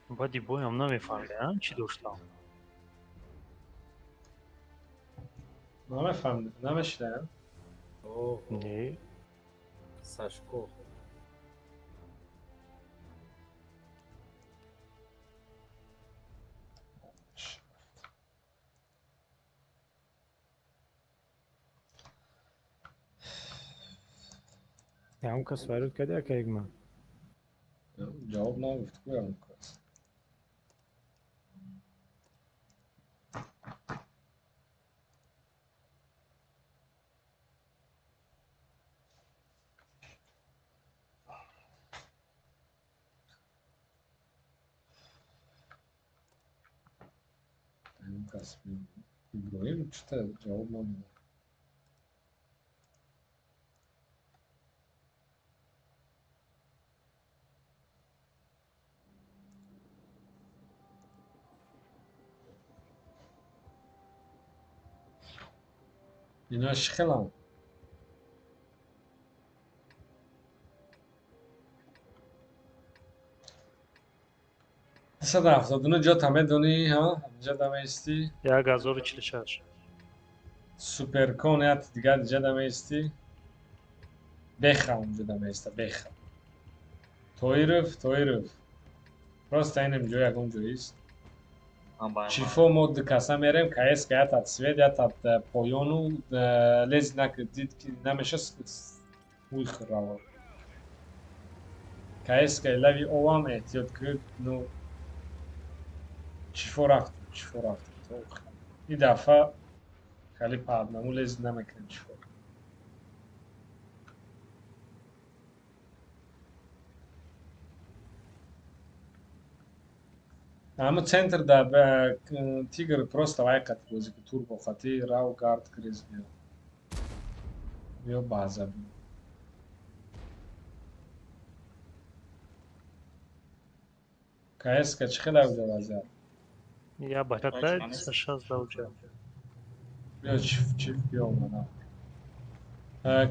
E: Баъди боям намефаҳмидам, чӣ доштам.
I: Намефаҳмидам, намешидаям.
E: Не.
G: Сашко.
K: Ягон кас фарёд кард яка ягма?
I: Ҷавоб нагуфт ку ягон кас. Ягон кас Иброҳим чита ҷавоб намедод. Ино чӣ хелам? 279 ҷота медонӣ, ҳа? Ҷа дамеистӣ?
E: 1046.
I: Суперкон як дигар ҷа дамеистӣ? Беха онҷо дамеиста, беха. Тоиров, Тоиров. Просто инем ҷо ягон ҷоист. Чифо мо ду каса мерем, КС ят ат свет, ят ат поёну лези накард, дид ки намеша уй хӯрава. КС лави овам эҳтиёт кунед, ну чифо рафтем, чифо рафтем. Ин дафъа хеле по одному лези намекунем чифо. Ҳамун центр да тигр просто вай қати бозӣ ки турбо қати рав гард грез биё. Биё баъза биё. КС-ка чӣ хел авҷа вазъият?
E: Я бачата 60 авҷа.
I: Биё чиф чиф биё омада.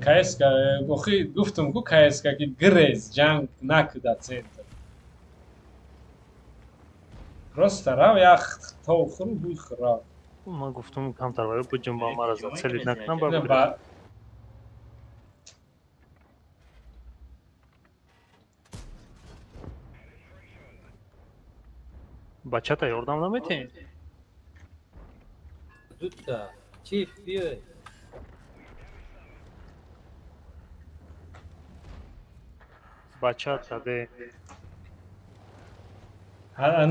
I: КС-ка охи гуфтум ку КС-ка ки грез ҷанг накуда центр. Просто рав як то хӯру буй хӯрав.
E: Ман гуфтум камтар вай буҷум ба мара зацелид накунам ба. Бачата ёрдам наметиҳем?
G: Дута. Чиф биёй.
E: Бачата де.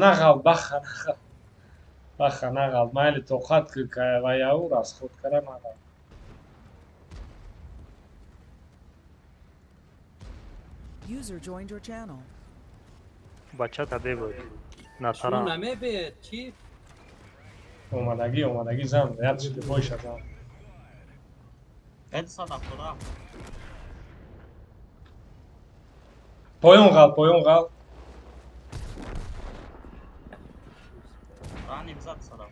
I: Нағал, баха, нағал. Баха, нағал. Майли тоқат ки ва яур аз худ кара нағал.
A: User joined your channel.
E: Бачата де буд.
G: Шумо
E: Натарам.
G: намебиед чиф?
I: Омадагӣ, омадагӣ зан, як чизи бойша зан.
H: 277.
I: Поён ғал, поён ғал.
H: Раним зад 277.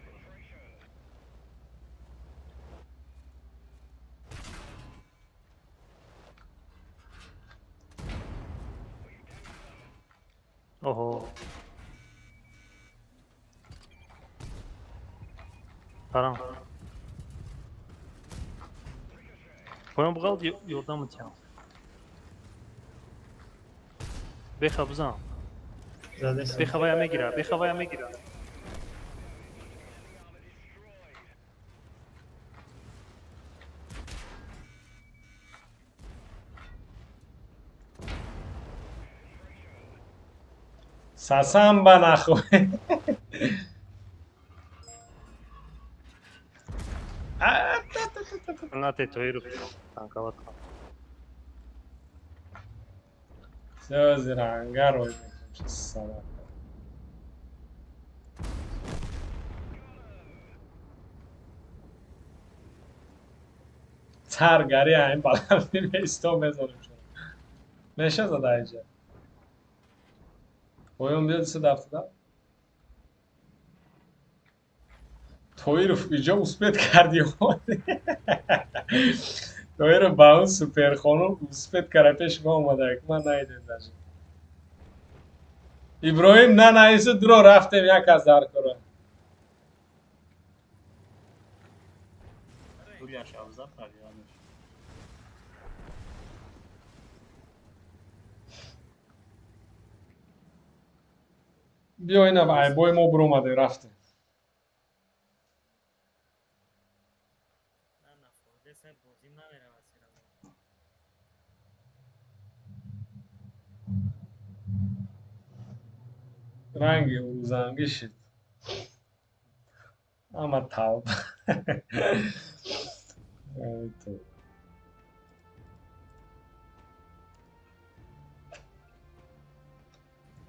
E: Оҳо. Тарам. Поён буғал ёрдам метиҳам. Беха бизан. Беха вая мегира, беха вая мегира.
I: Сасан ба нахуй.
E: Нате тоиру танкават.
I: Всё, ангар ой мекунем, садақ. Цар гари айн баланди меисто мезанем шумо. Меша зада инҷа. Поён биёд 277. Тоиров иҷо успеть карди. Тоиров ба он суперхонум успеть кара пеш ма омада, ман наидем даже. Иброҳим на наису дуро рафтем як аз дар кора.
H: Дуля шавза правилно.
I: Биё ина ба айбои мо биромаде рафтем. Ранги урузангӣ шид. Ама тавба. Ай тавба.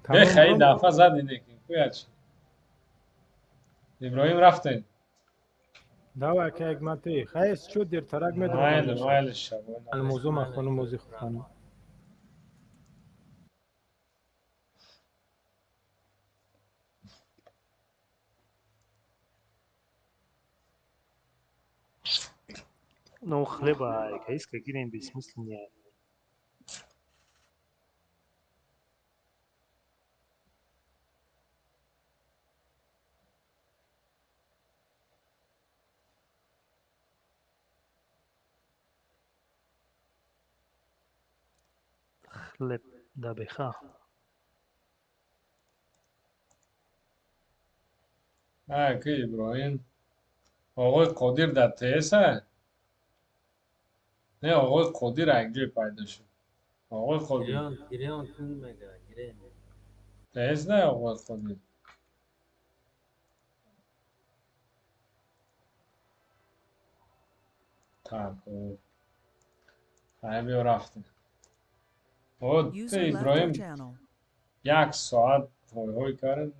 I: Беха и дафъа зади неки. Куя чи? Иброҳим рафтем.
K: Давай, ка як мати. Хайс чу дертарак медонам.
I: Майли, майли шабо.
K: Алмозу махону мози хухану.
E: Ну, хлеба, каиска гирем бессмысленнее. Хлеб да беха.
I: А, ки Иброҳим? Оғои Қодир дар ТС а? Не, оғои Қодир аз ҷой пайдо шуд. Оғои Қодир.
G: Гирён, гирён кун мега, гирён.
I: ТС не оғои Қодир. Так, хай биё рафтем. О, ту
A: User left your
I: Иброҳим
A: channel.
I: як соат ҳой-ҳой кард.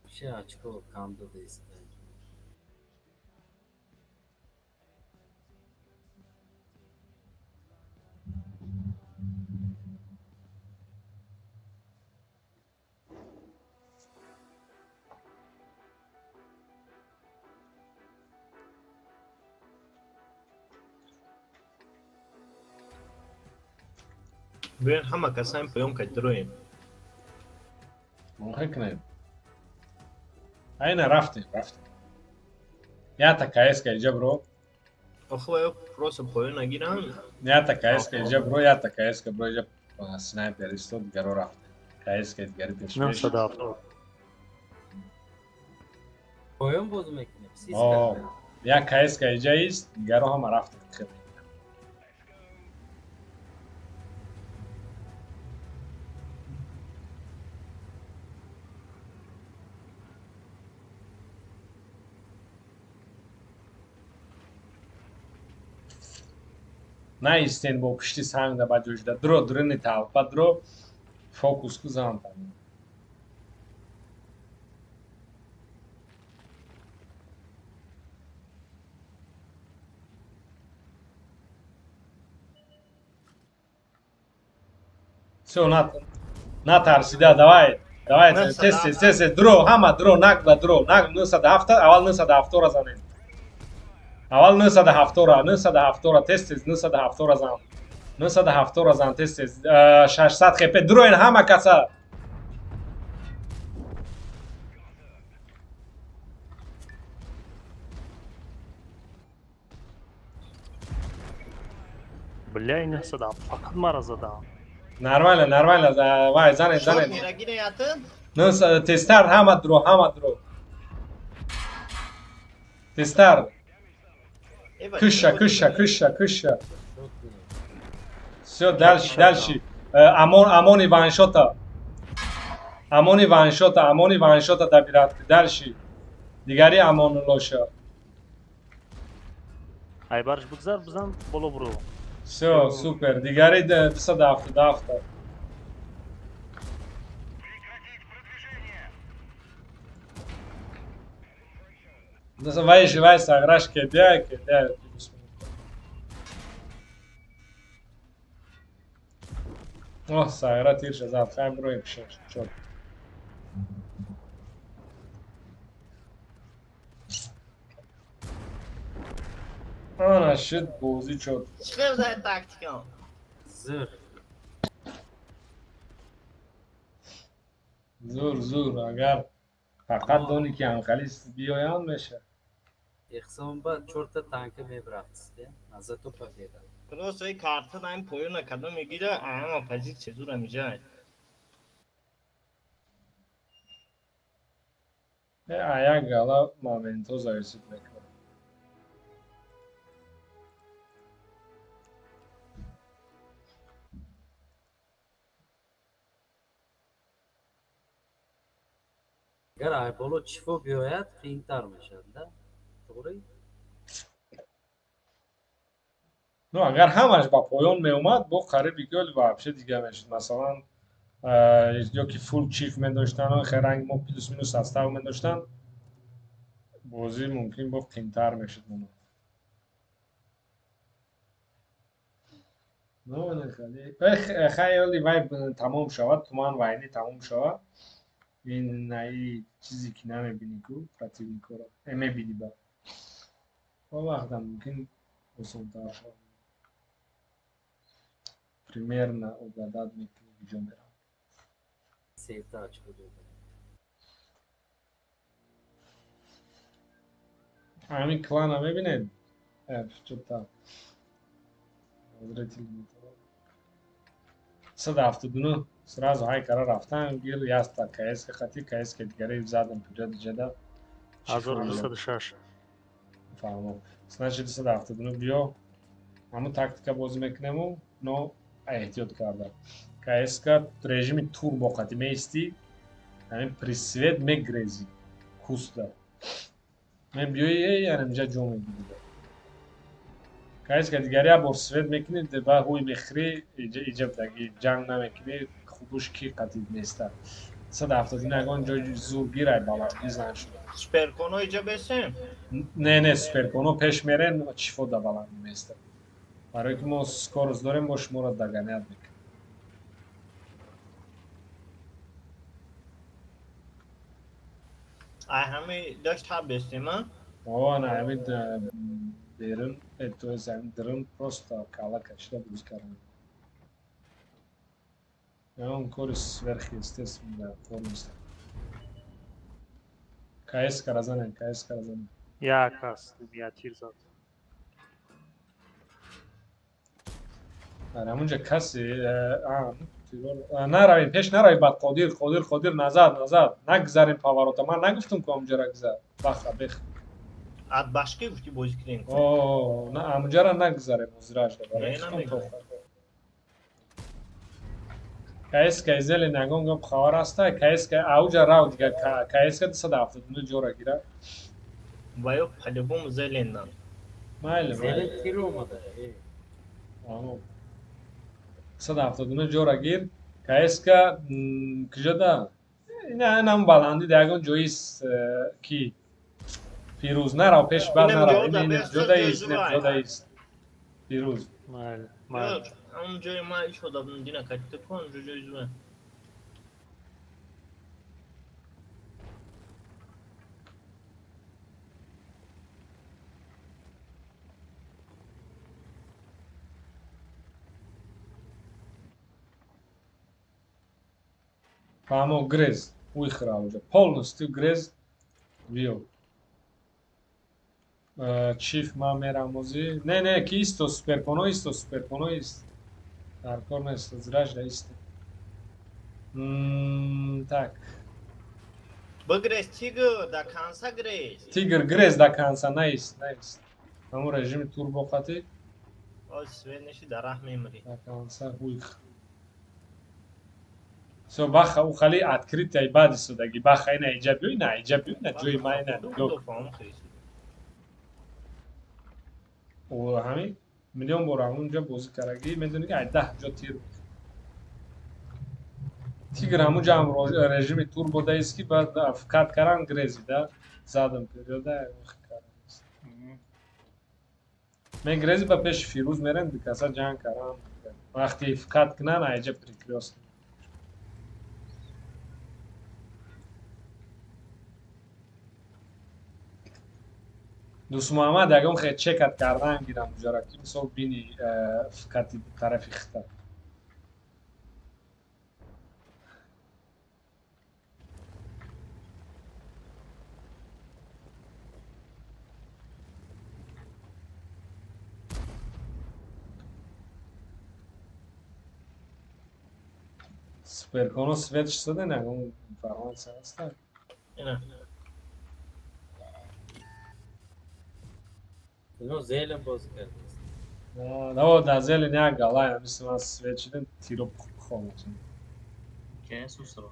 G: Вообще очко кам додааст.
C: Биён ҳама касаем поён ка дроем.
I: Мохе кунем. Айна рафтем, рафтем. Ята КС ка иҷа бро.
C: Охо ё просто поён нагирам.
I: Ята КС ка иҷа бро, ята КС ка бро иҷа снайпер истод, дигаро рафтем. КС ка дигари пеш.
E: 970.
G: Поён боз мекунем.
I: О, як КС ка иҷа ист, дигаро ҳама рафтем. Хеле. Наистен бо пишти сангда ба ҷоҷда дро дрини талпа дро фокус ку зан там. Всё, натарсида, давай, давай, тез тез тез тез дро, ҳама дро, нагла дро, наг 907, аввал 907-ро занем. Аввал 907-ро, 907-ро, тез тез 907-ро зан. 907-ро зан, тез тез. 600 хп, дроен ҳама каса.
E: Бля, 907, фақат мара задам.
I: Нормально, нормально, вай, занем, занем. Тезтар, ҳама дро, ҳама дро. Тезтар. Кыша, кыша, кыша, кыша. Всё, дальше, дальше. Амон, Амони ваншота. Амони ваншота, Амони ваншота добират. Дальше. Дигари Амон лоша.
E: Ай барш бигзар, бизан боло буру.
I: Всё, супер. Дигари 277. Вай, вай, саграш кедя, кедя. О, сагра тирша зад, хай броем шеш, чёт. Ана шит бозӣ чёт.
C: Чӣ за тактика?
G: Зур.
I: Зур, зур, агар фақат дони ки анқалис биёянд меша.
G: Эҳсон ба чорта танка мебрафт, зато победа.
C: Просто и карта даим поёна кадом мегира, ама позиция зура меҷай.
I: А як гала моменто зависит мекунад.
G: Агар айболо чифо биёяд, қиинтар мешавад, да? Тоғри?
I: Ну, агар ҳамаш ба поён меомад, бо қариби гол вообще дига мешуд. Масалан, ё ки фул чиф медоштан, херанг мо плюс-минус состав медоштан, бозӣ мумкин бо қиинтар мешуд моно. Ну, хеле вай тамом шавад, туман вайни тамом шавад. Ин наи чизе ки намебинӣ ку противникоро мебинӣ ба он вақта мумкин осонтар шавад. Примерно угадать мекунӣ куҷо меравад. Ҳамин клана мебинед? Чота зритель метавонад. 179 сразу ҳай кара рафтан гир яста КС хати КС ки дигари задам пуҷа диҷада
E: 1206.
I: Фаҳмом. Значит 279 биё. Ҳамун тактика бозӣ мекунему, но эҳтиёт карда. КС ка режими турбо қати меистӣ, ҳамин присвет мегрезӣ куста. Мебиёи яъне инҷа ҷо мегирӣ. КС ка дигари як бор свет мекунӣ, ба ҳуй мехӯрӣ, иҷа даги ҷанг намекунӣ, худуш ки қатиб неста. 179 ягон ҷои зур гирай баландӣ зан шуда.
C: Суперконо иҷа бесем?
I: Не, не, суперконо пеш мерен, чифо да баландӣ места. Барои ки мо скорость дорем, мо шуморо догонять мекунем.
C: Ай ҳами дошт ҳа бестем, а?
I: О, ана ҳами берун, то есть ҳами дурун просто кала кашида бозӣ кардем. Ягон кори сверхъестественный дар кор нест. КС-кара занем, КС-кара занем.
E: Як аст, я тир зад.
I: Дар ҳамунҷа касе наравем, пеш наравем, бад Қодир, Қодир, Қодир, назад, назад. Нагзарем поворота. Ман нагуфтам, ки ҳамунҷара гузар. Баха, бех.
C: От башки гуфти бозӣ кунем.
I: О, на ҳамунҷара нагзарем, ҳозирашда.
C: Не, намегузарем.
I: КСК зелен ягон гап хабар аста, КСК ауҷа рав дига, КСК 279 ҷора гира.
C: Ва ё по-любому зеленнан.
I: Майли, майли.
G: Зелен тир омада.
I: Аҳо. 279 ҷора гир. КСК куҷода? Инам баландӣ дар ягон ҷоист, ки Фирӯз нарав пеш, бад
C: Инам
I: нарав.
C: ҷода,
I: Ин
C: бес
I: ҷода
C: ҷои
I: ист, инам
C: зувай.
I: ҷода ист. Фирӯз.
E: Майли, майли.
C: Ҳамон ҷои ма ишода будам, дина катита ку ҳамон ҷои зувай.
I: Фаҳмо, грез. Уйхра уже. Полностью грез биё. Чиф ман мерам озӣ. Не, не, ки исто суперконо исто, суперконо ист. Дар кор нест, зиражда исто. Так.
C: Бигрез, тигр, до конца грез.
I: Тигр грез до конца наист, наист. Ҳамон режими турбо қатӣ
C: Оз свет неши дар раҳ мемирӣ.
I: до конца уйх. Всё, баха, у хали открытый бад истодаги. Баха, ина иҷа биё, ина иҷа биё, ина ҷои ма, ина нигоҳ. О, ҳамин миллион бор ҳамунҷа бозӣ кардагӣ, медонӣ ки ай 10 ҷо тир. Тигр ҳамунҷа ҳам режими турбо даист, ки баъд вкат каран грези, да? Задам периода, каран. Мегрези ба пеши Фирӯз мерем, дикаса ҷанг каран. Вақте вкат кунан, айҷа прикрёст. Дӯстмуҳаммад, ягон хе чекат кардан гирам уҷара, ки мисол бини вкати тарафи хита. Суперконо свет шудаden, ягон информация ҳаста?
C: Ина.
G: Ино зелен бозӣ кардааст.
I: О, дар зелен як галай, мисли ман свет шудем, тиро хомӯшем.
H: КС усро.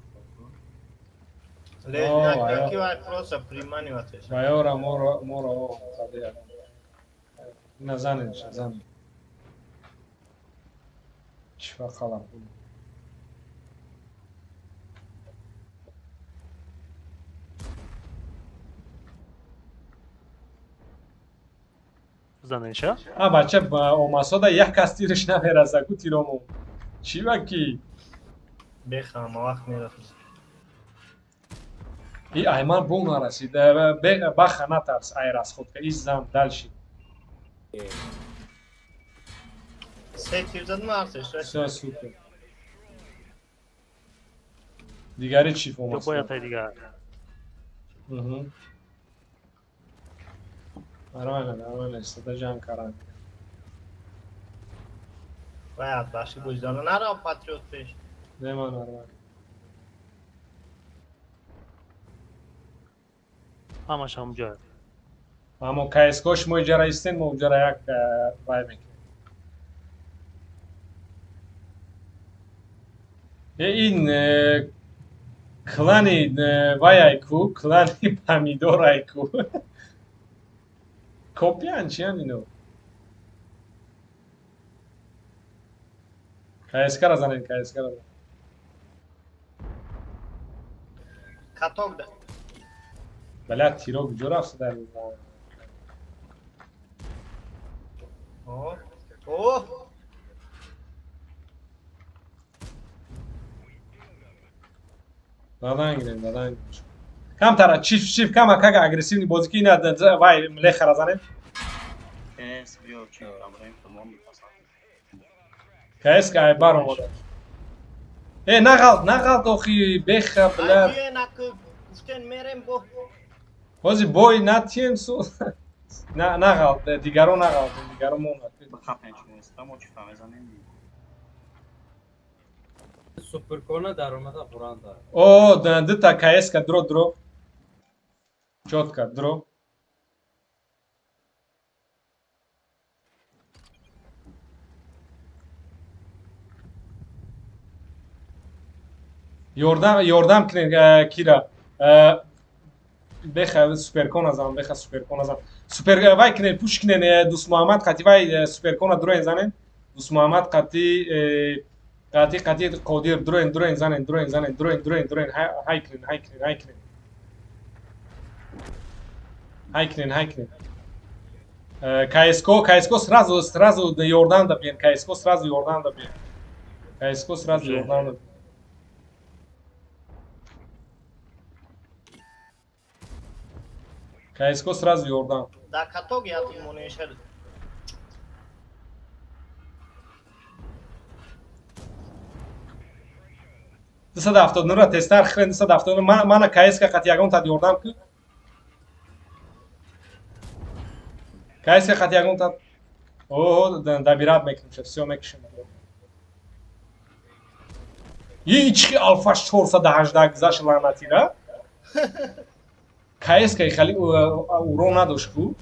C: Ле,
I: О,
C: на
I: аё.
C: ки вай просто приманиватеш.
I: Вайора моро моро қади ина занем, занем. Чӣ қалам.
E: Занеша?
I: А бача омасода як кас тирш намераса ку тиромо. Чӣ ва ки?
C: Беха, ама вақт мерасад.
I: И айман бу нарасид. Баха натарс, ай расходка. И зам дальше.
C: Се тир зад марсеш.
I: Всё супер. Дигари чӣ
E: Ё
I: омасода?
E: бояд ай дигар.
I: Мгм. Нормально, нормально, истода ҷанг каран.
C: Вай от башки бозӣ дана нарав патриот пеш.
I: Нема, нормально.
E: Ҳамаш ҳамунҷо.
I: Аммо КСК шумо иҷара истен, мо уҷара як вай мекунем. Ин клани вай ку, клани помидор ай ку. Копиян чиян ино? КСК-ра занем, КСК-ра занем.
C: Каток да.
I: Бля, тиро куҷо рафт дар?
C: О, о!
I: Дадан гирем, дадан гирем. Камтара чиф чиф кама как агрессивный бозӣ ки ина вай млехара занем.
H: КС биё чӣ Ибраҳим фурмон мепасанд.
I: КСК ай бар омода. Э, нағалт, нағалт охи, беха, бля.
C: Гуфтен мерем бо.
I: Ҳози бой натием су. На, нағалт, дигаро нағалт, дигаро монад.
H: Бихапем шумо иста, мо чифа мезанем.
G: Суперкона даромада хӯранда.
I: О, дута КС-ка дро дро. Чётко дро. Ёрдам, ёрдам кунед кира. Беха суперкона зан, беха суперкона зан. Супер вай кунед, пуш кунед Дӯст Муҳаммад қати вай суперкона дроен занен. Дӯст Муҳаммад қати қати Қодир дроен дроен занен, дроен занен, дроен дроен дроен ҳай кунед, ҳай кунед, ҳай кунед. Ҳай кунед, ҳай кунед. КСКО, КСКО сразу сразу ёрдам да биен, КСКО сразу ёрдам да биен. КСКО сразу ёрдам да биен. КСКО сразу ёрдам.
C: Дар каток ятим монешад.
I: Дусаду ҳафтоду нӯҳра тезтар хӯрен, 279. Мана КСК қати ягон тад ёрдам ку. КСК қати ягон тад. О, добирать мекунем, всё мекушем. И чӣ алфаш 418 гузашт лаънатира? КСК хеле урон надошт ку.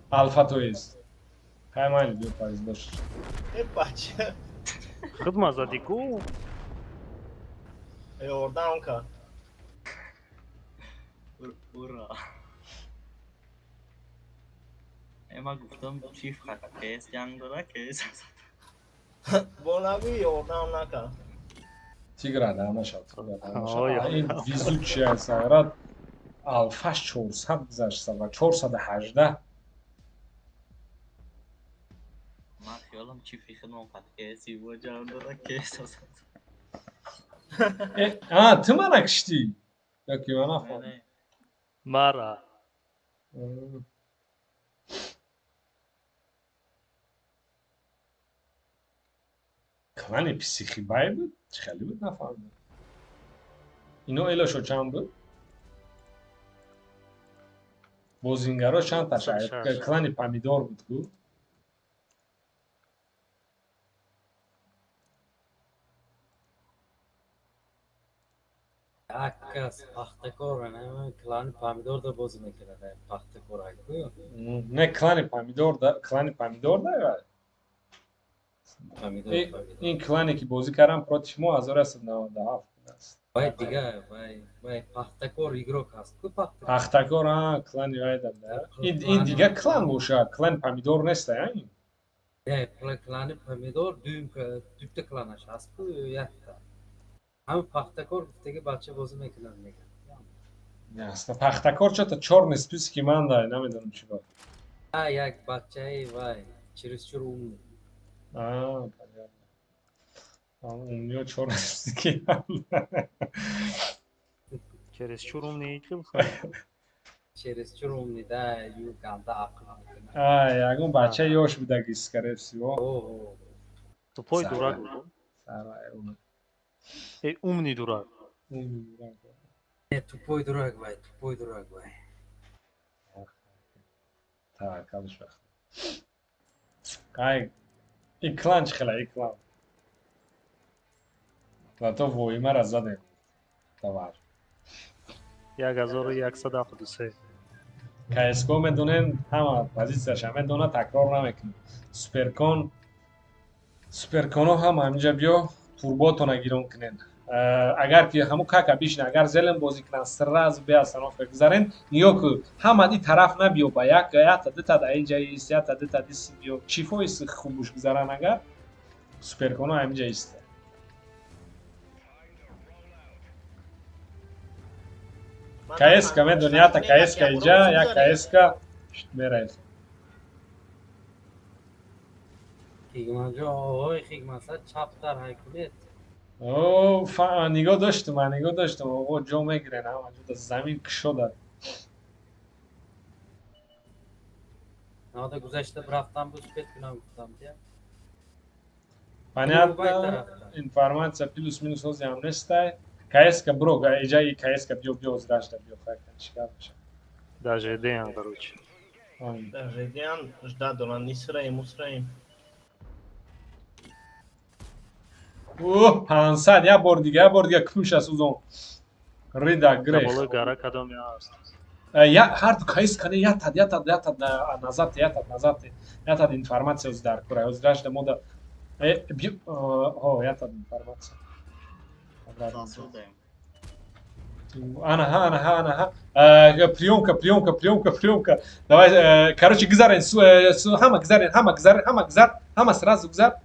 I: Алфа то есть. Хай майли биё париз бош.
C: Э бача.
E: Худ зади ку.
C: Ёрдам кард.
H: Ура. Э, ма гуфтам чиф хат КС ҷанг дора, КС.
C: Бо нагӯ ёрдам накард.
I: Тигра да нашад, тигра да нашад. Ин везучая саград алфаш 400 гузашт ва 418.
H: Ман хиёлам чифи худмон қат КС бо ҷанг дора, КС зад.
I: А, ту мана киштӣ? Ёки ман нафаҳмидам.
E: Мара.
I: Клани психибай буд? Чӣ хеле буд нафаҳмидам. Ино элошо чанд буд? Бозингаро чанд таша? Клани помидор буд ку?
G: Як кас Пахтакор, клани помидор да бозӣ мекунад, Пахтакор ку.
I: Не, клани помидор да, клани помидор да вай. Ин клане ки бозӣ кардам против мо 1197 аст.
G: Вай дига, вай вай Пахтакор игрок ҳаст ку Пахтакор.
I: Пахтакор, а, клани вай да. Ин дига клан боша, клани помидор нест, а ин.
G: Не, клани помидор дуюм дута кланаш ҳаст ку якта. Ҳами Пахтакор гуфтаги бача бозӣ мекунад мегӯяд.
I: Ясно. Пахтакор чё-то чёрный списки ман да, намедонам чӣ бо.
G: А як бачаи вай, чересчур умный.
I: А, понятно. У него чёрный списки.
E: Чересчур умный хел.
G: Чересчур умный, да, ю ганда ақл мекунад.
I: А, ягон бача ёш будаги, скорее всего.
G: О,
E: Тупой дурак буд. Э, умный дурак.
I: Умный дурак.
G: Не, тупой дурак вай, тупой дурак вай.
I: Так, алиш вақт. Ай, и клан чӣ хела, и клан. Зато воимара задем. Товар.
E: 1173.
I: КСКО медонем, ҳама позитсияша медона, такрор намекунем. Суперкон, суперконо ҳама ҳаминҷа биё, турботона гирон кунед. Агар ки ҳамун кака бишина, агар зелен бозӣ кунанд, сразу бе остановка гузарен. Нигоҳ ку, ҳама и тараф набиё, ба як ята дута да инҷа ист, ята дута дист биё. Чифои хубуш гузаран агар, суперконо ҳаминҷа иста. КСК медони, ята КСК инҷа, як КСК мераед.
G: Хигманҷон, оҳои Хигман, сад чаптар ҳай кунед.
I: О, нигоҳ доштум, ман нигоҳ доштум, оғо ҷо мегирен, ҳама ҷо замин кушода.
G: Нада гузашта рафтам буд, спет кунам гуфтам, дия.
I: Понятно. Информация плюс минус ҳози ҳам нестай. КСК бро, иҷа КСК биё, биё, зрашда биё, хай чикар меша.
E: Даже деян, короче.
C: Даже деян, жда доран, нисраем, усраем.
I: О, 500, як бор дига, як бор дига кумш аст узон. Рида грех.
E: Болои гара кадоме аст?
I: Я ҳар ду КСК не, ятад, ятад, ятад назад, ятад назад, ятад информация оз дар кура, оз рашда мода. О, ятад информация. Анаха, анаха, анаха. Приемка, приемка, приемка, приемка. Давай, короче, гузарен, ҳама гузарен, ҳама гузар, ҳама гузар, ҳама сразу гузар.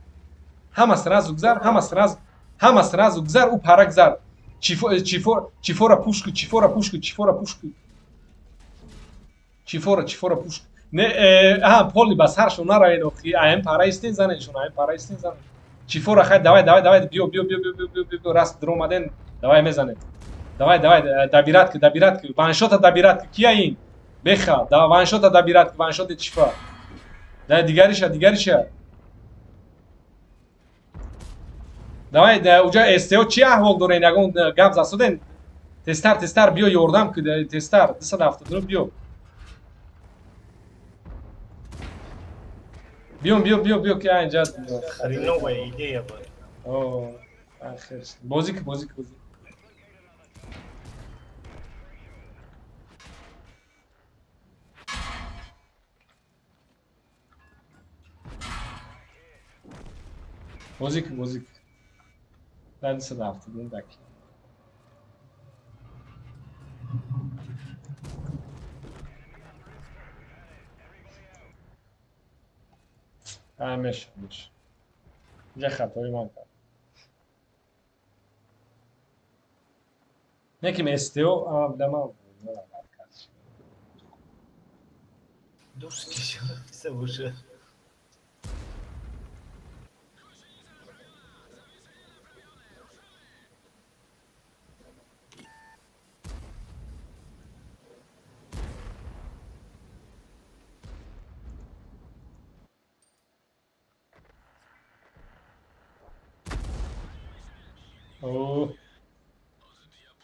I: Ҳама сразу гузар, ҳама сразу, ҳама сразу гузар, у пара гузар. Чифо, чифо, чифора пушку, чифора пушку, чифора пушку. Чифора, чифора пушку. Не, аҳа, поли ба саршон наравед охи, аем пара истин заненшон, аем пара истин занен. Чифора хай, давай, давай, давай, биё, биё, биё, биё, биё, биё, биё, раст дромаден, давай мезанем. Давай, давай, добират ки, добират ки, ваншота добират ки, кия ин? Беха, да, ваншота добират ки, ваншоти чифа. Да, дигариша, дигариша. Давай, уҷа СТО чи аҳвол дорен, ягон гап засуден? Тезтар, тезтар биё, ёрдам ки, тезтар, 279 биё. Биём, биё, биё, биё, ки инҷа.
C: Хреновая идея была.
I: О, ахир. Бозӣ ки, бозӣ ки, бозӣ. Бозӣ ки, бозӣ ки. Дар 279 даки. Меша, меша. Инҷа хатои ман кард. Неким СТО, дамам.
C: Дуски се буша.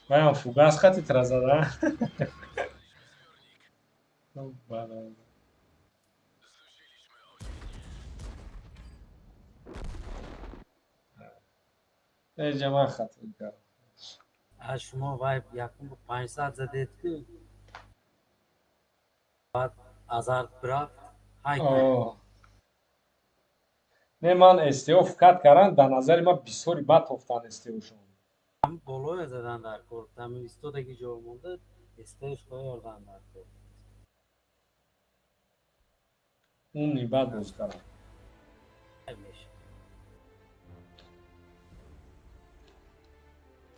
I: Ваям фугас хати тра зада. Эҷа ман хат кардам.
G: А шумо вай якум 500 задед ки баъд азарт бирафт. Ҳай.
I: Не, ман СТО фкат кардан, дар назари ман бисёри бад тофтан СТОшон.
G: Ҳам болоя задан дар кор, там истодаги ҷо монда, СТОш ёрдан дар кор.
I: Умни бад боз кардан.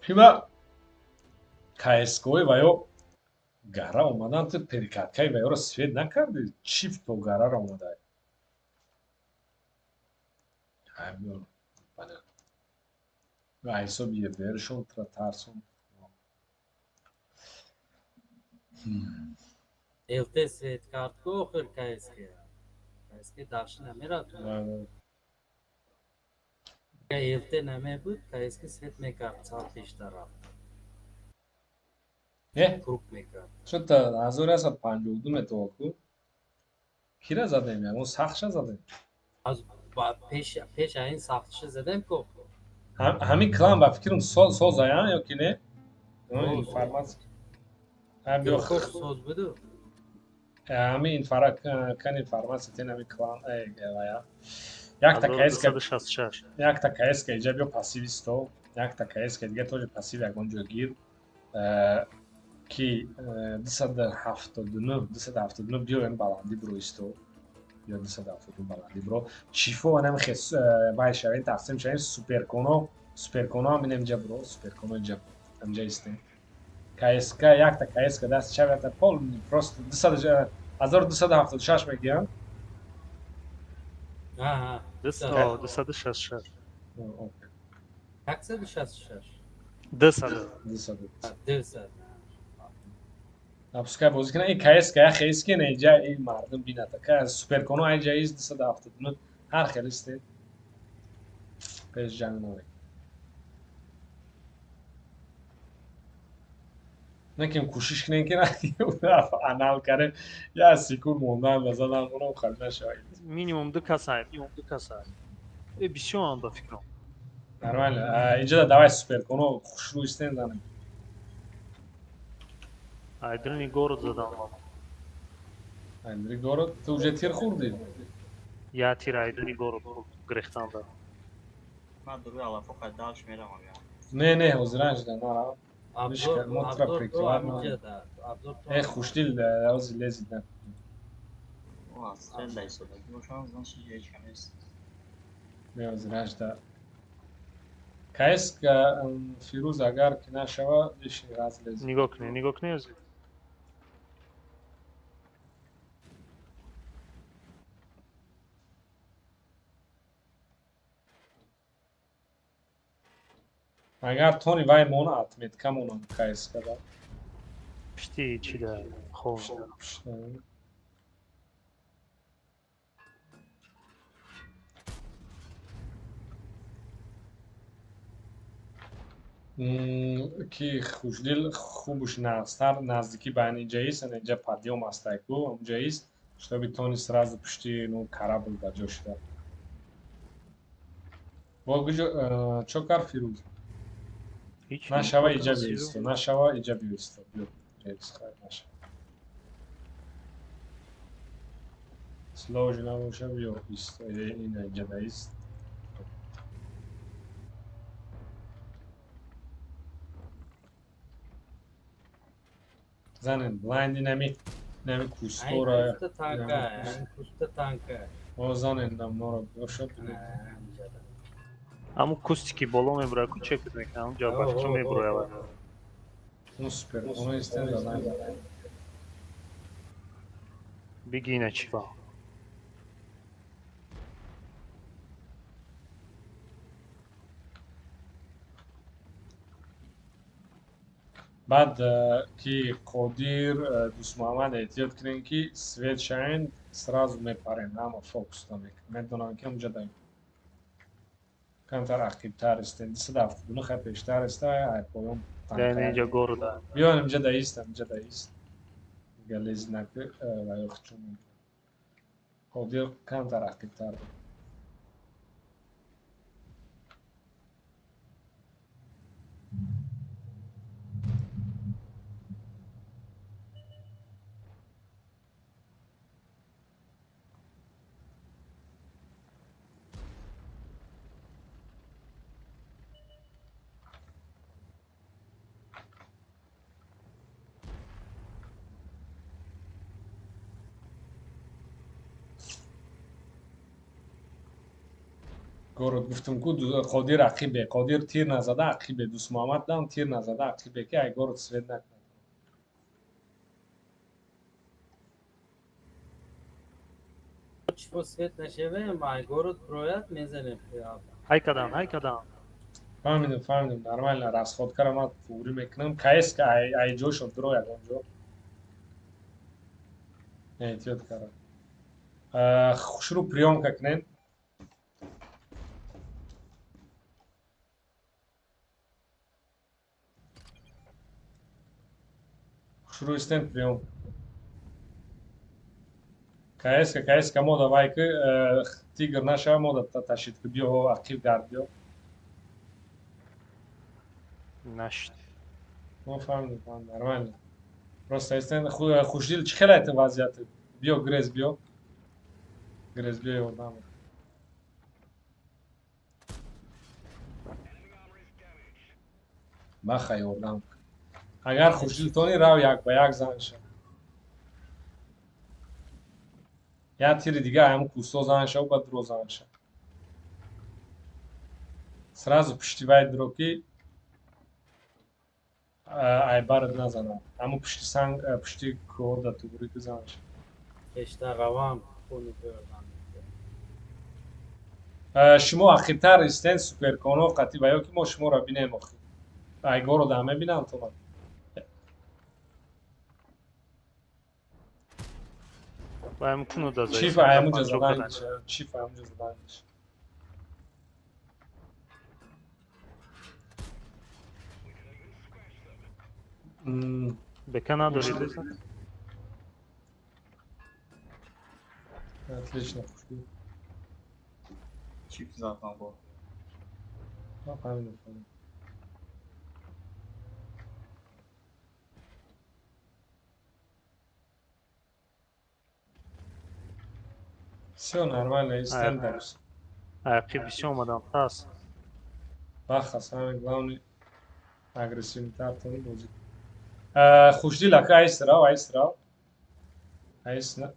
I: Хиба КСКОи ва ё гара омадан, ту перекаткаи ва ёро свет накарди, чифт то гараро омадай. Ва ҳисоби ЕБРшон тра тарсон.
G: ЛТ свет кард ку охир КСК. КСК дарши намерафт. ЛТ намебуд, КСК свет мекард, сал пештар рафт.
I: Э?
G: Круг мекард.
I: Что-то 1152 метавад ку? Кира задем, ягон сахтша задем?
G: Аз пеш пеш ин сахтша задем ку.
I: Ҳамин клан ба фикрам созая ё ки не? Информация.
G: Соз буду.
I: Ҳамин кан информация тен ҳамин клан вая. Якта КСК
E: 266.
I: Якта КСК иҷа биё пассиви сто, якта КСК дига тоже пассив ягон ҷо гир. Ки 279, 279 биё ин баландӣ биро исто. Ё 279 баландӣ биро. Чифо анам хес вай шавем, тақсим шавем, суперконо, суперконо ҳам инам инҷа биро, суперконо инҷа инҷа истем. КСК якта КСК даст чап якта пол просто 200 1276 мегӯям.
G: Аҳа,
E: 266.
G: 166.
E: 200.
I: 200.
G: 200.
I: Напускай бозӣ кунад. Ин КСК я хес ки не инҷа ин мардум бинад. Ка суперконо инҷа из 279 ҳар хел истед. Пеш ҷанг намекунад. Накем кӯшиш кунем ки анал карем, як секунд мондан назадан онам хали нашавад.
E: Минимум ду касай, минимум ду касай. Э, бисёр ам ба фикрам.
I: Нормально. Инҷа давай суперконо хушрӯ истем занем.
E: Айдрини город задам вам.
I: Айдрини город? Ту уже тир хӯрдӣ?
E: Я тир айдрини город гирехтам да.
H: Ман дуруи алафо хай дальше меравам я.
I: Не, не, ҳозиран шуда нарав. Мо тра прикрывать. Э, хушдил, ҳозир лезид на.
H: О, стрел дай сюда. Бошам, значит, ҳеҷ кам нест.
I: Не, ҳозиран шуда. КС Фирӯз агар ки нашава, бишин раз лезид.
E: Нигоҳ кунед, нигоҳ кунед ҳозир.
I: Агар тони вай мона отметка монам КС када.
E: Пишти чи да? Хоб.
I: Ки хушдил хубуш нағзтар наздикӣ ба инҷаист, инҷа подъём астайку, онҷаист, чтобы тони сразу пушти ну корабль ба ҷо шуда. Бо гуҷо чо кар Фирӯз? Нашава иҷа биёисто, нашава иҷа биёисто. Биё, хайр нашава. Сложно набоша, биё исто, ина иҷа даист. Занен блайнд инами инами кустора.
G: Куста танка, куста танка.
I: О, занен намнора бошад.
E: Ҳамун кусти ки боло мебурад, ку чекат мекунад, ҳамун ҷо ба фикр мебурояд.
I: Ну супер, оно истен задан.
E: Биги ина чӣ ба.
I: Баъд ки Қодир, Дӯстмуҳаммад эҳтиёт кунем ки свет шавем, сразу мепарем, ҳама фокуста мекунем. Медонам ки онҷа даем. Камтар ақибтар истем. 279 хай пештар иста, ай поён.
E: Даем инҷа города.
I: Биё инҷа даист, инҷа даист. Галез наки ва ё хчун. Қодир камтар ақибтар. Город гуфтум ку Қодир ақибе, Қодир тир назада ақибе, Дӯстмуҳаммад дам тир назада ақибе, ки ай город свет накунад.
G: Чифо свет нашавем, ай город прояд мезанем.
E: Ҳай кадам, ҳай кадам.
I: Фаҳмидем, фаҳмидем, нормально, расходкара ман туғрӣ мекунам. КС ай ҷошо дурояд онҷо. Эҳтиёт кара. Хушрӯ приёмка кунем. Хушрӯ истем приём. КС КС мода вай ки тигр нашава мода ташид ки биё ақиб гард биё.
E: Нашид.
I: Мо фаҳмидем, фаҳмидем, нормально. Просто истем хушдил чӣ хел айт вазъият? Биё грез биё. Грез биё ёрдам. Маха ёрдам. Агар хушдил тони рав як ба як зан ша. Як тири дига ҳамун кусто зан ша, баъд дро зан ша. Сразу пушти вай дро ки ай барад назанад. Ҳамун пушти санг, пушти кӯҳ да тугурӣ ки зан ша.
G: Пештар равам, хуни биёрдам.
I: Шумо ақибтар истен суперконо қатӣ ва ё ки мо шуморо бинем охир. Ай горо да мебинам то ман.
E: Ва имкону да
I: Чиф аймуҷа задан, чиф аймуҷа задан.
E: Бека надорӣ?
I: Отлично, хушдил.
H: Чип задам бо.
I: Правильно, правильно. Все нормально, и стендапс.
E: Аяқи бисёр омадам, тас.
I: Баха, самый главный агрессивный тон бозӣ. Хушдил ака, айс рав, айс рав. Айс на.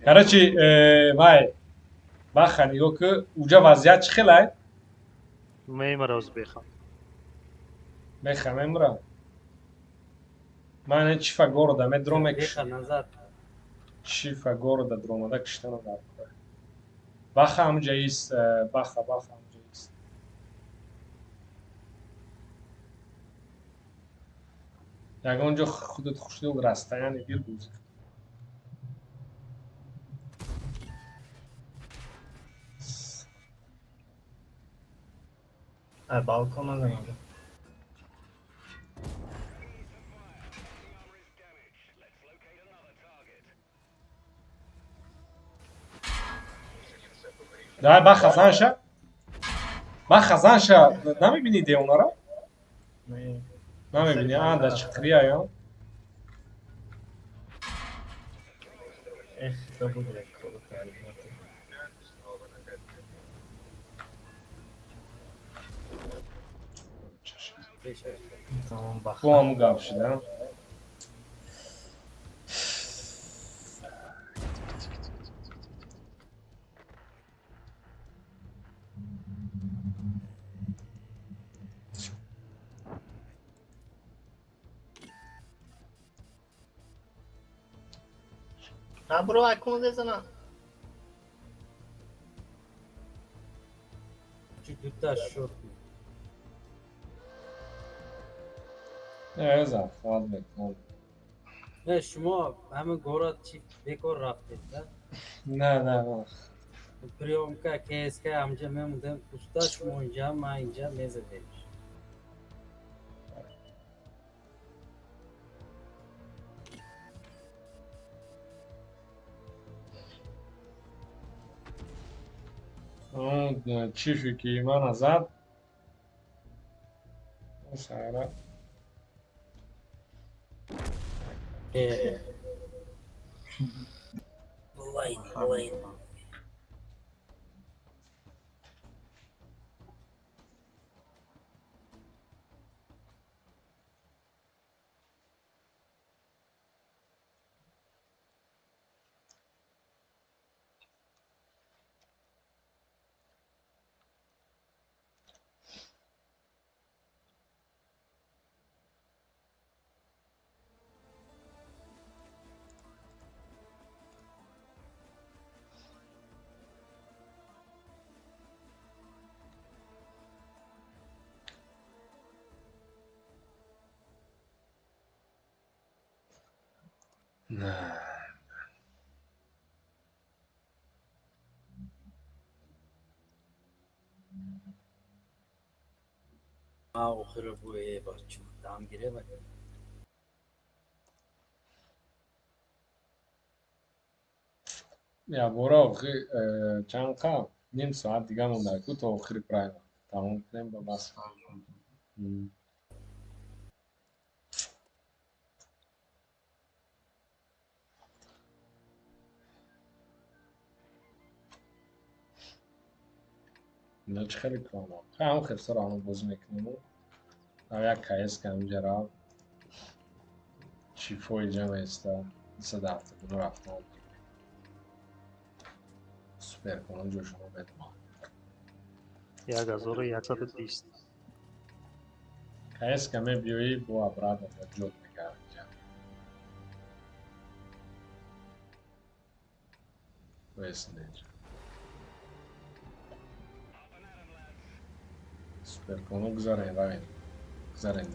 I: Короче, вай, баха, нигоҳ ки, уҷа вазъият чӣ хелай?
E: Мемара узбеха.
I: Меха, мемра. Ман чифа города медроме.
G: Беха назад.
I: Чифа города дромада киштана дар кор. Баха ҳамҷа ист, баха, баха ҳамҷа ист. Ягон ҷо худат хушдил расстояние гир бозӣ.
C: Ай, балкон назанам.
I: Давай, баха, занша. Баха, занша, намебинӣ девонара?
C: Не.
I: Намебинӣ, а, да чиқрия ё?
C: Эх, да буд
I: Бо ҳамун гап шуда.
C: На бро, айкон дезана.
G: Дута шот.
I: Не, захват мекунам.
G: Не, шумо ҳамин город чи бекор рафтед, да?
I: Не, не, не.
G: Приёмка, КСК ҳамҷа мемондем, уста шумо инҷа, ман инҷа мезадем.
I: Он чифи ки мана зад. Сара.
G: Блайн, блайн. Охиро буе бачу дам гире ба.
I: Я бора охи чанд қа ним соат дига монда ку то охири прайма. Тамом кунем ба бас. Ино чӣ хеле клана. Ҳам хелсоро ҳама бозӣ мекунем. Як КС ҳаминҷа рафт. Чифои ҷамъ иста 279 рафтан. Суперконо ҷошоно медонам.
E: 1120.
I: КС ка мебиёӣ бо обратно ба ҷот мегард. Веснеҷ. Суперконо гузарем, равем. Гузарем.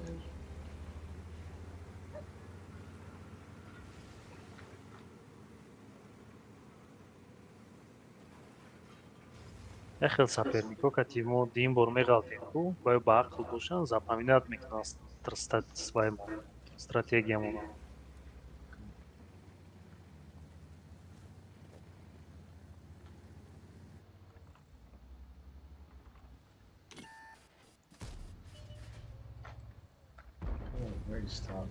E: Як хел сопернико кати мо дуюм бор меғалтем ку, бояд ба ақл бошанд, запоминать мекунанд своему стратегиямона.
M: Waste time.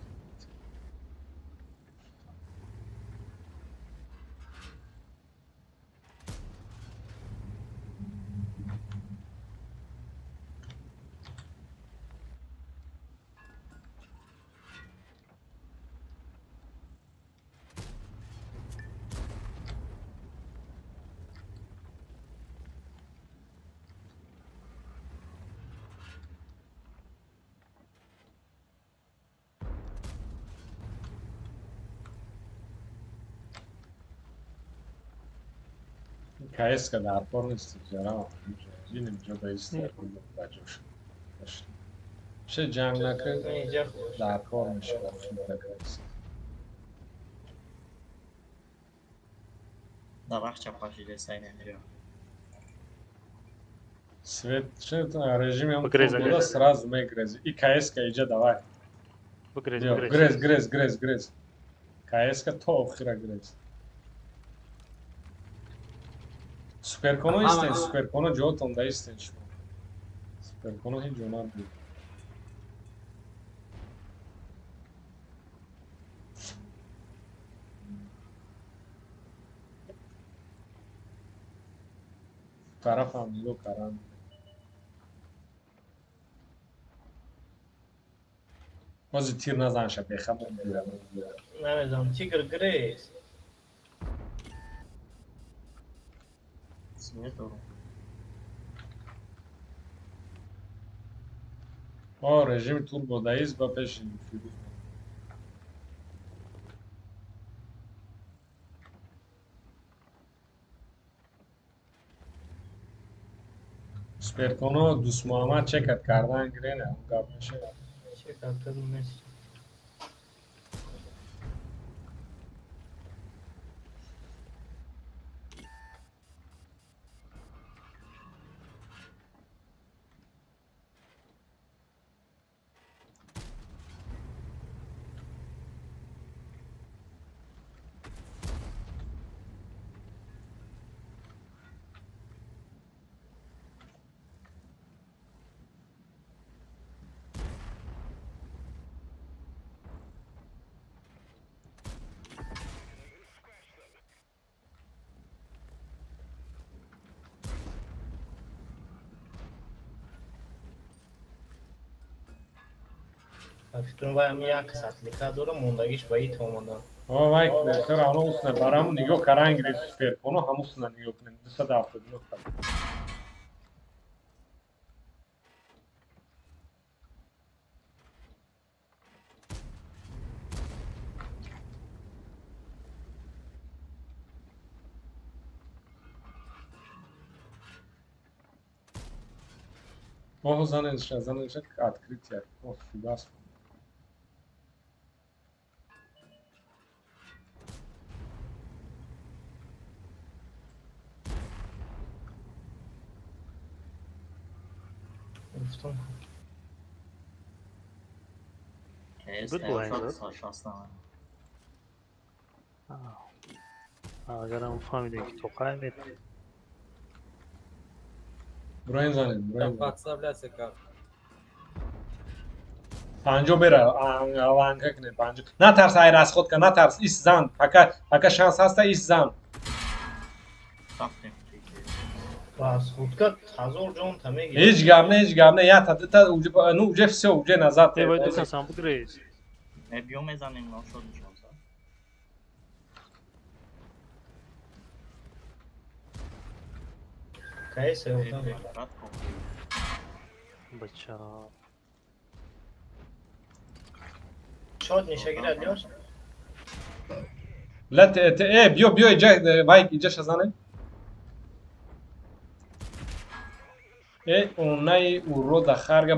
M: КС дар кор нест, ҷара инҷо ба баҷош че ҷанг накард, дар кор мешавад.
H: Дарахча пашида сайнамира.
I: Свет, режим ям сразу мегрези. И КС-ка иҷа давай. Грез, грез, грез, грез. КС-ка то охира грез. Суперконо истен, суперконо ҷотон да истен шумо. Суперконо ҳеҷ ҷо набуд. Тарафам нигоҳ кардан. Бози тир назанша, бехабар мегирам.
C: Намедонам, тигр грез.
I: О, режими турбо даист ба пеши Фирӯз. Суперконо Дӯстмуҳаммад чекат кардан гирена, он гап мешавад.
C: Чекат кардан нест. Фикрам вай як сатлика дора, мондагиш ба ит омадан.
I: О, вай хера ано усна бараму нигоҳ каран гирифт суперконо, ҳамусна нигоҳ кунем. 279 та. Оҳ, занеша, занеша, открытие. Оҳ, фугас.
E: Агарам фаҳмидем ки тоқай мед.
I: Броин занед, броин.
G: Подставляйся как.
I: Панҷо бера, ланга кне панҷо. Натарс, ай расход ка, натарс, ис зан. Пока шанс ҳаста, ис зан.
C: Расходка ҳазор ҷон та мегирад.
I: Ҳеҷ гап не, ҳеҷ гап не, я та та ну уже всё, уже назад.
E: Э, бояд дукасам бигрез.
H: Э, биё мезанем, ношод мешавад.
C: КС
E: Бача.
C: Шод нишагирад ёш?
I: Ла те э биё биё иҷа вай иҷа шазане. Э онаи урода харга.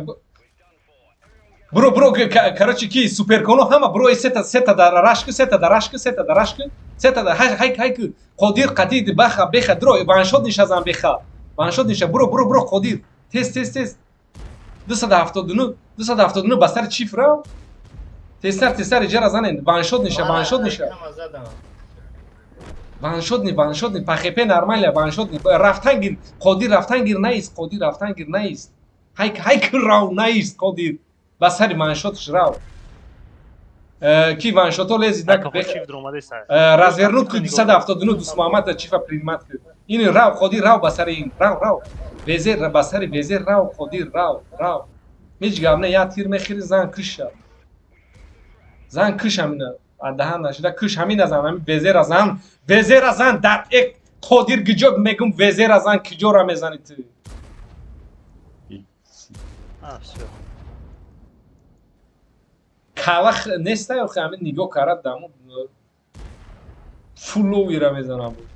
I: Бро бро короче ки суперконо ҳама бро сета сета дар рашки сета дар рашки сета дар рашки сета дар хай хай хай Қодир қадид баха беха дро ваншод нишазан беха. Ваншот ниша. Буро, буро, буро, Қодир. Тез, тез, тез. 279, 279 ба сари чиф рав. Тезтар, тезтар иҷара занен. Ваншот ниша, ваншот ниша. Ваншот ни, ваншот ни. По ХП нормально, ваншот ни. Рафтан гир, Қодир рафтан гир наист, Қодир рафтан гир наист. Ҳайк, ҳайк рав наист, Қодир. Ба сари ваншотш рав. Ки ваншото лези
E: На
I: развернуть ку 279 Дӯст Муҳаммад чифа принимать ку. Ин рав, Қодир рав ба сари ин. Рав, рав. Везер ба сари везер рав, Қодир рав, рав. Ҳеҷ гап не, як тир мехӯри, зан куша. Зан куш ҳамина. Адаҳан нашида куш ҳамина зан, ҳамин везера зан, везера зан дар эк Қодир гиҷо мегум везера зан киҷора мезани ту.
E: А, всё.
I: Кала нестай охи ҳамин нигоҳ карад даму фуловира мезанам буд.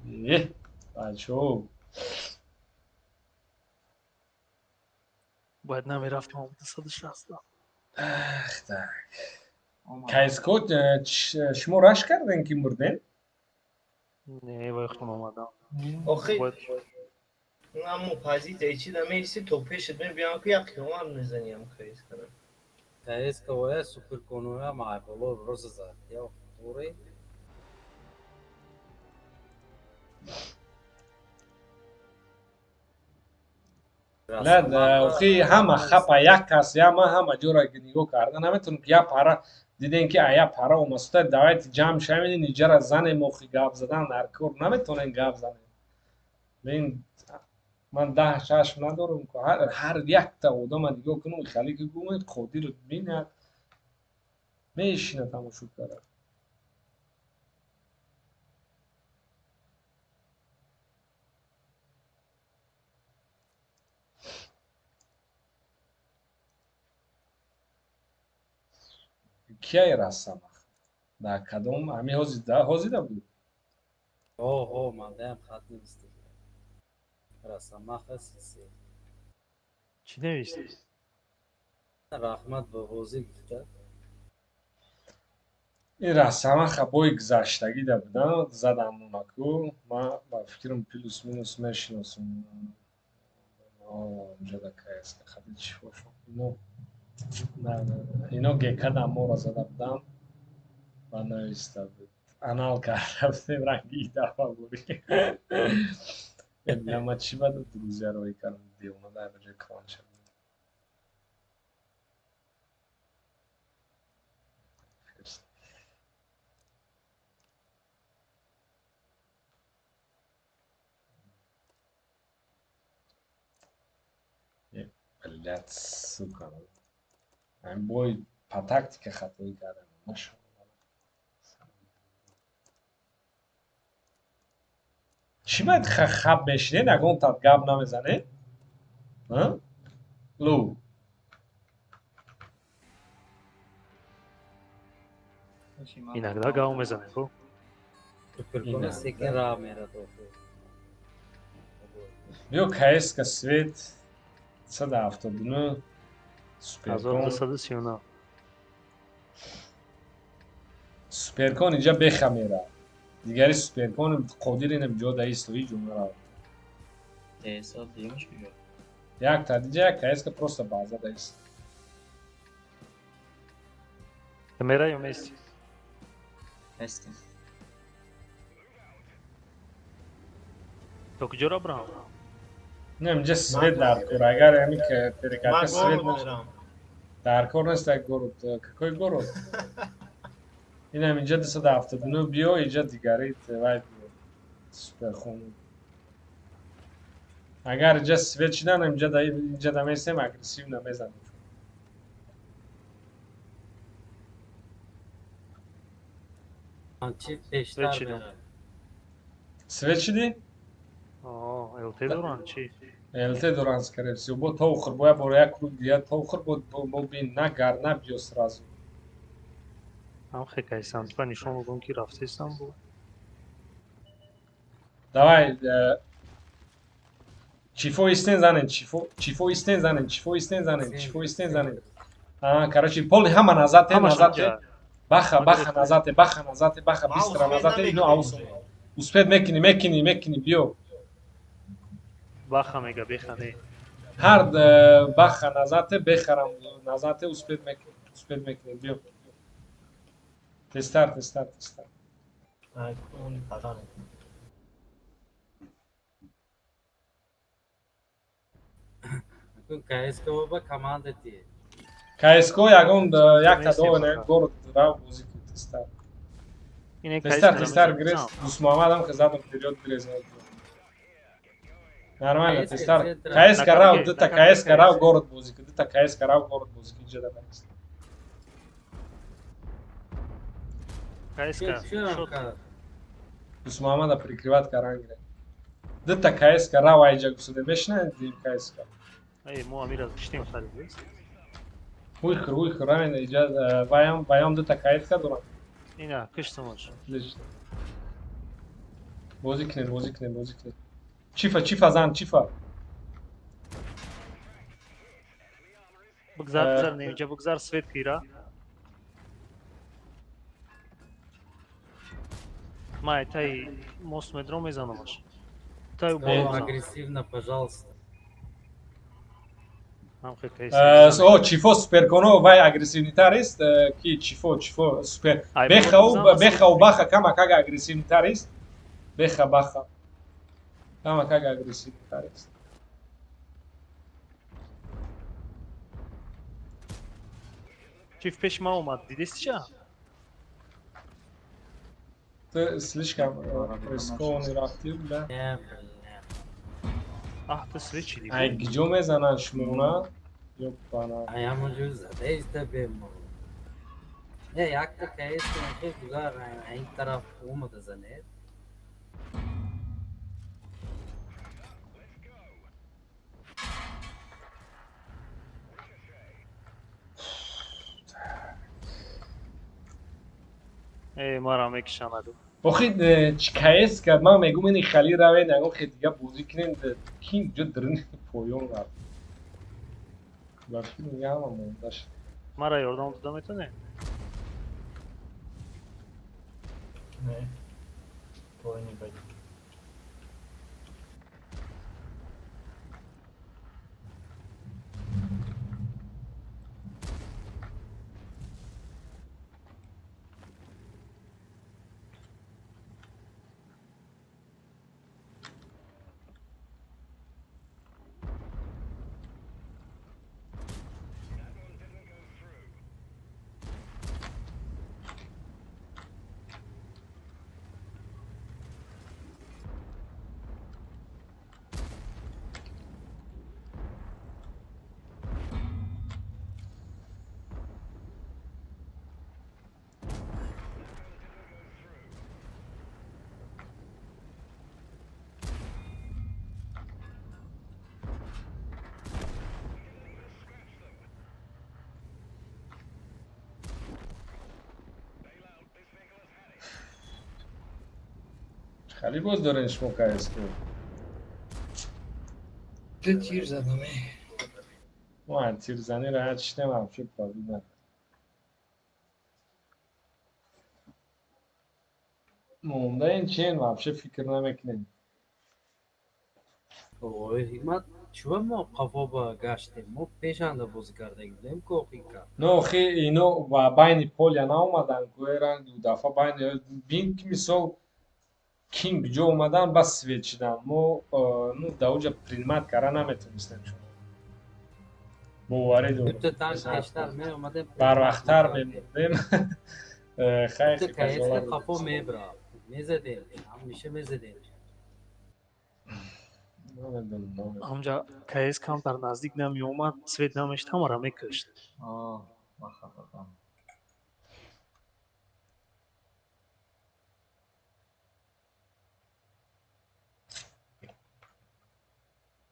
I: Э, бачо.
E: Бояд намерафтем 260.
I: Ах, так. Кайско шумо раш карден ки мурден?
E: Не, вай хун омадам.
C: Охи аммо позитсия чи да меиси то пешат мебиям ки як қиёмат мезанем КСК.
G: КСК оя суперконоя майболо роза зад. Я тури.
I: Не, охи ҳама хапа як кас, я ман ҳама ҷора нигоҳ карда наметавонам ки я пара дидем ки ая пара омасута давайте ҷамъ шавем иҷара занем охи гап задан дар кор наметавонем гап занем. Мен ман даҳ чашм надорам ку ҳар якта одама нигоҳ кунам хеле ки гумед Қодир бинад мешина тамошо карад. Кияй расамах? Дар кадом ҳами ҳозида буд?
G: О, о, мандаям хат нависти. Расамаха сисе.
E: Чӣ нависти?
G: Раҳмат ба бозӣ гуфта.
I: Ин расамаха бои гузаштагида будан, задам монаку. Ман ба фикрам плюс минус мешиносам. Онҷода КСК хати чӣ бошам. Ино ино гекада моро зада будам ва нависта буд. Анал карда будем ранги дафа бурӣ. Ма чӣ баду друзья роӣ кардам девона дар ҷои кланша. Блядь, сука. Ҳамин бой по тактика хатоӣ кардам. Машалло. Чӣ бояд хаб мешинед, ягон тат гап намезанед? Лу.
E: Иногда гап мезанем, ку?
G: Суперкона секин раҳ мерад охи.
I: Биё КСК свет 179 Суперкон.
E: 1239.
I: Суперкон инҷа беха мера. Дигари Суперкон Қодир инам ҷо да истои ҷумла.
H: Тесо димаш куҷо?
I: Як та диҷа як КСК просто база да ист.
E: Мера ё мести?
H: Мести.
E: То куҷоро брам?
I: Не, инҷа свет дар кор. Агар ҳамин перекатка свет дар кор нест як город. Какой город? Инам инҷа 279 биё, инҷа дигари вай биё. Суперхун. Агар инҷа свет шидан, инҷа да местем агрессивно мезанем.
G: Чӣ пештар мерад?
I: Свет шидӣ?
E: О, ЛТ доранд чӣ?
I: ЛТ доранд, скорее всего. Бо то охир боя бора як круг дия, то охир бо бин на гар на биё сразу.
E: Ам хекайсам, типа нишон додам ки рафтесам бо.
I: Давай, чифо истен занен, чифо, чифо истен занен, чифо истен занен, чифо истен занен. А, короче, полный ҳама назад, назад. Баха, баха назад, баха назад, баха быстро назад, ино аус. Успеть мекунӣ, мекунӣ, мекунӣ, биё.
E: Баха мега, беха не.
I: Ҳар баха назате, бехарам назате, успеть мекунӣ, успеть мекунӣ, биё. Тезтар, тезтар, тезтар.
C: Ай, патан.
G: КСК ба команда ти.
I: КСК ягон якта доване город рав бозӣ кун тезтар.
E: Ине
I: Тезтар,
E: КСК
I: тезтар
E: мезанам.
I: гирез. Дусмуҳаммадам ки задам вперёд гирез. Нормально,
G: КСК
I: тезтар.
G: центр.
I: КСК рав,
E: Накарке,
I: дута
E: накарке
I: КСК рав
E: КСК.
I: город бозӣ кун. Дута КСК рав город бозӣ кун. Инҷа да нест.
E: КСК. Шот.
I: Дусмуҳаммада прикрывать каран гире. Дута КСК рав айҷа гусуде мешинанд дим КСК.
E: Эй, мо амира киштем харид.
I: Уйхр, уйхр, равен иҷа ваям, ваям дута КСК дорам.
E: Ина, киштамаш.
I: Отлично. Бозӣ кунед, бозӣ кунед, бозӣ кунед. Чифа, чифа зан, чифа.
E: Бигзар, бигзар, не, инҷа бигзар свет кира. Ма тай мост медро мезанамаш. Тай боло мезанам.
G: Агрессивно, пожалуйста.
E: Ҳам хел КСК.
I: О, чифо суперконо вай агрессивнитар аст, ки чифо, чифо супер.
E: Ай,
I: Бехау,
E: бозам,
I: бехау баха кама кага агрессивнитар аст. Беха баха. Кама кага агрессивнитар аст.
E: Чиф пеш ма омад, дидести ча?
I: Ты слишком рискованный рафтӣ, да?
G: Не, бля.
E: Аҳ, ту свет чиди.
I: Ай, гиҷо мезананд шумона? Ёпана.
G: Ай, ҳамонҷо задаиста бемо. Не, якта КСК мехел гузар, ин тараф омада занед.
E: Эй, мара мекишанаду.
I: Охи, чи КСК, ман мегум ини хали равен, ягон хе дига бозӣ кунем, ки ҷо дрини поён рафт. Ба фикр дига ҳама монда шуд.
E: Мара ёрдам дода метавонӣ?
C: Не. Поини бади.
I: Хали боз дорен шумо КСК?
C: Ду тир задам, э.
I: Мо тирзанӣ раҳат шидем, вообще пробить накард. Монда ин чен вообще фикр намекунем.
G: Ой, ҳикмат, чува мо қафо ба гаштем? Мо пешанда бозӣ кардаги будем ку охинка.
I: Но охи ино ба байни поля наомадан, гӯеран ду дафъа байни бин ки мисол кин ҷо омадан бас свет шидан. Мо ну да уҷа принимать кара наметонистем шумо. Боварӣ дорам.
G: Дута танк пештар меомадем.
I: Барвақттар мемондем. Хайр
G: Дута КСК қафо мебрав. Мезадем, ҳамеша мезадем.
I: Намедонам.
E: Ҳамҷа КС камтар наздик намеомад, свет намешт, ҳамара мекушт.
H: О, махататам.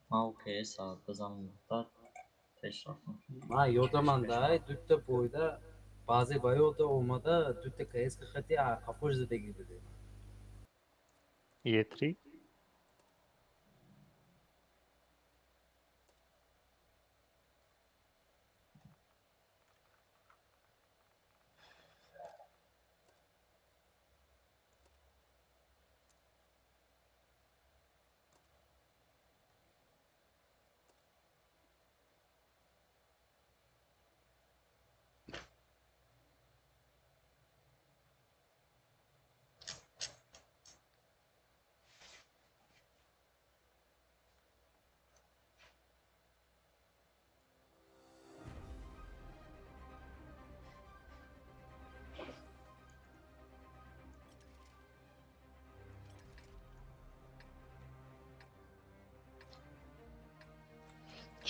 H: Ман КС бизанам гуфта пеш рафтам.
G: Ман ёдаманда, дута бойда баъзе ба ёда омада, дута КСК хати қафош задаги будем.
E: Е3.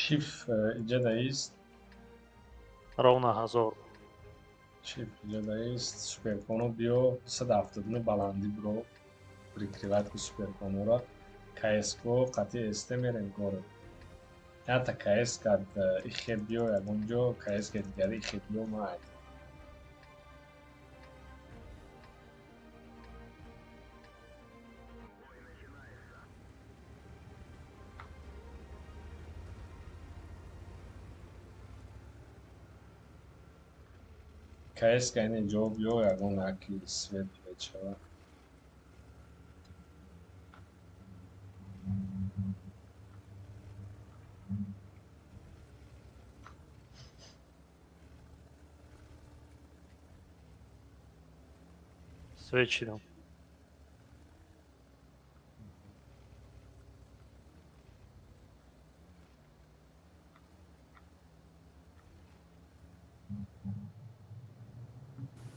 M: Чиф иҷадаист.
E: Ровно 1000.
M: Чиф иҷадаист. Суперконо биё 279 баландӣ биро. Прикрывать ки суперконора. КСКО қатъи СТ мерем город. Ята КС кад ихе биё ягон ҷо, КС ка дигари ихе биё ма айд. КС ка ине ҷо биё ягон аки свет мечава.
E: Свет чидам.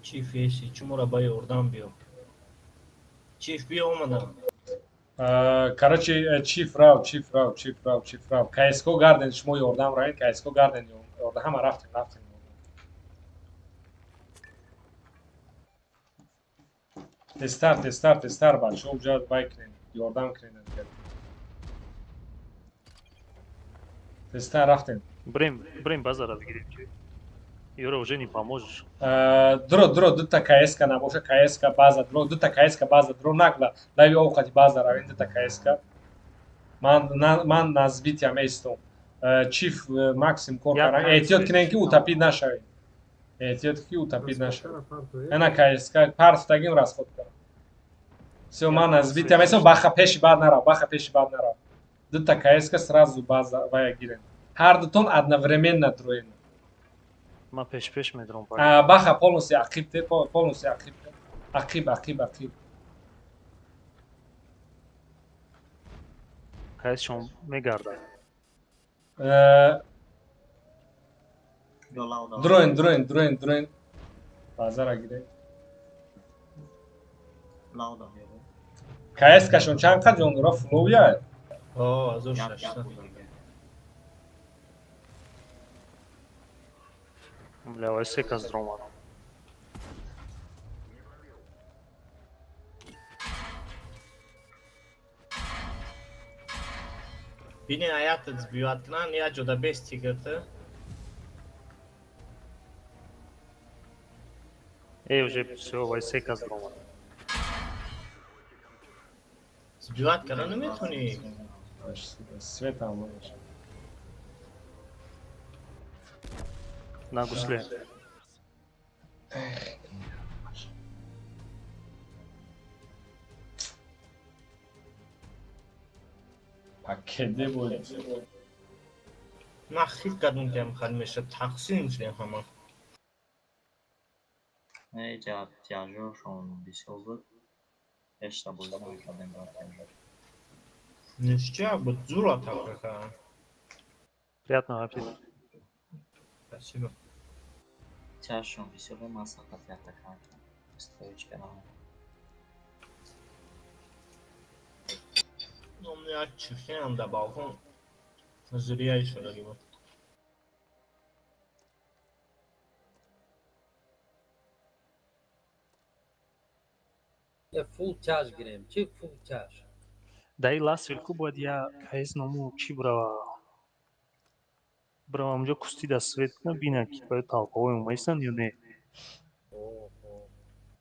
C: Чиф еси, чумора ба ёрдам биё. Чиф биё омадам.
I: Короче, чиф рав, чиф рав, чиф рав, чиф рав. КСКО гарден шумо ёрдам равед, КСКО гарден ёрдам. Ҳама рафтем, рафтем. Тезтар, тезтар, тезтар, бачаҳо уҷа вай кунед, ёрдам кунед. Тезтар рафтем.
E: Брем, брем базара бигирем. Юра, уже не поможешь.
I: Дро, дро, дута КСК набоша, КСК база, дро, дута КСК база, дро нагла. Лайви овқати база равем, дута КСК. Ман назбития местум. Чиф максим кор карам. Эҳтиёт кунем ки утопид нашавем. Эҳтиёт ки утопид нашавем. Ана КСК партфтагим расход кардам. Всё, ман назбития местум, баха пеши бад нарав, баха пеши бад нарав. Дута КСК сразу база вая гирем. Ҳар дутон одновременно дроем.
E: Ман пеш-пеш медром.
I: Баха полностью ақиб те, полностью ақиб. Ақиб, ақиб, ақиб.
E: Кайсшон мегардад.
I: Дроин, дроин, дроин, дроин. Базара гирем. КС кашон чанд қад ҷон дора? Фловия?
C: О, 1600.
E: Бля, вай се кас дромад.
C: Бинен аятат сбиват кунан, я ҷода без тигрта.
E: Эй, уже всё, вай се кас дромад.
C: Сбиват кара наметони.
M: Света можеш.
E: На гусле.
M: Пакеде буд.
C: Ман хит кардум ки ҳам меша тақсим шудем ҳама.
H: Не, ҷа тяжошон бисёр буд. Ҳешта бозӣ намекардем бар тяжо.
C: Ништяк буд, зур атака кардам.
E: Приятного аппетита.
C: Спасибо.
H: Тяжшон бисёр буд, ман сақат атака накардам. Стоечка набуд.
C: Ну, я чифтем да балкон. Зря еще дагиб.
G: Я фул тяж гирем. Чи фул тяж?
E: Даи ласвил ку бояд я кайс ному чи брава. Брава онҷо кусти да свет куна бина ки бояд толповой умаистанд ё не.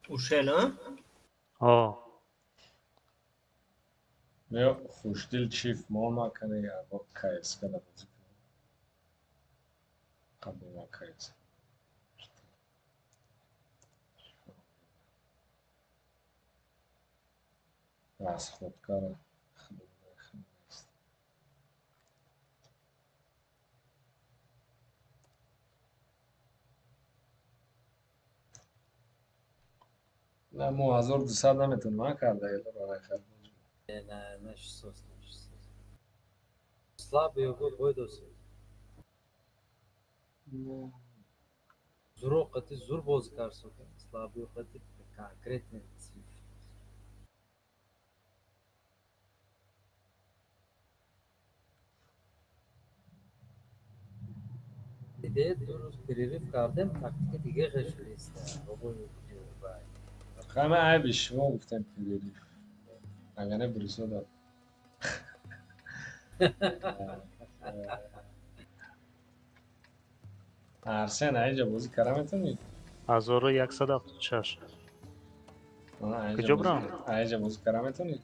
C: Ушел, а?
E: О.
M: Мео хушдил чиф мо накане я бо КСК да бозӣ кунем. Қабл ма КС. Расходкара. На мо 1200 наметонам карда ело барои хар.
G: Не, не, 600, не 600. Слабый го бойдоси. Зуро қати зур бозӣ кард сука. Слабый қати конкретный цифр. Дидед, ду рӯз перерыв кардем, тактика дига хешист.
M: Хама айби шумо гуфтем перерыв. Агар не Брюсо дод. Арсен, айҷа бозӣ кара метавонӣ?
E: 1176. Куҷо брам?
M: Айҷа бозӣ кара метавонӣ?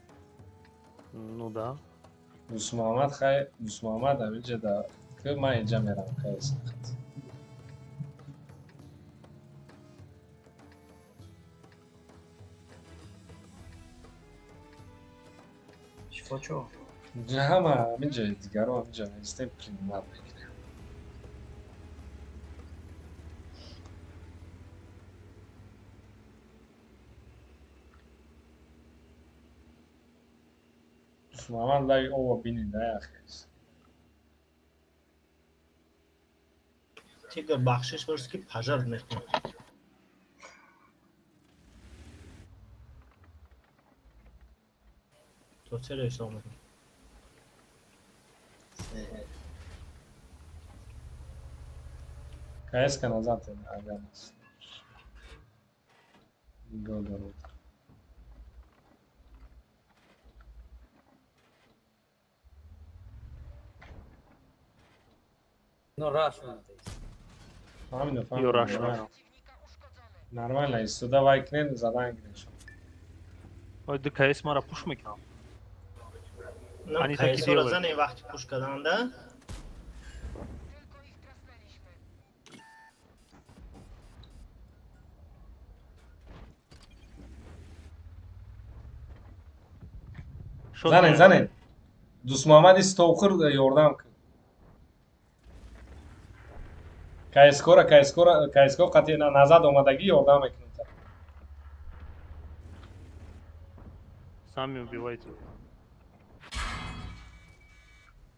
E: Ну да.
M: Дусмуҳаммад хай, Дусмуҳаммад амиҷа да ки ман инҷа мерам хай сахт.
H: Шифо чо?
M: Ҳама амиҷа дигаро амиҷа истем принимат мекунем. Дусмуҳаммад лаги ова бинин да яхес.
C: Тигр бахшиш дошт ки пожар мехӯрд. То чаро ҳисоб мекунӣ?
M: КСК назад агар нест. Нигоҳ дорад.
G: Но рашон.
M: Фаҳмидам,
E: Ё
M: фаҳмидам.
E: рашон.
M: Нормально, истода вай кунед, задан гиреш.
E: Ой, ду КС мара пуш мекунам.
C: На
E: Они так и
C: КС-ро
E: делают.
C: зане вақти пуш карданда.
M: Занен, занен. Дусмуҳаммади стовхӯр ёрдам кун. КСК-ра, КСК-ра, КСК қатъи назад омадагӣ ёрдам мекунем.
E: Сами убивайте.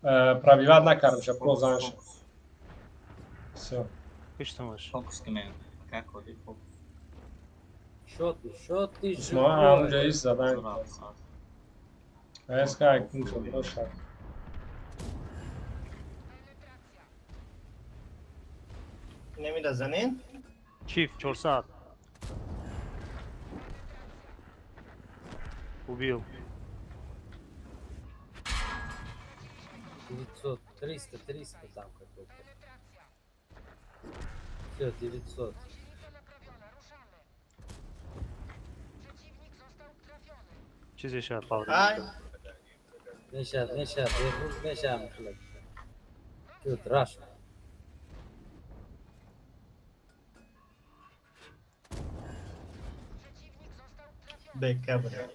M: Пробивать накардам, про занша. Всё.
E: Куштамаш.
H: Фокус кунем. Как ходи фокус.
G: Шоти, шоти,
M: Дусмуҳаммад ҳамонҷо ист задан. КСК айкун шуд, бошад.
C: Намеда занен?
E: Чиф 400. Убил.
G: 900, 300, 300 там какой-то. Всё, 900.
E: Чизе шад павр.
C: Ай,
G: Мешад, мешад, бехруз мешад михлек. Шуд, раш.
C: Бека бра.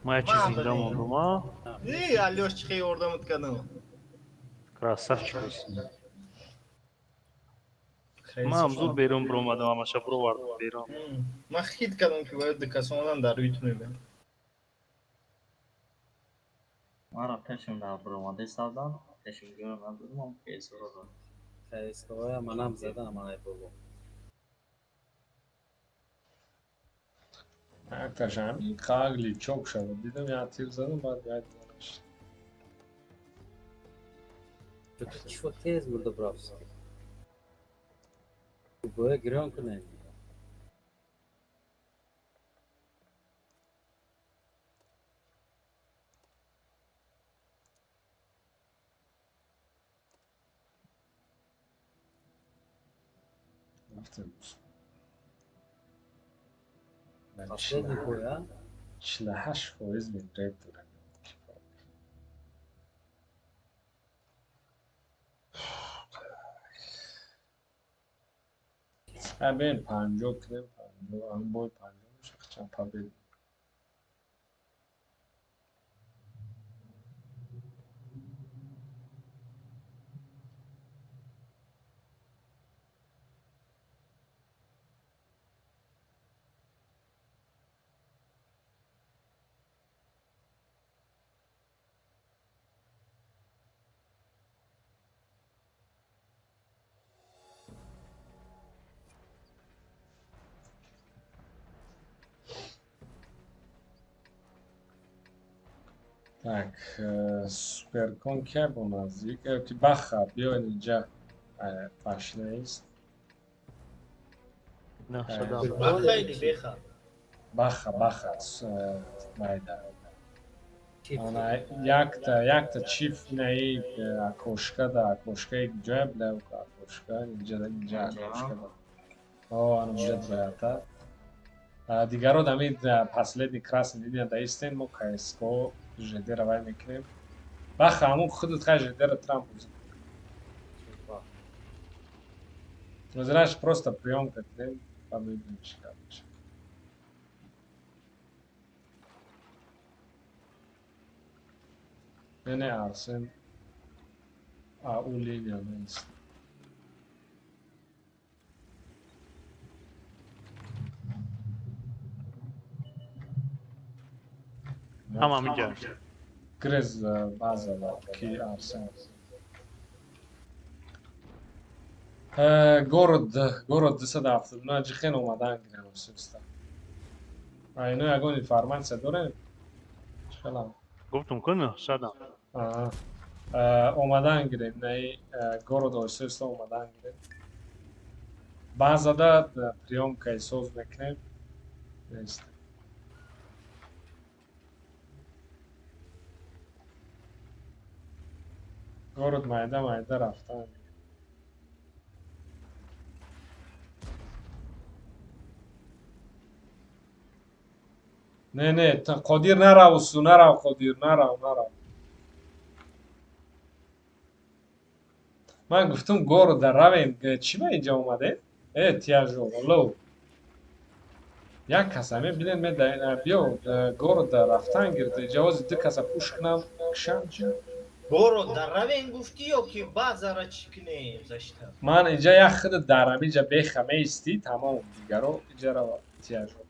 E: Ма як чиз зинда мондум, а?
C: Эй, Алёш чӣ хел ёрдамат кардам.
E: Красавчик ҳастӣ. Ман ҳам зуд берун биромадам, ҳамаша бировардам берун.
C: Ман хит кардам ки бояд дукасонам дар рӯи ту мебиям.
H: Мара пешам дар биромаде савдан, пешам гӯра надодам, КС-ро дод.
G: КСК-оя манам задам, ай бобо.
M: Якташам қагли чок шавад. Дидам як тир задам, баъд як донаш.
G: Чо тез бурда бравски. Боя гирён кунем.
M: Рафтем.
G: Последний бой, а?
M: 48% винрейт дорам. Бин 50 кунем, 50, ҳамин бой 50 мешавад, чанд побед. Так, суперкон ке бо наздик? Ти баха, биё инҷа пашнеист.
C: Беха.
M: Баха, баха, майда. Она якта чиф наи окошка да окошка ҷоя бля окошка инҷа инҷа окошка да. О, ан инҷа дроята. Дигаро дами последний красный линия да истен мо КСКО ЖД равай мекунем. Баха, ҳамун худат хай ЖД ра Трамп бозӣ. Знаешь, просто приемка кунем, ба мебинем чӣ кар мешавад. Не, не, Арсен, а у линия нест.
E: Ҳама инҷа.
M: Грез база ки Арсен. Город, город 279 ҷихен омадан гирем систа. А ино ягон информация дорем? Чӣ?
E: Гуфтум ку 900.
M: Аҳа. Омадан гирем, наи город оҳиста омадан гирем. Баъзада приёмкаи соз мекунем. Нест. Город майда майда рафтан. Не, не, Қодир нарав, усу, нарав, Қодир, нарав, нарав. Ман гуфтум города равем, чӣ ба инҷа омадед? Э, тияжо, алло. Як каса мебинед, биё города рафтан гирд, ҷавози ду каса пуш кунам, кишам чи?
C: Город равем гуфтӣ ё ки баъзара чӣ кунем зашта?
M: Ман инҷа як худ дарам, инҷа беха меистӣ, тамом, дигаро инҷа рава, тияжо.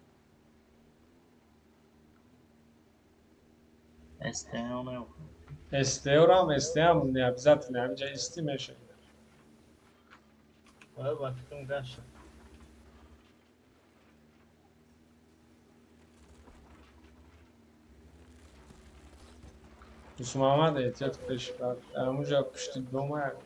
M: СТО-рам, СТ-ам не обязательно, ҳаминҷа истӣ мешавад.
C: Ба фикрам гашт.
M: Дусмуҳаммад эҳтиёт пеш бар. Ҳамунҷа пушти дома як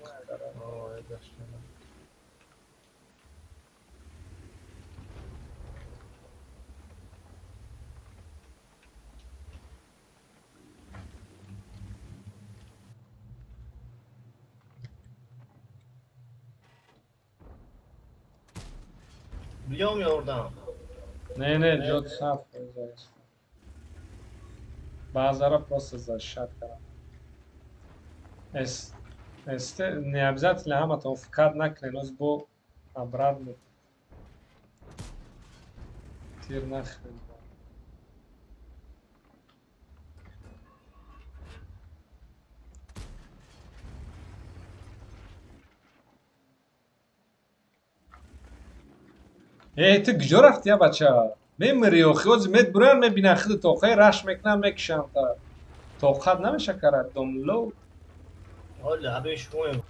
C: Биём ёрдам.
M: Не, не, ҷот саф. Баъзара просто защищать кардам. СТ не обязательно ҳаматон фикр накунед, оз бо обратно тир нахӯред. Э, ту куҷо рафтӣ, я бача? Мемирӣ охи, ози медбуран мебинан худи тоқаи раш мекунан мекушанд та. Тоқат намеша карад, домло.
C: Ҳола абе шумо.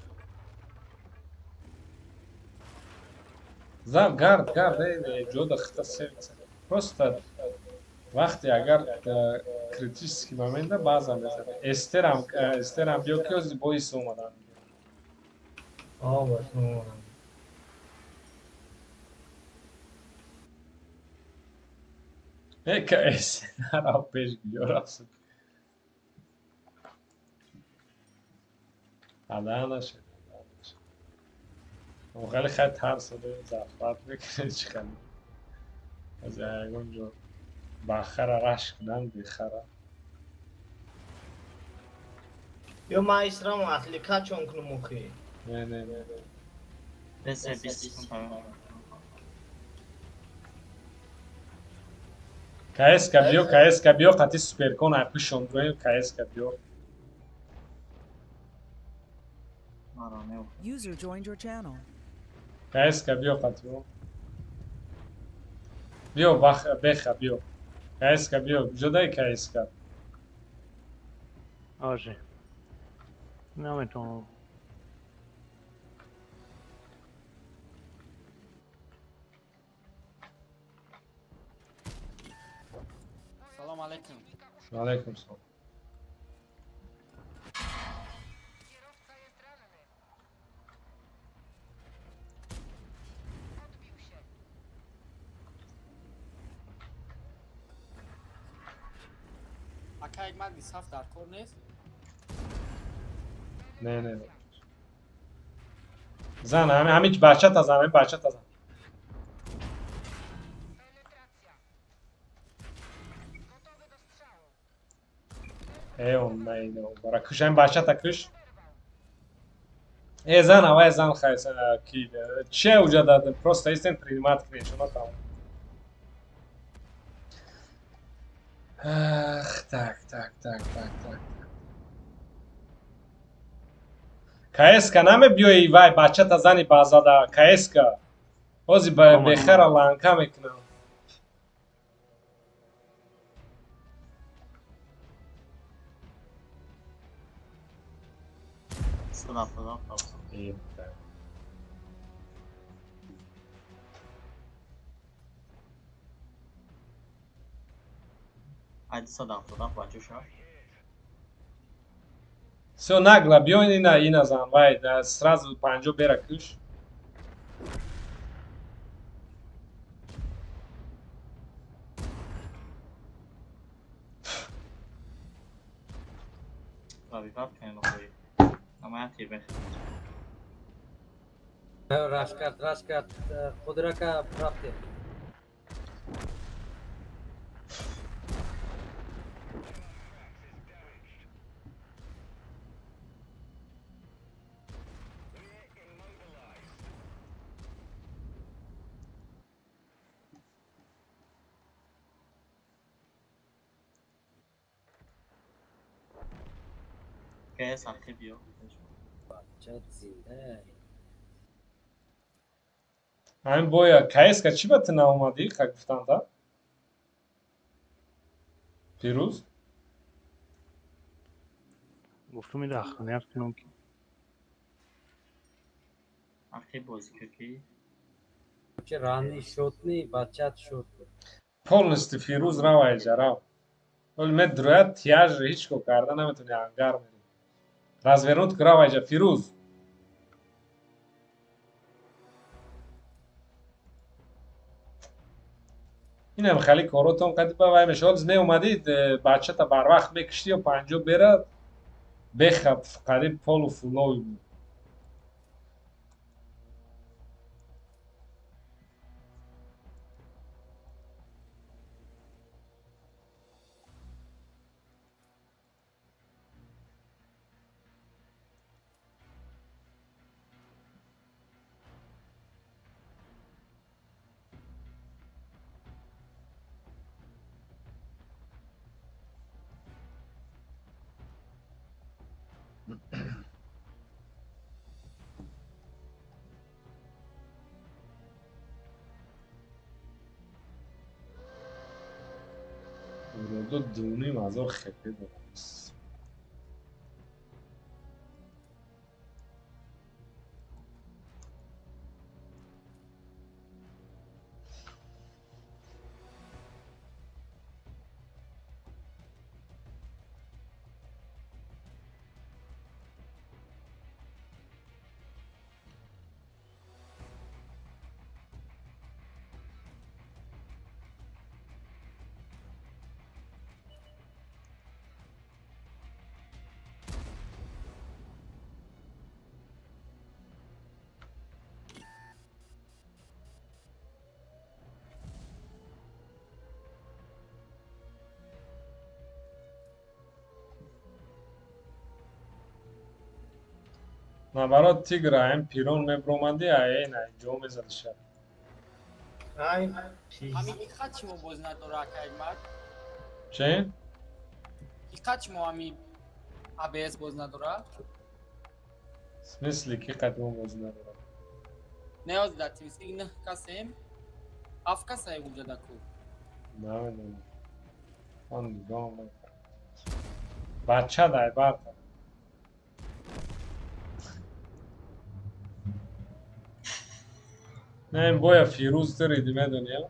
M: Зав гард, гард, э, ҷода хита сердце. Просто вақте агар критический момента баъзан мезанад. Эстерам, эстерам биё ки ози боис омадан.
C: А, бас омадан.
M: ЭКС нарав пеш гиё рафт. Ада нашед. Хеле хай тарс зафрат мекунед чӣ хеле. Аз ягон ҷо бахара раш кунам бехара.
C: Ё ман исрам атлика чон кунам охи.
M: Не, не, не.
H: Бес 20 секунд.
M: КСК биё, КСК биё, қати суперкон айпишон дуем, КСК биё.
A: User joined your channel.
M: КСК биё қати мо. Биё беха биё. КСК биё, куҷо дай КСК?
E: Оже. Наметавонам.
L: Салом алейкум.
M: Алейкум салом.
L: Ака як марди саф дар кор нест?
I: Не, не, не. Зан, ҳами бачата зан, ҳами бачата зан. Э, он на бара куш, ҳами бачата куш. Э, зан, авай зан хай, ки че уҷа дад, просто истен принимать кунед, шумо там. Ах, так, так, так, так, так. КСК намебиёи вай бачата зани базада КСК. Ҳози бехара ланка мекунам.
H: Ай 277 бачаша.
I: Всё нагло, биён ина зан, вай, сразу 50 бера куш.
H: Пробивать кунем охои. Ама тир мехӯрам.
G: Раш кард, раш кард. Қудрака рафтем.
H: КС ахи биё.
G: Бача зинда.
I: Ҳамин боя КС-ка чӣ ба ту наомадӣ, ха гуфтанд, а? Фирӯз?
E: Гуфтум ин ахният кунам ки.
H: Ахи бозӣ ки.
G: Че рани шотни, бачат шот.
I: Полностью Фирӯз рава иҷа рав. Вале медрояд тияж ҳеҷ ко карда наметавони ангар мерӣ. Развернуть рава иҷа Фирӯз. Инам хеле коротон қади ба вай мешавад. Ҳоло меомадӣ бачата барвақт мекиштӣ ё 50 бера беха қариб полу фуловӣ буд. Уродо дуним ҳазор хепе дорам. Наоборот, тигр аем пирон мебромадӣ, аен ай ҷо мезадиша.
C: Ай
L: Ҳамин иқат чимо боз надора ака як мард?
I: Че?
L: Иқат чимо ҳами АБС боз надора?
I: В смысле ки қат мо боз надора?
L: Не оз дар тимсиг нӯҳ касем, ҳафт каса уҷа даку.
I: Намедонам. Ман нигоҳ накардам. Бача дай барта. Не, ин боя Фирӯз ту риди медонӣ, а?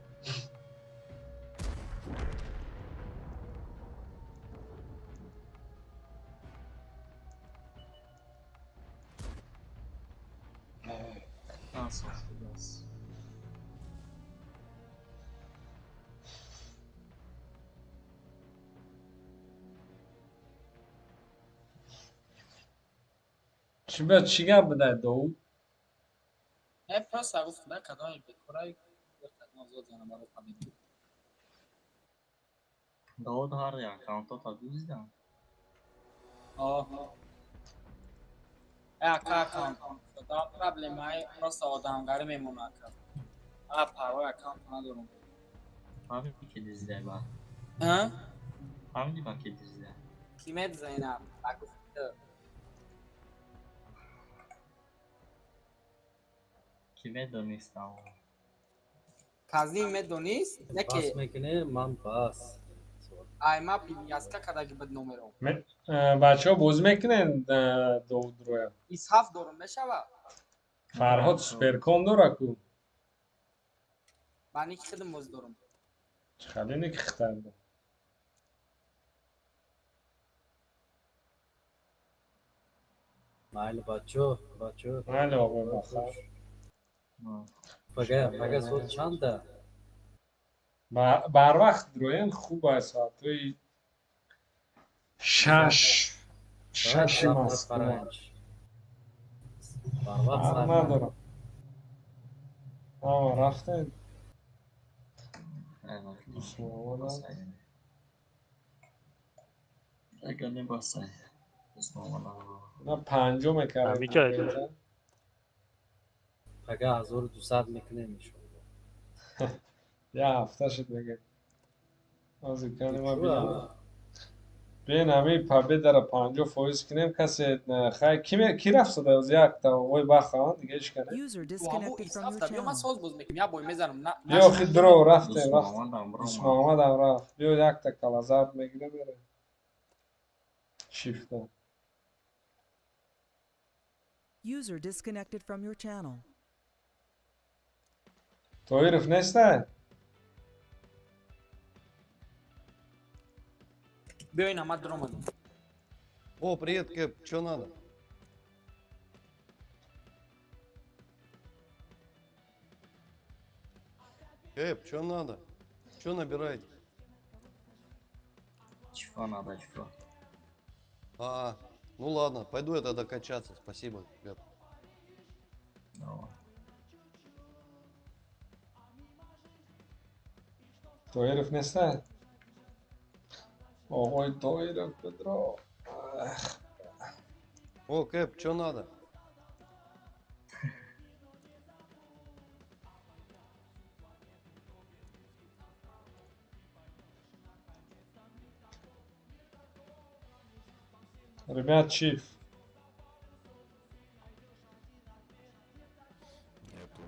M: Чӣ ба чӣ гап будай, Довуд?
L: Не, просто гуфт, да, кадоми бекорай, кадом зод зана барои победа.
H: Довуд ҳар аккаунтота дуздидан.
L: О. Ака, аккаунт. Да, проблемаи просто одамгарӣ мемона, ака. А парвои аккаунт надорам.
H: Фаҳмиди, ки дуздидай ба?
L: А?
H: Фаҳмиди, ба ки дуздидай?
L: Ки медзайна? Ба гуфти.
H: Ки медонистам.
L: Казим медонист, не ки
G: Бас мекунем, ман бас.
L: Ай ма привязка кадаги бад номером.
M: Бачаҳо, бозӣ мекунен, Довуд роя?
L: 27 дорум мешава?
M: Фарҳод суперкон дора ку.
L: Ба ники хидм боз дорум.
M: Чӣ хеле ники хитарда?
G: Майли, бачо, бачо.
M: Майли, оғои, бахайр.
G: Пага, пага соат чанда?
M: Барвақт роен, хуб аст, соатҳои 6, 6-и Москва.
G: Барвақт
M: Фарқ
G: сар.
M: Надорам. Ама рафтем. Дӯстмуҳаммадам.
H: Агар небасай. Дӯстмуҳаммадам.
M: На, 50 мекардем.
E: Ҳамиҷа.
G: Пага 1200 мекунем, иншоалло.
M: Я ҳафта шуд, мегӯям. Ҳозир кани ма
G: Чӯ?
M: бинам. Биён, ҳамин победаро 50% кунем, касе хай ки рафт сада оз якта оғои бахаванд, дига ҳеч ка не.
A: User
L: Ҳаму
A: disconnected from your
L: 27 биё, ман
A: channel.
L: соз боз мекунем, як бой мезанам. На.
M: Биё, охи, дро рафтем, рафтем.
H: Дӯстмуҳаммадам бромад.
M: Дӯстмуҳаммадам рафт. Биё, якта калазард мегирем, мерем. Шифта.
A: User disconnected from your channel.
M: Тоиров нестай?
L: Биё, ина ма дуромадам.
N: О, привет, Кэп, что надо? Кэп, что надо? Что набираете?
H: Чифа надо, чифа.
N: А, ну ладно, пойду я тогда качаться. Спасибо, ребят.
H: Давай.
M: Тоиров нестай? Оғои Тоиров, Петро.
N: О, Кэп, что надо?
M: Ребят, чиф.
F: Нету.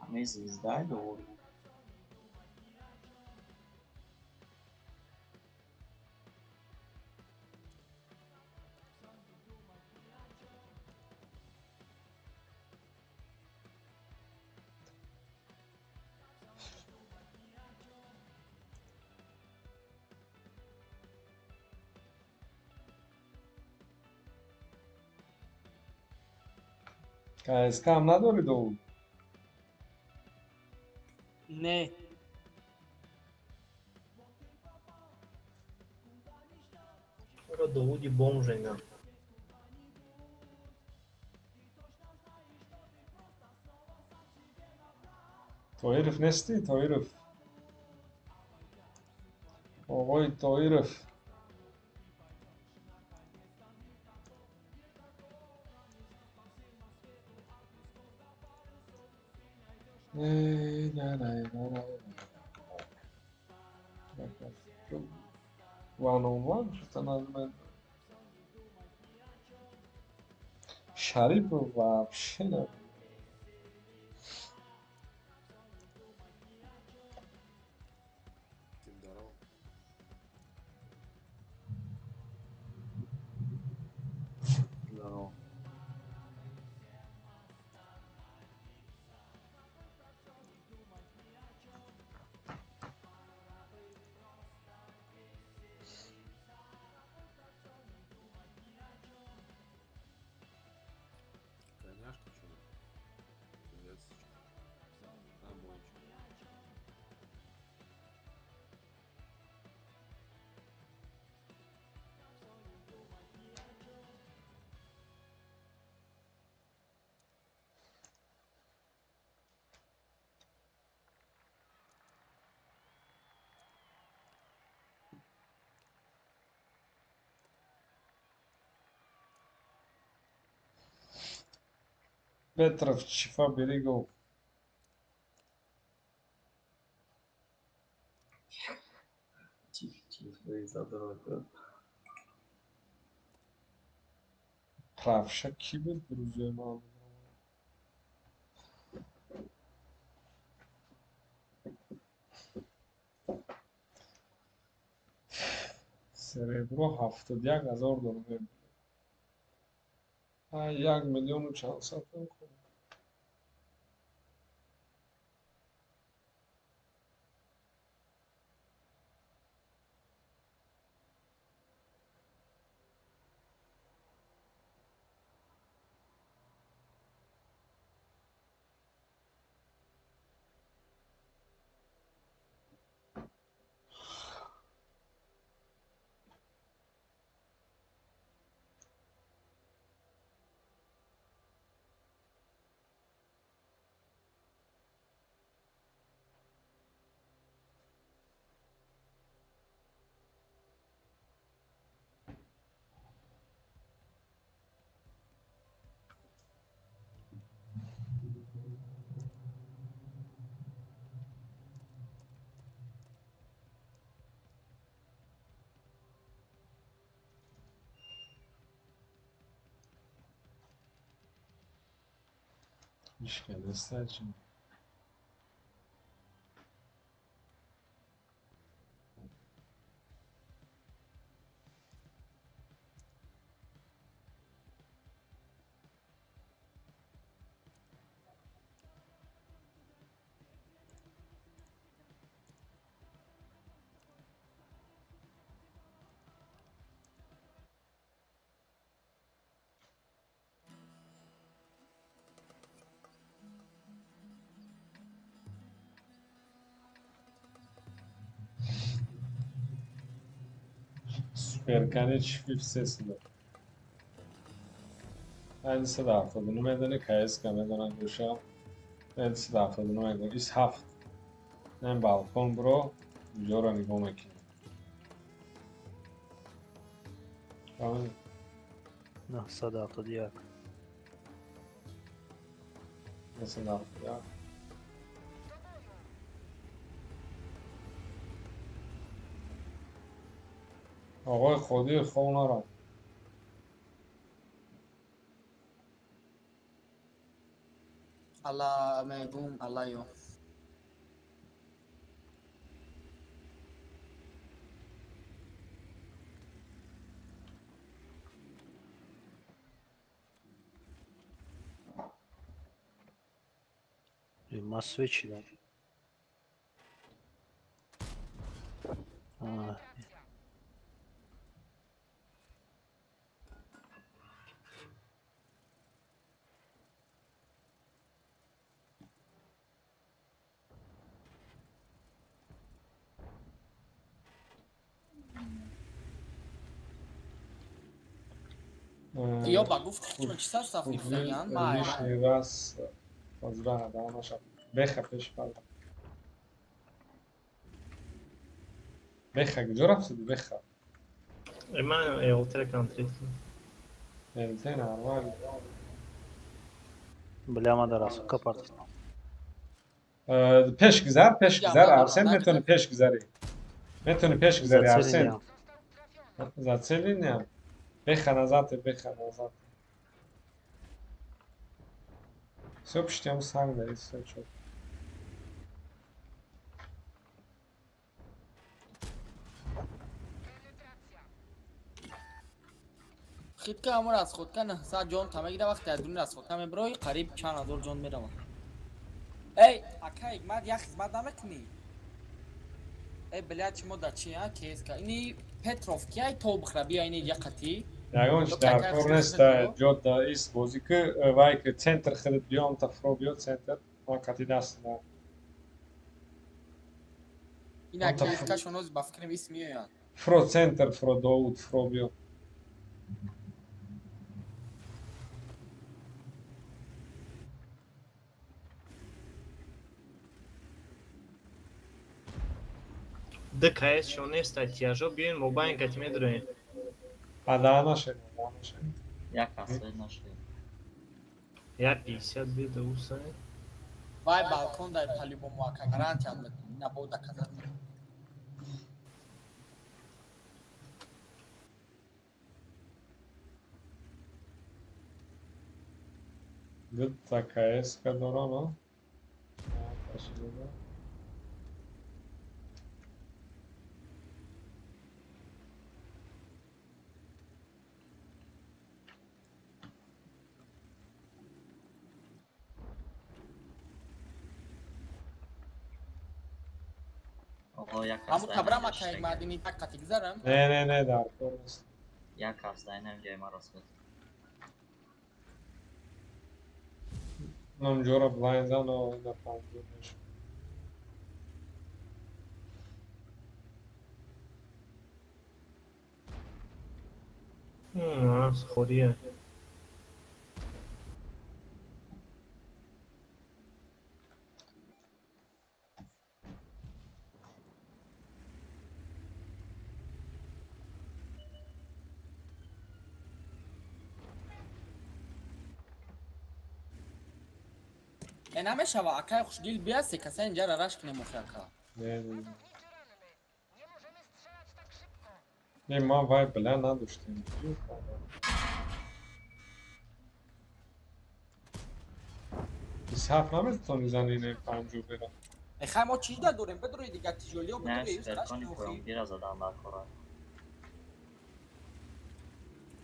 H: Ҳамаи звездаи Довуд.
M: КСК ҳам надорӣ, Довуд?
L: Не.
C: Ро Довуди бомж ина.
M: Тоиров нестӣ, Тоиров? Оғои Тоиров. Эй, на, на, на, на, на. One on one, что надо. Шарипов вообще не.
F: Здорово.
H: Здорово.
M: Петров, чифа бери гол.
H: Чиф, чиф, задорого.
M: Правша кӣ буд, друзья ман? Серебро 71 000 доллар. Як миллиону чандсад. Ишка. Суперкани чифи сесида. 579 медони, КСК медонам гӯша. 579 медони. Ис ҳафт. Нем балкон бро, ҷоро нигоҳ мекунем. Фаҳмидӣ?
E: 971.
M: 971. Оғои Қодир хоб нарав.
L: Алла мегум, аллаю.
E: Ман свечидам.
L: Ё ба гуфт чӣ сар саф гирифтагиан?
M: Лишний раз ҳозира наша беха пеш бара. Беха куҷо рафтиду беха?
C: Ман ЛТ контрит.
M: ЛТ нормально.
E: Бля, ман дар асока партофтам.
M: Пеш гузар, пеш гузар, Арсен, метавони пеш гузарӣ. Метавони пеш гузарӣ, Арсен. За целиния. Беха назад, беха назад. Всё пуштиам санг да всё чё.
L: Хитка ҳамон расходка 900 ҷон та мегира, вақте аз дуни расходка мебирои, қариб чанд ҳазор ҷон меравад. Эй, ака Ҳикмат, як хизмат намекунӣ? Эй, блядь, шумо да чи, а кеска? Ини Петров кияй то бихра, биё ини яқати.
M: Ягон чи дар кор нест, ҷо да ис бозӣ ки вай ки центр худат биём та фро биё центр, ман қати даст на.
L: Ина кескашон ҳозир ба фикрам ис меоянд.
M: Фро центр, фро Довуд, фро биё.
C: Д КС шон нест, тияжо биёин мобайн кати медроем.
M: А да нашед, да нашед.
H: Як кас нашед.
C: Я 50 беда усай.
L: Вай балкон дай по-любому, ака, гарантия метам. Ина бо доказать.
M: Дта КС-ка дорам, а?
H: Оҳо, як
L: Ҳамун
H: кас
L: табрам
H: дар
L: ака, мадини так қати гузарам.
M: Не, не, не, дар кор нест.
H: Як кас дар инам ҷои маро сӯд.
M: Намҷора блайн зан, но на панҷо мешад.
C: Холия.
L: Э, намешава, акай хушдил, бия се каса инҷара раш кунем охи, ака.
M: Не, не, не. Не, ма вай бля надоштем. 27 наметавони зани не панҷо бера.
L: Э, хай, мо чӣ да дорем? Бидрои дига тиҷолиё
H: Не,
L: бидрои раш
H: суперкони
L: кунем охи.
H: поёнгира задан дар кора.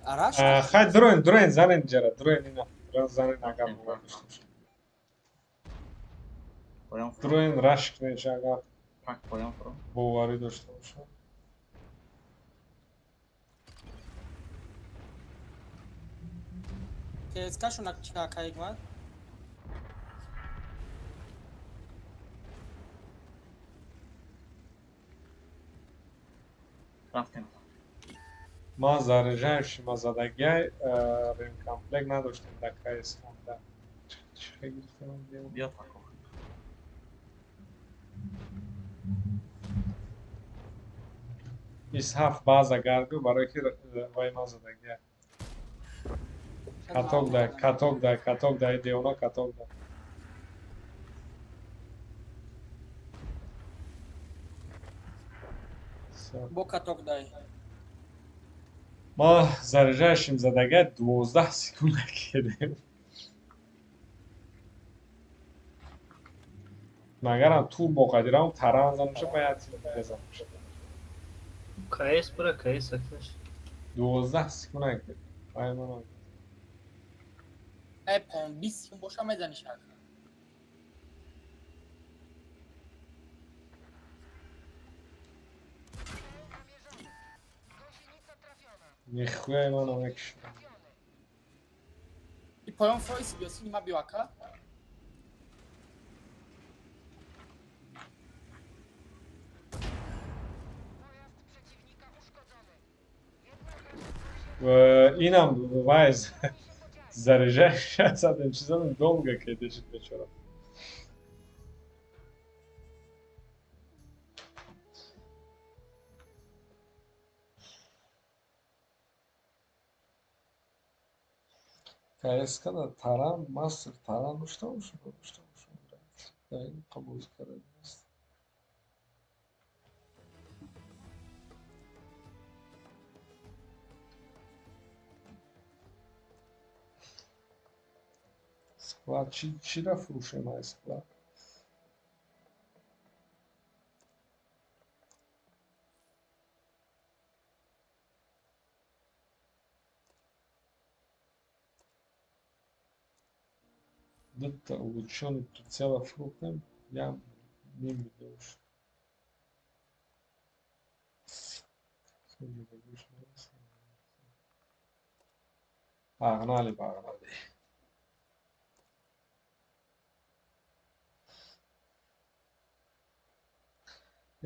L: Араш.
M: Хай, дроин, дроин, занен ҷара, дроин ина. Занен агар бовар дошта бошад.
H: Поён фурӯ.
M: Дроин рашк кунеш агар
H: Пак поён фурӯ.
M: боварӣ дошта бошад.
L: КСК-шон чӣ, ака Ҳикмат?
H: Рафтем.
M: Ма заряжающий ма задагиай, ремкомплект надоштем дар КС хонда. Чӣ гирифтем?
H: Биё пако.
M: 27 база гарду, барои ки вай ма задагиай. Каток дай, каток дай, каток дай, девона каток дай. Всё.
L: Бо каток дай.
M: Ма заряжающим задагиай 12 секунда кедем. Магарам турбо қадирам таран зануша бояд безануша.
C: КС бра, КС акнаш.
M: 12 секунда кедем. Ай ман.
L: Э, пон 20 секунд боша мезаниш, ака.
M: Нихуя ман намекушам.
L: И поён фройси биёсини ма биё, ака.
M: Инам вай заряжающий задем, чи задем, долго кедешит бечора. КСК да таран, мастер таран дошта бошад, дошта бошад. Дар ин қабул карда нест. Склад чира фурӯшем ай склад? Дта улучшённый прицела фурӯхтем, як ним миллион шуд. Погнали, погнали.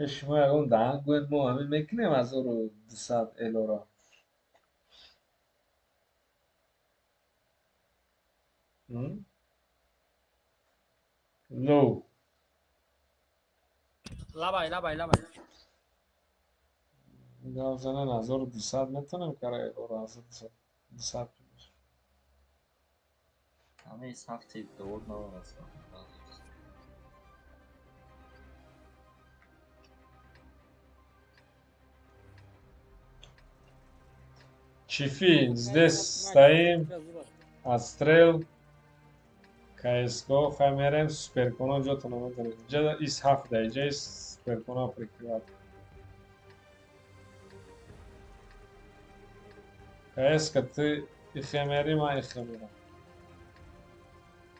M: Е, шумо ягон даҳан гӯед, мо ҳамин мекунем 1200 элора. Лоу.
L: Лабай, лабай, лабай.
M: Гап занен 1200 метавонем кара элора 1200 плюс.
H: Ҳамаи сафти довод надорад.
M: Чифи, здесь стоим. Отстрел. КСГО хай мерем, суперконо ҷотона метонем. Иҷа ис ҳафт да, иҷа ис суперконо прикрыват. КСК ты ихе мери, ман ихе мерам.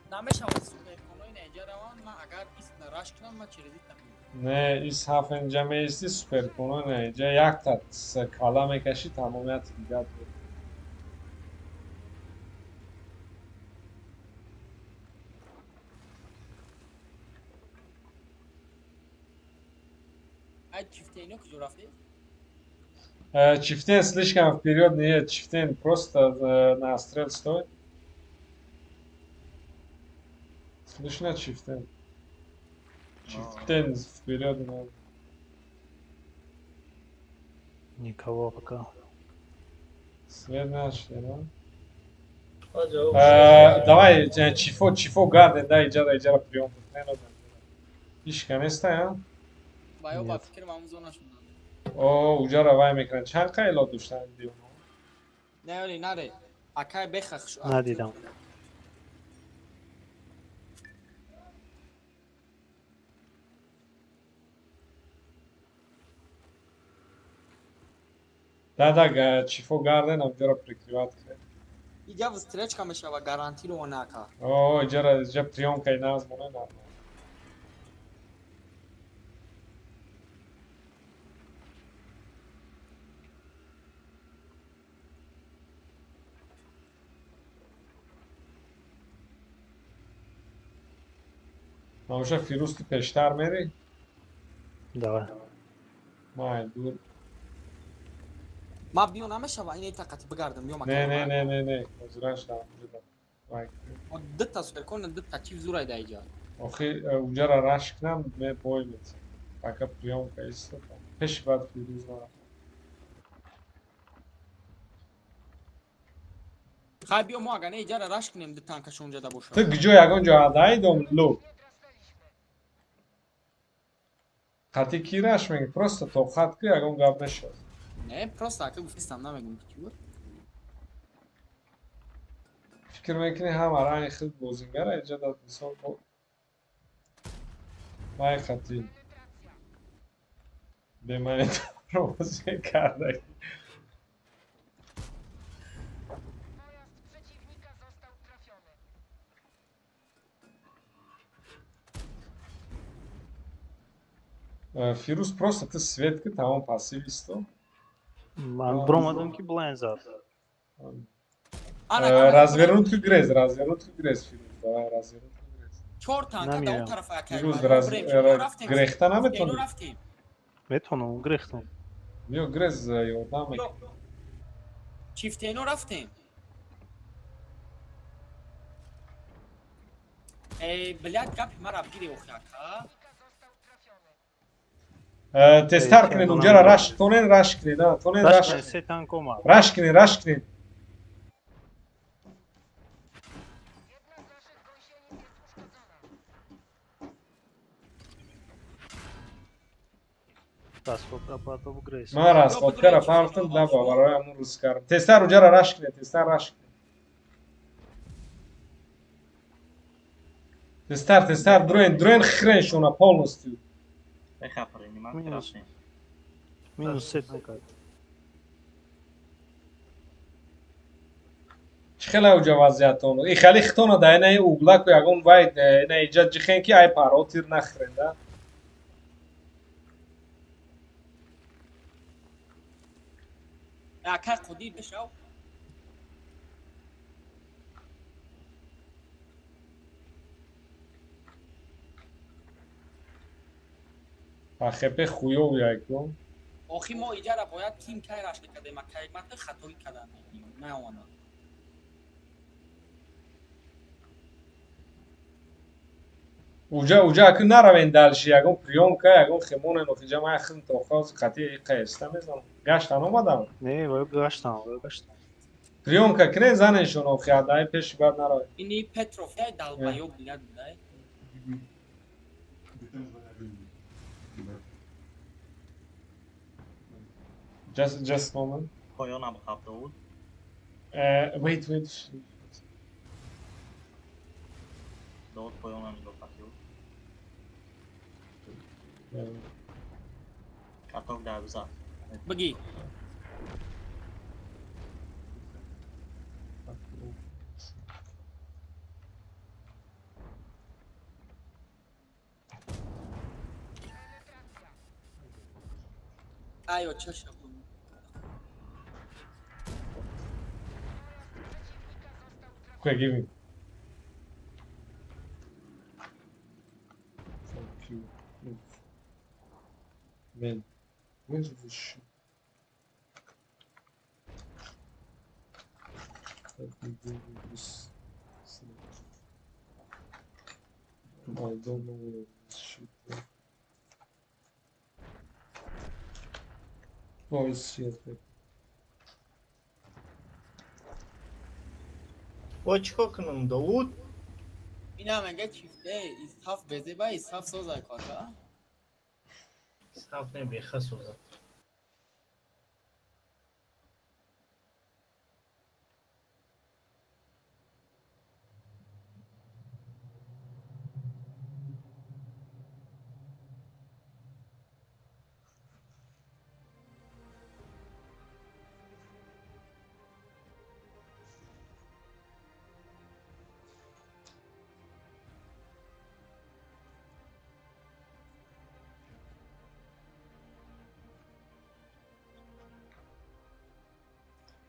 L: Намешавад суперконои наиҷа раванд, ман агар ист раш кунам, ман через ита меём.
M: Не, ис ҳафт инҷа меисти, суперконо не, иҷа якта кала мекашӣ, тамомияти дигар буд.
L: Ай чифтейно куҷо рафтед?
M: Чифтен слишком вперед не едет, Чифтен просто на отстрел стой. Слышно, Чифтен? Чифтен вперед не надо.
E: Никого пока.
M: Свет начали, да? Давай, Чифо, Чифо гарден, да, иджара, иджара прием. Не надо. Ишка неста, а?
L: Ба ё ба фикр мамун зона шуданд.
M: О, уҷара вай мекунанд. Чанд қайло доштанд диёно?
L: Не, оли, наре. Акай бехах.
E: Надидам.
M: Да, да, Чифо гарден, уҷара прикрыват кунед.
L: Иҷа встречка мешава гарантирована ака.
M: О, иҷара, иҷа приёмкаи нағз монед нормал. Мамуша Фирӯз ту пештар мери?
E: Давай.
M: Май дур.
L: Ма биё намешава ин тақати бигардам биё.
M: Не, не, не, не, не. Ҳозираш да уҷа. Вай.
L: Дта суперкон дта чиф зурай да иҷа.
M: Охи уҷара раш кунам, ме бой метем. Пока приёмка иста. Пеши баъд Фирӯз нарафт.
L: Хай биё мо агар не иҷара раш кунем ду танкаш онҷа да бошад.
M: Ту гиҷо ягон ҷо адаи дом лу. Қати ки раш мегӣ? Просто тоқат ки ягон гап нашавад.
L: Не, просто ака гуфтистам намегум ки буд.
M: Фикр мекунӣ ҳама ранги худ бозингара иҷа да мисол вай қати беманиторо бозӣ кардаги. Фирӯз просто ты свет ки тамом пассив исто.
E: Ман бромадам ки блайн зад.
M: Развернуть ки грез, развернуть ки грез Фирӯз, давай развернуть ки грез.
L: Чор танка да он тарафа ака.
M: Фирӯз грехта наметонӣ?
E: Метонам, грехтам.
M: Биё грез ёрдам мекунӣ.
L: Чифтейно рафтем. Эй, блядь, гапи мара бигири охи ака.
M: Тезтар кунед, унҷара раш, тонен раш кунед, тонен раш.
E: Се танк омад.
M: Раш кунед, раш кунед.
E: Расходка партов грез.
M: Ман расходкара партам, да, барои ҳамун рӯз кардам. Тезтар унҷара раш кунед, тезтар раш кунед. Тезтар, тезтар, дроен, дроен хрен шона полностью.
E: Минус. Минус се танка.
M: Чӣ хеле уҷа вазъиятон? И хеле хитона да инаи углаку ягон вай ина иҷа ҷихен ки ай паро тир нахӯрен да.
L: Ака қудир бишав.
M: АХП хуёв яйко.
L: Охи мо иҷара бояд ким кай раш мекардем, а каймата хатоӣ кардан наомад.
M: Уҷа уҷа аки наравен дальше, ягон приёмка, ягон хемонен, охи ҷа ман хин тохоз қати қаеста мезанам. Гаштан омадам?
E: Не, вай гаштан, вай гаштан.
M: Приёмка кине занешон охи адаи пеши бад наравед.
L: Ини Петров яй долбоёб блядь будай.
M: Just moment.
H: Поёнам қабда буд.
M: Wait, wait.
H: Довуд поёнам нигоҳ кардиуд. Каток дар бизад.
L: Бигӣ. Айо чаша.
M: Okay, give me. Fuck you. Man, where's this shit? Let me do this. I don't know where this shit is. Oh, it's here.
C: Бо чӣ кор кунам, Довуд?
L: Ина мега чифте исҳаф безеба исҳаф созай кока.
C: Саф не беха созад.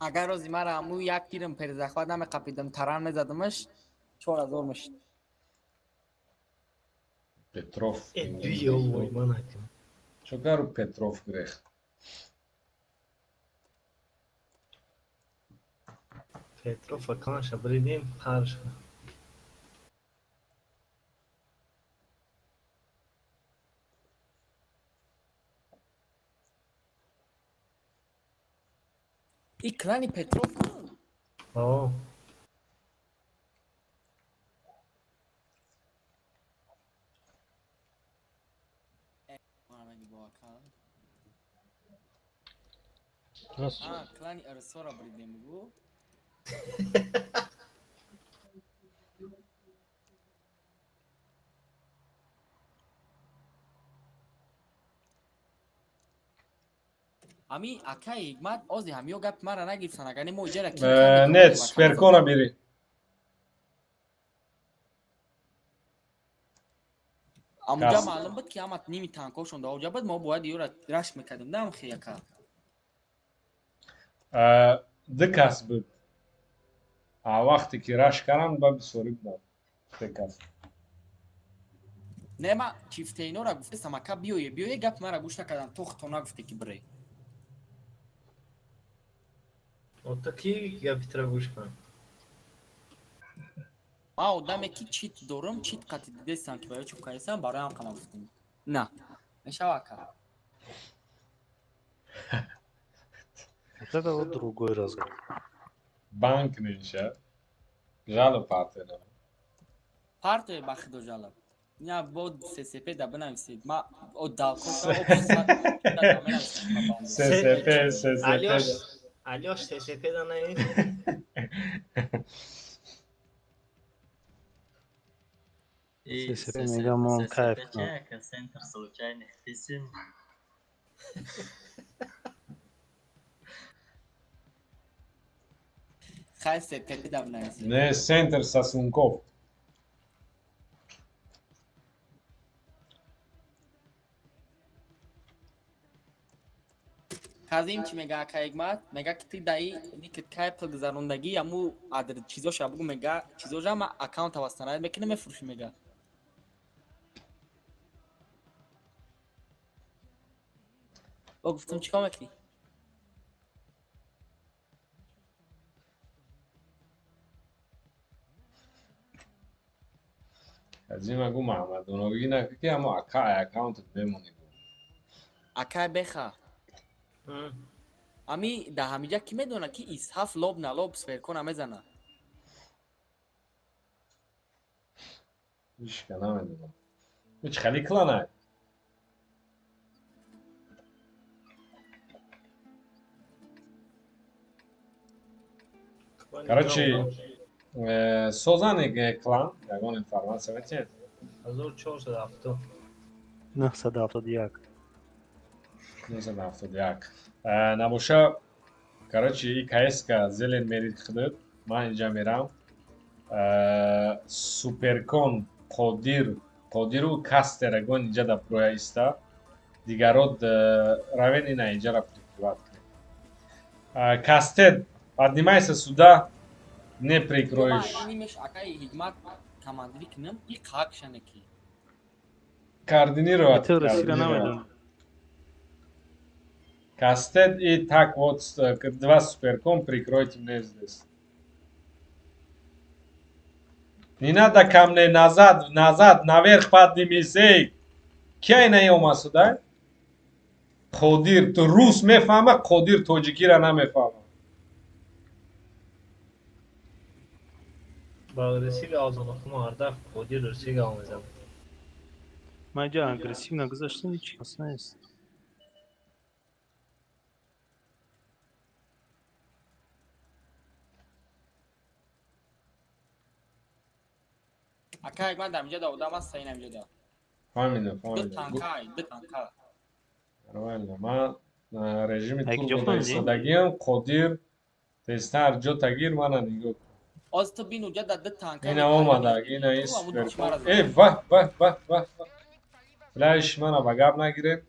L: Агар рози мара аму як тирам перезахват намеқапидам, таран мезадамаш, 4000 мешид.
M: Петров.
C: Э, дуё, ман накунам.
M: Чогару Петров грехт.
C: Петров аканша бридем парша.
L: И клани Петров ку?
C: О.
L: А, клани Арсора бридем гу. Ами акай Ҳикмат ози ҳамиё гапи мара нагирифтан, агар не мо иҷара ки
M: Нет, Суперкона бери.
L: Амуҷа маълум буд ки ҳама ними танкошон даоҷа буд, мо бояд ёра рашк мекардем, да амхе яка.
M: Ду кас буд. А вақте ки рашк кардам, ба бисёрӣ будам. Се кас.
L: Не, ма чифтейнора гуфтесам, ака биёе, биёе, гапи мара гӯш накардам, то хто нагуфте ки бирей.
C: Ото ки гапи тра гӯш кунам?
L: Ман одаме ки чит дорам, чит қати дидесам ки барои чӯб кардесам, барои ҳам қама гуфтем. На. Мешава ака.
E: Вот это вот другой разговор.
M: Банк меша. Жало партена.
L: Партое ба худо жало. Ина бо ССП да бинависед. Ма о далкоша
M: ССП, ССП.
C: Алёш, Алёш ССП да навис.
E: ССП мегам он кайф кунам.
H: Центр случайных писем.
L: Хай СП да бинависед.
M: Не, центр Сасунков.
L: Казим чӣ мега ака Ҳикмат? Мега ки ти даи никит кай пул гузарондагӣ аму адр чизоша бугу мега чизоша ма аккаунта вастанай мекунем мефурӯшӣ мега. Бо гуфтам чӣ кор мекунӣ?
M: Казима гу Маҳмадоновӣ нака ки амо ака аккаунтат бемонӣ гу.
L: Акай беха. Ами да ҳамиҷа кӣ медона, ки исҳаф лоб на лоб сверкона мезана?
M: Ҳичка намедонам. Ҳеч хеле кланай. Короче, созани клан, ягон информация метиҳед?
C: 1470.
E: 971.
M: 971. Набоша, короче, и КСК зелен мерид худат, ман инҷа мерам. Суперкон, Қодир, Қодиру Кастер ягон инҷа да проя иста. Дигарот равен ина инҷара прикрывать кунед. Кастер, поднимайся сюда, не прикроешь.
L: Нимеш акаи Ҳикмат командирӣ кунам, и қакшане ки.
M: Координировать.
E: Это Россия намедонам.
M: Кастет и так вот два суперком прикройте мне здесь. Не надо ко мне назад, назад, наверх поднимись, эй. Кия ина ёма сюда? Қодир, ту рус мефаҳма, Қодир тоҷикира намефаҳма.
C: Ба русӣ гап зад, охи мардак Қодир русӣ гап мезанад.
E: Ман инҷа агрессивно гузаштам, ҳеч кас нест.
L: Ака Ҳикмат, дар инҷа да одам аст, ин инҷа да.
M: Фаҳмидам,
L: Ду
M: фаҳмидам.
L: танка, ду танка.
M: Нормально. Ман режими
E: Ай,
M: турбо
E: куҷо фаҳмидӣ?
M: истодагиам, Қодир тезтар ҷо тагир, мана нигоҳ кун.
L: Оз ту бин, уҷа да ду танка.
M: Ина омадаг, ина ин
L: Ту аму
M: суперкон.
L: душмара зад.
M: Э, ваҳ, ваҳ, ваҳ, ваҳ, ваҳ. Бля, иш мана ба гап нагиред.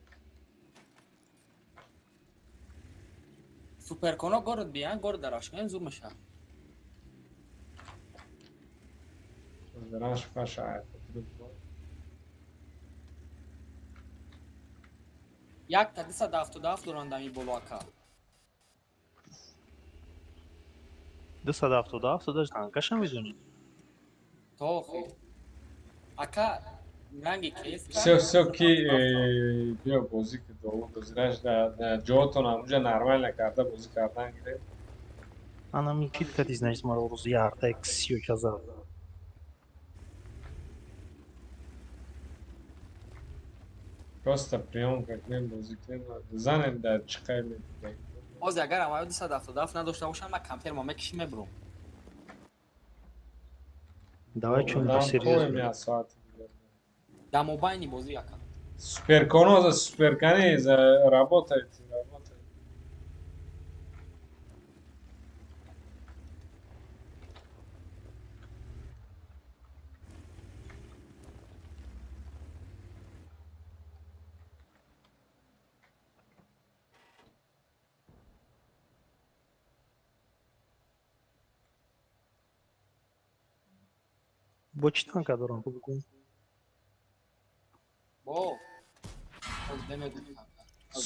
L: Суперконо город биян, город дарашкан зур меша.
M: Ранш фаша.
L: Як та 277 доранд ами боло, ака.
E: 277 даже танкаша медонӣ?
L: То охи. Ака ранги кес.
M: Всё, всё, ки биё бозӣ ки довуд бозираш да ҷоотон ҳамуҷа нормально карда бозӣ кардан гиред.
E: Анами кит кати, значит, маро рӯзи ярта ксиёка зад.
M: Просто приёмка кунем, бозӣ кунем, занем дар чӣ қай метавонем.
L: Оз агар амаё 277 надошта бошам, ман компьютермо мекишим, мебурам.
E: Давай чун
M: Дам
E: серьёзно.
M: коем як соати дигар.
L: Да мобайни бозӣ, ака.
M: Суперконо за суперкани за работайте, работайте.
E: Бо чӣ танка дорам, бигӯ?
L: Бо. Оз демегӯ.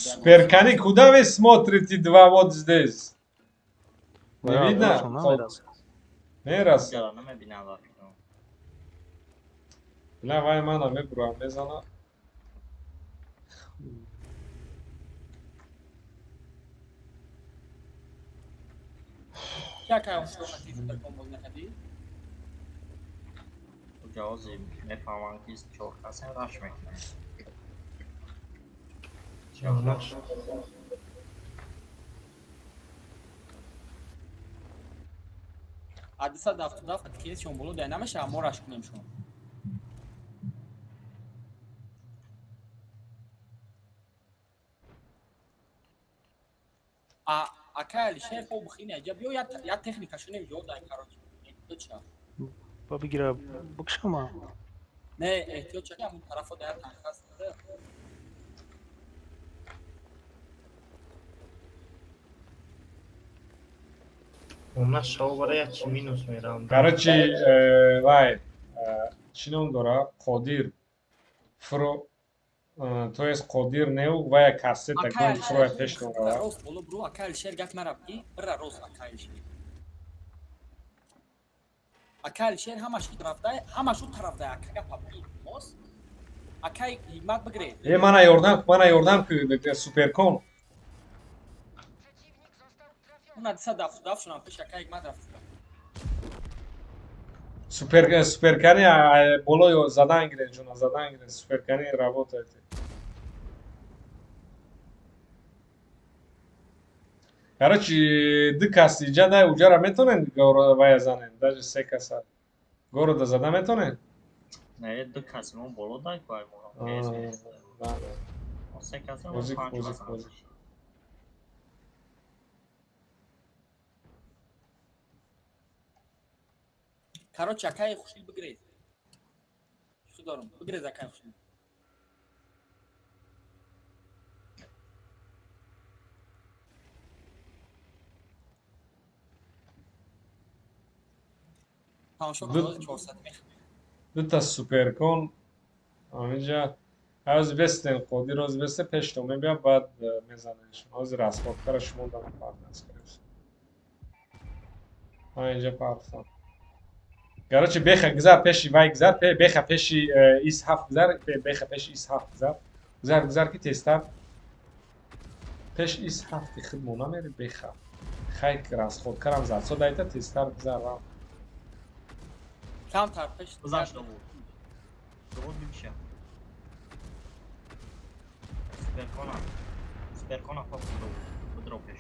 M: Суперкани, куда вы смотрите два вот здесь? Не
E: Бля,
M: видно?
E: хорошо, намерасад.
M: Мерасад.
H: Ҷала намебинам вақто.
M: Бля, вай мана мебурам, мезана.
L: Чи ака ошоқати суперкон боз накардӣ?
H: Ҷавози мефаҳмам, ки чор касем раш мекунем.
C: Нақш.
L: А 277 кесшон боло дай намеша, мо раш кунем шон. А ака Алишер хоб хини аҷаб биё, я техника шунем ҷо дай, короче. Эҳтиёт ша.
E: Ба бигира бикшама.
L: Не, эҳтиёт ша, ки ҳамун тарафо да як танка аст.
C: Она шав бара як чи минус мерам.
M: Короче, вай, чӣ ном дора? Қодир. Фро, то есть Қодир неу, вай кассета
L: Ака
M: гон фроя
L: Алишер
M: пеш
L: бира
M: дора.
L: рост боло бру, ака Алишер гап нараб ки бира рост, ака Алишер. Ака Алишер ҳамаш ин тарафдай, ҳамаш у тарафдай, ака гапа ки мост. Акай Ҳикмат бигре.
M: Э, мана ёрдам, мана ёрдам ки суперкон.
L: Ана 277 шунам пеш акай ҳикмат рафт.
I: Супер суперкани болои задан гирен, ҷуна задан гирен, суперкани работает. Короче, ду кас иҷа дай уҷара метонен вая занен, даже се каса. Города зада метонен?
H: Не, ду каси мо боло дай вай мо.
I: Да, да.
H: Се каса мо
I: Бозик,
H: панҷ
I: бозик,
H: каса.
I: Бозик.
L: Короче, акай хушил бигрез. Чӣ дорам? Бигрез акай хушил. Тамошо кун, 400 мех.
I: Дута суперкон ҳаминҷа ҳоз бестен, Қодир ҳоз бесте пешто мебия, баъд мезаненшон. Ҳозир расходкара шумо дама парнас кардем. Ман инҷа партам. Короче, беха гузар пеши вай гузар, беха пеши ис ҳафт гузар, беха пеши ис ҳафт гузар. Гузар, гузар ки тезтар. Пеш ис ҳафти худмо намери беха. Хай расходкарам зад. Со дайта тезтар гузар рав.
L: Камтар пеш.
H: Гузашт довуд. Довуд бимша. Суперкона. Суперкона пап довуд. Будро пеш.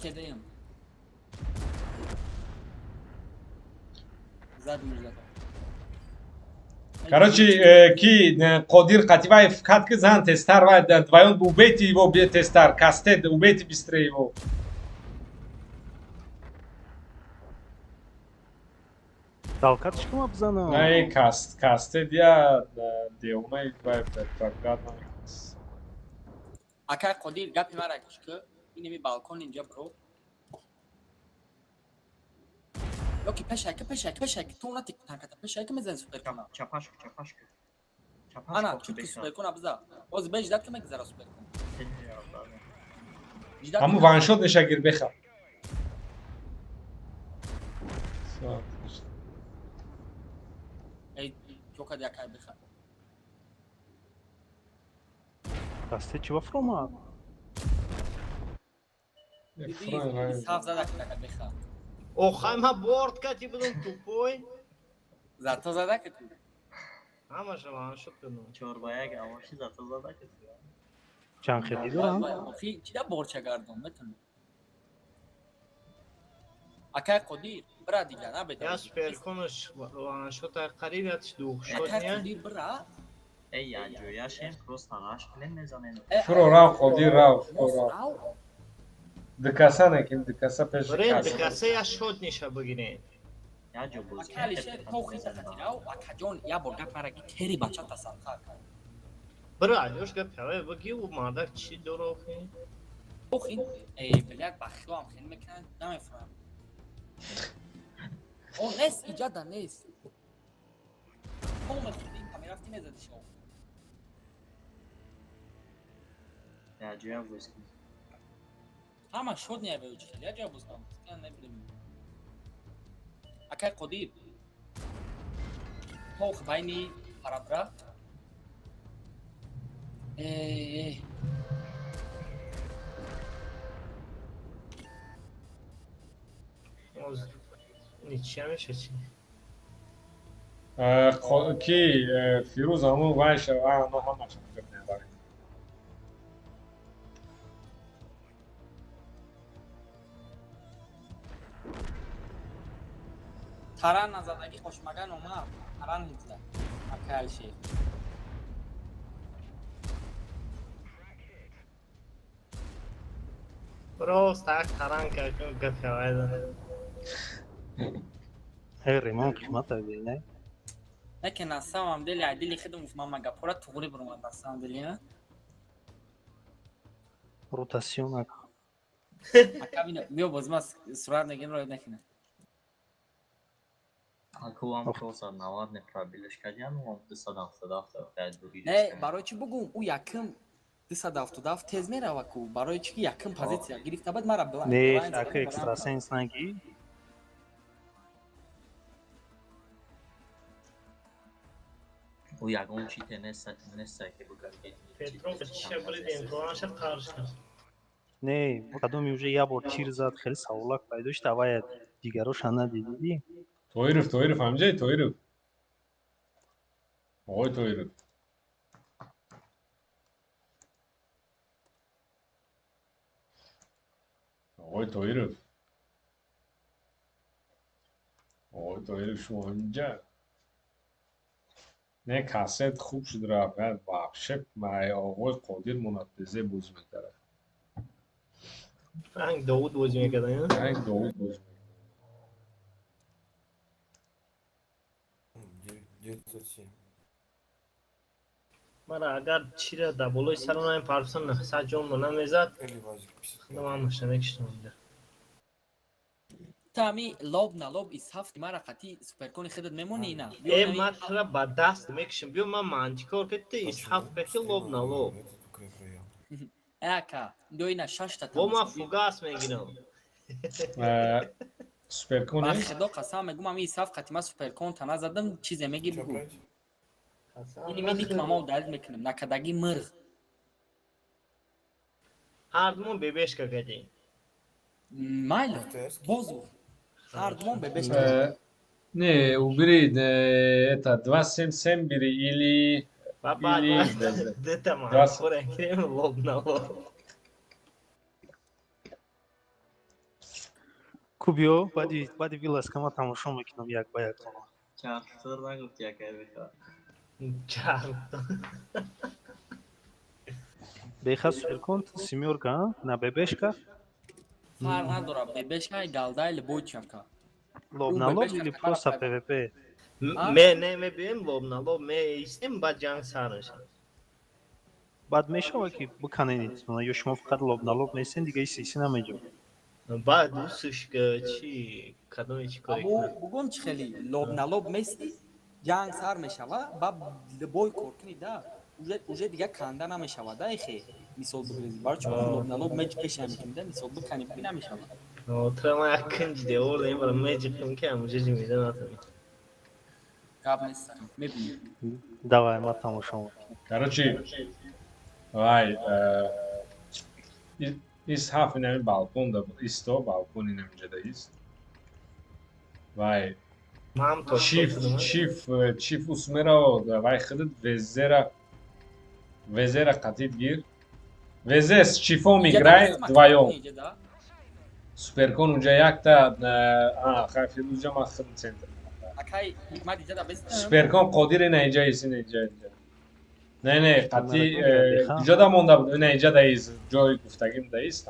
L: Кедаем. Зад мирза.
I: Короче, ки Қодир Қативаев кат ки зан тезтар вай вдвоём убейте его тезтар, кастет убейте быстрее его.
E: Далкатш кима бизанам?
I: Не, каст, кастет я девонаи вай проград намекунад.
L: Акай Қодир, гапи мара гӯш ку. Инеми балкон инҷа бро. Ёки пешаки, пешаки, пешаки, ту на тик танката, пешаки мезани суперкона.
H: Чапаш ку, чапаш ку. Чапаш
L: Ана,
H: ку.
L: чунки суперкона биза. Оз бе ждат ки мегзара суперкон. Ждат.
I: Ҳамун ваншот неша гир беха.
L: Эй, чока акай беха.
E: Дасте чӣ ба фуромад?
L: Саф зада ки така беха.
C: Охай, ма борт кати будум, тупой.
L: Зато зада ки ту.
C: Ҳамаша ваншот кардам.
H: 4-1 авоши зато зада ки.
E: Чанд хелӣ дорам?
L: Охи, чида борча гардон, метони. Акай Қодир, бира дига, набеда.
C: Я суперконаш ваншот қариб ятш дух шот
L: Акай
C: не.
L: Қодир, бира.
H: Эй, яҷояшем просто раш кунем мезанем.
I: Фуро рав, Қодир рав, фуро рав.
L: Рав.
I: Дукаса неким, дукаса пеши
C: Брен
I: кас.
C: дикаса я шот ниша бигирен.
H: Яҷо боз.
L: Акай Алишер, то хита қатирав, акаҷон, я бор гап мара ки тери бача тасадқа акай.
C: Бира Алёш гап ҳавай баги ӯ мардак чӣ дора охи?
L: Ох, ин, эй, блядь, бахтиам хел мекунад, намефаҳмам. О, нест, иҷада нест. То мехӯрди, камерафти мезади шо.
H: Яҷоя боз кун.
L: Ҳама шод не беу чихел, я ҷавоб бозкам. Кан набинем. Акай Қодир. Тох байни парабра. Эй, эй.
C: Оз ничья меша чӣ?
I: Ки Фирӯз ҳамун вай шава, ано ҳамаша мебарем.
L: Таран назадаги хошмаган омад. Таран ҳизда. Акай Алишер.
C: Просто як таран кард гап ҳавай занед.
E: Эй, ремон қимат аби, не?
L: Не ки на самом деле, ай дили худам гуфт, ман гапора туғри буромад на самом деле, а?
E: Ротасион ака.
L: Ака бина, биё боз ма сурат мегирем, роид накунем.
H: Акуам 490 не пробилаш кардиам, ом 277 дай дури.
L: Не, барои чӣ бугум, ӯ якм 277 тез мерава ку, барои чӣ ки якм позитсия гирифта, баъд мара
E: Не,
L: блайн зада,
E: ака
L: барам.
E: Экстрасенс нагӣ.
H: Ӯ ягон чите неста ки бигӯяд ки
C: Петров чиша буридем, планша қарш кард.
E: Не, кадоми уже як бор тир зад, хеле саволак пайдо шуд, авая дигароша надидидӣ?
M: Тоиров, Тоиров, ҳамҷай Тоиров. Оғои Тоиров. Оғои Тоиров. Оғои Тоиров шумо ҳамҷа. Не, кассет хуб шуд рафт, вообще оғои Қодир монад безе бозӣ мекард.
C: Ранг Довуд бозӣ мекард,
M: Ранг Довуд бозӣ мекард.
O: 907.
C: Мара агар чира дар болои сарам намепарфтам, 900 ҷонро намезад, худам ҳамаша мекиштам инҷа.
L: Ту ҳами лоб на лоб исҳафт мара қати суперкони худат мемонӣ на?
C: Э, ман тура ба даст мекишам. Биё ман мантикор ки ту исҳафт кати лоб на лоб.
L: Э ака, биё ина шашта
C: Бо ман фугас мегирам.
M: Суперкон
L: Ба худо қасам мегӯм, ҳами исҳафт қати ман суперкон та назадам, чизе меги бугӯ. Ини ми ник мамо далил мекунем, накадаги мирғ.
C: Ҳардумон бебешка кардем.
L: Майли, бозу. Ҳардумон бебешка.
M: Не, убери это 277 бери или или
C: Дета ман кирем лоб на лоб.
E: Кубиё, баъди виласка ман тамошо мекунам як ба як тона.
H: Чархтор нагуфт якай бихоҳад.
C: Чархтор.
E: Беха суперкон семёрка, на бебешка?
L: Фарқ надорад, бебешка галда или бойчака.
E: Лоб на лоб или просто ПВП?
C: Ме не мебием лоб на лоб, меистем, баъд ҷанг сар мешавад.
E: Баъд мешавад ки биканед ё шумо фақат лоб на лоб меистен, дига иси намеҷо?
C: Баъд усуш чи кадоме чи коре
L: Абу бугум чи хели лоб на лоб мести, ҷанг сар мешава, баъд бой кор кунӣ да. Уже дига канда намешава да эхе. Мисол бигиред. Барои чӣ лоб на лоб меҷ пеш намекунӣ да, мисол биканӣ бикунӣ намешава.
C: Тра ман як кунҷ девор дем бара меҷиқим ки ҳамуҷа ҷимида натавонӣ.
L: Гап нест, мебинем.
E: Давай, ман тамошо мекунам.
M: Короче, вай, ис ҳафт инами балкон да буд, исто балкон инаминҷа да ист. Вай, чиф, чиф, чиф усмеро, вай худат везера, везера қатид гир. Везе с чифом играй вдвоем. Суперкон унҷа якта, а, хай Фирӯзҷа ман худам центр. Суперкон Қодир ина инҷа ист, ина инҷа инҷа. Не, не, қатӣ куҷо да монда буд? Ина инҷа да ист, ҷои гуфтагим да ист.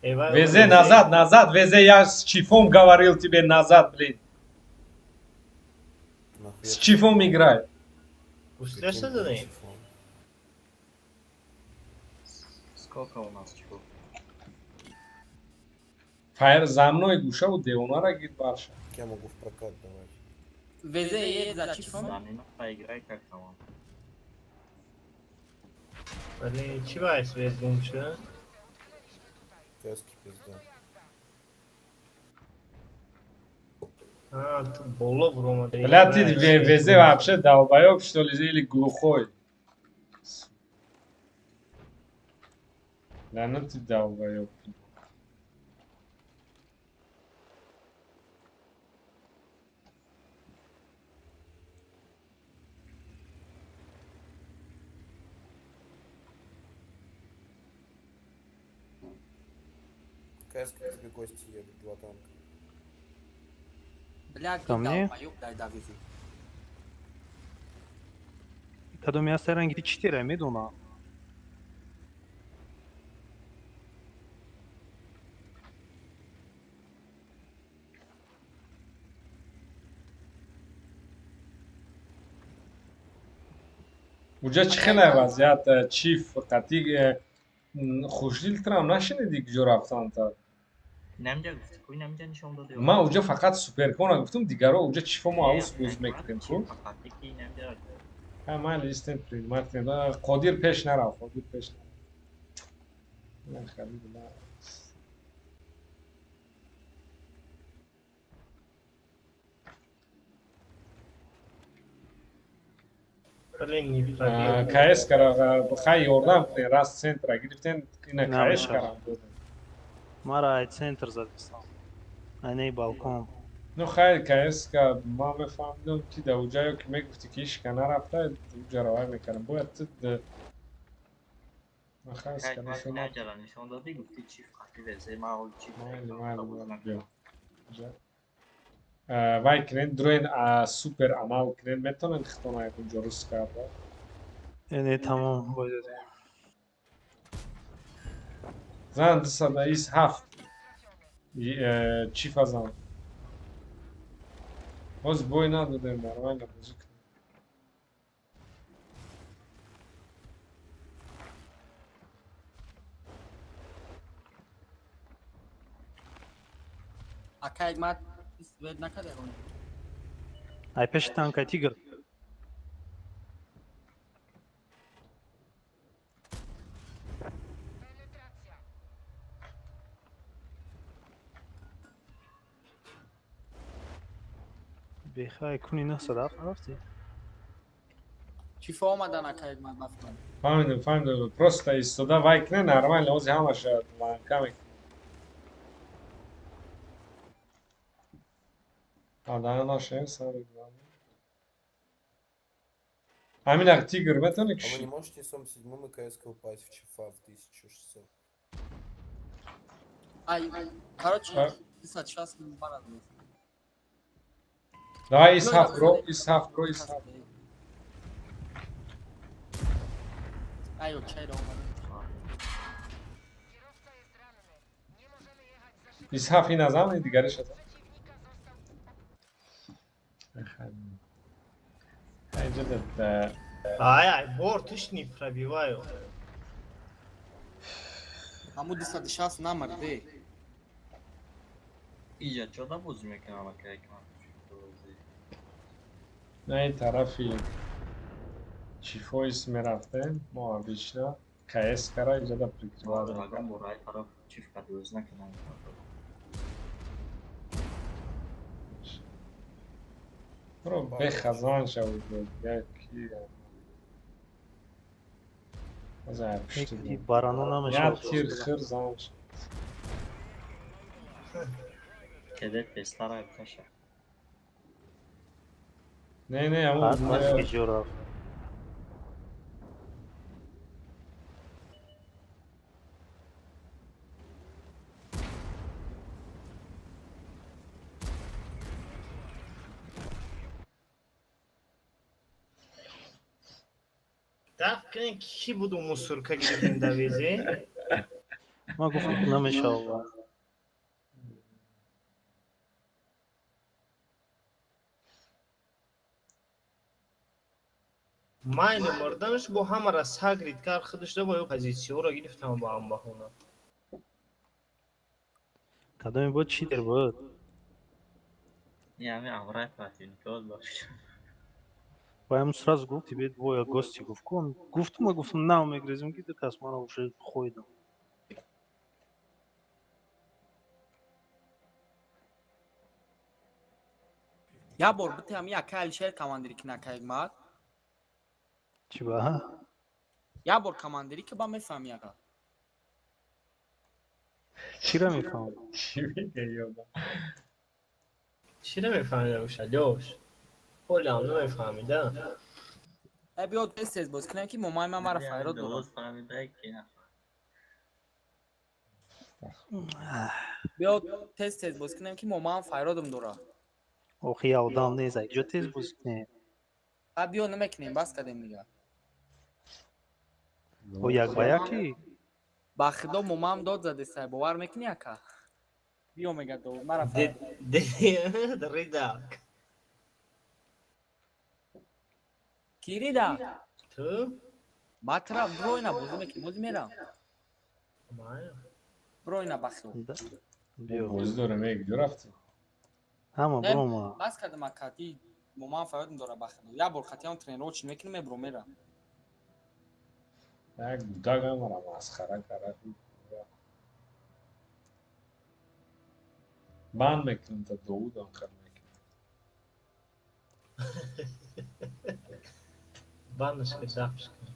M: Везе назад, назад, везе, я с чифом говорил тебе назад, блин. С чифом играй.
C: Услышал задание?
H: Сколько у нас чифов?
M: Фаер за мной гӯшаву девонара гир барша.
O: Я могу в прокат давать.
L: Везе едет за чифом?
H: Замина, поиграй как там он.
C: Блин, чӣ боис вез гум шуда?
O: Тески пизда.
C: А, ту боло буромадӣ.
M: Бля, ты везе вообще долбоёб, что ли, или глухой? Да ну ты долбоёб.
O: КС к тебе гости едут, два танка.
L: Бля,
E: Ко мне?
L: долбоёб, дай довезу.
E: Кадоми ҳаста ранги читера медонам.
M: Уҷа чӣ хеле вазъият, чиф қатӣ хушдил трам нашунидӣ куҷо рафтан та?
H: Инамҷа гуфтӣ ку, инамҷа нишон додӣ.
M: Ман уҷа фақат суперкона гуфтум, дигаро уҷа чифо мо авус боз мекунем ку.
H: Фақат ки инамҷа.
M: Ҳа, майли истем принимать кунем. Қодир пеш нарав, Қодир пеш нарав. Ман хали била.
C: Блин, не пробил.
I: КС кара хай ёрдам кунед, раст центра гирифтен, ина КС карам додем.
E: Мара ай центр задистам. Айнаи балкон.
I: Ну хай, КС ка ман мефаҳмидам, ки дар уҷа ё ки мегуфтӣ, ки ишка нарафта, уҷаро вай мекардам. Бояд ту хай
H: Кай наҷара нишон додӣ, гуфтӣ чиф қати везе, ман ҳол чиф
I: майли, майли, биё. Вай кунед, дуроен, супер амал кунед, метавонед хитона якунҷо рӯз карда.
E: Не, тамом, бой додем.
I: Зан 207 чифа зан. Ҳоз бой надодем, нормально бозӣ кунем.
L: Ака Ҳикмат, свет накарда ягон.
E: Ай пеши танка тигр. Бехай куни 907 рафти.
L: Чифо омадан, ака Ҳикмат, ба фикрам.
I: Фаҳмидам, фаҳмидам. Просто истода вай кунед, нормально, ҳози ҳамаша ланка мекунем. Адана нашем, самое главное. Ҳамин ақ тигр метавонӣ
O: А вы
I: кушӣ?
O: не можете сом седьмым и КСК упасть в чифа в 1600?
L: Ай, короче,
I: А?
L: 260 барад.
I: Давай исҳаф бро, исҳаф бро, исҳаф.
L: Ай, чайро омадан.
I: Исҳаф ин аз ам, дигариш аз ам. Инҷа
C: Ай, ай, борт иш не пробиваю.
L: Ҳаму 260 намарде.
H: Иҷа чода бозӣ мекунам, ака Ҳикмат?
I: На ин тарафи чифоис мерафтем, мо обычно КС кара иҷода прикрывать.
H: Ягон бор ай тараф чиф қати бозӣ накунам.
I: Бро, бехазан шавед, яки
E: Яки барано
I: як
E: намешавад.
I: тир хир зан шавад.
H: Кеде тезтар ай каша.
I: Не, не, ҳамон
E: Ҳар ки ҷо рафт.
C: Даф кунед, ки буду мусорка гирифтем да везе?
E: Ман гуфтам, намешавад.
C: Майли, мурданаш бо ҳамара сагрид кард, худаш да бо ё позитсияро гирифтам ба ҳам баҳона.
E: Кадоме буд, читер буд?
H: Не, ҳами аврай противникот баш.
E: Ва ему сразу гуфт, тебе двое гости гуфт. Кун гуфтум, ма гуфтум, нав мегрезем, ки кас мана уже хойдам.
L: Як бор бите ҳами ака Алишер командирӣ кина, ака Ҳикмат.
E: Чӣ ба?
L: Як бор командирӣ ки ба мефаҳми ака.
E: Чира мефаҳмам?
I: Чӣ мега ёдам?
C: Чӣ намефаҳмида боша, Лёш? Ҳолам намефаҳмида.
L: Э, биё тез тез бозӣ кунем, ки момаи ман мара файрод дорад.
H: Довод фаҳмида ки на.
L: Биё тез тез бозӣ кунем, ки момаам файродам дорад.
E: Охи я одам нест, ай ҷо тез бозӣ кунем.
L: Ҳа, биё намекунем, бас кардем дига.
E: О як ба яки?
L: Ба худо, момаам дод задесай, бовар мекунӣ, ака? Биё мега дод, мара файрод.
C: Ридак.
L: Ки рида?
C: Ту?
L: Ба тра броина бозӣ мекунем, бозӣ мерам.
C: Майли.
L: Броина ба худо.
E: Биё.
I: Бозӣ дорем, э, куҷо рафтӣ?
E: Ҳама брома.
L: Бас кардам, ака, ди момаам файродам дорад ба худо. Як бор хатиам тренировочӣ мекунем, мебро мерам.
I: Як гудак ҳамара масхара кард. Банд мекунам та Довудам хар мекунам.
C: Баночка запись кун.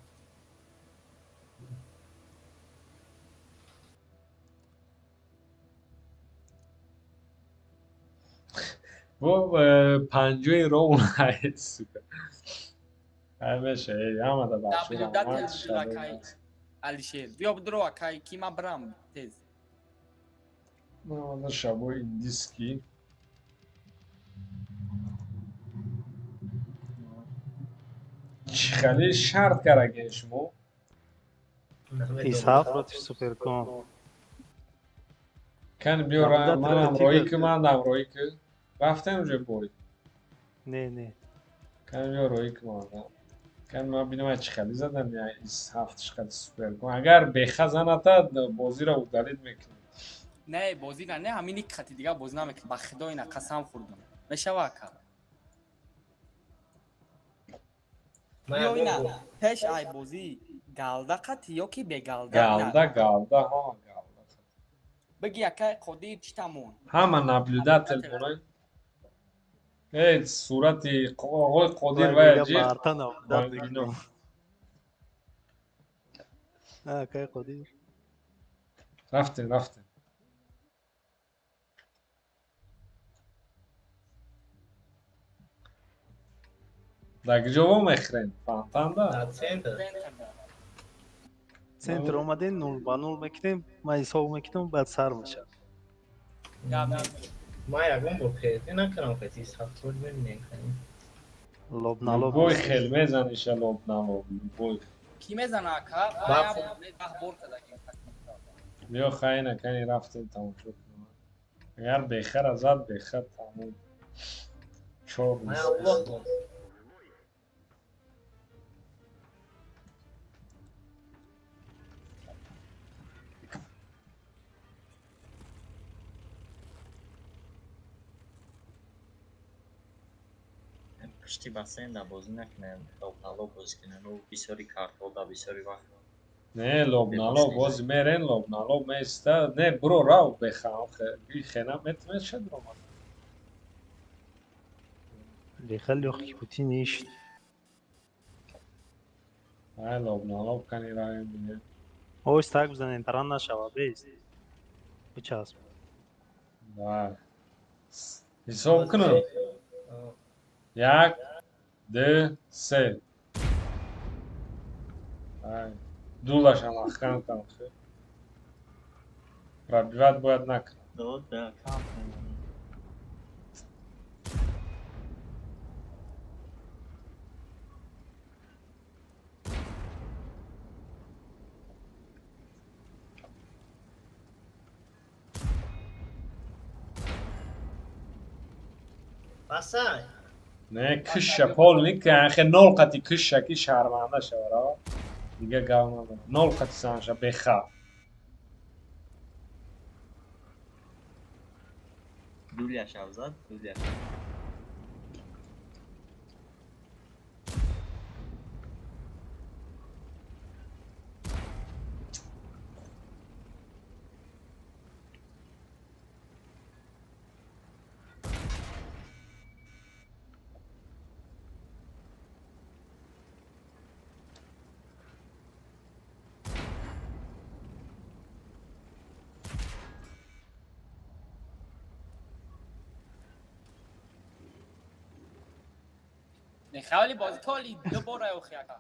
M: Бо панҷои ровн, сука. Ҳамеша ҳамада бахшо.
L: Алишер, биё бидро, акай, ки ман бирам тез.
M: Ман шабои индийский. Чӣ хеле шарт кардаген шумо?
E: Исҳақ против Суперкон.
M: Кан биё, ман ҳамроҳӣ ки, ман ҳамроҳӣ ки. Рафтем уже бой?
E: Не, не.
M: Кан биё, роҳӣ ки, ман кан ман бинам чӣ хеле задан ис ҳафтш қад Суперкон. Агар беха заната, бозиро удалить мекунем.
L: Не, бозира не, ҳамин ик хати дига бозӣ намекунам. Ба худо, ина қасам хӯрдам. Мешава, ака? Биё, ина пеш ай бозӣ галда қати ё ки бегалда?
M: Галда, галда, ҳама галда.
L: Биги, акай Қодир, чӣ тамон?
M: Ҳама наблюдатель бонай. Э, сурати оғои Қодир вай ҷи.
E: Акай Қодир.
M: Рафтем, рафтем. Дар куҷо вомехӯрем? Фонтанда?
C: Центр.
E: Центр омадем, 0 ба 0 мекунем, ман ҳисоб мекунам, баъд сар мешавад.
C: Ман ягон бор хеле накардам, қати ҳафтод мебинем.
E: Лоб на лоб.
M: Любой хел мезаниша, лоб на лоб, любой.
L: Кӣ мезана, ака? Бор.
M: Биё, хайна, кани, рафтем, тамошо кунем. Агар бехара зад, беха тамом. Чор.
H: Пушти бассейн да бозӣ накунем, лоб на лоб бозӣ кунем. Ӯ бисёри картҳо да бисёри вақт.
M: Не, лоб на лоб бози мерен, лоб на лоб места. Не, бро, рав беха хена метмешад ромад.
E: Беха лёгкий пути не ищет.
M: Ай, лоб на лоб кани равем, бинем.
E: Ой, так бизанем, таран нашава, бест. Бичасп.
M: Да. Ҳисоб кунам. Як, ду, се. Ай, дулашам маҳкам кам. Пробивать бояд накунам.
H: Да, да, кам.
C: Басай.
M: Не, киша полный, ки нол қати киша ки шарманда шавара. Дига гав надорам. Нол қати санша беха.
H: Дуляшав зад, дуляш.
L: Нехавали бозӣ коли ду бора охи, ака.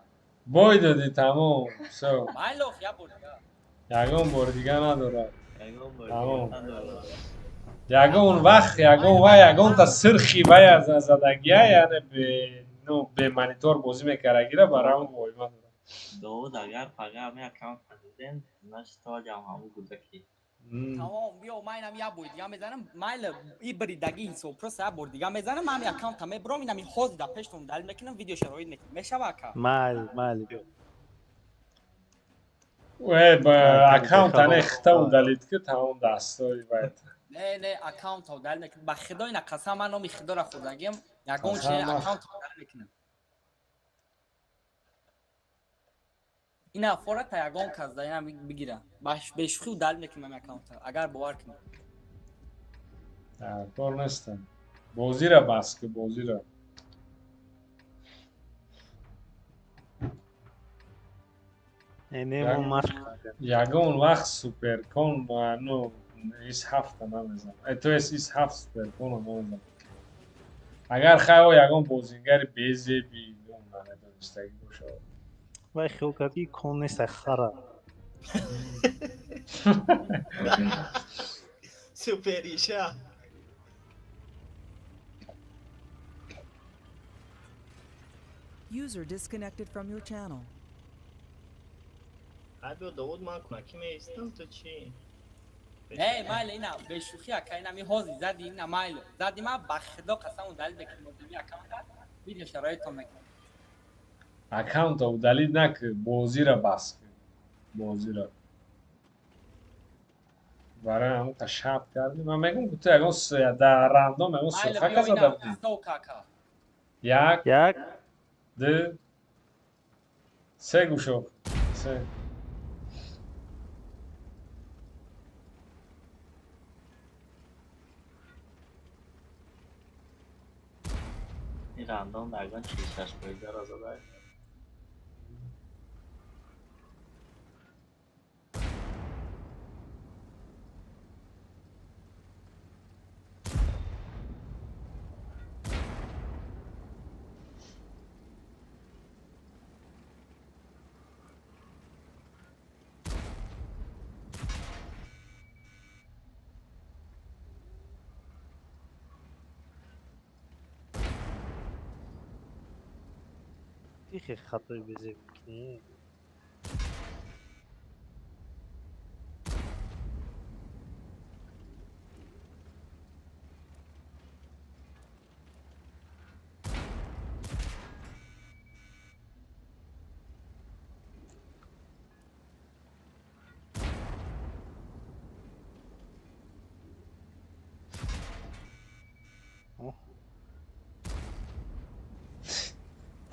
M: Бой додӣ, тамом. Всё.
L: Майли, охи, як бор дига.
M: Ягон бор дига надорад.
H: Ягон бор
M: Тамом.
H: дига надорад.
M: Ягон вақт, ягон вай, ягонта сирхи вай аз задагия, яъне бе, ну, бе монитор бозӣ мекардагира ба раунд воима дорад.
H: Довуд, агар пага ҳами аккаунт дидем, значит, то ҷам ҳаму гудаки.
L: Тамом, биё, ман инам як бор дига мезанам. Майли, и биридагӣ ҳисоб, просто як бор дига мезанам, ман ҳами аккаунта мебурам, инами ҳозир дар пештон далил мекунам, видео шароит мекунам. Мешава, ака?
E: Майли, майли, биё.
M: Э, ба аккаунта не, хита удалить ки, тамом, дастои вай.
L: Не, не, аккаунта удалить мекунам. Ба худо, ина қасам, ман номи худоро хӯрдагиам, ягон чи
M: Қасам.
L: аккаунта удалить мекунам. Ина фора та ягон кас да ина бигира. Бешухӣ удалить мекунам ҳами аккаунта, агар бовар кунӣ.
M: Дар кор нестам. Бозира бас ки, бозира.
E: Не, мо машқ.
M: Ягон вақт суперкон, ну, ис ҳафта намезанам. То есть ис ҳафт суперконро намезанам. Агар хайо ягон бозингари безеби, ну, намедонистагӣ бошад.
E: Вай хиёл кард ки кон нест, хара.
C: Супериша.
A: User disconnected from your channel.
C: Ай биё, Довуд, ман кунаки меистам, ту чӣ?
L: Эй, майли, ина бешӯхӣ, ака, ина ми ҳози зади, ина майли зади, ма ба худо қасам, удалить мекунем одами аккаунта, видео шароитон мекунем.
M: Аккаунта удалить накӣ, бозира бас кӣ. Бозира. Барои ҳамон шарт кардӣ. Ман мегӯм, ки ту ягон дар рандом ягон
L: Майли,
M: сурхака
L: биё,
M: зада
L: ина
M: будӣ.
L: столка, ака.
M: Як,
E: як,
M: ду, се, гӯшо. Се.
H: Ин рандом ягон 46 фоизаро зада.
E: Тихе хатои безеб мекунӣ.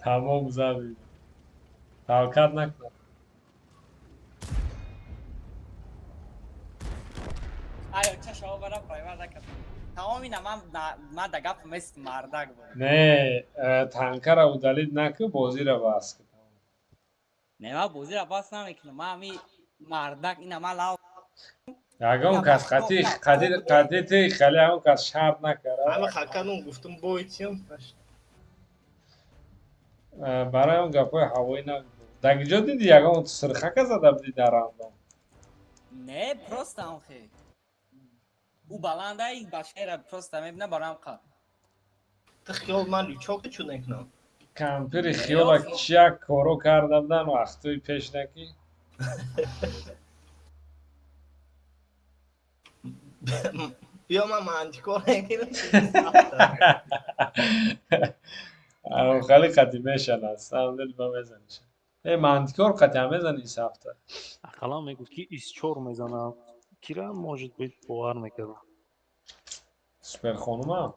M: Тамом зади. Таваккал накун.
L: Айо, чашао бара прайва накард. Тамом, ина ман ман да гап мест, мардак буд.
M: Не, танкара удалить накӣ, бозира бас кӣ.
L: Не, ман бозира бас намекунам. Ман ами мардак, ина ман лав.
M: Ягон кас қати қати қати ти хеле ягон кас шарт накард.
C: Ҳама хаканум гуфтум, бойтиям.
M: Барои он гапҳои ҳавоӣ набуд. Дар ҷо диди, ягон сирхака зада будӣ дар рандом?
L: Не, просто охе. Ӯ баландай башера просто мебина барам қа.
C: Ту хиёл ман лючок чӯ накунам.
M: Кампири хиёла чия коро карда будан вақтҳои пеш накӣ?
C: Биё, ман мантикор мегирам.
M: Хеле қати мешанад, самом деле ба мезаниш. Э, мантикор қати ҳам мезани ис ҳафта.
E: Ақаллан мегуфт, ки ис чор мезанад. Кира, может быть, бовар мекардам.
M: Суперхонума?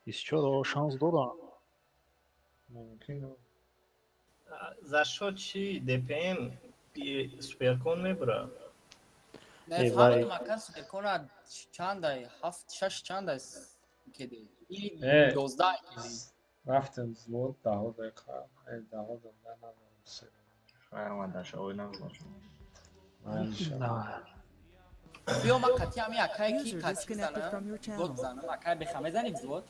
E: Ис чор шанс дорад.
M: Мумкин.
C: За шо чи ДПМ суперкон мебура?
L: Не,
E: Эй, вай.
L: фаҳмидам, ака, суперкона чандай, ҳафт, шаш чандай кеди. Или
M: Э.
L: 12 кеди.
M: Рафтем взвод, даҳо дақиқа. Э, даҳо дақиқа надорам. Се.
H: Хайр, дашавой нагузошт.
E: На.
L: Биё, ман қати ами акае ки
A: User
L: қати
A: disconnected
L: занам,
A: from your
L: взвод
A: channel.
L: занам, акай беха мезани взвод?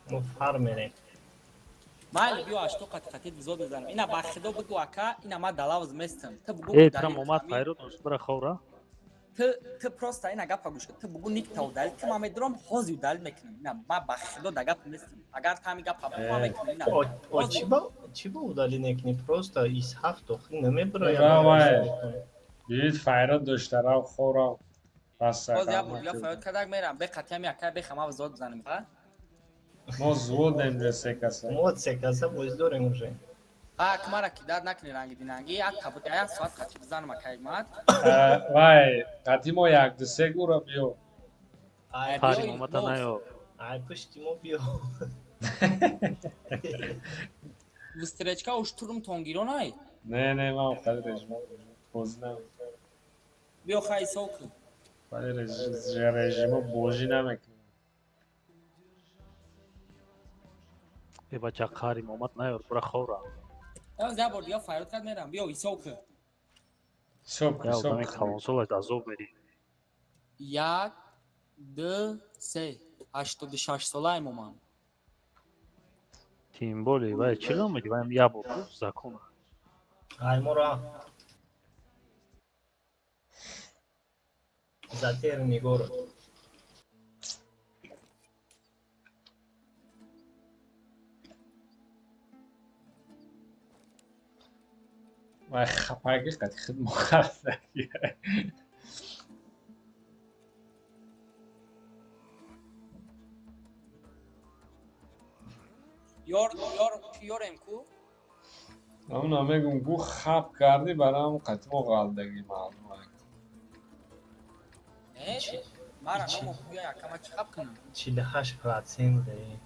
C: Мо фар мерем.
L: Майли, биё, ашто қати қатит взвод мезанам. Ина ба худо бигӯ, ака, ина ман далавз местам. Ту бугӯ
E: Э,
L: удалить
E: трам омад
L: ами.
E: файрод, бара ховра.
L: Ту просто ина гапа гӯш кун. Ту бугӯ никта удалить ки ман медурам, ҳози удалить мекунам. Ина ман ба худо да гап местам. Агар ту ами гапа бугӯ, ман
M: Э.
L: мекунам. Ина
C: О, чӣ ба удалить накунӣ? Просто ис ҳафт охи намебура.
M: Ра, вай. Дид файрод дошта, рав хӯрав. Пас
L: Боз як бор дига фаёд кардак мерам. Бе қати ами акай беха ман взвод бизанем, ха?
M: Мо взводем ҷа се каса.
C: Мо се каса боз дорем уже.
L: Ак мара ки дард накунӣ, ранги динанги, як табут як соат қати бизанам, акай мад.
M: Вай, қати мо як ду се гура биё.
C: Ай
E: Фари
L: биё,
E: омада
L: боз.
E: наё.
C: Ай пушти мо биё.
L: Встречка уж турм тонгиронай.
M: Не, ман қади режима бозӣ намекунам.
L: Биё, хай сок.
M: Вале режима бозӣ намекунам.
E: Э, бача, қарим омад наёр, бара ховра.
L: Я бор дига файрод кард мерам. Биё ҳисоб кун.
M: Ҳисоб кун,
E: Я
M: ҳисоб
E: одами
M: кун.
E: калонсол азоб мерӣ.
L: Як, ду, се. 86 солаем омам.
E: Тем более, вай чӣ ғам медӣ? Вай як бор гуфт закон.
C: Ай моро. Затерянный город.
M: Вай хапаги қати худ мухалифаги.
L: Ёр, ёр, ёрем ку?
M: Амна мегум гу хап кардӣ барам қати мо ғалдагӣ маълум аст.
L: Не, мара намо биё якама чӣ хаб кунам?
C: 48%.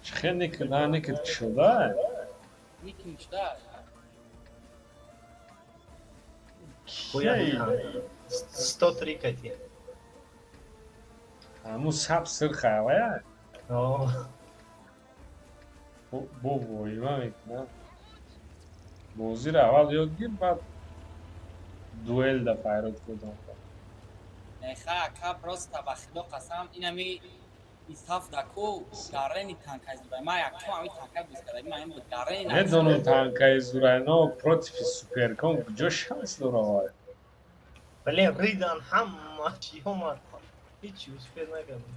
M: Чӣ хел никид, а никид шуда?
L: Никин шуда.
C: Бояд 103 кати.
M: Ҳамун саб сирха вая?
C: О.
M: Бо воима мекунам. Бозиро аввал ёд гир, баъд дуэл да файрод кудам.
L: Не ха, ака просто ба худо қасам инами исаф даку гарени танкай зурай. Ма якум ами танкай буз карда. Ма ин буд гарени.
M: Медонам танкаи зурайно против суперкон куҷо шанс дора вай?
C: Блин, ридан ҳама чиҳо ма ҳеҷ успел накардам.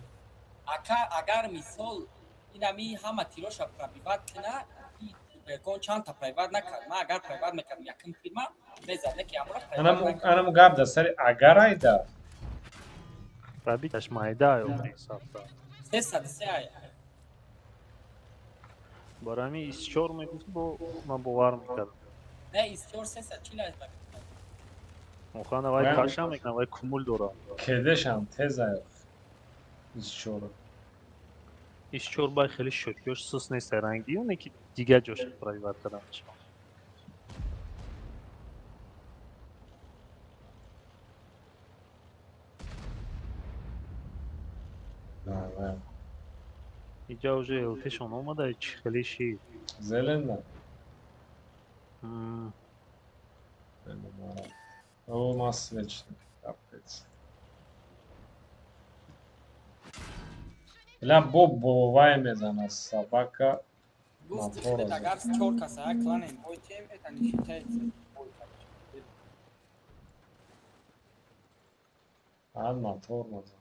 L: Ака агар мисол инами ҳама тироша пробивать кина, суперкон чандта пробивать накард. Ма агар пробивать мекардам якум фирма мезад, не ки амра пробивать накард.
M: Анаму гап да сари агар айда.
E: Пробиташ майда ё сафта.
L: 303 ай.
E: Барои ҳамин 24 мегуфт бо ман бовар мекардам.
L: Не, 24 340 ай.
E: Охана вай каша мекунад, вай кумул дорад.
M: Кедешам тез ай. 24.
E: 24 бай хеле шӯткиёш сус нест ранги, оне ки дигар ҷош пробивать кардан мешавад. Иҷа уже ЛТшон омада, чӣ хеле шид.
M: Зеленда. О, масвечный, капец. Бля, бо бовай мезана собака.
L: Гуфти худет агар чор каса як кланем бой тем, это не считается. Бой.
M: Баъд мотор мезана.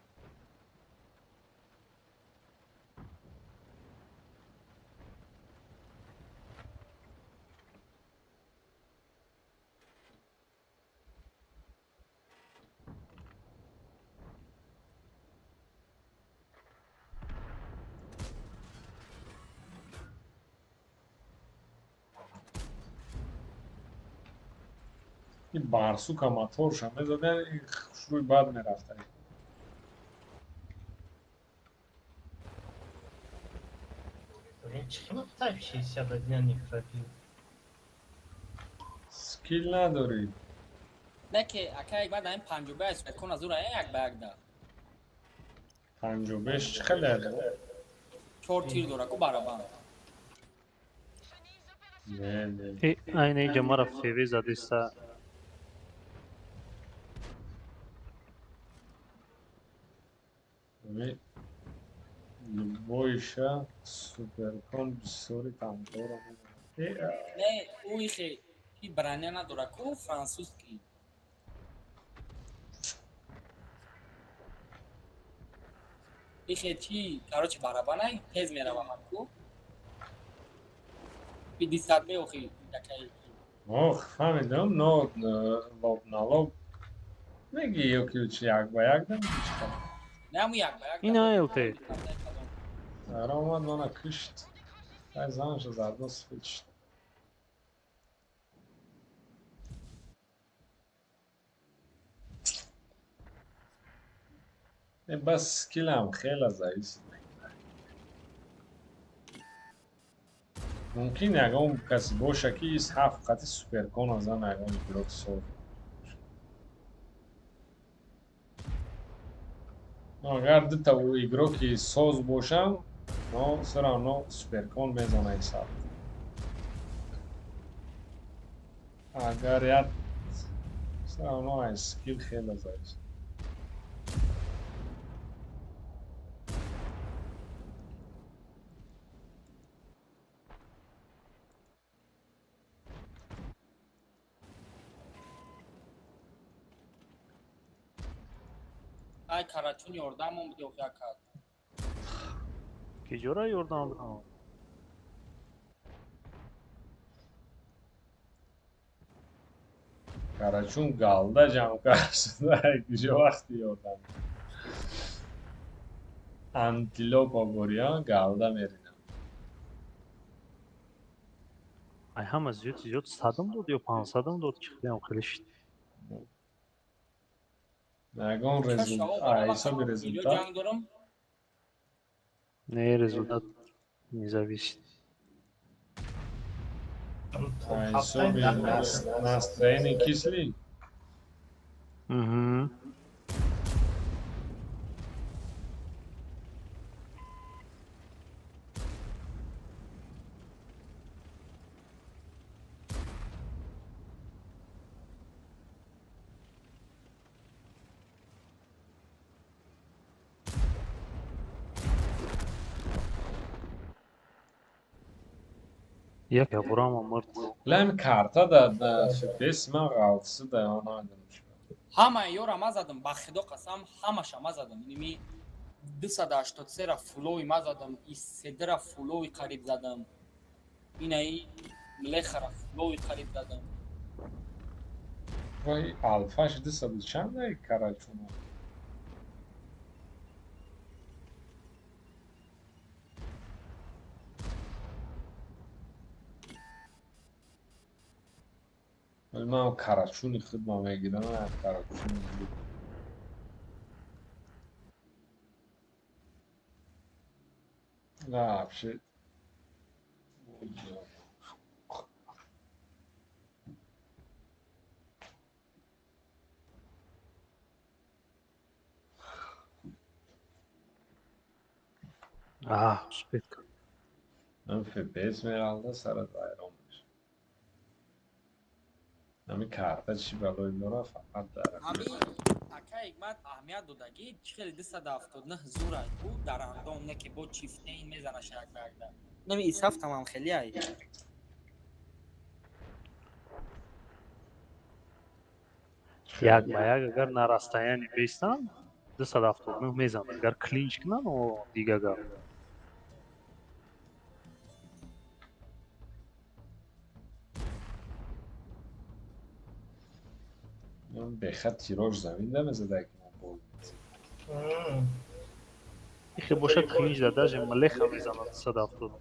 M: И барсука моторша мезадан, хушрӯи бад мерафта.
C: Блин, чӣ тайп 61 не пробил?
M: Скил надорӣ.
L: Не ки ака як баъд ҳамин 55 суперкон аз ура як ба як да.
M: 55 чӣ хеле?
L: Чор тир дора ку барабан.
M: Не, не.
E: Э, айна иҷа мара ФВ задеста.
M: Любойша суперкон бисёри танкора.
L: Не, ӯ ихе ки броня надора ку французский. Ихе чи, короче, барабанай тез мерава ҳам ку. 50 меохи якай.
M: Ох, фаҳмидам, но лоб на лоб меги ё ки чи як ба як да чӣ?
L: Не, ҳаму як ба як.
E: Ина ЛТ.
M: Омад мана кушт. Ай занша заодно свечт. Э, бас скилам хела зависит мекунад. Мумкин ягон касе боша ки ис ҳафт қати суперкон зан ягон игрок соз. Но агар дута игроки соз бошам, но всё равно суперкон мезана ис ҳафт. Агар як всё равно ай скилл хеле зависит.
L: Ай, Карачун, ёрдамон биди охи, ака.
E: Киҷора ёрдам бидам?
M: Карачун галда ҷамъ кард шуда, куҷо вақти ёрдам. Антилопа бурён галда меринам.
E: Ай, ҳама зиёд зиёд садам дод ё 500-ам дод, ки хелеам хеле шид.
M: Ягон ҳисоби результат.
L: Ҷанг дорам.
E: Не, результат не зависит.
M: Ҳисоби настроение кисли.
E: Угу. Як бурама мурд.
M: Лам карта да FPS ман ғалтиси да он намедонам чӣ.
L: Ҳамаи ёра ма задам, ба худо қасам, ҳамаша ма задам. Иними 283-ра фулови ма задам, иседра фулови қариб задам, инаи млехара фулови қариб задам.
M: Вай, алфаш дусаду чанд ай Карачуна? Вале ман Карачуни худма мегирам, Карачуни. Вообще.
E: Аҳ, успеть кард.
M: Ман FPS мералда сарат вайрон мешавад. Ҳами карта чӣ балое дора, фақат дар
L: Ҳами ака Ҳикмат, аҳамият додагӣ, чӣ хеле 279 зурай ӯ дар андом, не ки бо чифтеин мезанаш як ба якда. Нами исафтамам хеле ай.
E: Як ба як агар на расстоянии бистанд, 279 мезанад. Агар клинч кунанд, о, дига гап.
M: Бехат тирож замин намезада, ки мо бол.
E: Ихе бошад, клинч да даже млеха мезанад 270.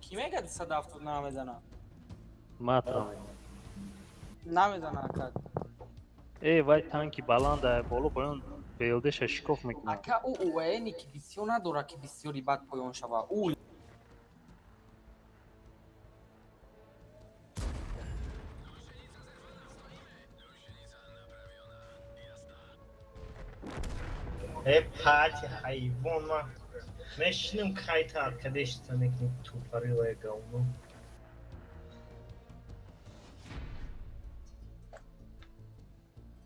L: Кӣ мега 270 намезана?
E: Матра.
L: Намезана, ака.
E: Э, вай танки баланда, боло поён БЛДша шикоф мекунад.
L: Ака, ӯ УВН ки бисёр надора, ки бисёри бад поён шава. Ӯ
C: Э, пати ҳайвон, ман мешинам, кайта аркадешта мекунӣ, тупорылое говно.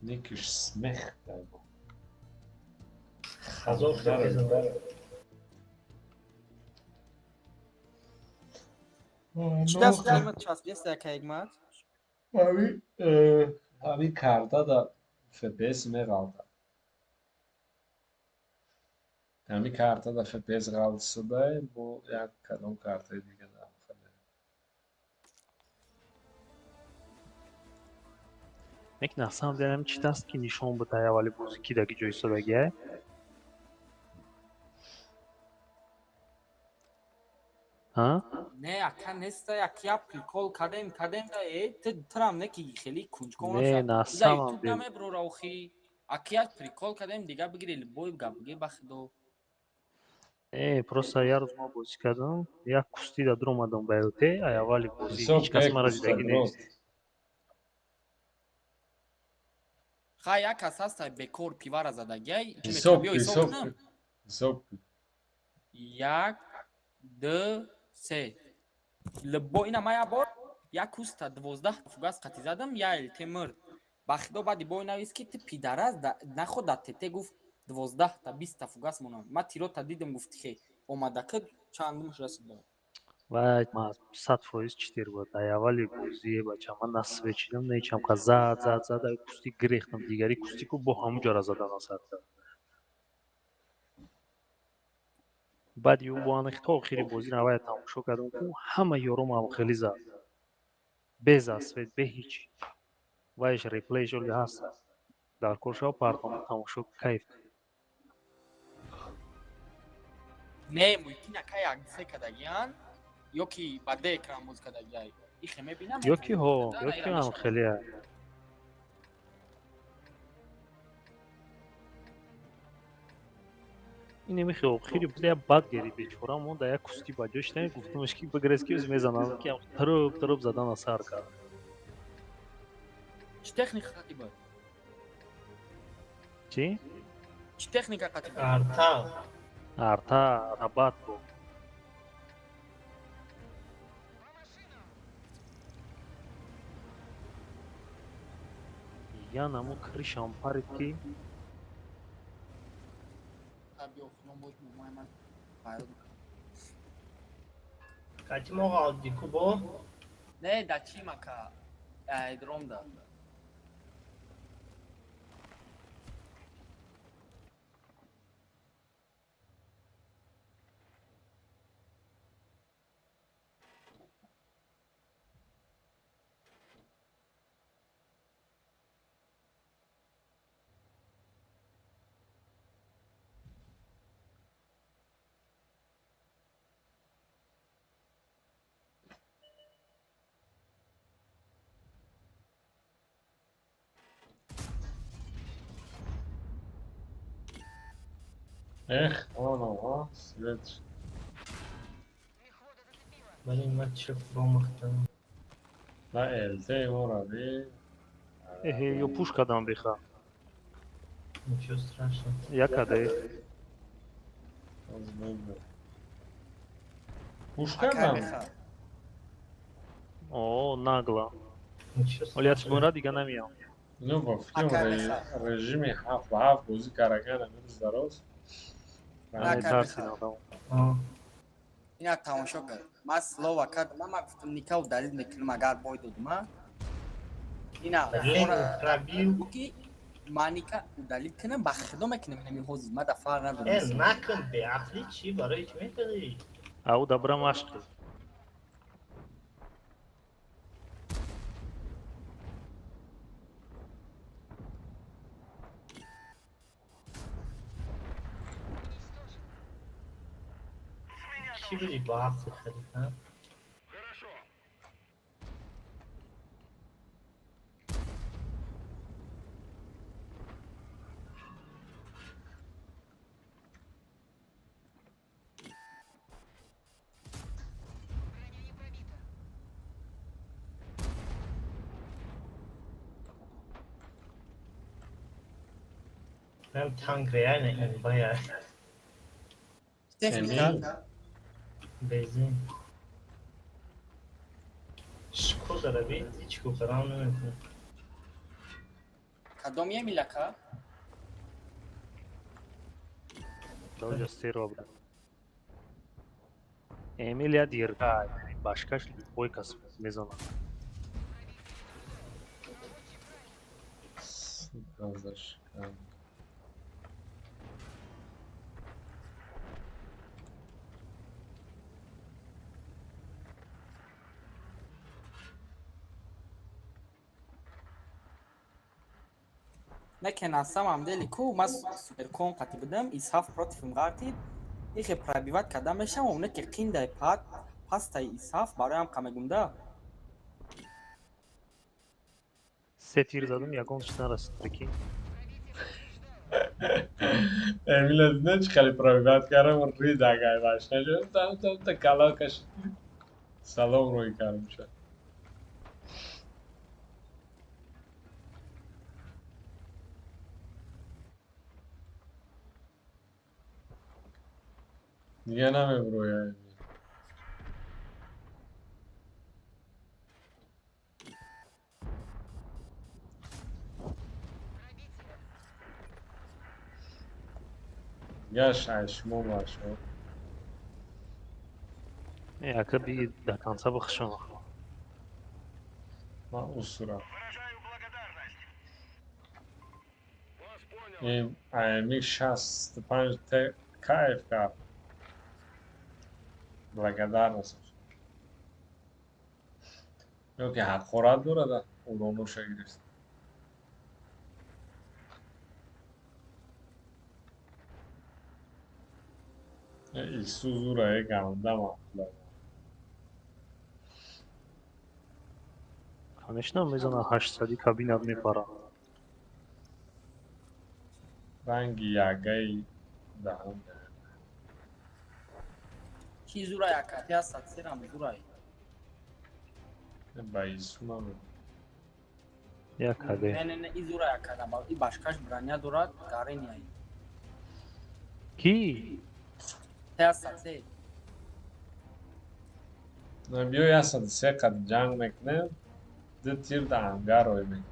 M: Никиш смех дай бо.
C: Ҳазор хел мезанад.
L: Чӣ даст Ҳикмат часпиеста, ака Ҳикмат?
M: Ҳами карта да FPS меғалта. Ҳами карта да FPS ғалтисадай, бо як кадом картаи дига да хеле.
E: Нек, на самом деле чӣ даст ки нишон буд ай аввали бозӣ, ки даги ҷой истодагиай? Ҳа?
L: Не, ака, неста, як я прикол кардем да, э, тирам не ки хеле кунҷков
E: Не,
L: нашад.
E: на
L: Ида
E: самом
L: ютуб
E: деле.
L: намеброра охи. Аки як прикол кардем, дига бигири бой гап биги, ба худо.
E: Э, просто як рӯз мо бозӣ кардам, як кусти да дуромадам ба ЛТ, ай аввали бозӣ
M: Ҳисоб
E: ҳеҷ кас
M: як
E: мара
M: куста
E: дидагӣ
M: дурост.
E: нест.
L: Хай, як кас ҳаста, бекор пивара задагиай, чӣ
M: Ҳисоб
L: мекунам? Биё ҳисоб
M: ҳисоб
L: кунам.
M: Ҳисоб.
L: Як, ду, се. Либо ина ма як бор, Як куста 12 фугас қати задам, я ЛТ мурд. Ба худо, баъди бой навис, ки ту пидарас наход дар ТТ гуфт 12-та 20-та фугас монам. Ма тирота дидам, гуфти хе омадака чандумш расид ба.
E: Вай, ма 100% читер буд. Ай аввали бозие, бача, ман на свечидам, на ҳечам, ка зад, зад, зад, ай кусти гирехтам, дигари кусти ку бо ҳамун ҷора задан сар кард. Баъди ӯ бо анах то охири бозӣ навая тамошо кардам, ку ҳама ёром ам хеле зад. Без асвет, бе ҳеч. Вайш реплейш оли ҳаст. Дар кор шава, партома тамошо, кайф.
L: Не, мумкин ака як се кадагиян ё ки ба д экран боз кадагиай. Ихе мебинам.
E: Ё ки ҳо, ё ки ҳам хеле. Ин мехе охири бозӣ як бад гери бечора монда, як кусти ба ҷош не гуфтамаш, ки бигрез, ки оз мезанам, ки ам тырып тырып задана сар кард.
L: Чӣ техника қати буд?
E: Чӣ?
L: Чӣ техника қати буд?
C: Арта.
E: Арта рабат буд. Ян аму кришам парид, ки
C: Кати мо ғалди кубо?
L: Не, да чӣ мака? Айдромда.
M: Эх, вон он, свет.
C: Блин, ман чӣ промахтам.
M: На ЛТ мора би.
E: Эҳе, ё пуш кардам беха.
C: Ничего страшного.
E: Якаде.
M: Аз бебе. Пуш кардам?
E: О, нагло.
C: Ничего
E: Оли аз шумора дига намеям.
M: Ну, ба фикрам режими ҳафт ба ҳафт бозӣ каракан амирӯз дароз.
L: Ина тамошо кард. Ман слова кардам, ман гуфтам никау далил мекунам, агар бой додум, ина
C: пробил.
L: Ки ман ника удалил кунам, ба худо мекунам, инами ҳозир ман да фарқ надорам.
C: Э, накун, беақлӣ чӣ, барои чӣ мекунӣ?
E: Ау дабра машқи.
C: Чӣ будӣ бо ақли харид, а? Прям танк реально имбая.
L: Техника.
C: Бензин. Шкода раби, ҳеҷ кӯқарам намекунад.
L: Кадом емилака?
E: Доҷа стерва буда. Эмилия дирга, башкаш любой кас мезанад.
M: Сука, зашкал.
L: Не ки на самом деле ку ма суперкон қати будам, исҳаф против мғартид, ихе пробивать карда мешавам, не ки қиндай пад пастай исҳаф бароям қамегумда.
E: Се тир задам, ягон чиз нарасид, прикинь.
M: Эмила дина чӣ хеле пробивать кардам, рид агай баш нашуд, там там та кала кашид. Салом рӯй кардам шад. Дига намеброя. Гаш ай шумо бачаҳо.
E: Ака, би до конца бихшон.
M: Ман усурам. Ин АМХ 65 Т кайф кард. Благодарность. Ё ки ҳақорат дорад, уроноша гирифт. Ису зура е ганда маъқула.
E: Конечно, мезана, 800 кабинат мепара.
M: Ранги ягаи даҳан.
L: Ки зурай, ака? Ти ҳастад серам зурай.
M: Ба Ису намедонам.
E: Як каде.
L: Не, не, не, и зурай, ака, и башкаш броня дорад, гарения.
E: Ки?
L: Ти ҳастад се.
M: Биё, 103 қад ҷанг мекунем, ду тир да ангар рой мекунем.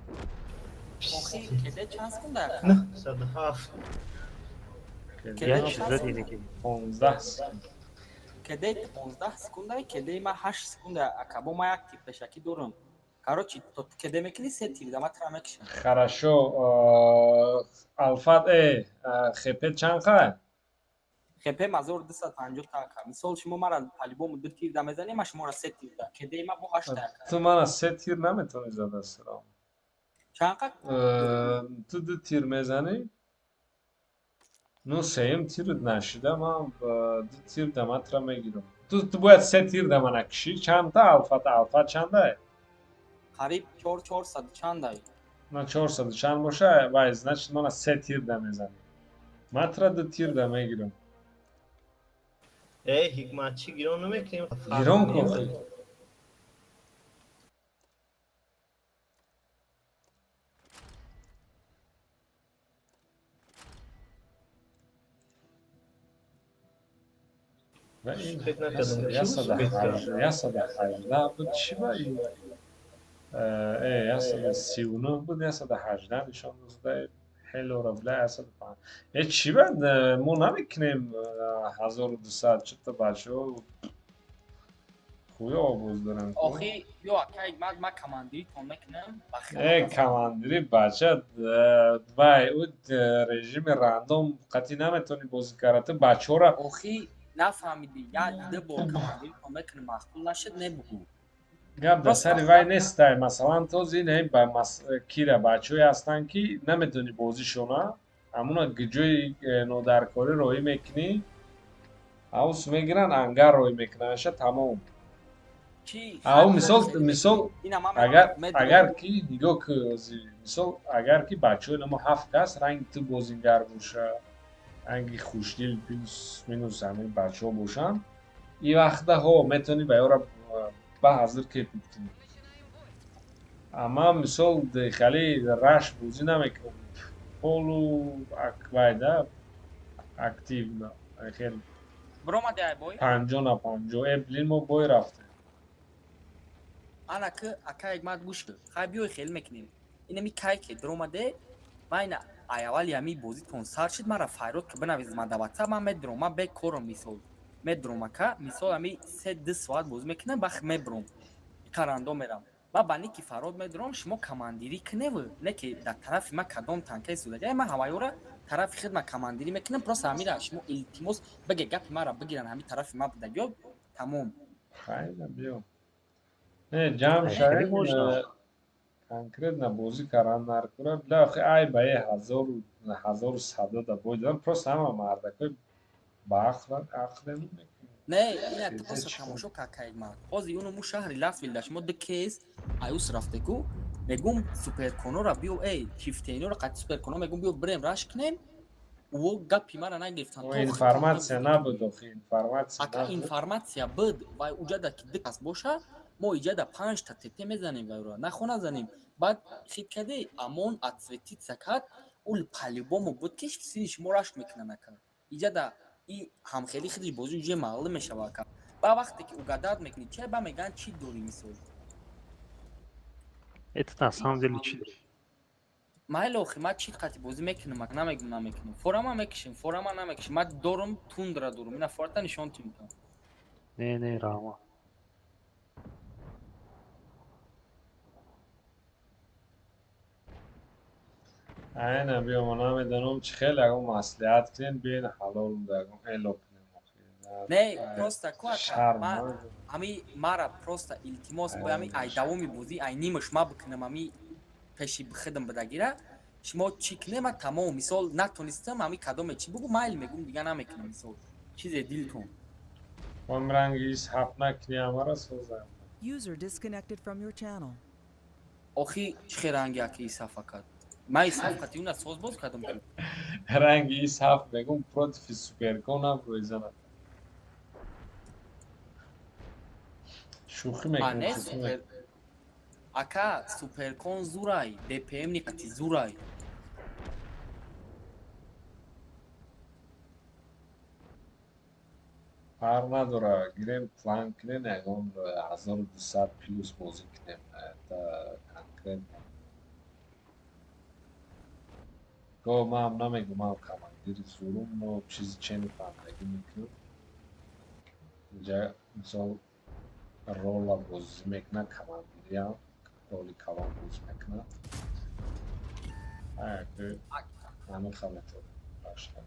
L: Охи, кеде чанд секунда, ака?
C: 907.
E: Як чиз задине ки.
M: 15 секунд.
L: Кеде 15 секунда, кедеи ма 8 секунда, ака, бо ма як тир пешакӣ дорам. Короче, то кеде мекунӣ, се тир да ма тра мекушам.
M: Хорошо, алфат хп чанд қай?
L: ХП 1250 та, ака. Мисол, шумо мара по-любому ду тир да мезанем, ма шуморо се тир да. Кедеи ма бо ҳашта, ака.
M: Ту мана се тир наметавонӣ зада, сиром.
L: Чанд қа?
M: Ту ду тир мезанӣ, ну сеюм тирт нашида, ман ду тир да матра мегирам. Ту бояд се тир да мана кишӣ. Чандта алфата? Алфат чандай?
L: Қариб чор, чорсаду чандай.
M: На, чорсаду чанд боша, вай, значит, мана се тир да мезанӣ, матра ду тир да мегирам.
C: Э, Ҳикмат, чӣ гирон намекунем?
M: Гирон кун. Ва ин
C: Успеть накардам. Чӣ успеть кардам?
M: 118 буд, чӣ ба ин? 139 буд, 118 нишон дозда. Хелора бля, 105. Чӣ ба мо намекунем 1200? Чита бачаҳо хуё обоз доранд.
L: Охи, ё ака Ҳикмат, ма командиритон мекунам.
M: Командири, бача, вай ӯ режими рандом қатъӣ наметавонӣ бозӣ карда, ту бачаҳора.
L: Охи, нафаҳмидӣ, як ду бор командиритон мекунам, маъқул нашуд, не бугӯ.
M: Гап дар сари вай нестай. Масалан, този не ба кира бачаҳое ҳастанд, ки наметавонӣ бозишона, ҳамуна ҷои нодаркорӣ роҳӣ мекунӣ, ҳавс мегиранд, ангар роҳӣ мекунанд, тамом. Ав мисол, агар ки нигоҳ ки, мисол, агар ки бачаҳои намо ҳафт кас ранги ту бозингар боша, ранги хушдил, плюс минус ҳамин бачаҳо бошанд, ин вақта ҳо метавонӣ ба ёра ба ҳазир кепит кунӣ. Амма мисол хеле раш бозӣ намекунам, полу вайда активно хел.
L: Биромади, ай бой?
M: 50 на 50. Блин, мо бой рафтем.
L: Ана ки, ака Ҳикмат, гӯш кун, хай, биёй, хел мекунем. Инами кай ки диромаде, ма ина ай аввали ҳами бозитон сар шуд, мара файрод ки бинавиз, ма да ватсап ман медуром, ман бекорам, мисол медуром, ака, мисол, ҳами 3-2 соат бозӣ мекунам, бах мебуром, иқарандо мерам, ма ба ники фарод медуром, шумо командирӣ куневу не ки дар тарафи ма кадом танкаи судаҷа, ма ҳавайёра тарафи худ ма командирӣ мекунам. Просто ҳамира шумо илтимос биге, гапи мара бигиран, ҳами тарафи ма будагиё, тамом.
M: Хайна, биё, не ҷамъ шавем, конкретно бозӣ кардан наркура, бля. Охи, ай ба е ҳазору ҳазору садо да бой додам, просто ҳама мардакои ба ақлем.
L: Не, ина просто тамошо какаед. Ман ҳозир юну му шаҳри Ласвилда шумо ду кез аюс рафтеку, мегум суперконора биё, эй, чифтейнора қати суперконо, мегум биё бирем раш кунем, ӯ гапи мара нагирифтан.
M: Информация набуд, охи, информация.
L: Ака, информация буд, вай уҷада ки ду кас боша, мо иҷада панҷта ТТ мезанем, вайро нахо назанем. Баъд хит каде, амон отсветиться кард, ул по-любому буд ки сини шумо рашк мекунан, ака. Иҷада и ҳамхели хидри бозӣ уҷе маълум мешава, ака. Ба вақте ки угадать мекунӣ, ча ба мегӯянд, чӣ дорӣ, мисол?
E: Это на самом деле чӣ дорӣ?
L: Майли, охи ман чӣ қати бозӣ мекунам, ак намегум, намекунам. Форама мекушем, форама намекушем. Ман дорум, тундра дорум. Ина фората нишон тимтам.
E: Не, не, раҳмат.
M: Айна биё, мо намедонам чӣ хел, ягон маслиҳат кунем, биён ҳалол ягон эло кунем.
L: Не, просто ку ака,
M: Шарм
L: ма
M: надорам.
L: ами мара просто илтимос бо ами ай давоми бозӣ, ай нимаш ма бикунам, ами пеши хидм бидагира. Шумо чӣ кунем, ма тамом, мисол, натонистам, ами кадоме чӣ бугу, майл мегум, дига намекунам, мисол. Чизе дилтон.
M: Ман ранги ис ҳафт накунӣ, ҳамаро созам.
A: User disconnected from your channel.
L: Охи чӣ хел ранги аки исафа кард? Ман исаф қати уна соз боз кардам ку.
M: Ранги ис ҳафт мегум, против суперкон ҳам рӯйзана. Шӯхӣ
L: А
M: мекунам,
L: не
M: шӯхӣ
L: супер
M: мекунам.
L: Ака, суперкон зурай, ДПМ ни қати зурай.
M: Фарқ надора, гирем план кунем, ягон 1200 плюс бозӣ кунем. Это конкретно. Го ман намегум, ман командири зурум, но чизи чени фаҳмидагӣ мекунам. Инҷа мисол рола бозӣ мекунад, командириам роли калон бозӣ мекунад. Ҳамин хел метавонем баштан.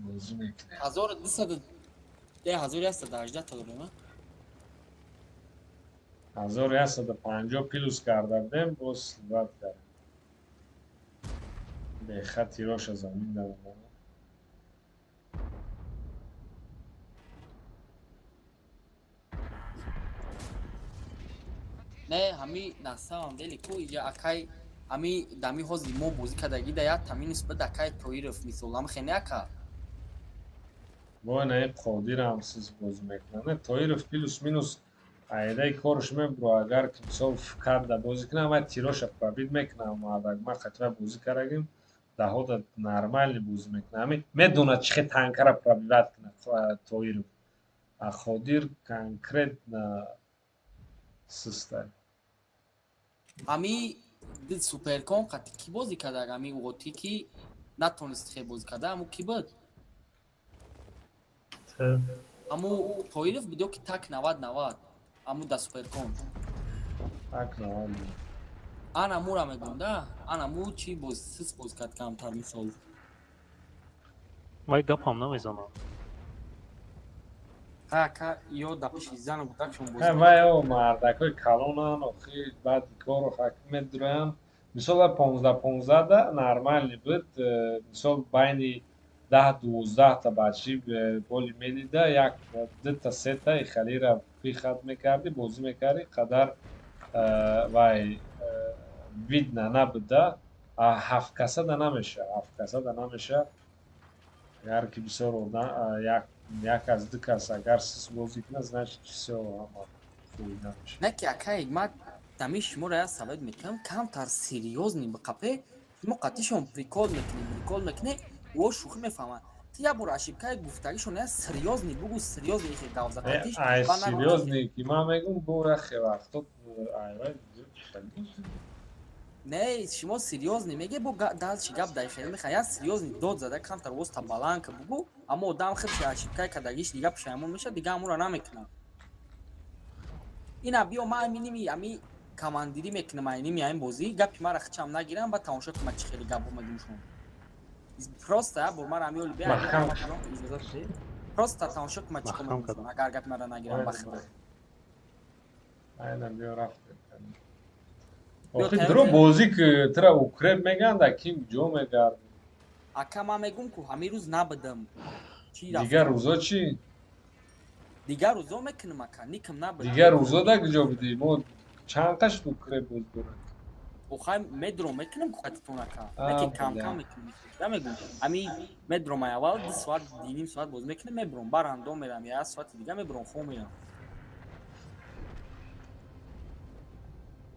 M: Бозӣ мекунем.
L: 1200 де 1118 та дорем, а?
M: 1150 плюс карда будем, боз сливать кардем. Бехат тироша замин даромад.
L: Не, ҳами на самом деле ку иҷа акай ҳами дами ҳози мо бозӣ кардагӣ да як та минус буд акай Тоиров, мисол, ҳам хене ака.
M: Вой, на ин Қодирам сиз бозӣ мекунад. Не, Тоиров плюс минус айдаи корш мебуро, агар ки мисол карда бозӣ кунам, вай тироша пробить мекунам, мардак ма қатива бозӣ кардагим, даҳода нормальный бозӣ мекунам. Ҳамин медонад чӣ хел танкара пробивать кунад Тоиров. А Қодир конкретно систай.
L: Ҳами дид суперкон қати кӣ бозӣ кардаг, ҳами уғотӣ ки натонист хел бозӣ карда, ҳаму кӣ буд? Ҳаму Тоиров буд ё ки так 90 90 ҳаму да суперкон?
M: Так 90.
L: Ана мура мегӯм да, ана му чӣ боз сис боз кард камтар, мисол.
E: Вай гапам намезанад.
L: Ха, ака, ё да пеши зану кӯдакшон бозӣ.
M: Ҳа, вай о мардакҳои калонан, охи баъди кору ҳаким медуроянд. Мисол, вай 15-15 да нормальный буд, мисол, байни 10-12 та бачи боли медида, як дута сета ихалира пихат мекардӣ, бозӣ мекардӣ, қадар вай видно набуда. А ҳафткасада намеша, ҳафткасада намеша. Агар ки бисёр одам, як як аз ду кас агар сис бозӣ кунад, значит всё, ҳама хуйна мешавад.
L: Не ки акай, ман дами шуморо як совет мекунам, камтар серьёзный биқапе. Шумо қатишон прикол мекунӣ, прикол мекунӣ, во шӯхӣ мефаҳманд. Ту як бор ошибкаи гуфтагишон як серьёзный бугу, серьёзный ихе гап за қатиш.
M: Ай серьёзный ки ман мегум, бо яхе вақто айвай.
L: Не, шумо серьёзный меге, бо дальше гап дай хел меха, як серьёзный дод зада, камтар воста баланд ка бугу, аммо одам худш ошибкаи кардагиш дига пушаймон мешавад, дига амура намекунад. Ина биё, ман ами ами командирӣ мекунам, айними айн бозӣ гапи мара хичам нагирам, ба тамошо кунам чӣ хеле гап омадимшон. Просто як бор мара ами оли бия, просто тамошо кунам чӣ кор, агар гапи мара нагирам ба худо.
M: Айна биё, рафтем. Охи дро бозӣ ки тра укреп мегӯянд, ким ҷо мегард.
L: Ака, ман мегӯм ку ҳамин рӯз набудам.
M: Дигар рӯзо чӣ?
L: Дигар рӯзо мекунам, ака, никм набудам.
M: Дигар рӯзо да куҷо будӣ? Мо чанд қашт укреп боз дорем?
L: Охай медро мекунам ку қатитон, ака, неки камкам мекунам. Мегӯм, ами медром, ай аввал 2 соат, 2.5 соат боз мекунам, мебуром, барандом мерам, як соати дига мебуром, хом мерам.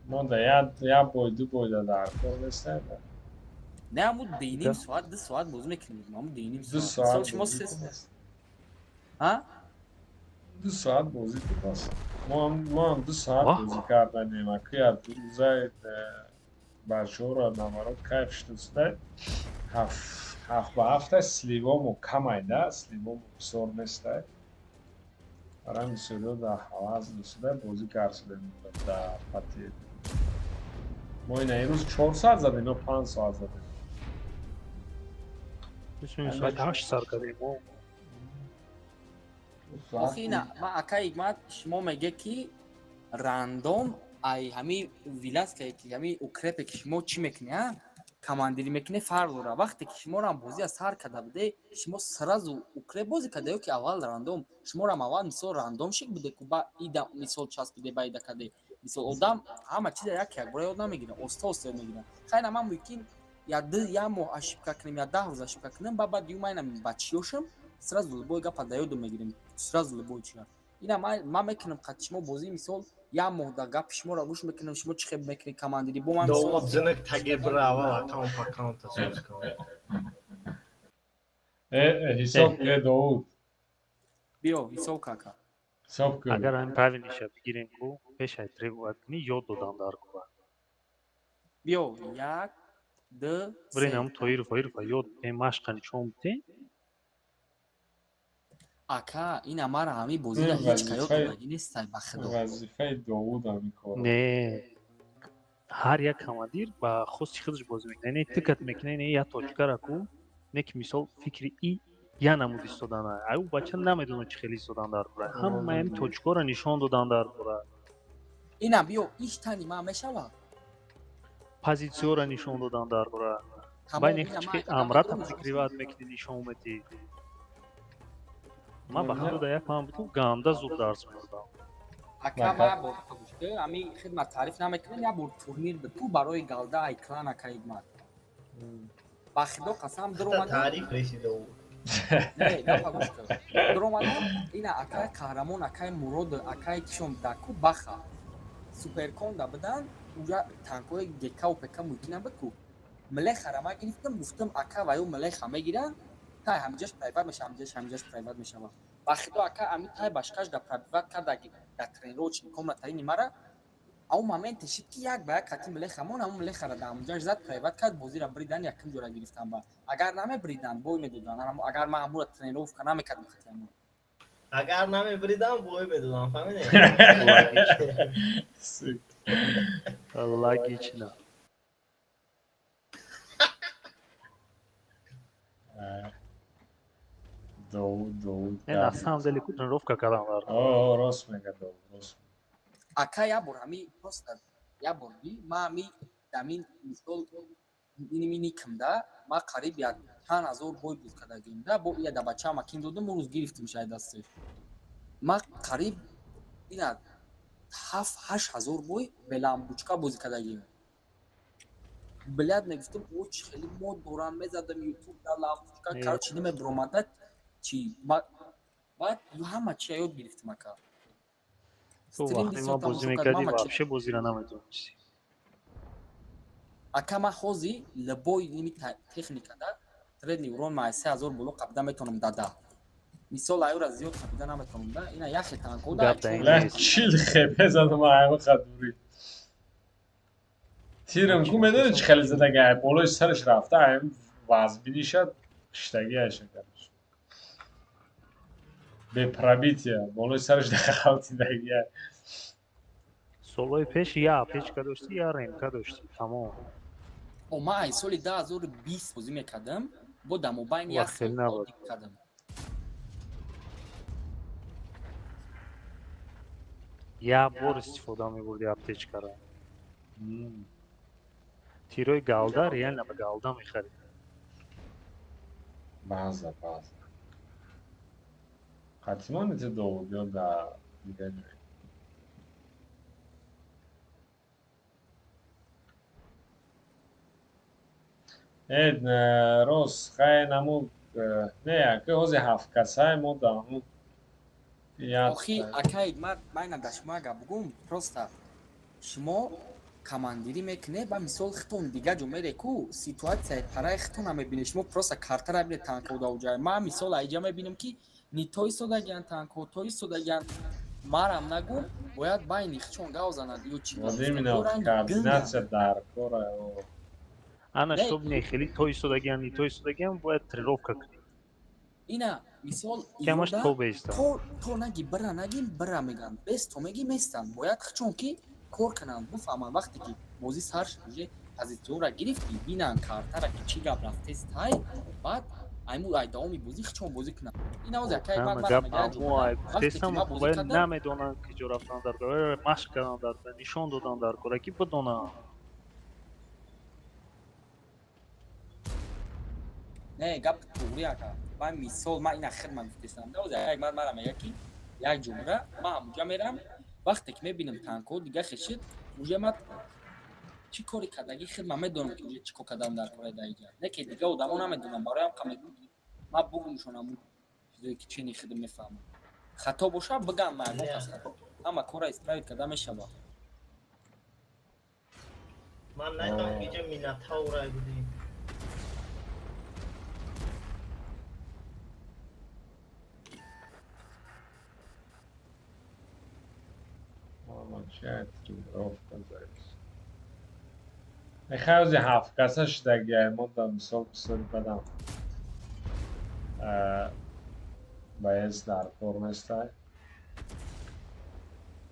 M: Мо да як бой, ду бой да дар кор нестем.
L: Не, аму 2.5 соат, 2 соат боз мекунем, аму 2.5 соат. Шумо се, а?
M: 2 соат бозӣ буд аст. Мо ҳам 2 соат бозӣ карданем. Аки рӯзаи бачаҳоро наворот кайф шудастай. 7 ба 7 сливомо камай да, сливомо бисёр нестай. Барои бисёриҳо дар ҳавас дошта бозӣ кард шудем дар пати. Мо ина имрӯз 4 соат задем ё 5 соат задем?
E: Соати 8 сар кардем.
L: Охи, ина ма, акай Ҳикмат, шумо меге, ки рандом ай ҳами виласкае, ки ҳами укрепе, ки шумо чӣ мекунӣ, а командирӣ мекунӣ, фарқ дора. Вақте ки шуморам бозӣ аз сар карда буде, шумо сразу укреп бозӣ карда ё ки аввал рандом? Шуморам аввал, мисол, рандом шик буде ку, ба ида, мисол, часпиде, ба ида каде. Мисол, одам ҳама чиза як якбора ёд намегирад, оста оста ёд мегирад. Хайна, ман мумкин я ду як моҳ ошибка кунем, я 10 рӯз ошибка кунем, ба баъд юмайнам бачиёшам, сразу любой гапа да ёдум мегирем, сразу любой чия. Ина ман мекунам қати шумо бозӣ, мисол, як моҳ да гапи шуморо гӯш мекунам, шумо чӣ хел мекунед командирӣ бо ман.
C: Довод зинак таге бира, аввал аккаунт аккаунта соз кун.
M: Ҳисоб ке, Довуд.
L: Биё, ҳисоб кака.
M: Ҳисоб кун.
E: Агар ҳамин правильныйша бигирем ку, пешай требовать кунӣ, ёд додан дар кора.
L: Биё, як, ду,
E: Бирин.
L: се.
E: Ҳамн Тоиров, Тоирова ёд битем, машқа нишон битем.
L: Ака, ина мара ҳамин бозида ҳеҷ ка ёд додагӣ нестай, ба худо.
M: Вазифаи Довуд ҳамин кор.
E: Не, ҳар як командир ба хости худаш бозӣ мекунад. Не, тикат мекунад, не, як точкара ку, не, ки мисол фикри и я намуд истодана. Ай, ӯ бача намедонад, чӣ хел истодан дар бора. Ҳамаи ҳамин точкаро нишон додан дар бора.
L: Ина биё, иш тани ман мешавад.
E: Позитсияро нишон додан дар бора.
L: Тамом.
E: Байни
L: Ина
E: чӣ
L: ман
E: амрата прикрывать мекунӣ, нишон медиҳӣ. Ман ба худо да як ман будум, ганда зуд дарс медодам.
L: Ака, ман бо гушта ҳамин хидмат таъриф намекунам. Як бор турнир буд ку барои галда, ай клан, ака Ҳикмат, ба худо қасам, дуромадам.
C: Таъриф расида.
L: Не, гапа гӯш кун. Дуромадам, ина акай Қаҳрамон, акай Мурод, акай кишон даку баха суперконда будан. Уҷа танкҳои гекау пека мумкин набуд ку. Млехара ма гирифтам, гуфтам, ака, ваю млеха мегирам, тай ҳамиҷаш пробивать мешава, ҳамиҷаш, ҳамиҷаш пробивать мешава. Ба худо, ака, ами тай башкаш да пробивать карда дар тренировочный комната ини мара. Ау моменте шид, ки як ба як қати млехамон, ҳамун млехара дар ҳамуҷаш зад, пробивать кард, бозиро бридан, якум ҷора гирифтам. Ба агар намебридан, бой медодан. Агар ман ҳамура тренировка намекардам қати ҳамун.
C: Агар намебридам, бой медодам, фаҳмидем?
E: Логично.
M: Довуд, Довуд.
E: Не, на самом деле тренировка кардам дар.
M: О, рост мега Довуд, рост.
L: Ака, як бор ҳами просто як бор би ма ҳами дамин, мисол, иними никм да ма қариб як чанд ҳазор бой буд кардагим да бо ия да бачаам акин додум, он рӯз гирифтим шай дасташ. Ма қариб ина 7-8 ҳазор бой беламбучка бозӣ кардагим. Блядь, мегуфтам, о, чи хеле мод дорам, мезадам ютуб да лампучка, короче, намебиромада чи. Баъд ҳама чия ёд гирифтам, ака.
E: Ту вақте ма бозӣ мекардӣ, вообще бозиро наметонисти.
L: Ака, ман ҳози любой ними техника да средний урон ма 3000 боло қабида метавонам дада. Мисол, аюра зиёд қабида наметавонам да, ина яхе танко да.
M: 40 хепе задам, ҳама қадури тирам ку, медони чӣ хеле задага, болои сараш рафта, ам вазбиниша киштагиаша караш бе пробития болои сараш дахалтидагия.
E: Солҳои пеш я аптечка доштӣ, я ремка доштӣ, тамом.
L: О, ман ай соли 2020 бозӣ мекардам, бо дар мобайн як
E: хел набуд.
L: Кардам.
E: Як бор истифода мебурди аптечкаро. Тирои галда реально ба галда мехарид.
M: Баъза баъза қатимоните, Довуд, ё дар дигар ҷой? Э, рост, хай наму не, ака, ҳози ҳафткасай мо да ҳамун.
L: Охи, акай, ман майна да шумо агар бугум, просто шумо Командирӣ мекунед, ба мисол хитон дига ҷо мере ку ситуатсияи параи хитона мебинед, шумо просто картара бинед танкҳо да уҷа. Ман мисол айҷа мебинам ки ни то истодагиян танкҳо, то истодагиян. Марам нагум, бояд байни хичон гав занад ё чӣ.
M: Вот именно координация дар кора.
E: Ана чтоб не хеле то истодагиян, ни то истодагиян, бояд тренировка кунӣ.
L: Ина мисол
E: Камаш то беистанд.
L: То наги бира нагим бира меган, бес то меги местанд. Бояд хичон ки кор кунанд, бифаҳманд вақте ки бозӣ сар шуд, уже позитсионро гирифтӣ, бинанд картара ки чӣ гап рафтест тай, баъд айму ай давоми бозӣ хичон бозӣ кунанд. Ин навоз якай баъд
E: Ҳама
L: мара
E: гап
L: мега
E: ҳамо ай
L: вақте ки
E: гуфтестам,
L: ман бозӣ
E: бояд
L: кардам
E: намедонанд ки ҷо рафтан дар кор, машқ кардан дар кор, нишон додан дар кор, ки бидонанд.
L: Не, гап туғри ака. Ман мисол ман ина хидмат гуфтестам. Навоз як ман мара мега ки як ҷумра ман ҳамуҷа мерам, вақте ки мебинам танкҳо дига хешид, уже ман чӣ кори кардагӣ хидмат медонам ки уже чӣ кор кардам дар кораи дар иҷа. Не ки дига одамо намедонам, бароям қа мегӯм ки ман бугумшон ҳамун чизое ки чени хидм мефаҳмам. Хато боша бигам, ман ягон кас хато. Ҳама корра исправить карда мешавад.
C: Ман надидам ки иҷа Минотавра будем.
M: Чия тренировка завис. Мехай ози ҳафт каса шудагиай, мо да мисол бисёри бадам боец дар кор нестай.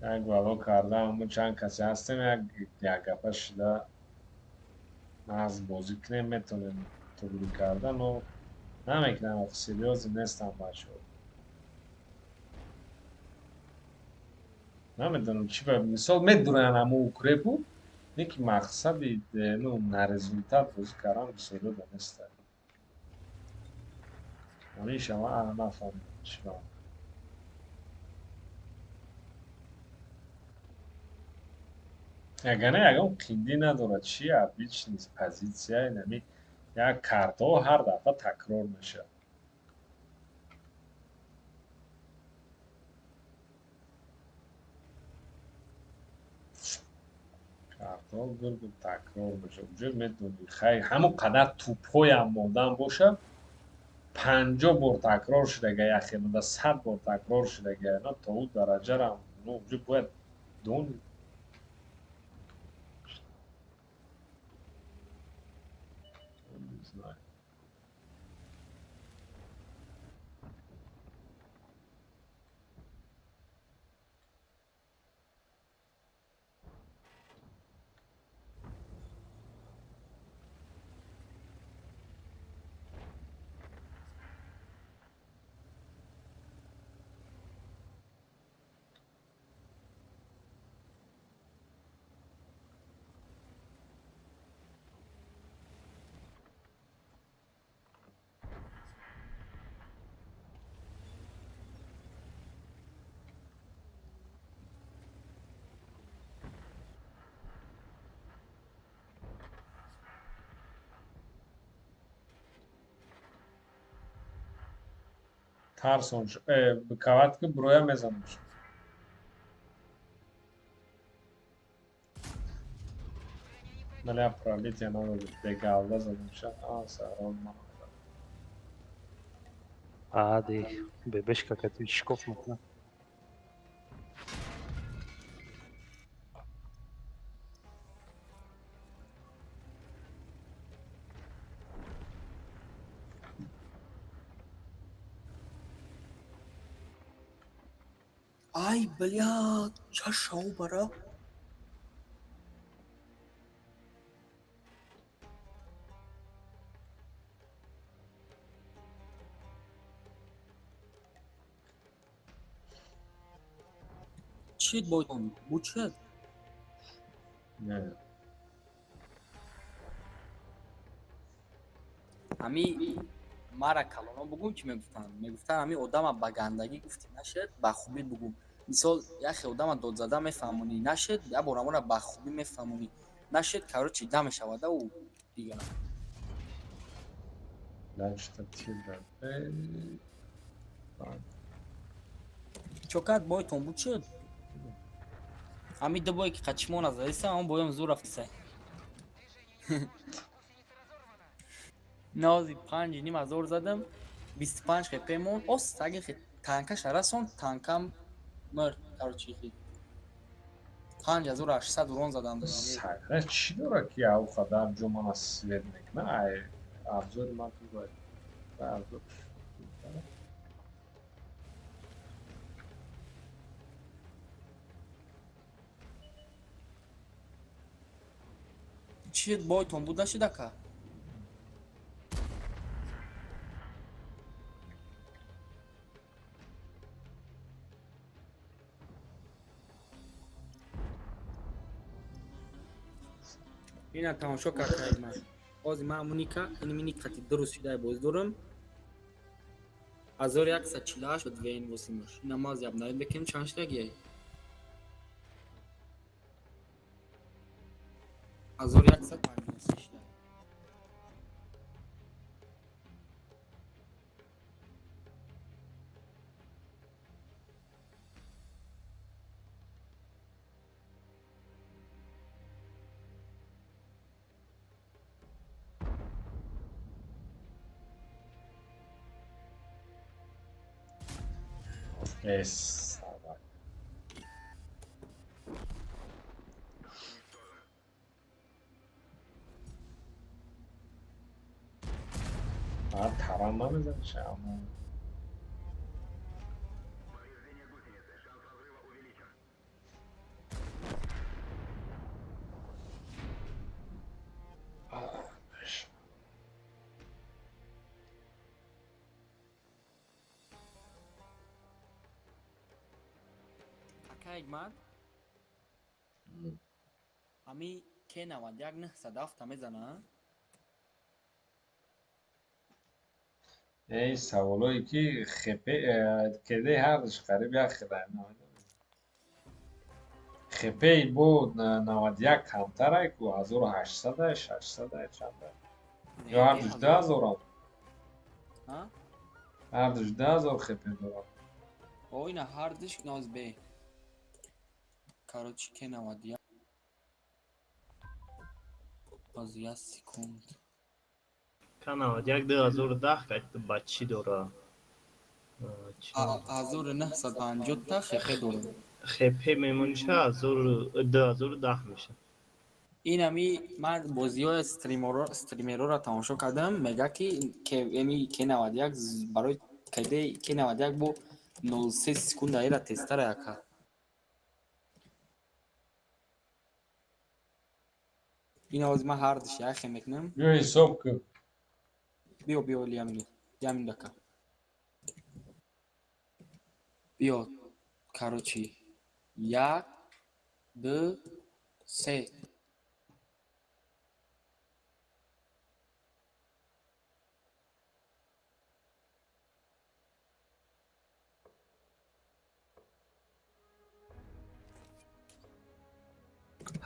M: Як вало карда, мо чанд касе ҳастем, як якгапа шуда нағз бозӣ кунем, метавонем туғрӣ карда, но намекунам, охи серьёзно нестам бачаҳо. Намедонам чӣ ба мисол медуранд ҳамо укрепу, не ки мақсади ну на результат бозӣ кардан бисёриё да нестай. Ониша ман нафаҳмидам чӣ ба. Ягона ягон қиндӣ надорад, чи обычный позитсия, инами як картаҳо ҳар дафъа такрор мешавад. Картаҳо гургур такрор мешавад. Уже медонӣ, хай ҳамон қадар тӯбҳоям мондан бошад, 50 бор такрор шудага яхелода, 100 бор такрор шудага, но то ӯ дараҷарам, ну уже бояд донӣ. Не знаю. Тарсон кават ки броя мезанам. Бля, пролитие надо бегалда задамша. А, сарон ман.
E: Ади, бебешка кати шкоф мекунад.
L: Ай, бля, чашау бара. Чит бойтон, бучет.
M: Не.
L: Ами мара калоно бугум чӣ мегуфтанд? Мегуфтанд ами одама ба гандагӣ гуфтӣ нашед, ба хубӣ бугум. Мисол яхе одама додзада мефаҳмонӣ нашед, як бор амора ба хубӣ мефаҳмонӣ нашед, короче намешавада ӯ дигар. Чокат бойтон буд чӣ? Ҳами ду бое ки қачимона задисам, он боём зур рафтисай. Нози 5500 задам, 25 хп мон, ос таги хе танкаша расон, танкам мр, короче хи. 5800 урон задам.
M: Сайра чӣ дора ки ав қадар ҷо мана свет мекуна? Ай абзори ман ту бояд. Абзор.
L: Чӣ бойтон буд нашида ка? Ина тамошо кард ман. Ҳозир ман Моника, ин мини қати дуруст шудаи боз дорам. 1148 буд вн восимаш. Ина ма аз ябнавид бекунем чанд шудагиай? 1153 шуда.
M: Эс, собака. А тарам намезаниш аммо.
L: Ака Ҳикмат, ҳами К91 907 мезана?
M: Эй саволое ки хп кд ҳардуш қариб як хела намедонам. ХП бо 91 камтарай ку 1800 600 чанда. Ё ҳардуш 2000-ам.
L: Ҳа?
M: Ҳардуш 2000 ХП дорам.
L: О, ина ҳардуш ноз бе. Короче, К91. Боз як секунд.
C: К91 2010 кайт ба чӣ дора?
L: 1950 та ХП дорам.
C: ХП мемониша 2010 меша.
L: Ин ами ман бозиҳои стримерора тамошо кардам, мега ки ами К91 барои КД К91 бо 03 секунда ера тезтара яка. Ин овози ман ҳардуш яхе мекунам.
M: Биё ҳисоб кун.
L: Биё, биё, я минут. Я минут ака. Биё, короче, як, ду, се.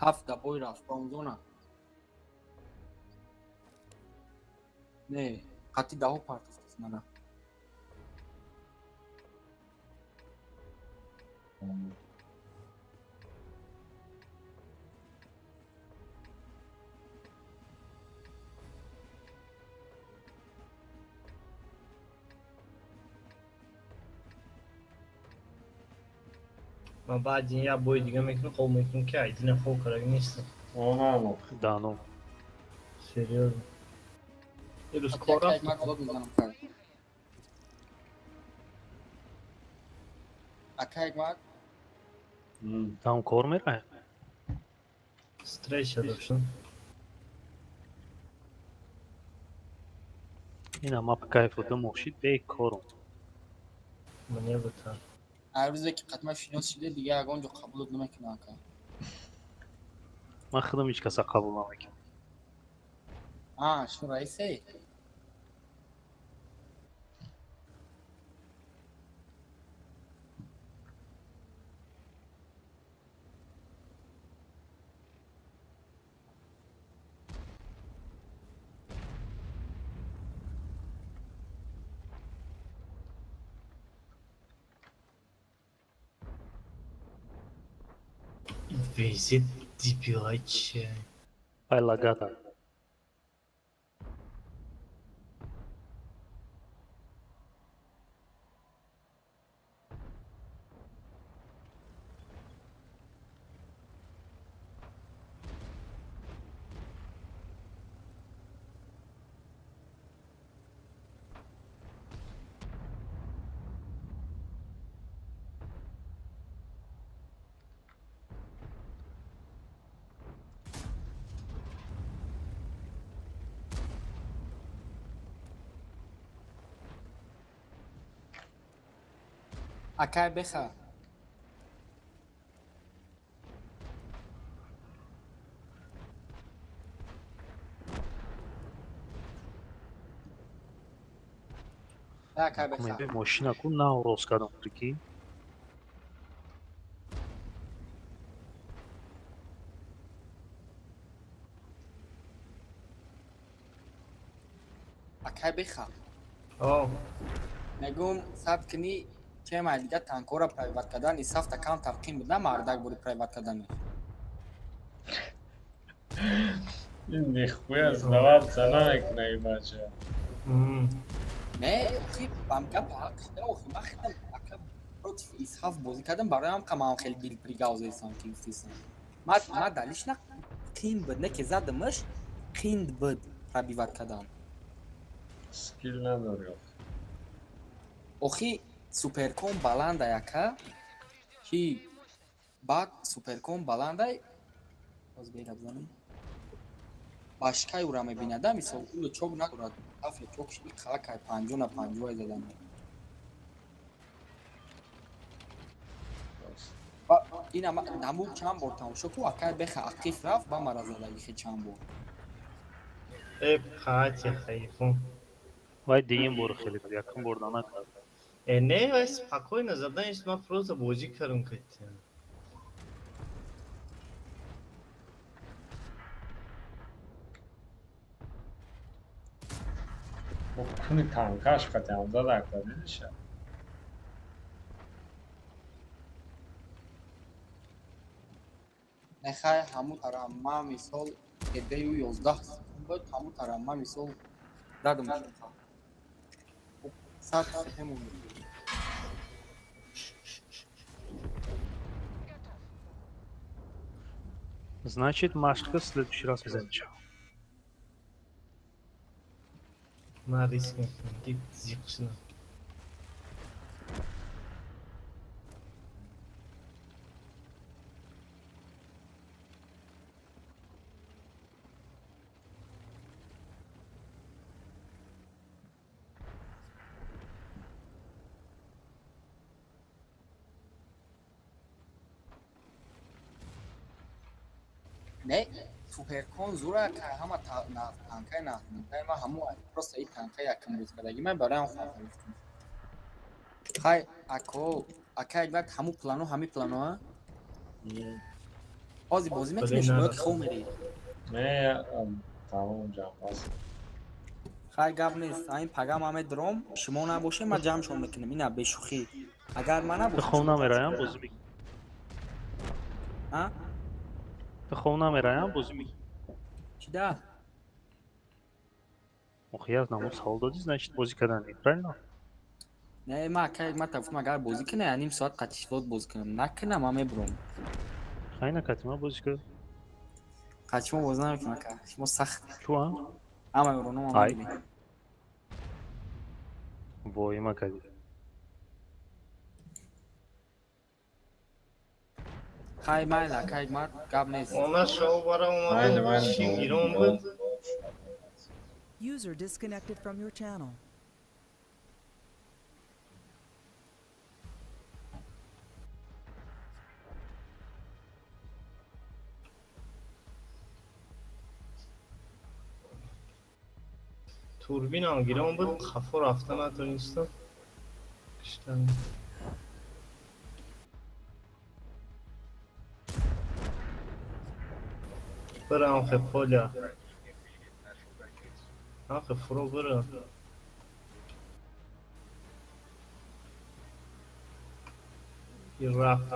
L: Ҳафт бой рафт ба онзона. Не, қатъи даҳо партофтаст мана.
C: Ман баъди як бои дига мекунам, хоб мекунам ки айдина хоб кардаги нестам.
E: Дано.
C: Серьёзно. Ирӯз кор рафт.
L: Ака Ҳикмат,
E: Там кор мерай?
C: Встреча доштам.
E: Ина ма по кайфу ду моҳ шид бекорум.
C: Мне бы так.
L: Ҳар рӯзе ки қатма шинос шида, дига ягон ҷо қабулот намекунам ака.
E: Ман худам ҳеҷ каса қабул намекунам.
L: А, шумо раисе?
C: Вези дебилай че.
E: Ай лагата.
L: Акай беха. Акай беха.
E: Бе мошина ку нав рост кардам, прикинь.
L: Акай беха.
C: О.
L: Мегум саб кини чема дига танкора пробивать кардан исафта камтар қин буд, на мардак бури пробивать карданаш.
M: Ин нихуя сдаваться намекуна ин бача.
L: Не, охи бам гап ҳақ шуда, охи ман хелам ака против исҳаф бозӣ кардам, барои ҳам ман хеле дил пригаузесам ки гуфтисам. Ма далиш на қин буд, не ки задамаш қин буд пробивать кардан.
M: Скилл надори охи.
L: Охи суперкон баландай ака, ки баъд суперкон баландай, боз бера бизанем. Башкай ура мебинада, мисол ӯ чок надорад, аф чок иқалакай 50 на 50 задан. Ина наму чанд бор тамошо ку, акай беха ақиф рафт ба мара задаги хе чанд бор.
C: Э, хати хайфун.
E: Вай дуюм бор хеле буд, якум бор накард.
C: Э, не, вай спокойно заданиш, ман просто бозӣ кардам кати.
M: Бо куни танкаш қати ҳам зада ака, дидиша?
L: Нехай ҳамун тара ма мисол эдею 11 секунд буд, ҳамун тара ма мисол дадам. 100 сехемон.
E: Значит, машка в следующий раз мезанем.
C: Ман риск мекунам, ки зиқ шудам.
L: Не, суперкон зура ка ҳама танкай нахнакай ма ҳаму просто и танкай якум буз кардаги ман барои ҳам хоҳам гуфтам. Хай ако ака як вақт ҳаму плано ҳами плано а? Ҳозир бозӣ мекунӣ шумо ё ки хов мерӣ?
M: Не, тамом ҷамъ аст.
L: Хай гап нест, айн пага ман медуром, шумо набошед, ман ҷамъшон мекунам, ина бешӯхӣ. Агар ман набошам.
E: Хов намераям, бозӣ мекунӣ.
L: А?
E: Хов намераям, бозӣ мекунӣ.
L: Чӣ да?
E: Охи як намуд савол додӣ, значит бозӣ кардан, правильно?
L: Не, ма ака ма та гуфтам агар бозӣ кунам, я ним соат қатишвод бозӣ кунам. Накунам, ман мебурам.
E: Хай накати ма бозӣ кун.
L: Қатишмо бозӣ намекунам ака. Шумо сахт.
E: Чу а?
L: Ама уроном
E: Ай.
L: мегирӣ.
E: Воима кардӣ.
L: Хай майла, ака ма гап нест.
C: Она шоу бара
M: Майли,
C: омада,
M: майли.
C: шин гирон буд.
A: User disconnected from your channel.
C: Турбинам гирон буд, хафо рафта натонистам. Киштам. Бирам хе поля. Ахе фуро бира. И рафт.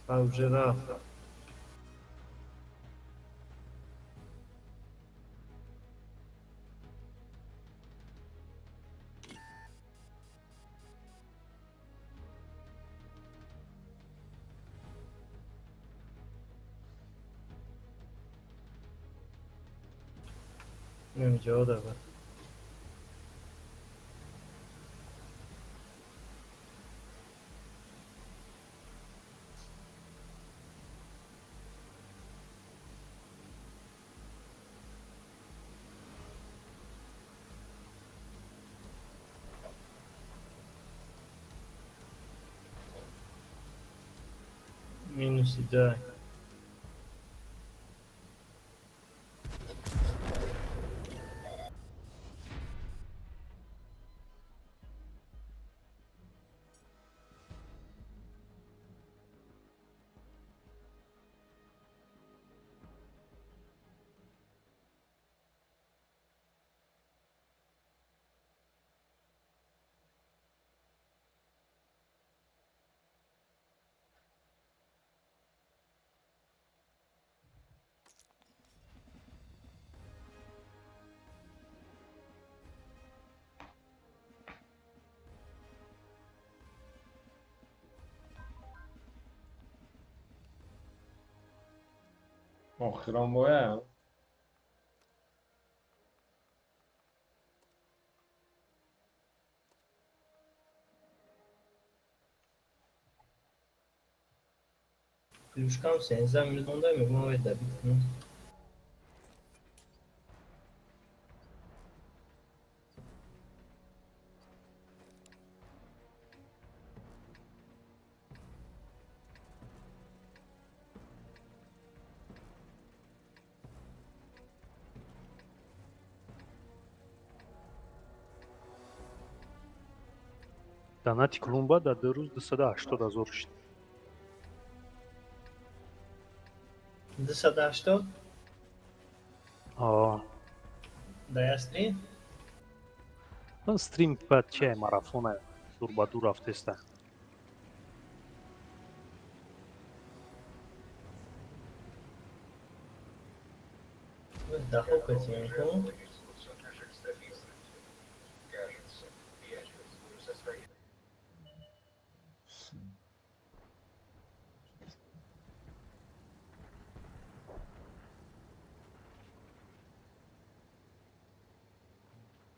C: А уже рафт. Нем ҷо дава. Минуси да.
M: Охирон боя.
C: Плюшкам 13 минут монда, мегӯям вай добить кунам.
E: Донати клумба дар 2 рӯз 280 000 шуд.
C: 280?
E: А.
C: Да я стрим?
E: Стрим баъд чи марафона дур ба дур рафтеста.
C: Дахо катием, ку?